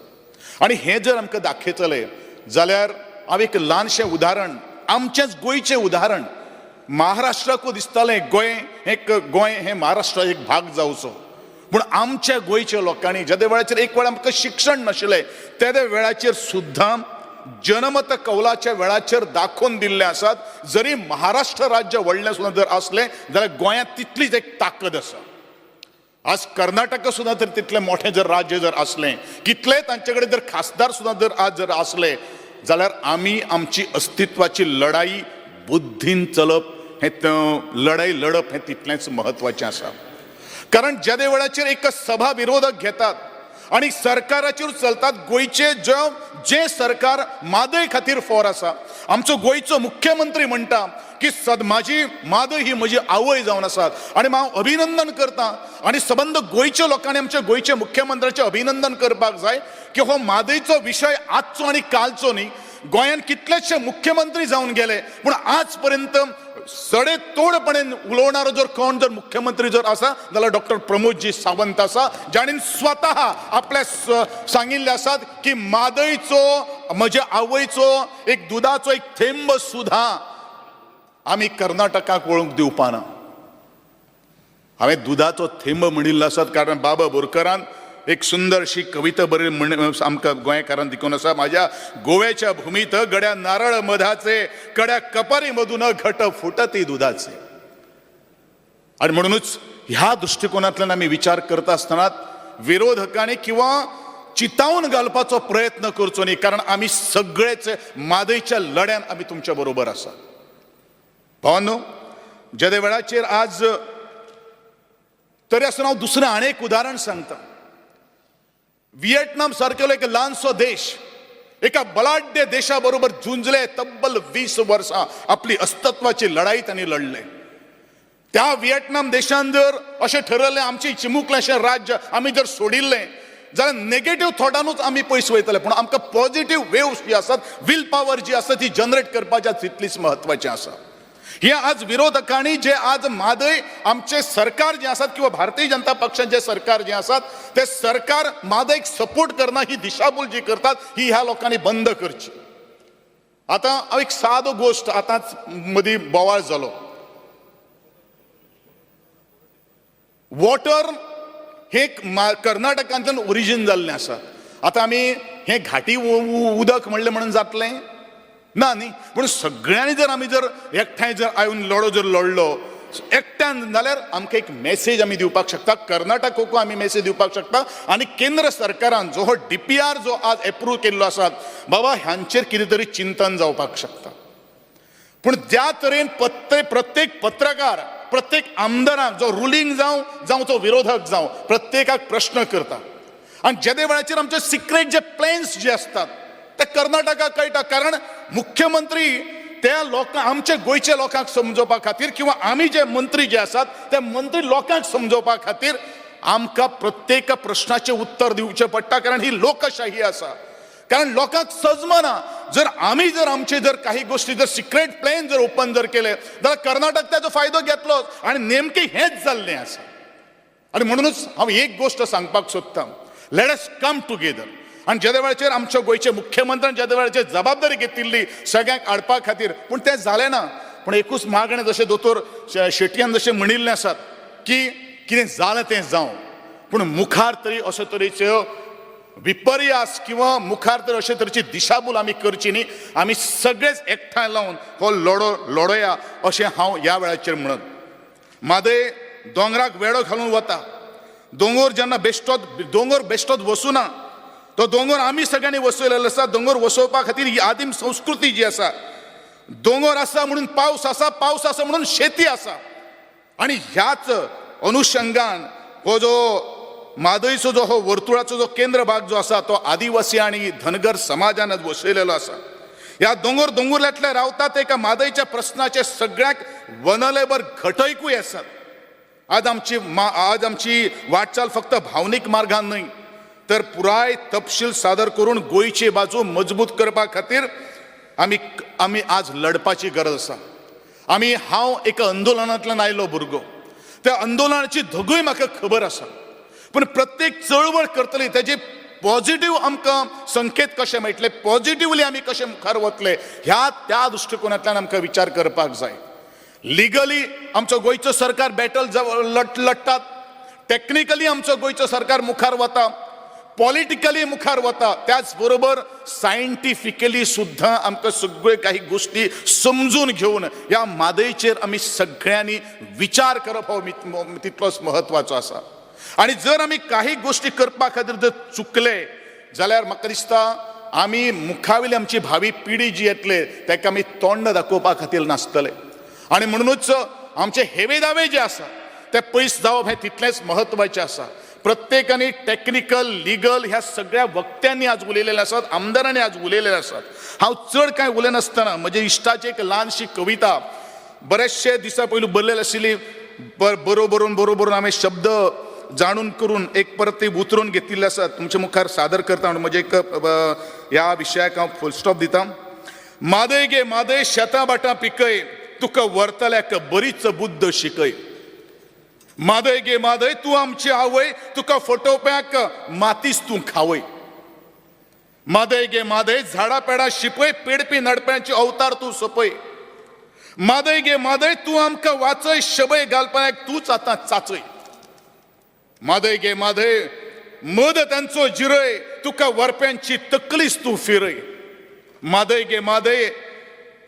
आनी हें जर आमकां दाखयतले जाल्यार हांव एक ल्हानशें उदाहरण आमचेंच गोंयचें उदाहरण महाराष्ट्राकूय दिसतालें गोंय गोंय हें महाराष्ट्राचो एक भाग जावचो, पूण आमच्या गोंयच्या लोकांनी जेदे वेळाचेर एक वेळ आमकां शिक्षण नाशिल्लें तेदे वेळाचेर सुद्दां जनमत कौलाच्या वेळाचेर दाखोवन दिल्लें आसात. जरी महाराष्ट्र राज्य व्हडलें सुद्दां जर आसलें जाल्यार गोंयांत तितलीच एक ताकद आसा. आज कर्नाटका सुद्दां तर तितलें मोठें जर राज्य जर आसलें कितलें तांचे कडेन जर खासदार सुद्दां जर आज जर आसले जाल्यार आमी आमची अस्तित्वाची लढाई बुद्धीन चलप हें लढाई लढप हें तितलेंच म्हत्वाचें आसा. कारण जेदे वेळाचेर एक सभा विरोधक घेतात आनी सरकाराचेर चलतात गोंयचे जे सरकार म्हादय खातीर फॉर आसा. आमचो गोंयचो मुख्यमंत्री म्हणटा की म्हाजी म्हादय ही म्हजी आवय जावन आसात आनी हांव अभिनंदन करता आनी सबंद गोंयच्या लोकांनी आमच्या गोंयच्या मुख्यमंत्र्याचें अभिनंदन करपाक जाय की हो म्हादयचो विशय आजचो आनी कालचो न्ही गोंयांत कितलेशे मुख्यमंत्री जावन गेले पूण आज पर्यंत सडेतोडपणे उलोवणारो जर कोण जर मुख्यमंत्री जर आसा जाल्यार डॉक्टर प्रमोदजी सावंत आसा, जाणीन स्वतः आपल्या सांगिल्लें आसात की म्हादयचो, म्हज्या आवयचो एक दुदाचो एक थेंब सुद्दां आमी कर्नाटकाक वळूंक दिवपाना. हांवें दुदाचो थेंब म्हणिल्लो आसात कारण बाबा बोरकरान एक सुंदरशी कविता बरयली म्हण आमकां गोंयकारान देखून आसा, म्हाज्या गोव्याच्या भुमीत गड्या नारळ मधाचे, कड्या कपारी मधून घट फुटती दुधाचे. आनी म्हणूनच ह्या दृश्टिकोनांतल्यान आमी विचार करता आसतना विरोधकांनी किंवा चितावन घालपाचो प्रयत्न करचो न्ही, कारण आमी सगळेच म्हादयच्या लढ्यान आमी तुमच्या बरोबर आसा. भावांनो, जेदे वेळाचेर आज तरी आसतना हांव दुसरें आनी एक उदाहरण सांगता. व्हिएतनाम सारकेलो एक ल्हानसो देश एका बलाढ्य देशा बरोबर झुंजले तब्बल 20 वर्सां आपली अस्तित्वाची लढाई तांणी लढले. त्या व्हिएतनाम देशान जर अशें ठरयलें आमचें चिमुकलेशें राज्य आमी जर सोडिल्लें जाल्यार नेगेटीव थॉटानूच आमी पयस वयतले, पूण आमकां पॉझिटीव वेव्स जी आसात, will power जी आसा ती जनरेट करपाच्या तितलीच म्हत्वाचें आसा. हे आज विरोधकांनी जे आज म्हादय आमचे सरकार जे आसात किंवा भारतीय जनता पक्षाचे सरकार जे आसात ते सरकार म्हादयक सपोर्ट करना ही दिशाभूल जी करतात ही ह्या लोकांनी बंद करची. आतां हांव एक सादो गोश्ट आतांच मदीं बोवाळ जालो, वॉटर हे कर्नाटकांतल्यान ओरिजीन जाल्लें आसा. आतां आमी हें घाटी उदक म्हणलें म्हणून जातलें ना न्ही, पूण सगळ्यांनी जर आमी जर एकठांय जर आयोन लढो जर लढलो एकट्यान जाल्यार आमकां एक मॅसेज आमी दिवपाक शकता, कर्नाटकाकूय आमी मॅसेज दिवपाक शकता. आनी केंद्र सरकारान जो हो DPR जो आज एप्रूव केल्लो आसा बाबा ह्यांचेर कितें तरी चिंतन जावपाक शकता. पूण ज्या तरेन प्रत्येक पत्रकार, प्रत्येक आमदाराक जो रुलींग जावं जावं तो विरोधक जावं प्रत्येकाक प्रश्न करता आनी जेदे वेळाचेर आमचे सिक्रेट जे प्लॅन्स जे आसतात ते कर्नाटकाक कळटा, कारण मुख्यमंत्री त्या लोकांक आमचे गोंयच्या लोकांक समजोवपा खातीर किंवा आमी जे मंत्री जे आसात ते मंत्री लोकांक समजोवपा खातीर आमकां प्रत्येक प्रश्नाचें उत्तर दिवचें पडटा, कारण ही लोकशाही आसा. कारण लोकांक सजमना जर आमी जर आमचे जर काही गोष्टी जर सिक्रेट प्लॅन जर ओपन जर केले जाल्यार कर्नाटक ताचो फायदो घेतलोच आनी नेमकें हेंच जाल्लें आसा. आनी म्हणूनच हांव एक गोश्ट सांगपाक सोदतां, let us come together. आनी जेदे वेळाचेर आमच्या गोंयचे मुख्यमंत्र्यान जेदे वेळाचेर जबाबदारी घेतिल्ली सगळ्यांक हाडपा खातीर, पूण तें जालें ना. पूण एकूच मागणें जशें दोतोर शेटयान जशें म्हणिल्लें आसात की कितें जालें तें जावं, पूण मुखार तरी अशे तरेच्यो विपर्यास किंवा मुखार तर अशे तरेची दिशाभूल आमी करची न्ही. आमी सगळेच एकठांय लावन हो लढो लढोया अशें हांव ह्या वेळाचेर म्हणत. म्हादय दोंगराक वेडो घालून वता, दोंगोर जेन्ना बेश्टोत दोंगोर बेश्टोत वसुना, तो दोंगोर आमी सगळ्यांनी वसयलेलो आसा. दोंगोर वसोवपा खातीर ही आदीम संस्कृती जी आसा, दोंगोर आसा म्हणून पावस आसा, पावस आसा म्हणून शेती आसा. आनी ह्याच अनुशंगान हो जो म्हादयचो जो हो वर्तुळाचो जो केंद्र भाग जो आसा तो आदिवासी आनी धनगर समाजान वसयलेलो आसा. ह्या दोंगोर दोंगुर्ल्यांतले रावतात एका म्हादयच्या प्रस्नाचे सगळ्यांक वनलेबर घटयकूय आसात. आज आमची वाटचाल फक्त भावनीक मार्गान न्हय तर पुराय तपशील सादर करून गोंयची बाजू मजबूत करपा खातीर आमी आज लढपाची गरज आसा. हांव एका आंदोलनांतल्यान आयलो भुरगो, त्या आंदोलनाची धगूय म्हाका खबर आसा. पूण प्रत्येक चळवळ करतली तेजे पॉझिटीव आमकां संकेत कशे मेळटले, पॉझिटिवली आमी कशे मुखार वतले ह्या त्या दृश्टिकोनांतल्यान आमकां विचार करपाक जाय. लिगली आमचो गोंयचो सरकार बॅटल लडटात, टॅक्निकली आमचो गोंयचो सरकार मुखार वता, पॉलिटिकली मुखार वता, त्याच बरोबर सायंटिफिकली सुद्दां आमकां सगळ्यो काही गोश्टी समजून घेवन ह्या म्हादयचेर आमी सगळ्यांनी विचार करप हो तितलोच म्हत्वाचो आसा. आनी जर आमी काही गोश्टी करपा खातीर जर चुकले जाल्यार म्हाका दिसता आमी मुखावेली आमची भावी पिढी जी येतले ताका आमी तोंड दाखोवपा खातीर नासतले. आनी म्हणूनच आमचे हेवे दावे जे आसा ते पयस जावप हें तितलेंच म्हत्वाचें आसा. प्रत्येकाने टेक्निकल लिगल ह्या सगळ्या वक्त्यांनी आज उलयलेले आसात, आमदारांनी आज उलयलेले आसात. हांव चड कांय उलयनासतना म्हज्या इश्टाची एक ल्हानशी कविता बरेचशे दिसा पयलू बरयलेली आशिल्ली, बरोबरून हांवें शब्द जाणून करून एक परत ती उतरून घेतिल्ली आसा, तुमच्या मुखार सादर करता. म्हणून म्हजे एक ह्या विशयाक हांव फुल स्टॉप दिता. म्हादय गे म्हादय शेतां भाटां पिकय, तुका व्हरतल्याक बरीच बुद्द शिकय. म्हादय गे म्हादय तूं आमची आवय, तुका फटोवप्याक मातीच तूं खावय. म्हादय गे म्हादय झाडां पेडां शिपय, पेडपी नडप्यांचे अवतार तूं सोंपय. म्हादय गे म्हादय तूं आमकां वाचय, शबय घालपाक तूंच आतां चाचय. म्हादय गे म्हादय मद तांचो जिरय, तुका व्हरप्यांची तकलीच तूं फिरय. म्हादय गे म्हादय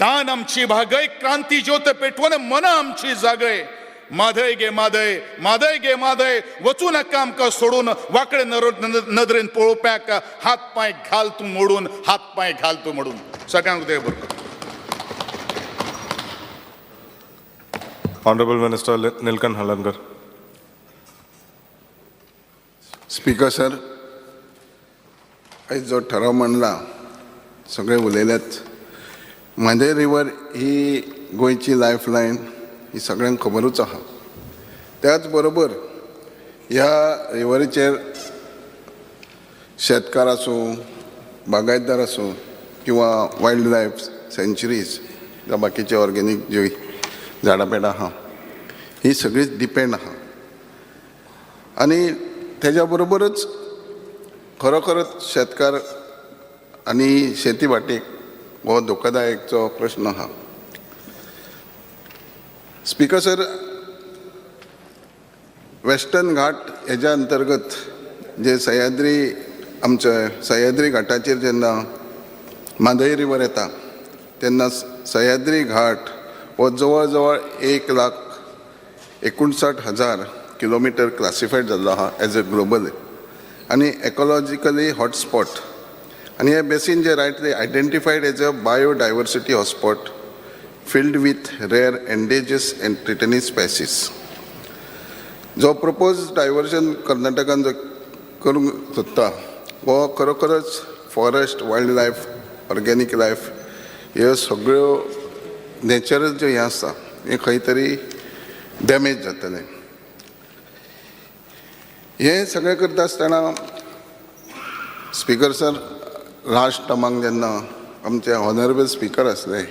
तान आमची भागय, क्रांती ज्योत पेटोवन मनां आमची जागय. म्हादय गे म्हादय, म्हादय गे म्हादय, वचूं नाका आमकां सोडून, वांकडे नदरेन पळोवप्याक हात पांय घाल तूं मोडून, हात पांय घाल तूं मोडून. सगळ्यांक देव बरें करूं. Honorable Minister Nilkanth Halarnkar. Speaker sir, आयज जो ठराव मांडला सगळे उलयल्यात. म्हादय रिवर ही गोंयची लायफ लायन ही सगळ्यांक खबरूच आहा. त्याच बरोबर ह्या रिवरीचेर शेतकार आसूं, बागायतदार आसूं किंवा वायल्ड लायफ सँच्युरीज जावं बाकीचे ऑर्गेनीक जी झाडां पेडां आहा ही सगळीच डिपेंड आहा. आनी तेज्या बरोबरच खरोखरच शेतकार आनी शेती वाटेक हो धोकादायकचो प्रश्न आहा. स्पीकर सर, वेस्टर्न घाट हेज्या अंतर्गत जे सह्याद्री आमचे सह्याद्री घाटाचेर जेन्ना म्हादय रिवर येता तेन्ना सह्याद्री घाट हो जवळ जवळ 1,59,000 किलोमिटर क्लासिफायड जाल्लो आहा एज अ ग्लोबल आनी एकोलॉजिकली हॉटस्पॉट. आनी हे basin J rightly identified as a biodiversity hotspot filled with rare endangered and threatened species. जो प्रपोज डायवर्जन कर्नाटकान जो करूंक सोदता हो खरोखरच forest, wild life, organic life ह्यो सगळ्यो नॅचरल ज्यो हें आसा हें खंय तरी डॅमेज जातलें. हें सगळें करता आसतना स्पीकर सर, लास्ट टर्माक जेन्ना आमचे ऑनरेबल स्पीकर आसले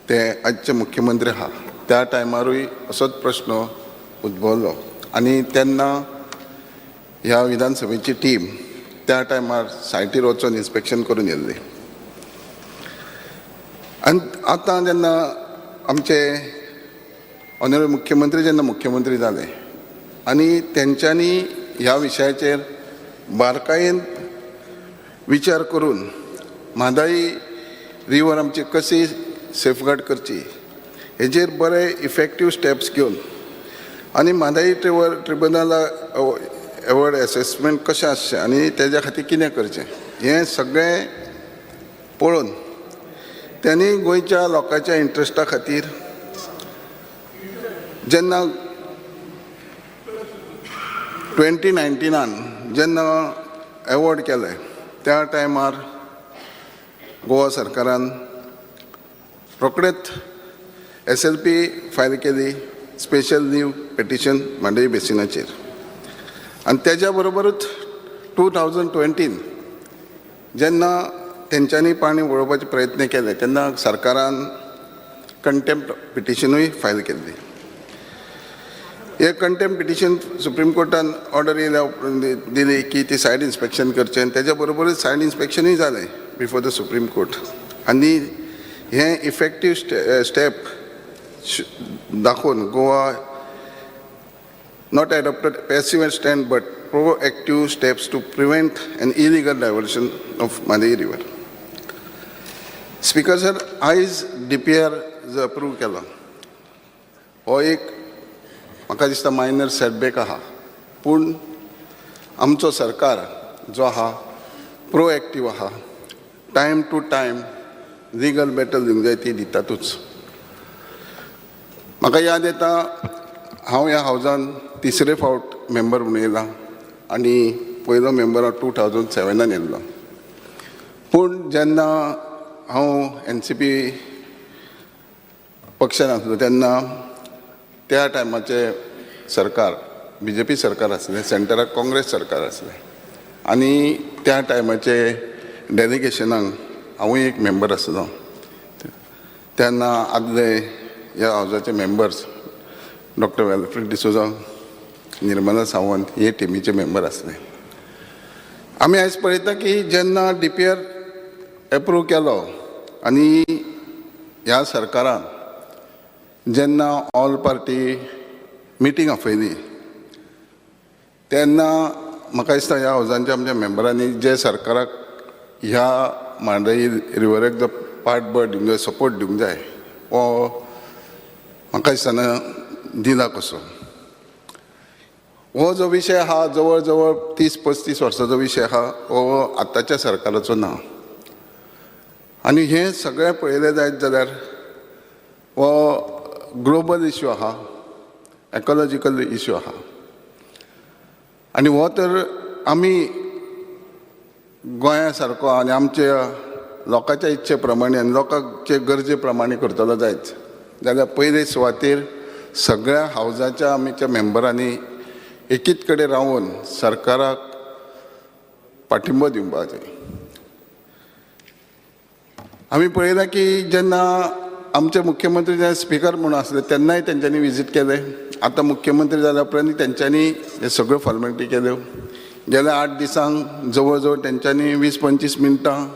ते आजचे मुख्यमंत्री आहा त्या टायमारूय असोच प्रश्न उद्भवलो आनी तेन्ना ह्या विधानसभेची टीम त्या टायमार सायटीर वचून इन्स्पेक्शन करून येयल्ली. आनी आतां जेन्ना आमचे ऑनरेबल मुख्यमंत्री जेन्ना मुख्यमंत्री जाले आनी तेंच्यांनी ह्या विशयाचेर बारकायेन विचार करून म्हादय रिवर आमची कशी सेफगार्ड करची हेजेर बरे इफेक्टीव स्टेप्स घेवन आनी म्हादय रिवर ट्रिब्युनला एवॉर्ड एसेसमेंट कशें आसचें आनी तेज्या खातीर कितें करचें हें सगळें पळोवन त्यांनी गोंयच्या लोकांच्या इंट्रस्टा खातीर जेन्ना 2019 जेन्ना एवॉर्ड केलें त्या टायमार गोवा सरकारान रोखडेच SLP file केली, स्पेशल लीव पिटिशन म्हादय बेसिनाचेर. आनी तेज्या बरोबरूच 2020 जेन्ना तेंच्यांनी पाणी वळोवपाचे प्रयत्न केले तेन्ना सरकारान कंटेम्प्ट पिटिशनूय फायल केल्ली. हे कंटेम्प्ट पिटिशन सुप्रीम कोर्टान ऑर्डर येयल्या उपरांत दिली की ती सायड इन्स्पेक्शन करचें आनी तेज्या बरोबरूच सायड इन्स्पेक्शनूय जालें बिफोर the supreme court. आनी हें इफेक्टीव स्टेप दाखोवन Goa not adopted passive stand but proactive steps to prevent an illegal diversion of Mhadei river. Speaker sir, आयज DPR जो अप्रूव केलो हो एक म्हाका दिसता मायनर सेटबॅक आहा, पूण आमचो सरकार जो आहा प्रोएक्टीव आहा, time to time legal battle दिवंक जाय ती दितातूच. म्हाका याद येता हांव ह्या हावजान तिसरे फावट मेंबर म्हणून येयला आनी पयलो मेंबर हांव 2007 येयल्लो. पूण जेन्ना हांव NCP पक्षान आसलो तेन्ना त्या टायमाचे सरकार BJP सरकार आसलें, सेंटराक काँग्रेस सरकार आसलें आनी त्या टायमाचे डेलिगेशनाक हांवूय एक मेंबर आसलो. तेन्ना आदले ह्या हावजाचे मेंबर्स डॉक्टर वेलफ्रीड डिसोजा, निर्मला सावंत हे टिमीचे मेंबर आसले. आमी आयज पळयता की जेन्ना DPR approve केलो आनी ह्या सरकारान जेन्ना ऑल पार्टी मिटींग आपयली तेन्ना म्हाका दिसता ह्या हावजांच्या आमच्या मेंबरांनी जे सरकाराक ह्या म्हादय रिवराक जो पाठबळ दिवंक जाय, सपोर्ट दिवंक जाय, हो म्हाका दिसतना दिला कसो. हो जो विशय आहा जवळ जवळ 30-35 वर्सांचो विशय आहा, हो आतांच्या सरकाराचो ना. आनी हें सगळें पळयलें जायत जाल्यार हो ग्लोबल इश्यू आहा, एकॉलॉजिकल इश्यू आहा. आनी हो तर आमी गोंया सारको आनी आमच्या लोकांच्या इच्छे प्रमाणे आनी लोकांचे गरजे प्रमाणे करतलो जायत जाल्यार पयले सुवातेर सगळ्या हावजाच्या आमच्या मेंबरांनी एकीच कडेन रावन सरकाराक पाठिंबो दिवपाक जाय. आमी पळयलां की जेन्ना आमचे मुख्यमंत्री जेन्ना स्पिकर म्हणून आसले तेन्नाय तेंच्यांनी विजीट केलें. आतां मुख्यमंत्री जाल्या उपरांत तेंच्यांनी हे सगळ्यो फॉर्मेलिटी केल्यो. गेल्या 8 दिसांक जवळ जवळ तेंच्यांनी 20-25 मिनटां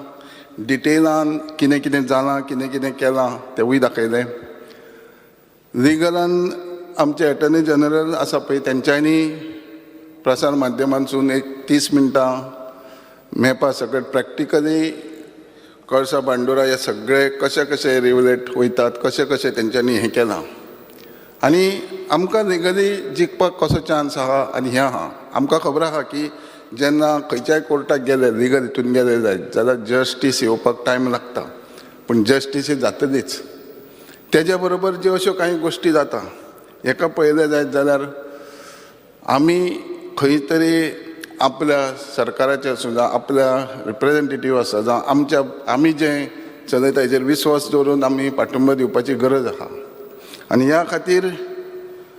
डिटेलान कितें कितें जालां, कितें कितें केलां तेवूय दाखयलें. लिगलान आमचे एटर्नी जनरल आसा पळय तेंच्यांनी प्रसार माध्यमांतसून एक 30 मिनटां मॅपा सकट प्रॅक्टिकली कळसा भांडुरा हे सगळे कशे कशे रिवलेट वयतात, कशे कशे तेंच्यांनी हें केलां आनी आमकां लिगली जिखपाक कसो चान्स आहा. आनी हें आहा आमकां खबर आहा की जेन्ना खंयच्याय कोर्टाक गेले, लिगल हितून गेले जायत जाल्यार जस्टीस येवपाक टायम लागता, पूण जस्टीस ही जातलीच. तेज्या बरोबर ज्यो अश्यो कांय गोश्टी जाता हेका पळयलें जायत जाल्यार आमी खंय तरी आपल्या सरकाराचे आसूं जावं आपल्या रिप्रेजेंटेटीव आसा जावं आमच्या आमी जें चलयता हेजेर विस्वास दवरून आमी पाठिंबो दिवपाची गरज आहा. आनी ह्या खातीर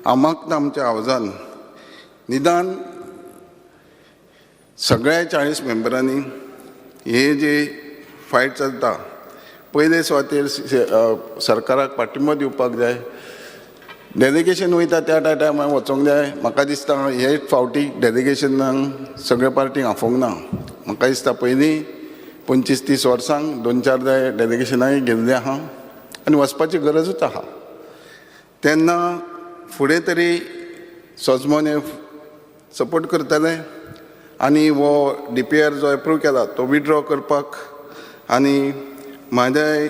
हांव मागता आमच्या हावजान निदान सगळ्या 40 मेंबरांनी हे जे फायट चलता पयले सुवातेर सरकाराक पाठिंबो दिवपाक जाय. डेलिगेशन वयता त्या टायमार वचोंक जाय. म्हाका दिसता हे फावटी डेलिगेशनाक सगळे पार्टींक आफोवंक ना. म्हाका दिसता पयलीं 25-30 वर्सांक 2-4 जाय डेलिगेशनाय गेल्लीं आहा आनी वचपाची गरजूच आहा. तेन्ना फुडें तरी सोजमोन हे सपोर्ट करतले आनी हो DPR जो एप्रूव केला तो विड्रॉ करपाक आनी म्हादय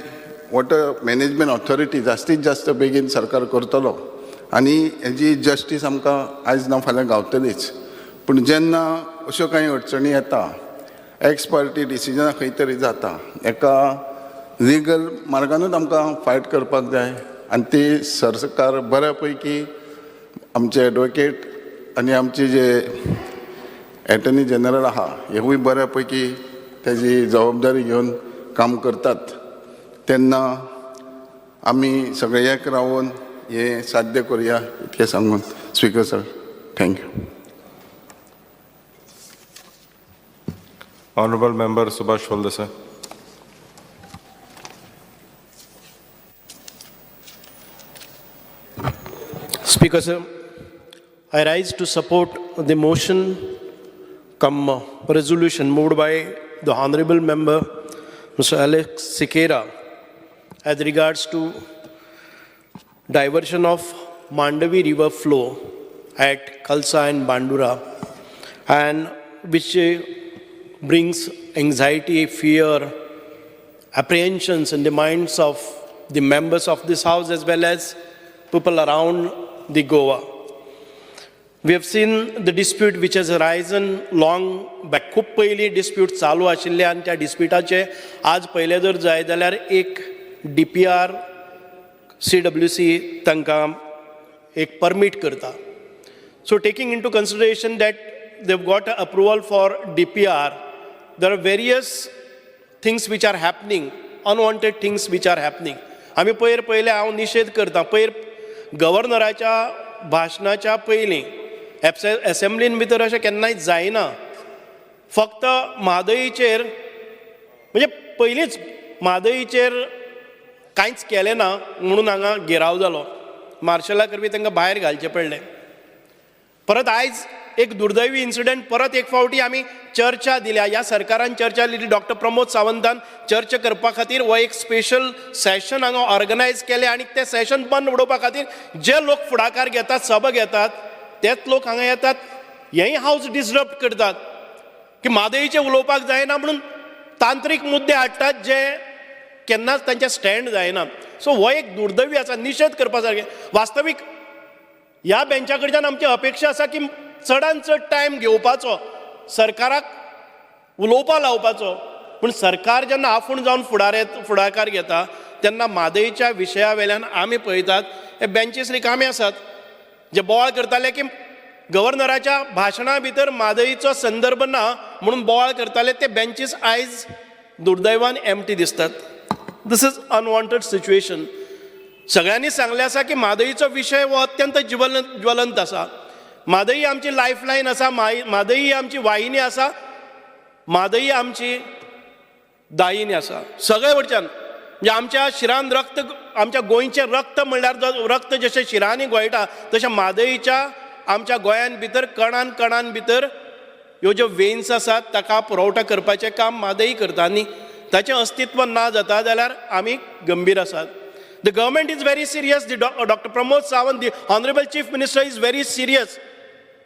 वॉटर मॅनेजमेंट ऑथॉरिटी जास्तीत जास्त बेगीन सरकार करतलो आनी हेजी जस्टीस आमकां आयज ना फाल्यां गावतलीच. पूण जेन्ना अश्यो कांय अडचणी येता, एक्स पार्टी डिसिजनां खंय तरी जाता, एका लिगल मार्गानूच आमकां फायट करपाक जाय आनी ती सरकार बऱ्या पैकी आमचे एडवोकेट आनी आमचे जे एटर्नी जनरल आहा हेवूय बऱ्या पैकी तेजी जबाबदारी घेवन काम करतात. तेन्ना आमी सगळे एक रावन हें साध्य करुया इतकें सांगून speaker sir, thank you. Honourable member Subhash Phaldesai. Speaker sir, I rise to support the motion cum resolution moved by the Honorable Member Mr. Alex Sequeira as regards to diversion of Mandovi River flow at Kalsa and Bandura, and which brings anxiety, fear, apprehensions in the minds of the members of this house as well as people around the Goa. We have seen the dispute which has arisen long back. खूब पयलीं dispute चालू आशिल्ले आनी त्या डिस्प्युटाचे आज पयलें जर जाय जाल्यार एक DPR CWC तांकां एक परमीट करता. So taking into consideration that they've got approval for DPR, there are various things which are happening, unwanted things which are happening. आमी पयर पयलें हांव निशेध करता, पयर गव्हर्नराच्या भाशणाच्या पयलीं एसेंब्लीन भितर अशें केन्नाय जायना. फक्त म्हादईचेर म्हणजे पयलींच म्हादईचेर कांयच केलें ना म्हणून हांगा घेराव जालो, मार्शला करवी तांकां भायर घालचें पडलें. परत आयज एक दुर्दैवी इन्सिडंट, परत एक फावटी आमी चर्चा दिल्या, ह्या सरकारान चर्चा दिली, डॉक्टर प्रमोद सावंतान चर्चा करपा खातीर हो एक स्पेशल सेशन हांगा ऑर्गनायज केलें आनी तें सेशन बंद उडोवपा खातीर जे लोक फुडाकार घेतात, सभा घेतात, तेच लोक हांगा येतात, हेंय हावज डिस्टर्ब करतात की म्हादयचें उलोवपाक जायना म्हणून तांत्रीक मुद्दे हाडटात जे केन्नाच तांचे स्टँड जायना. सो हो एक दुर्दैवी आसा, निशेध करपा सारकें. वास्तवीक ह्या बेंचा कडच्यान आमची अपेक्षा आसा की चडान चड टायम घेवपाचो, सरकाराक उलोवपा लावपाचो, पूण सरकार जेन्ना आपूण जावन फुडाकार घेता तेन्ना म्हादयच्या विशया वेल्यान आमी पळयतात हे बेंचीस रिकामे आसात, जे बोवाळ करताले की गव्हर्नराच्या भाशणा भितर म्हादयचो संदर्भ ना म्हणून बोवाळ करताले, ते बेंचीस आयज दुर्दैवान एम्प्टी दिसतात. This is unwanted situation. सगळ्यांनी सांगलें आसा की म्हादयचो विशय हो अत्यंत ज्वलंत आसा. म्हादय आमची लायफलायन आसा, म्हादय आमची वाहिनी आसा, म्हादय आमची दायिनी आसा. सगळे वटच्यान म्हणजे आमच्या शिरान रक्त, आमच्या गोंयचें रक्त म्हणल्यार रक्त जशें शिरांनी गोयटा तशें म्हादयच्या आमच्या गोंयान भितर कणान कणान भितर ह्यो ज्यो वेन्स आसात ताका पुरवठा करपाचें काम म्हादय करता आनी ताचें अस्तित्व ना जाता जाल्यार आमी गंभीर आसात. The government is very serious. The Dr. Pramod Sawant, the Honorable Chief Minister, is very serious.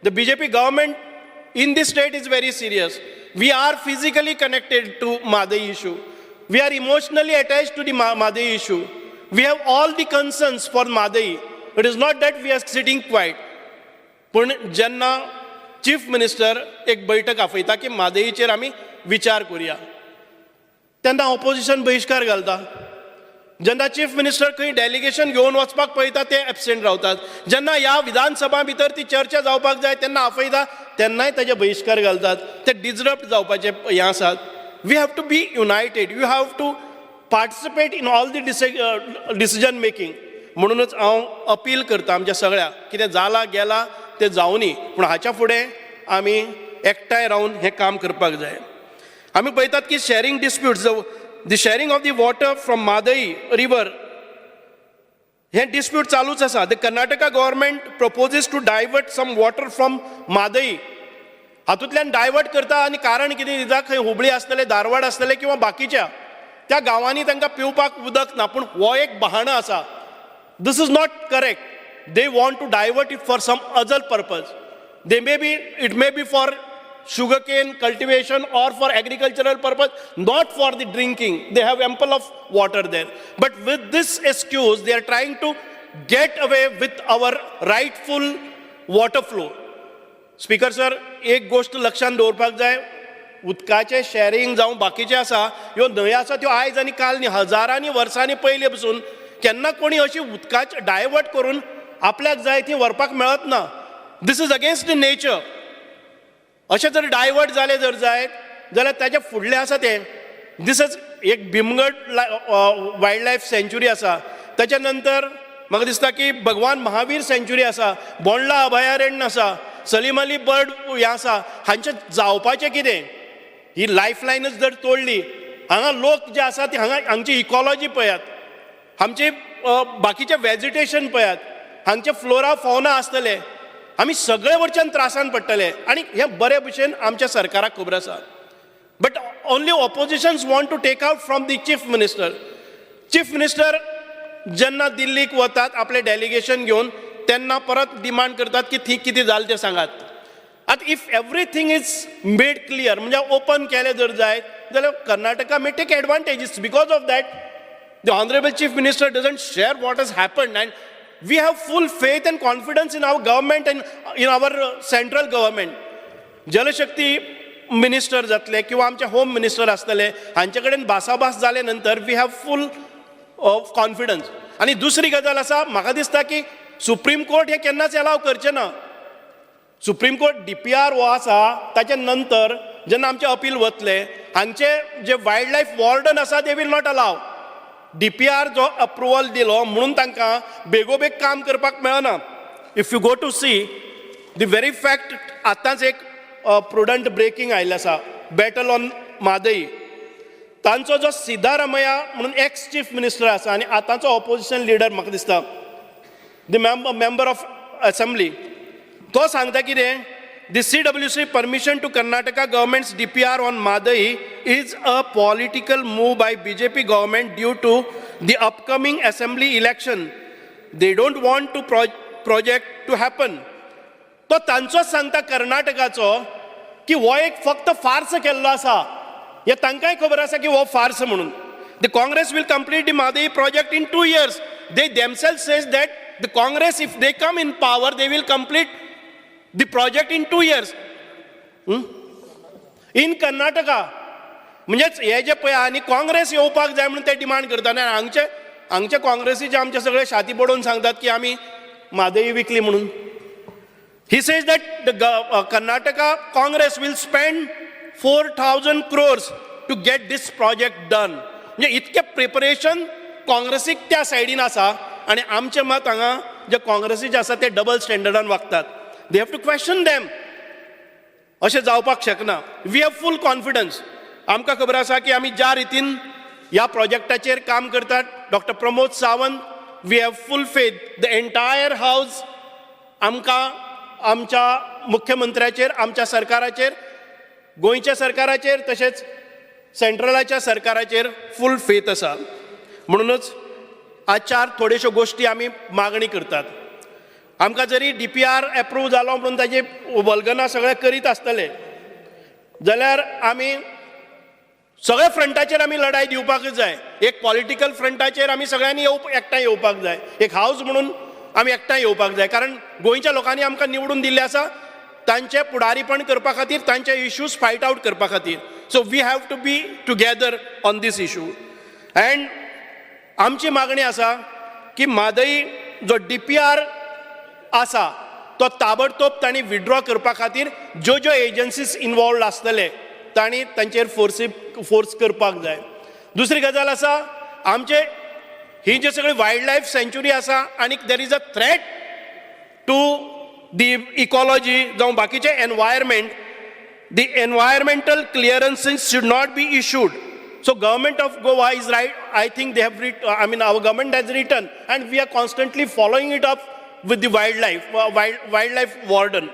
The BJP government in this state is very serious. We are physically connected to Mhadei issue. We are emotionally attached to the Mhadei issue. We have all the concerns for Mhadei. It is not that we are sitting quiet. पण जेन्ना chief minister एक बैठक आपयता की म्हादयचेर आमी विचार करुया तेन्ना ऑपोजिशन बहिश्कार घालता. जेन्ना चीफ मिनिस्टर खंय डेलिगेशन घेवन वचपाक पळयता ते एबसेंट रावतात. जेन्ना ह्या विधानसभा भितर ती चर्चा जावपाक जाय तेन्ना आपयता तेन्नाय ताजे बहिश्कार घालतात. ते डिजरप्ट जावपाचे हें आसात. We have to be united. You have to participate in all the decision making. म्हणूनच हांव अपील करता आमच्या सगळ्या, कितें जालां गेलां तें जावनी, पूण हाच्या फुडें आमी एकठांय रावन हें काम करपाक जाय. आमी पळयतात की sharing disputes, the sharing of the water from Mhadei river हें डिस्प्यूट चालूच आसा. The Karnataka government proposes to divert some water from Mhadei. हातूंतल्यान डायवर्ट करता आनी कारण कितें दिता, खंय हुबळी आसतलें, धारवाड आसतलें किंवा बाकीच्या त्या गांवांनी तांकां पिवपाक उदक ना, पूण हो एक बहाणो आसा. This is not correct. They want to divert it for some other purpose. They may be, it may be for sugarcane cultivation or for agricultural purpose, not for the drinking. They have ample of water there. But with this excuse, they are trying to get away with our rightful water flow. Speaker sir, एक गोष्ट लक्षात दवरपाक जाय, उदकाचें sharing जावं बाकीचें आसा, ह्यो न्हंयो आसा त्यो आयज आनी काल न्ही, हजारांनी वर्सांनी पयलीं पसून केन्ना कोणी अशी उदकाचें डायवर्ट करून आपल्याक जाय ती व्हरपाक मेळत ना. This is against the nature. अशें जर डायवर्ट जालें जर जायत जाल्यार ताजें फुडलें आसा तें this is एक भीमगड वायल्ड लायफ सँच्युरी आसा, ताच्या नंतर म्हाका दिसता की भगवान महावीर सँच्युरी आसा, बोंडला अभयारण्य आसा, सलीम अली बर्ड हें आसा. हांचें जावपाचें कितें? ही लायफ लायनच जर तोडली, हांगा लोक जे आसा ते हांगा हांगची इकॉलॉजी पळयात, आमचे बाकीचें वेजिटेशन पळयात, हांगचे फ्लोरा फौना आसतले, आमी सगळे वरच्यान त्रासान पडटले. आनी हें बरे भशेन आमच्या सरकाराक खबर आसा. But only oppositions want to take out from the chief minister. Chief minister जेन्ना दिल्लीक वतात आपलें डेलिगेशन घेवन तेन्ना परत डिमांड करतात की थंय कितें जालें तें सांगात. आतां if everything is made clear म्हणजे ओपन केलें जर जायत जाल्यार Karnataka may take advantage. Because of that the honourable chief minister doesn't share what has happened, and we have full faith and confidence in our government and in our central government. Jal Shakti minister जातले किंवा आमचे home minister आसतले हांचे कडेन भासाभास जाले नंतर we have full confidence. आनी दुसरी गजाल आसा, म्हाका दिसता की सुप्रीम कोर्ट हें केन्नाच एलाव करचें ना. सुप्रीम कोर्ट DPR हो आसा ताच्या नंतर जेन्ना आमचें अपील वतलें, हांगचे जे वायल्ड लायफ वॉर्डन आसा they will not allow. DPR जो अप्रुवल दिलो म्हणून तांकां बेगोबेग काम करपाक मेळना. If you go to see the very fact, आतांच एक प्रुडंट ब्रेकींग आयिल्लें आसा, बॅटल ऑन म्हादई. तांचो जो सिद्धारमया म्हणून एक्स चीफ मिनिस्टर आसा आनी आतांचो ऑपोजिशन लिडर म्हाका दिसता the member of assembly, तो सांगता कितें, the CWC permission to Karnataka government's DPR on Mhadei is a political move by BJP government due to the upcoming assembly election. They don't want to project to happen. तो तांचोच सांगता कर्नाटकाचो की हो एक फक्त farce केल्लो आसा, हे तांकांय खबर आसा की हो फार्स म्हणून. The Congress will complete the Mhadei project in 2 years. They themselves says that the Congress, if they come in power, they will complete the project in 2 years in Karnataka. म्हणजेच हे जे पळय आनी काँग्रेस येवपाक जाय म्हणून ते डिमांड करता. आनी हांगचे हांगचे काँग्रेसीचे आमचे सगळे छाती बडोवन सांगतात की आमी म्हादई विकली म्हणून. He says that the Karnataka Congress will spend 4,000 crores to get this project done. म्हणजे इतकें प्रिपरेशन काँग्रेसीक त्या सायडीन आसा आनी आमचे मत हांगा जे काँग्रेसीचे आसा ते डबल स्टँडर्डान वागतात. They have to question them. अशें जावपाक शकना. We have full confidence. आमकां खबर आसा की आमी ज्या रितीन ह्या प्रोजेक्टाचेर काम करतात, doctor Pramod Sawant, we have full faith. The entire house आमकां आमच्या मुख्यमंत्र्याचेर, आमच्या सरकाराचेर, गोंयच्या सरकाराचेर तशेंच सेंट्रलाच्या सरकाराचेर फूल फेथ आसा. म्हणूनच आज चार थोड्योश्यो गोश्टी आमी मागणी करतात. आमकां जरी DPR approve जालो म्हणून ताजे वल्गना सगळें करीत आसतले जाल्यार आमी सगळ्या फ्रंटाचेर आमी लढाय दिवपाकच जाय. एक पॉलिटिकल फ्रंटाचेर आमी सगळ्यांनी एकठांय येवपाक जाय, एक हावज म्हणून आमी एकठांय येवपाक जाय, कारण गोंयच्या लोकांनी आमकां निवडून दिल्लें आसा तांचें पुडारीपण करपा खातीर, तांचे इश्यूज फायट आवट करपा खातीर. So we have to be together on this issue. And आमची मागणी आसा की म्हादई जो DPR आसा तो ताबडतोब तांणी विड्रॉ करपा खातीर ज्यो ज्यो एजन्सीज इनवॉल्वड आसतले तांणी तांचेर फोर्स करपाक जाय. दुसरी गजाल आसा, आमचे ही जे सगळी वायल्ड लायफ सँच्युरी आसा आनी there is a threat to the ecology जावं बाकीचे environment, the environmental clearances should not be issued. So government of Goa is right. I think they have I mean our government has written and we are constantly following it up with the wildlife warden.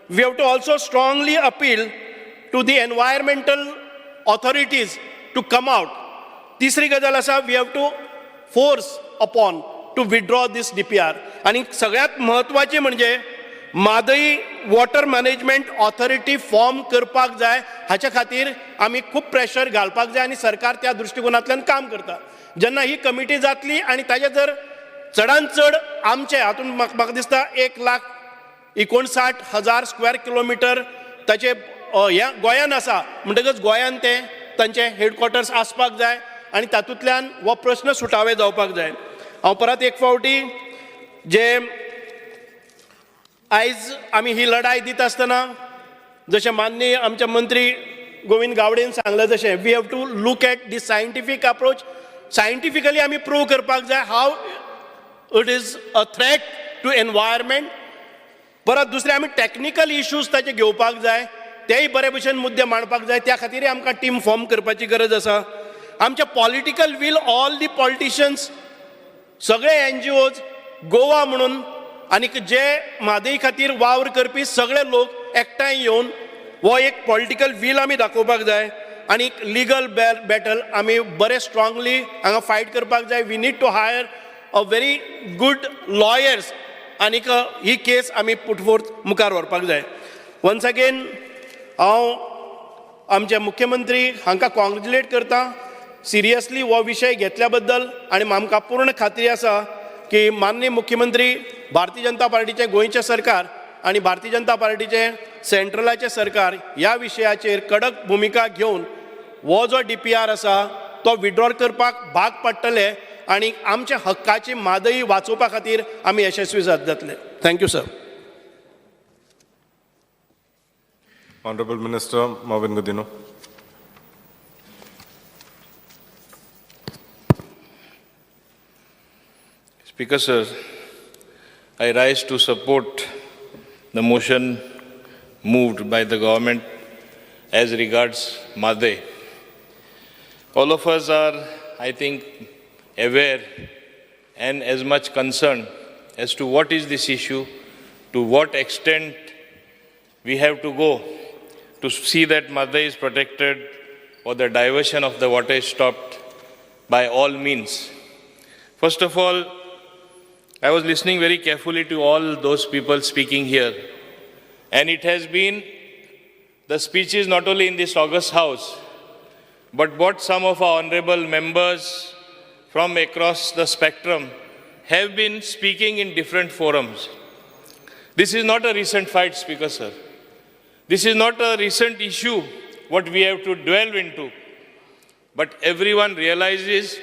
We have to also strongly appeal to the environmental authorities to come out. तिसरी गजाल आसा, we have to force upon to withdraw this DPR. आनी सगळ्यात म्हत्वाचें म्हणजे Mhadei water management authority form करपाक जाय. हाच्या खातीर आमी खूब प्रेशर घालपाक जाय आनी सरकार त्या दृश्टिकोनांतल्यान काम करता. जेन्ना ही कमिटी जातली आनी ताजे जर चडान चड आमचे हातून म्हाका दिसता 1,59,000 स्क्वेअर किलोमिटर ताचे ह्या गोंयान आसा, म्हणटकच गोंयान ते तांचे हेडक्वॉर्टर्स आसपाक जाय आनी तातूंतल्यान हो प्रश्न सुटावे जावपाक जाय. हांव परत एक फावटी जे आयज आमी ही लढाय दिता आसतना जशें माननीय आमचे मंत्री गोविंद गावडेन सांगलें तशें we have to look at the scientific approach. Scientifically आमी प्रूव करपाक जाय how it is a threat to environment. परत दुसरें आमी टॅक्निकल इश्यूज ताचे घेवपाक जाय, तेय बरे भशेन मुद्दे मांडपाक जाय. त्या खातीरय आमकां टीम फॉर्म करपाची गरज आसा. आमच्या political will, all the politicians, सगळे NGOs Goa म्हणून आनीक जे म्हादई खातीर वावर करपी सगळे लोक एकठांय येवन हो एक पॉलिटिकल वील आमी दाखोवपाक जाय आनी लिगल बॅटल आमी बरे स्ट्रांगली हांगा फायट करपाक जाय. We need to hire a very good lawyers आनीक ही केस आमी पुट फोर्थ मुखार व्हरपाक जाय. वन्स अगेन हांव आमचे मुख्यमंत्री हांकां कॉंग्रेच्युलेट करता सिरियसली हो विशय घेतल्या बद्दल आनी आमकां पूर्ण खात्री आसा की माननीय मुख्यमंत्री भारतीय जनता पार्टीचें गोंयचें सरकार आनी भारतीय जनता पार्टीचें सेंट्रलाचें सरकार ह्या विशयाचेर कडक भुमिका घेवन हो जो DPR आसा तो विड्रॉ करपाक भाग पडटले आनी आमच्या हक्काची म्हादई वाचोवपा खातीर आमी यशस्वी जातले. Thank you sir. Honorable Minister Mauvin Godinho. Speaker sir, I rise to support the motion moved by the government as regards Mhadei. All of us are, I think, aware and as much concerned as to what is this issue, to what extent we have to go to see that Mhadei is protected or the diversion of the water is stopped by all means. First of all, I was listening very carefully to all those people speaking here, and it has been the speeches not only in this august house, but what some of our honorable members from across the spectrum have been speaking in different forums. This is not a recent fight, Speaker sir. This is not a recent issue what we have to delve into. But everyone realizes,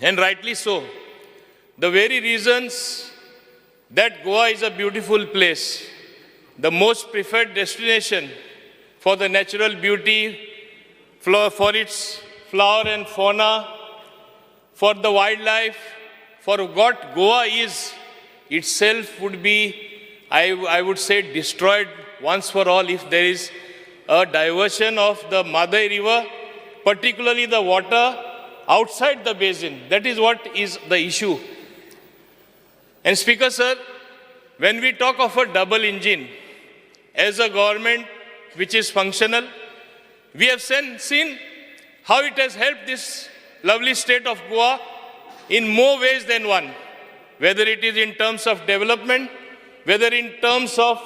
and rightly so, the very reasons that Goa is a beautiful place, the most preferred destination for the natural beauty, for its flora and fauna, for the wildlife, for what Goa is itself would be, I would say, destroyed once for all if there is a diversion of the Mhadei River, particularly the water outside the basin. That is what is the issue. And Speaker sir, when we talk of a double engine, as a government which is functional, we have seen how it has helped this lovely state of Goa in more ways than one, whether it is in terms of development, whether in terms of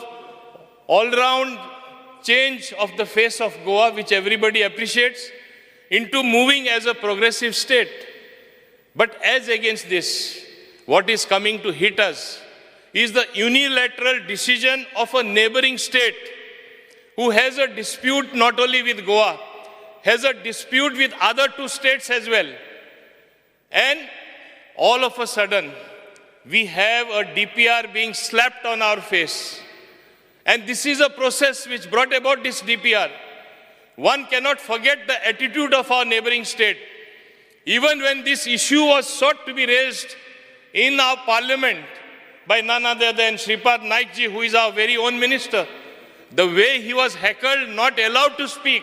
all-round change of the face of Goa, which everybody appreciates, into moving as a progressive state. But as against this, what is coming to hit us is the unilateral decision of a neighboring state who has a dispute not only with Goa, has a dispute with other two states as well. And all of a sudden, we have a DPR being slapped on our face. And this is a process which brought about this DPR. One cannot forget the attitude of our neighboring state. Even when this issue was sought to be raised in our parliament by none other than Shripad Naikji, who is our very own minister, the way he was heckled, not allowed to speak,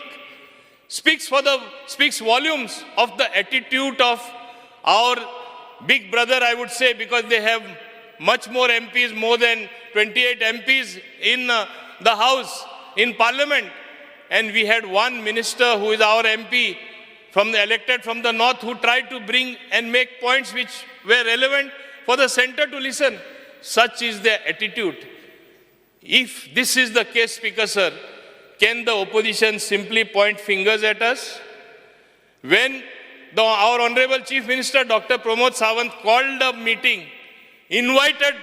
speaks volumes of the attitude of our big brother, I would say, because they have much more MPs, more than 28 MPs in the house, in parliament. And we had one minister who is our MP, elected from the north, who tried to bring and make points which were relevant for the center to listen. Such is their attitude. If this is the case, Speaker sir, can the opposition simply point fingers at us? When our Honorable Chief Minister, Dr. Pramod Sawant, called a meeting, invited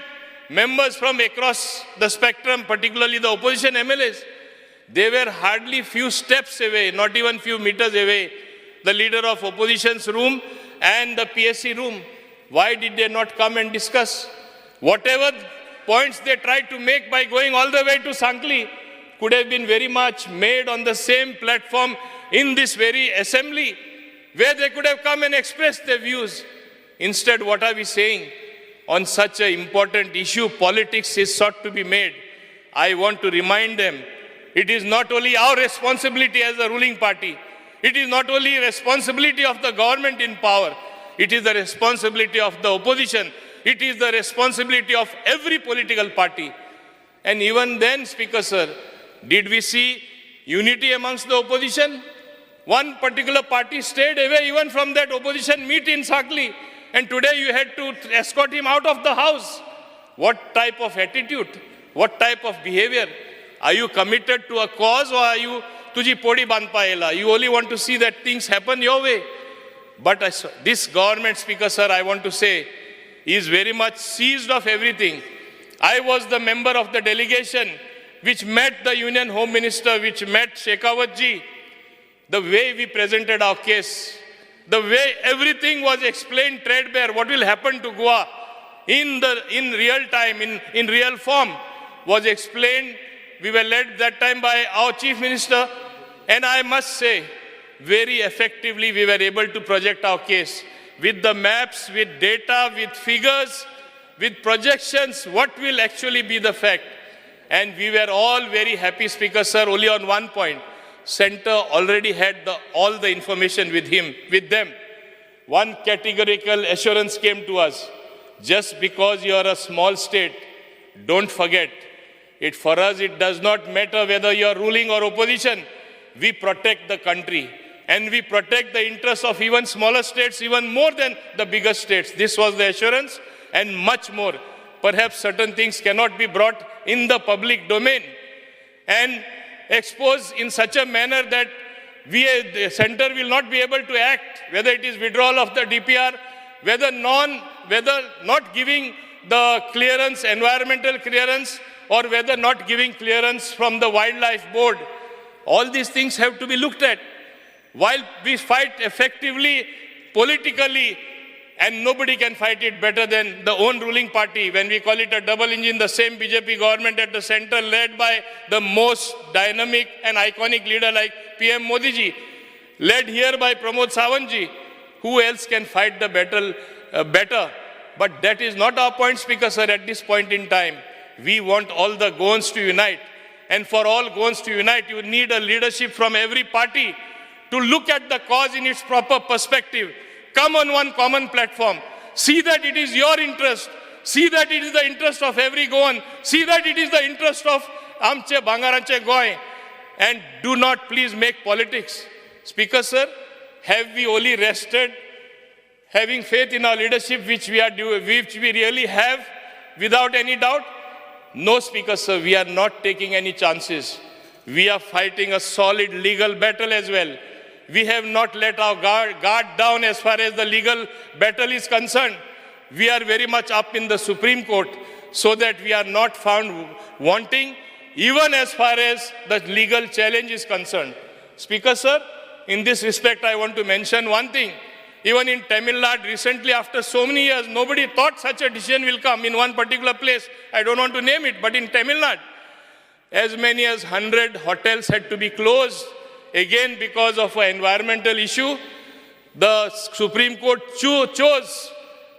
members from across the spectrum, particularly the opposition MLAs, they were hardly few steps away, not even few meters away, the leader of opposition's room and the PSC room. Why did they not come and discuss? Whatever points they tried to make by going all the way to Sankli could have been very much made on the same platform in this very assembly, where they could have come and expressed their views. Instead, what are we saying? On such an important issue, politics is sought to be made. I want to remind them, it is not only our responsibility as a ruling party, it is not only responsibility of the government in power, it is the responsibility of the opposition, it is the responsibility of every political party. And even then, Speaker sir, did we see unity amongst the opposition? One particular party stayed away even from that opposition meet in Sakli, and today you had to escort him out of the house. What type of attitude? What type of behavior? Are you committed to a cause, or are you tuji podi bandha? You only want to see that things happen your way. But this government, Speaker sir, I want to say, is very much seized of everything. I was the member of the delegation which met the Union Home Minister, which met Shekhawat ji. The way we presented our case, the way everything was explained threadbare, what will happen to Goa in real time, in real form, was explained. We were led that time by our Chief Minister, and I must say, very effectively we were able to project our case with the maps, with data, with figures, with projections, what will actually be the fact. And we were all very happy, Speaker sir, only on one point. Center already had all the information with them. One categorical assurance came to us. Just because you are a small state, don't forget, it for us it does not matter whether you are ruling or opposition. We protect the country and we protect the interests of even smaller states even more than the bigger states. This was the assurance and much more. Perhaps certain things cannot be brought in the public domain and exposed in such a manner that the center will not be able to act, whether it is withdrawal of the DPR, whether not giving the clearance, environmental clearance, or whether not giving clearance from the wildlife board. All these things have to be looked at. While we fight effectively, politically, and nobody can fight it better than the own ruling party. When we call it a double engine, the same BJP government at the center led by the most dynamic and iconic leader like PM Modi ji, led here by Pramod Sawant ji. Who else can fight the battle better? But that is not our point, Speaker sir, at this point in time. We want all the Goans to unite. And for all Goans to unite, you need a leadership from every party to look at the cause in its proper perspective. Come on one common platform. See that it is your interest. See that it is the interest of every Goan. See that it is the interest of Amche Bangaranche Goy. And do not please make politics. Speaker sir, have we only rested having faith in our leadership, which we really have, without any doubt? No, Speaker sir, we are not taking any chances. We are fighting a solid legal battle as well. We have not let our guard down as far as the legal battle is concerned. We are very much up in the Supreme Court so that we are not found wanting, even as far as the legal challenge is concerned. Speaker sir, in this respect, I want to mention one thing. Even in Tamil Nadu recently, after so many years, nobody thought such a decision will come in one particular place. I don't want to name it, but in Tamil Nadu, as many as 100 hotels had to be closed, again because of an environmental issue. The Supreme Court chose,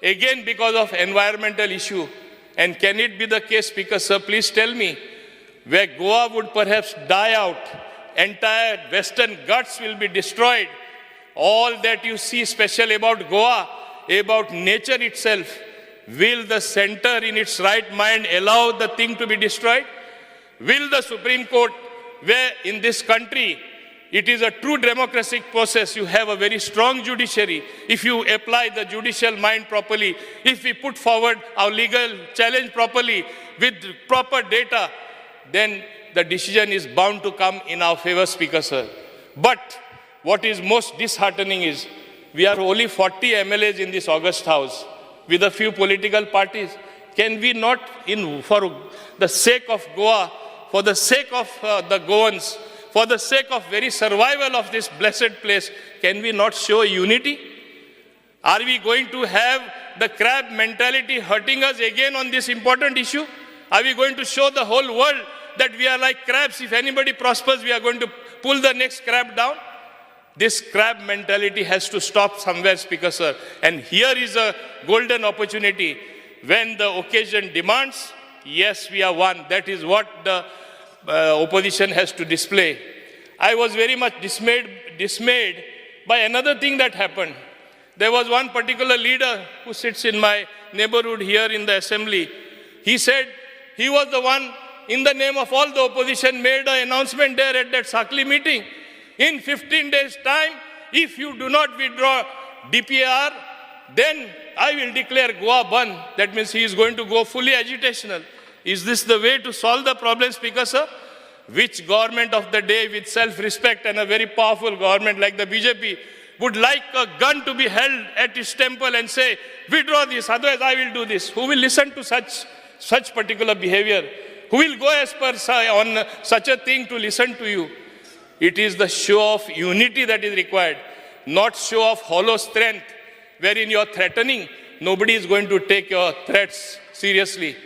again because of environmental issue. And can it be the case, Speaker sir, please tell me, where Goa would perhaps die out, entire Western Ghats will be destroyed. All that you see special about Goa, about nature itself, will the center in its right mind allow the thing to be destroyed? Will the Supreme Court, where in this country, it is a true democratic process, you have a very strong judiciary. If you apply the judicial mind properly, if we put forward our legal challenge properly with proper data, then the decision is bound to come in our favor, Speaker sir. But what is most disheartening is we are only 40 MLAs in this august house with a few political parties. Can we not, for the sake of Goa, for the sake of the Goans, for the sake of very survival of this blessed place, can we not show unity? Are we going to have the crab mentality hurting us again on this important issue? Are we going to show the whole world that we are like crabs? If anybody prospers, we are going to pull the next crab down? This crab mentality has to stop somewhere, Speaker sir. And here is a golden opportunity. When the occasion demands, yes, we are one. That is what the opposition has to display. I was very much dismayed by another thing that happened. There was one particular leader who sits in my neighborhood here in the assembly. He said he was the one, in the name of all the opposition, made an announcement there at that Sakli meeting. In 15 days' time, if you do not withdraw DPR, then I will declare Goa ban. That means he is going to go fully agitational. Is this the way to solve the problem, Speaker sir? Which government of the day with self-respect and a very powerful government like the BJP would like a gun to be held at his temple and say, withdraw this, otherwise I will do this? Who will listen to such particular behavior? Who will go as per on such a thing to listen to you? It is the show of unity that is required, not show of hollow strength, wherein you are threatening. Nobody is going to take your threats seriously.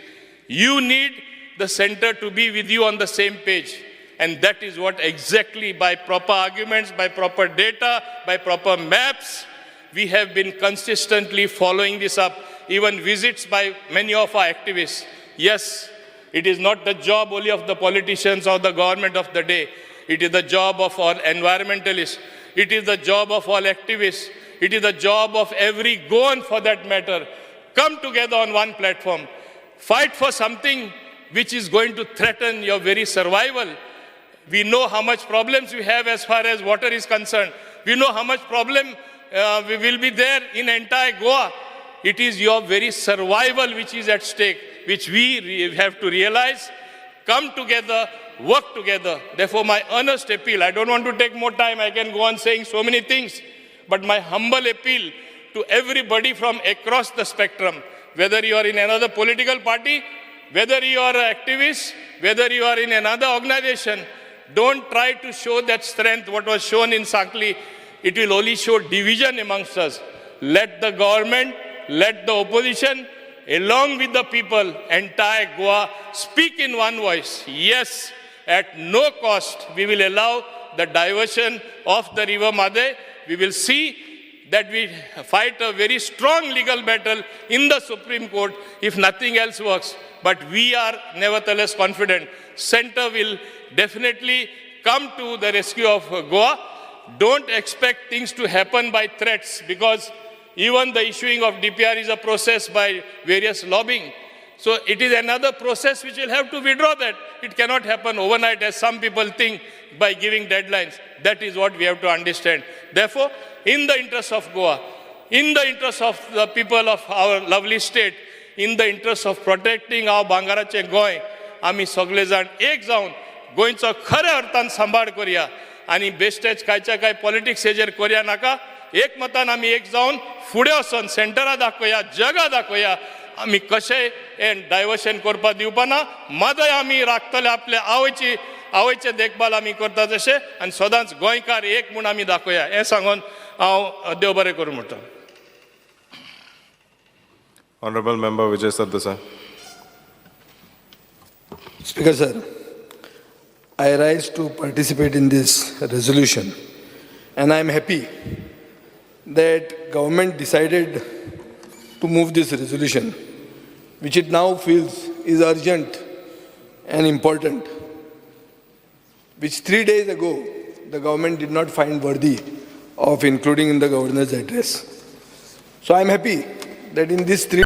You need the center to be with you on the same page. And that is what exactly by proper arguments, by proper data, by proper maps, we have been consistently following this up, even visits by many of our activists. Yes, it is not the job only of the politicians or the government of the day. It is the job of all environmentalists. It is the job of all activists. It is the job of every Goan for that matter. Come together on one platform. Fight for something which is going to threaten your very survival. We know how much problems we have as far as water is concerned. We know how much problem we will be there in entire Goa. It is your very survival which is at stake, which we have to realize. Come together, work together. Therefore, my earnest appeal, I don't want to take more time, I can go on saying so many things, but my humble appeal to everybody from across the spectrum, whether you are in another political party, whether you are an activist, whether you are in another organization, don't try to show that strength what was shown in Sankhali. It will only show division amongst us. Let the government, let the opposition, along with the people, entire Goa, speak in one voice. Yes, at no cost, we will allow the diversion of the river Mhadei. We will see that we fight a very strong legal battle in the Supreme Court if nothing else works. But we are nevertheless confident. Center will definitely come to the rescue of Goa. Don't expect things to happen by threats, because even the issuing of DPR is a process by various lobbying. So it is another process which will have to withdraw that. It cannot happen overnight as some people think by giving deadlines. That is what we have to understand. Therefore, in the interest of Goa, in the interest of the people of our lovely state, in the interest of protecting our Bangarache Goa, आमी सगळे जाण एक जावन गोंयचो खऱ्या अर्थान सांबाळ करुया आनी बेश्टेच कांयच्या कांय पॉलिटिक्स हेजेर करुया नाका. एकमतान आमी एक जावन फुडें वचोन सेंटरा दाखोवया, जगा दाखोवया आमी कशें हें डायवर्शन करपाक दिवपाना. म्हादय आमी राखतले, आपले आवयची आवयचे देखभाल आमी करता तशें, आनी सदांच गोंयकार एक म्हूण आमी दाखोवया. हें सांगून हांव देव बरें करूं म्हणटा. Honorable Member Vijay Sardesai. Speaker sir, I rise to participate in this resolution, and I am happy that government decided to move this resolution, which it now feels is urgent and important, which 3 days ago the government did not find worthy of including in the governor's address. So I am happy that in these 3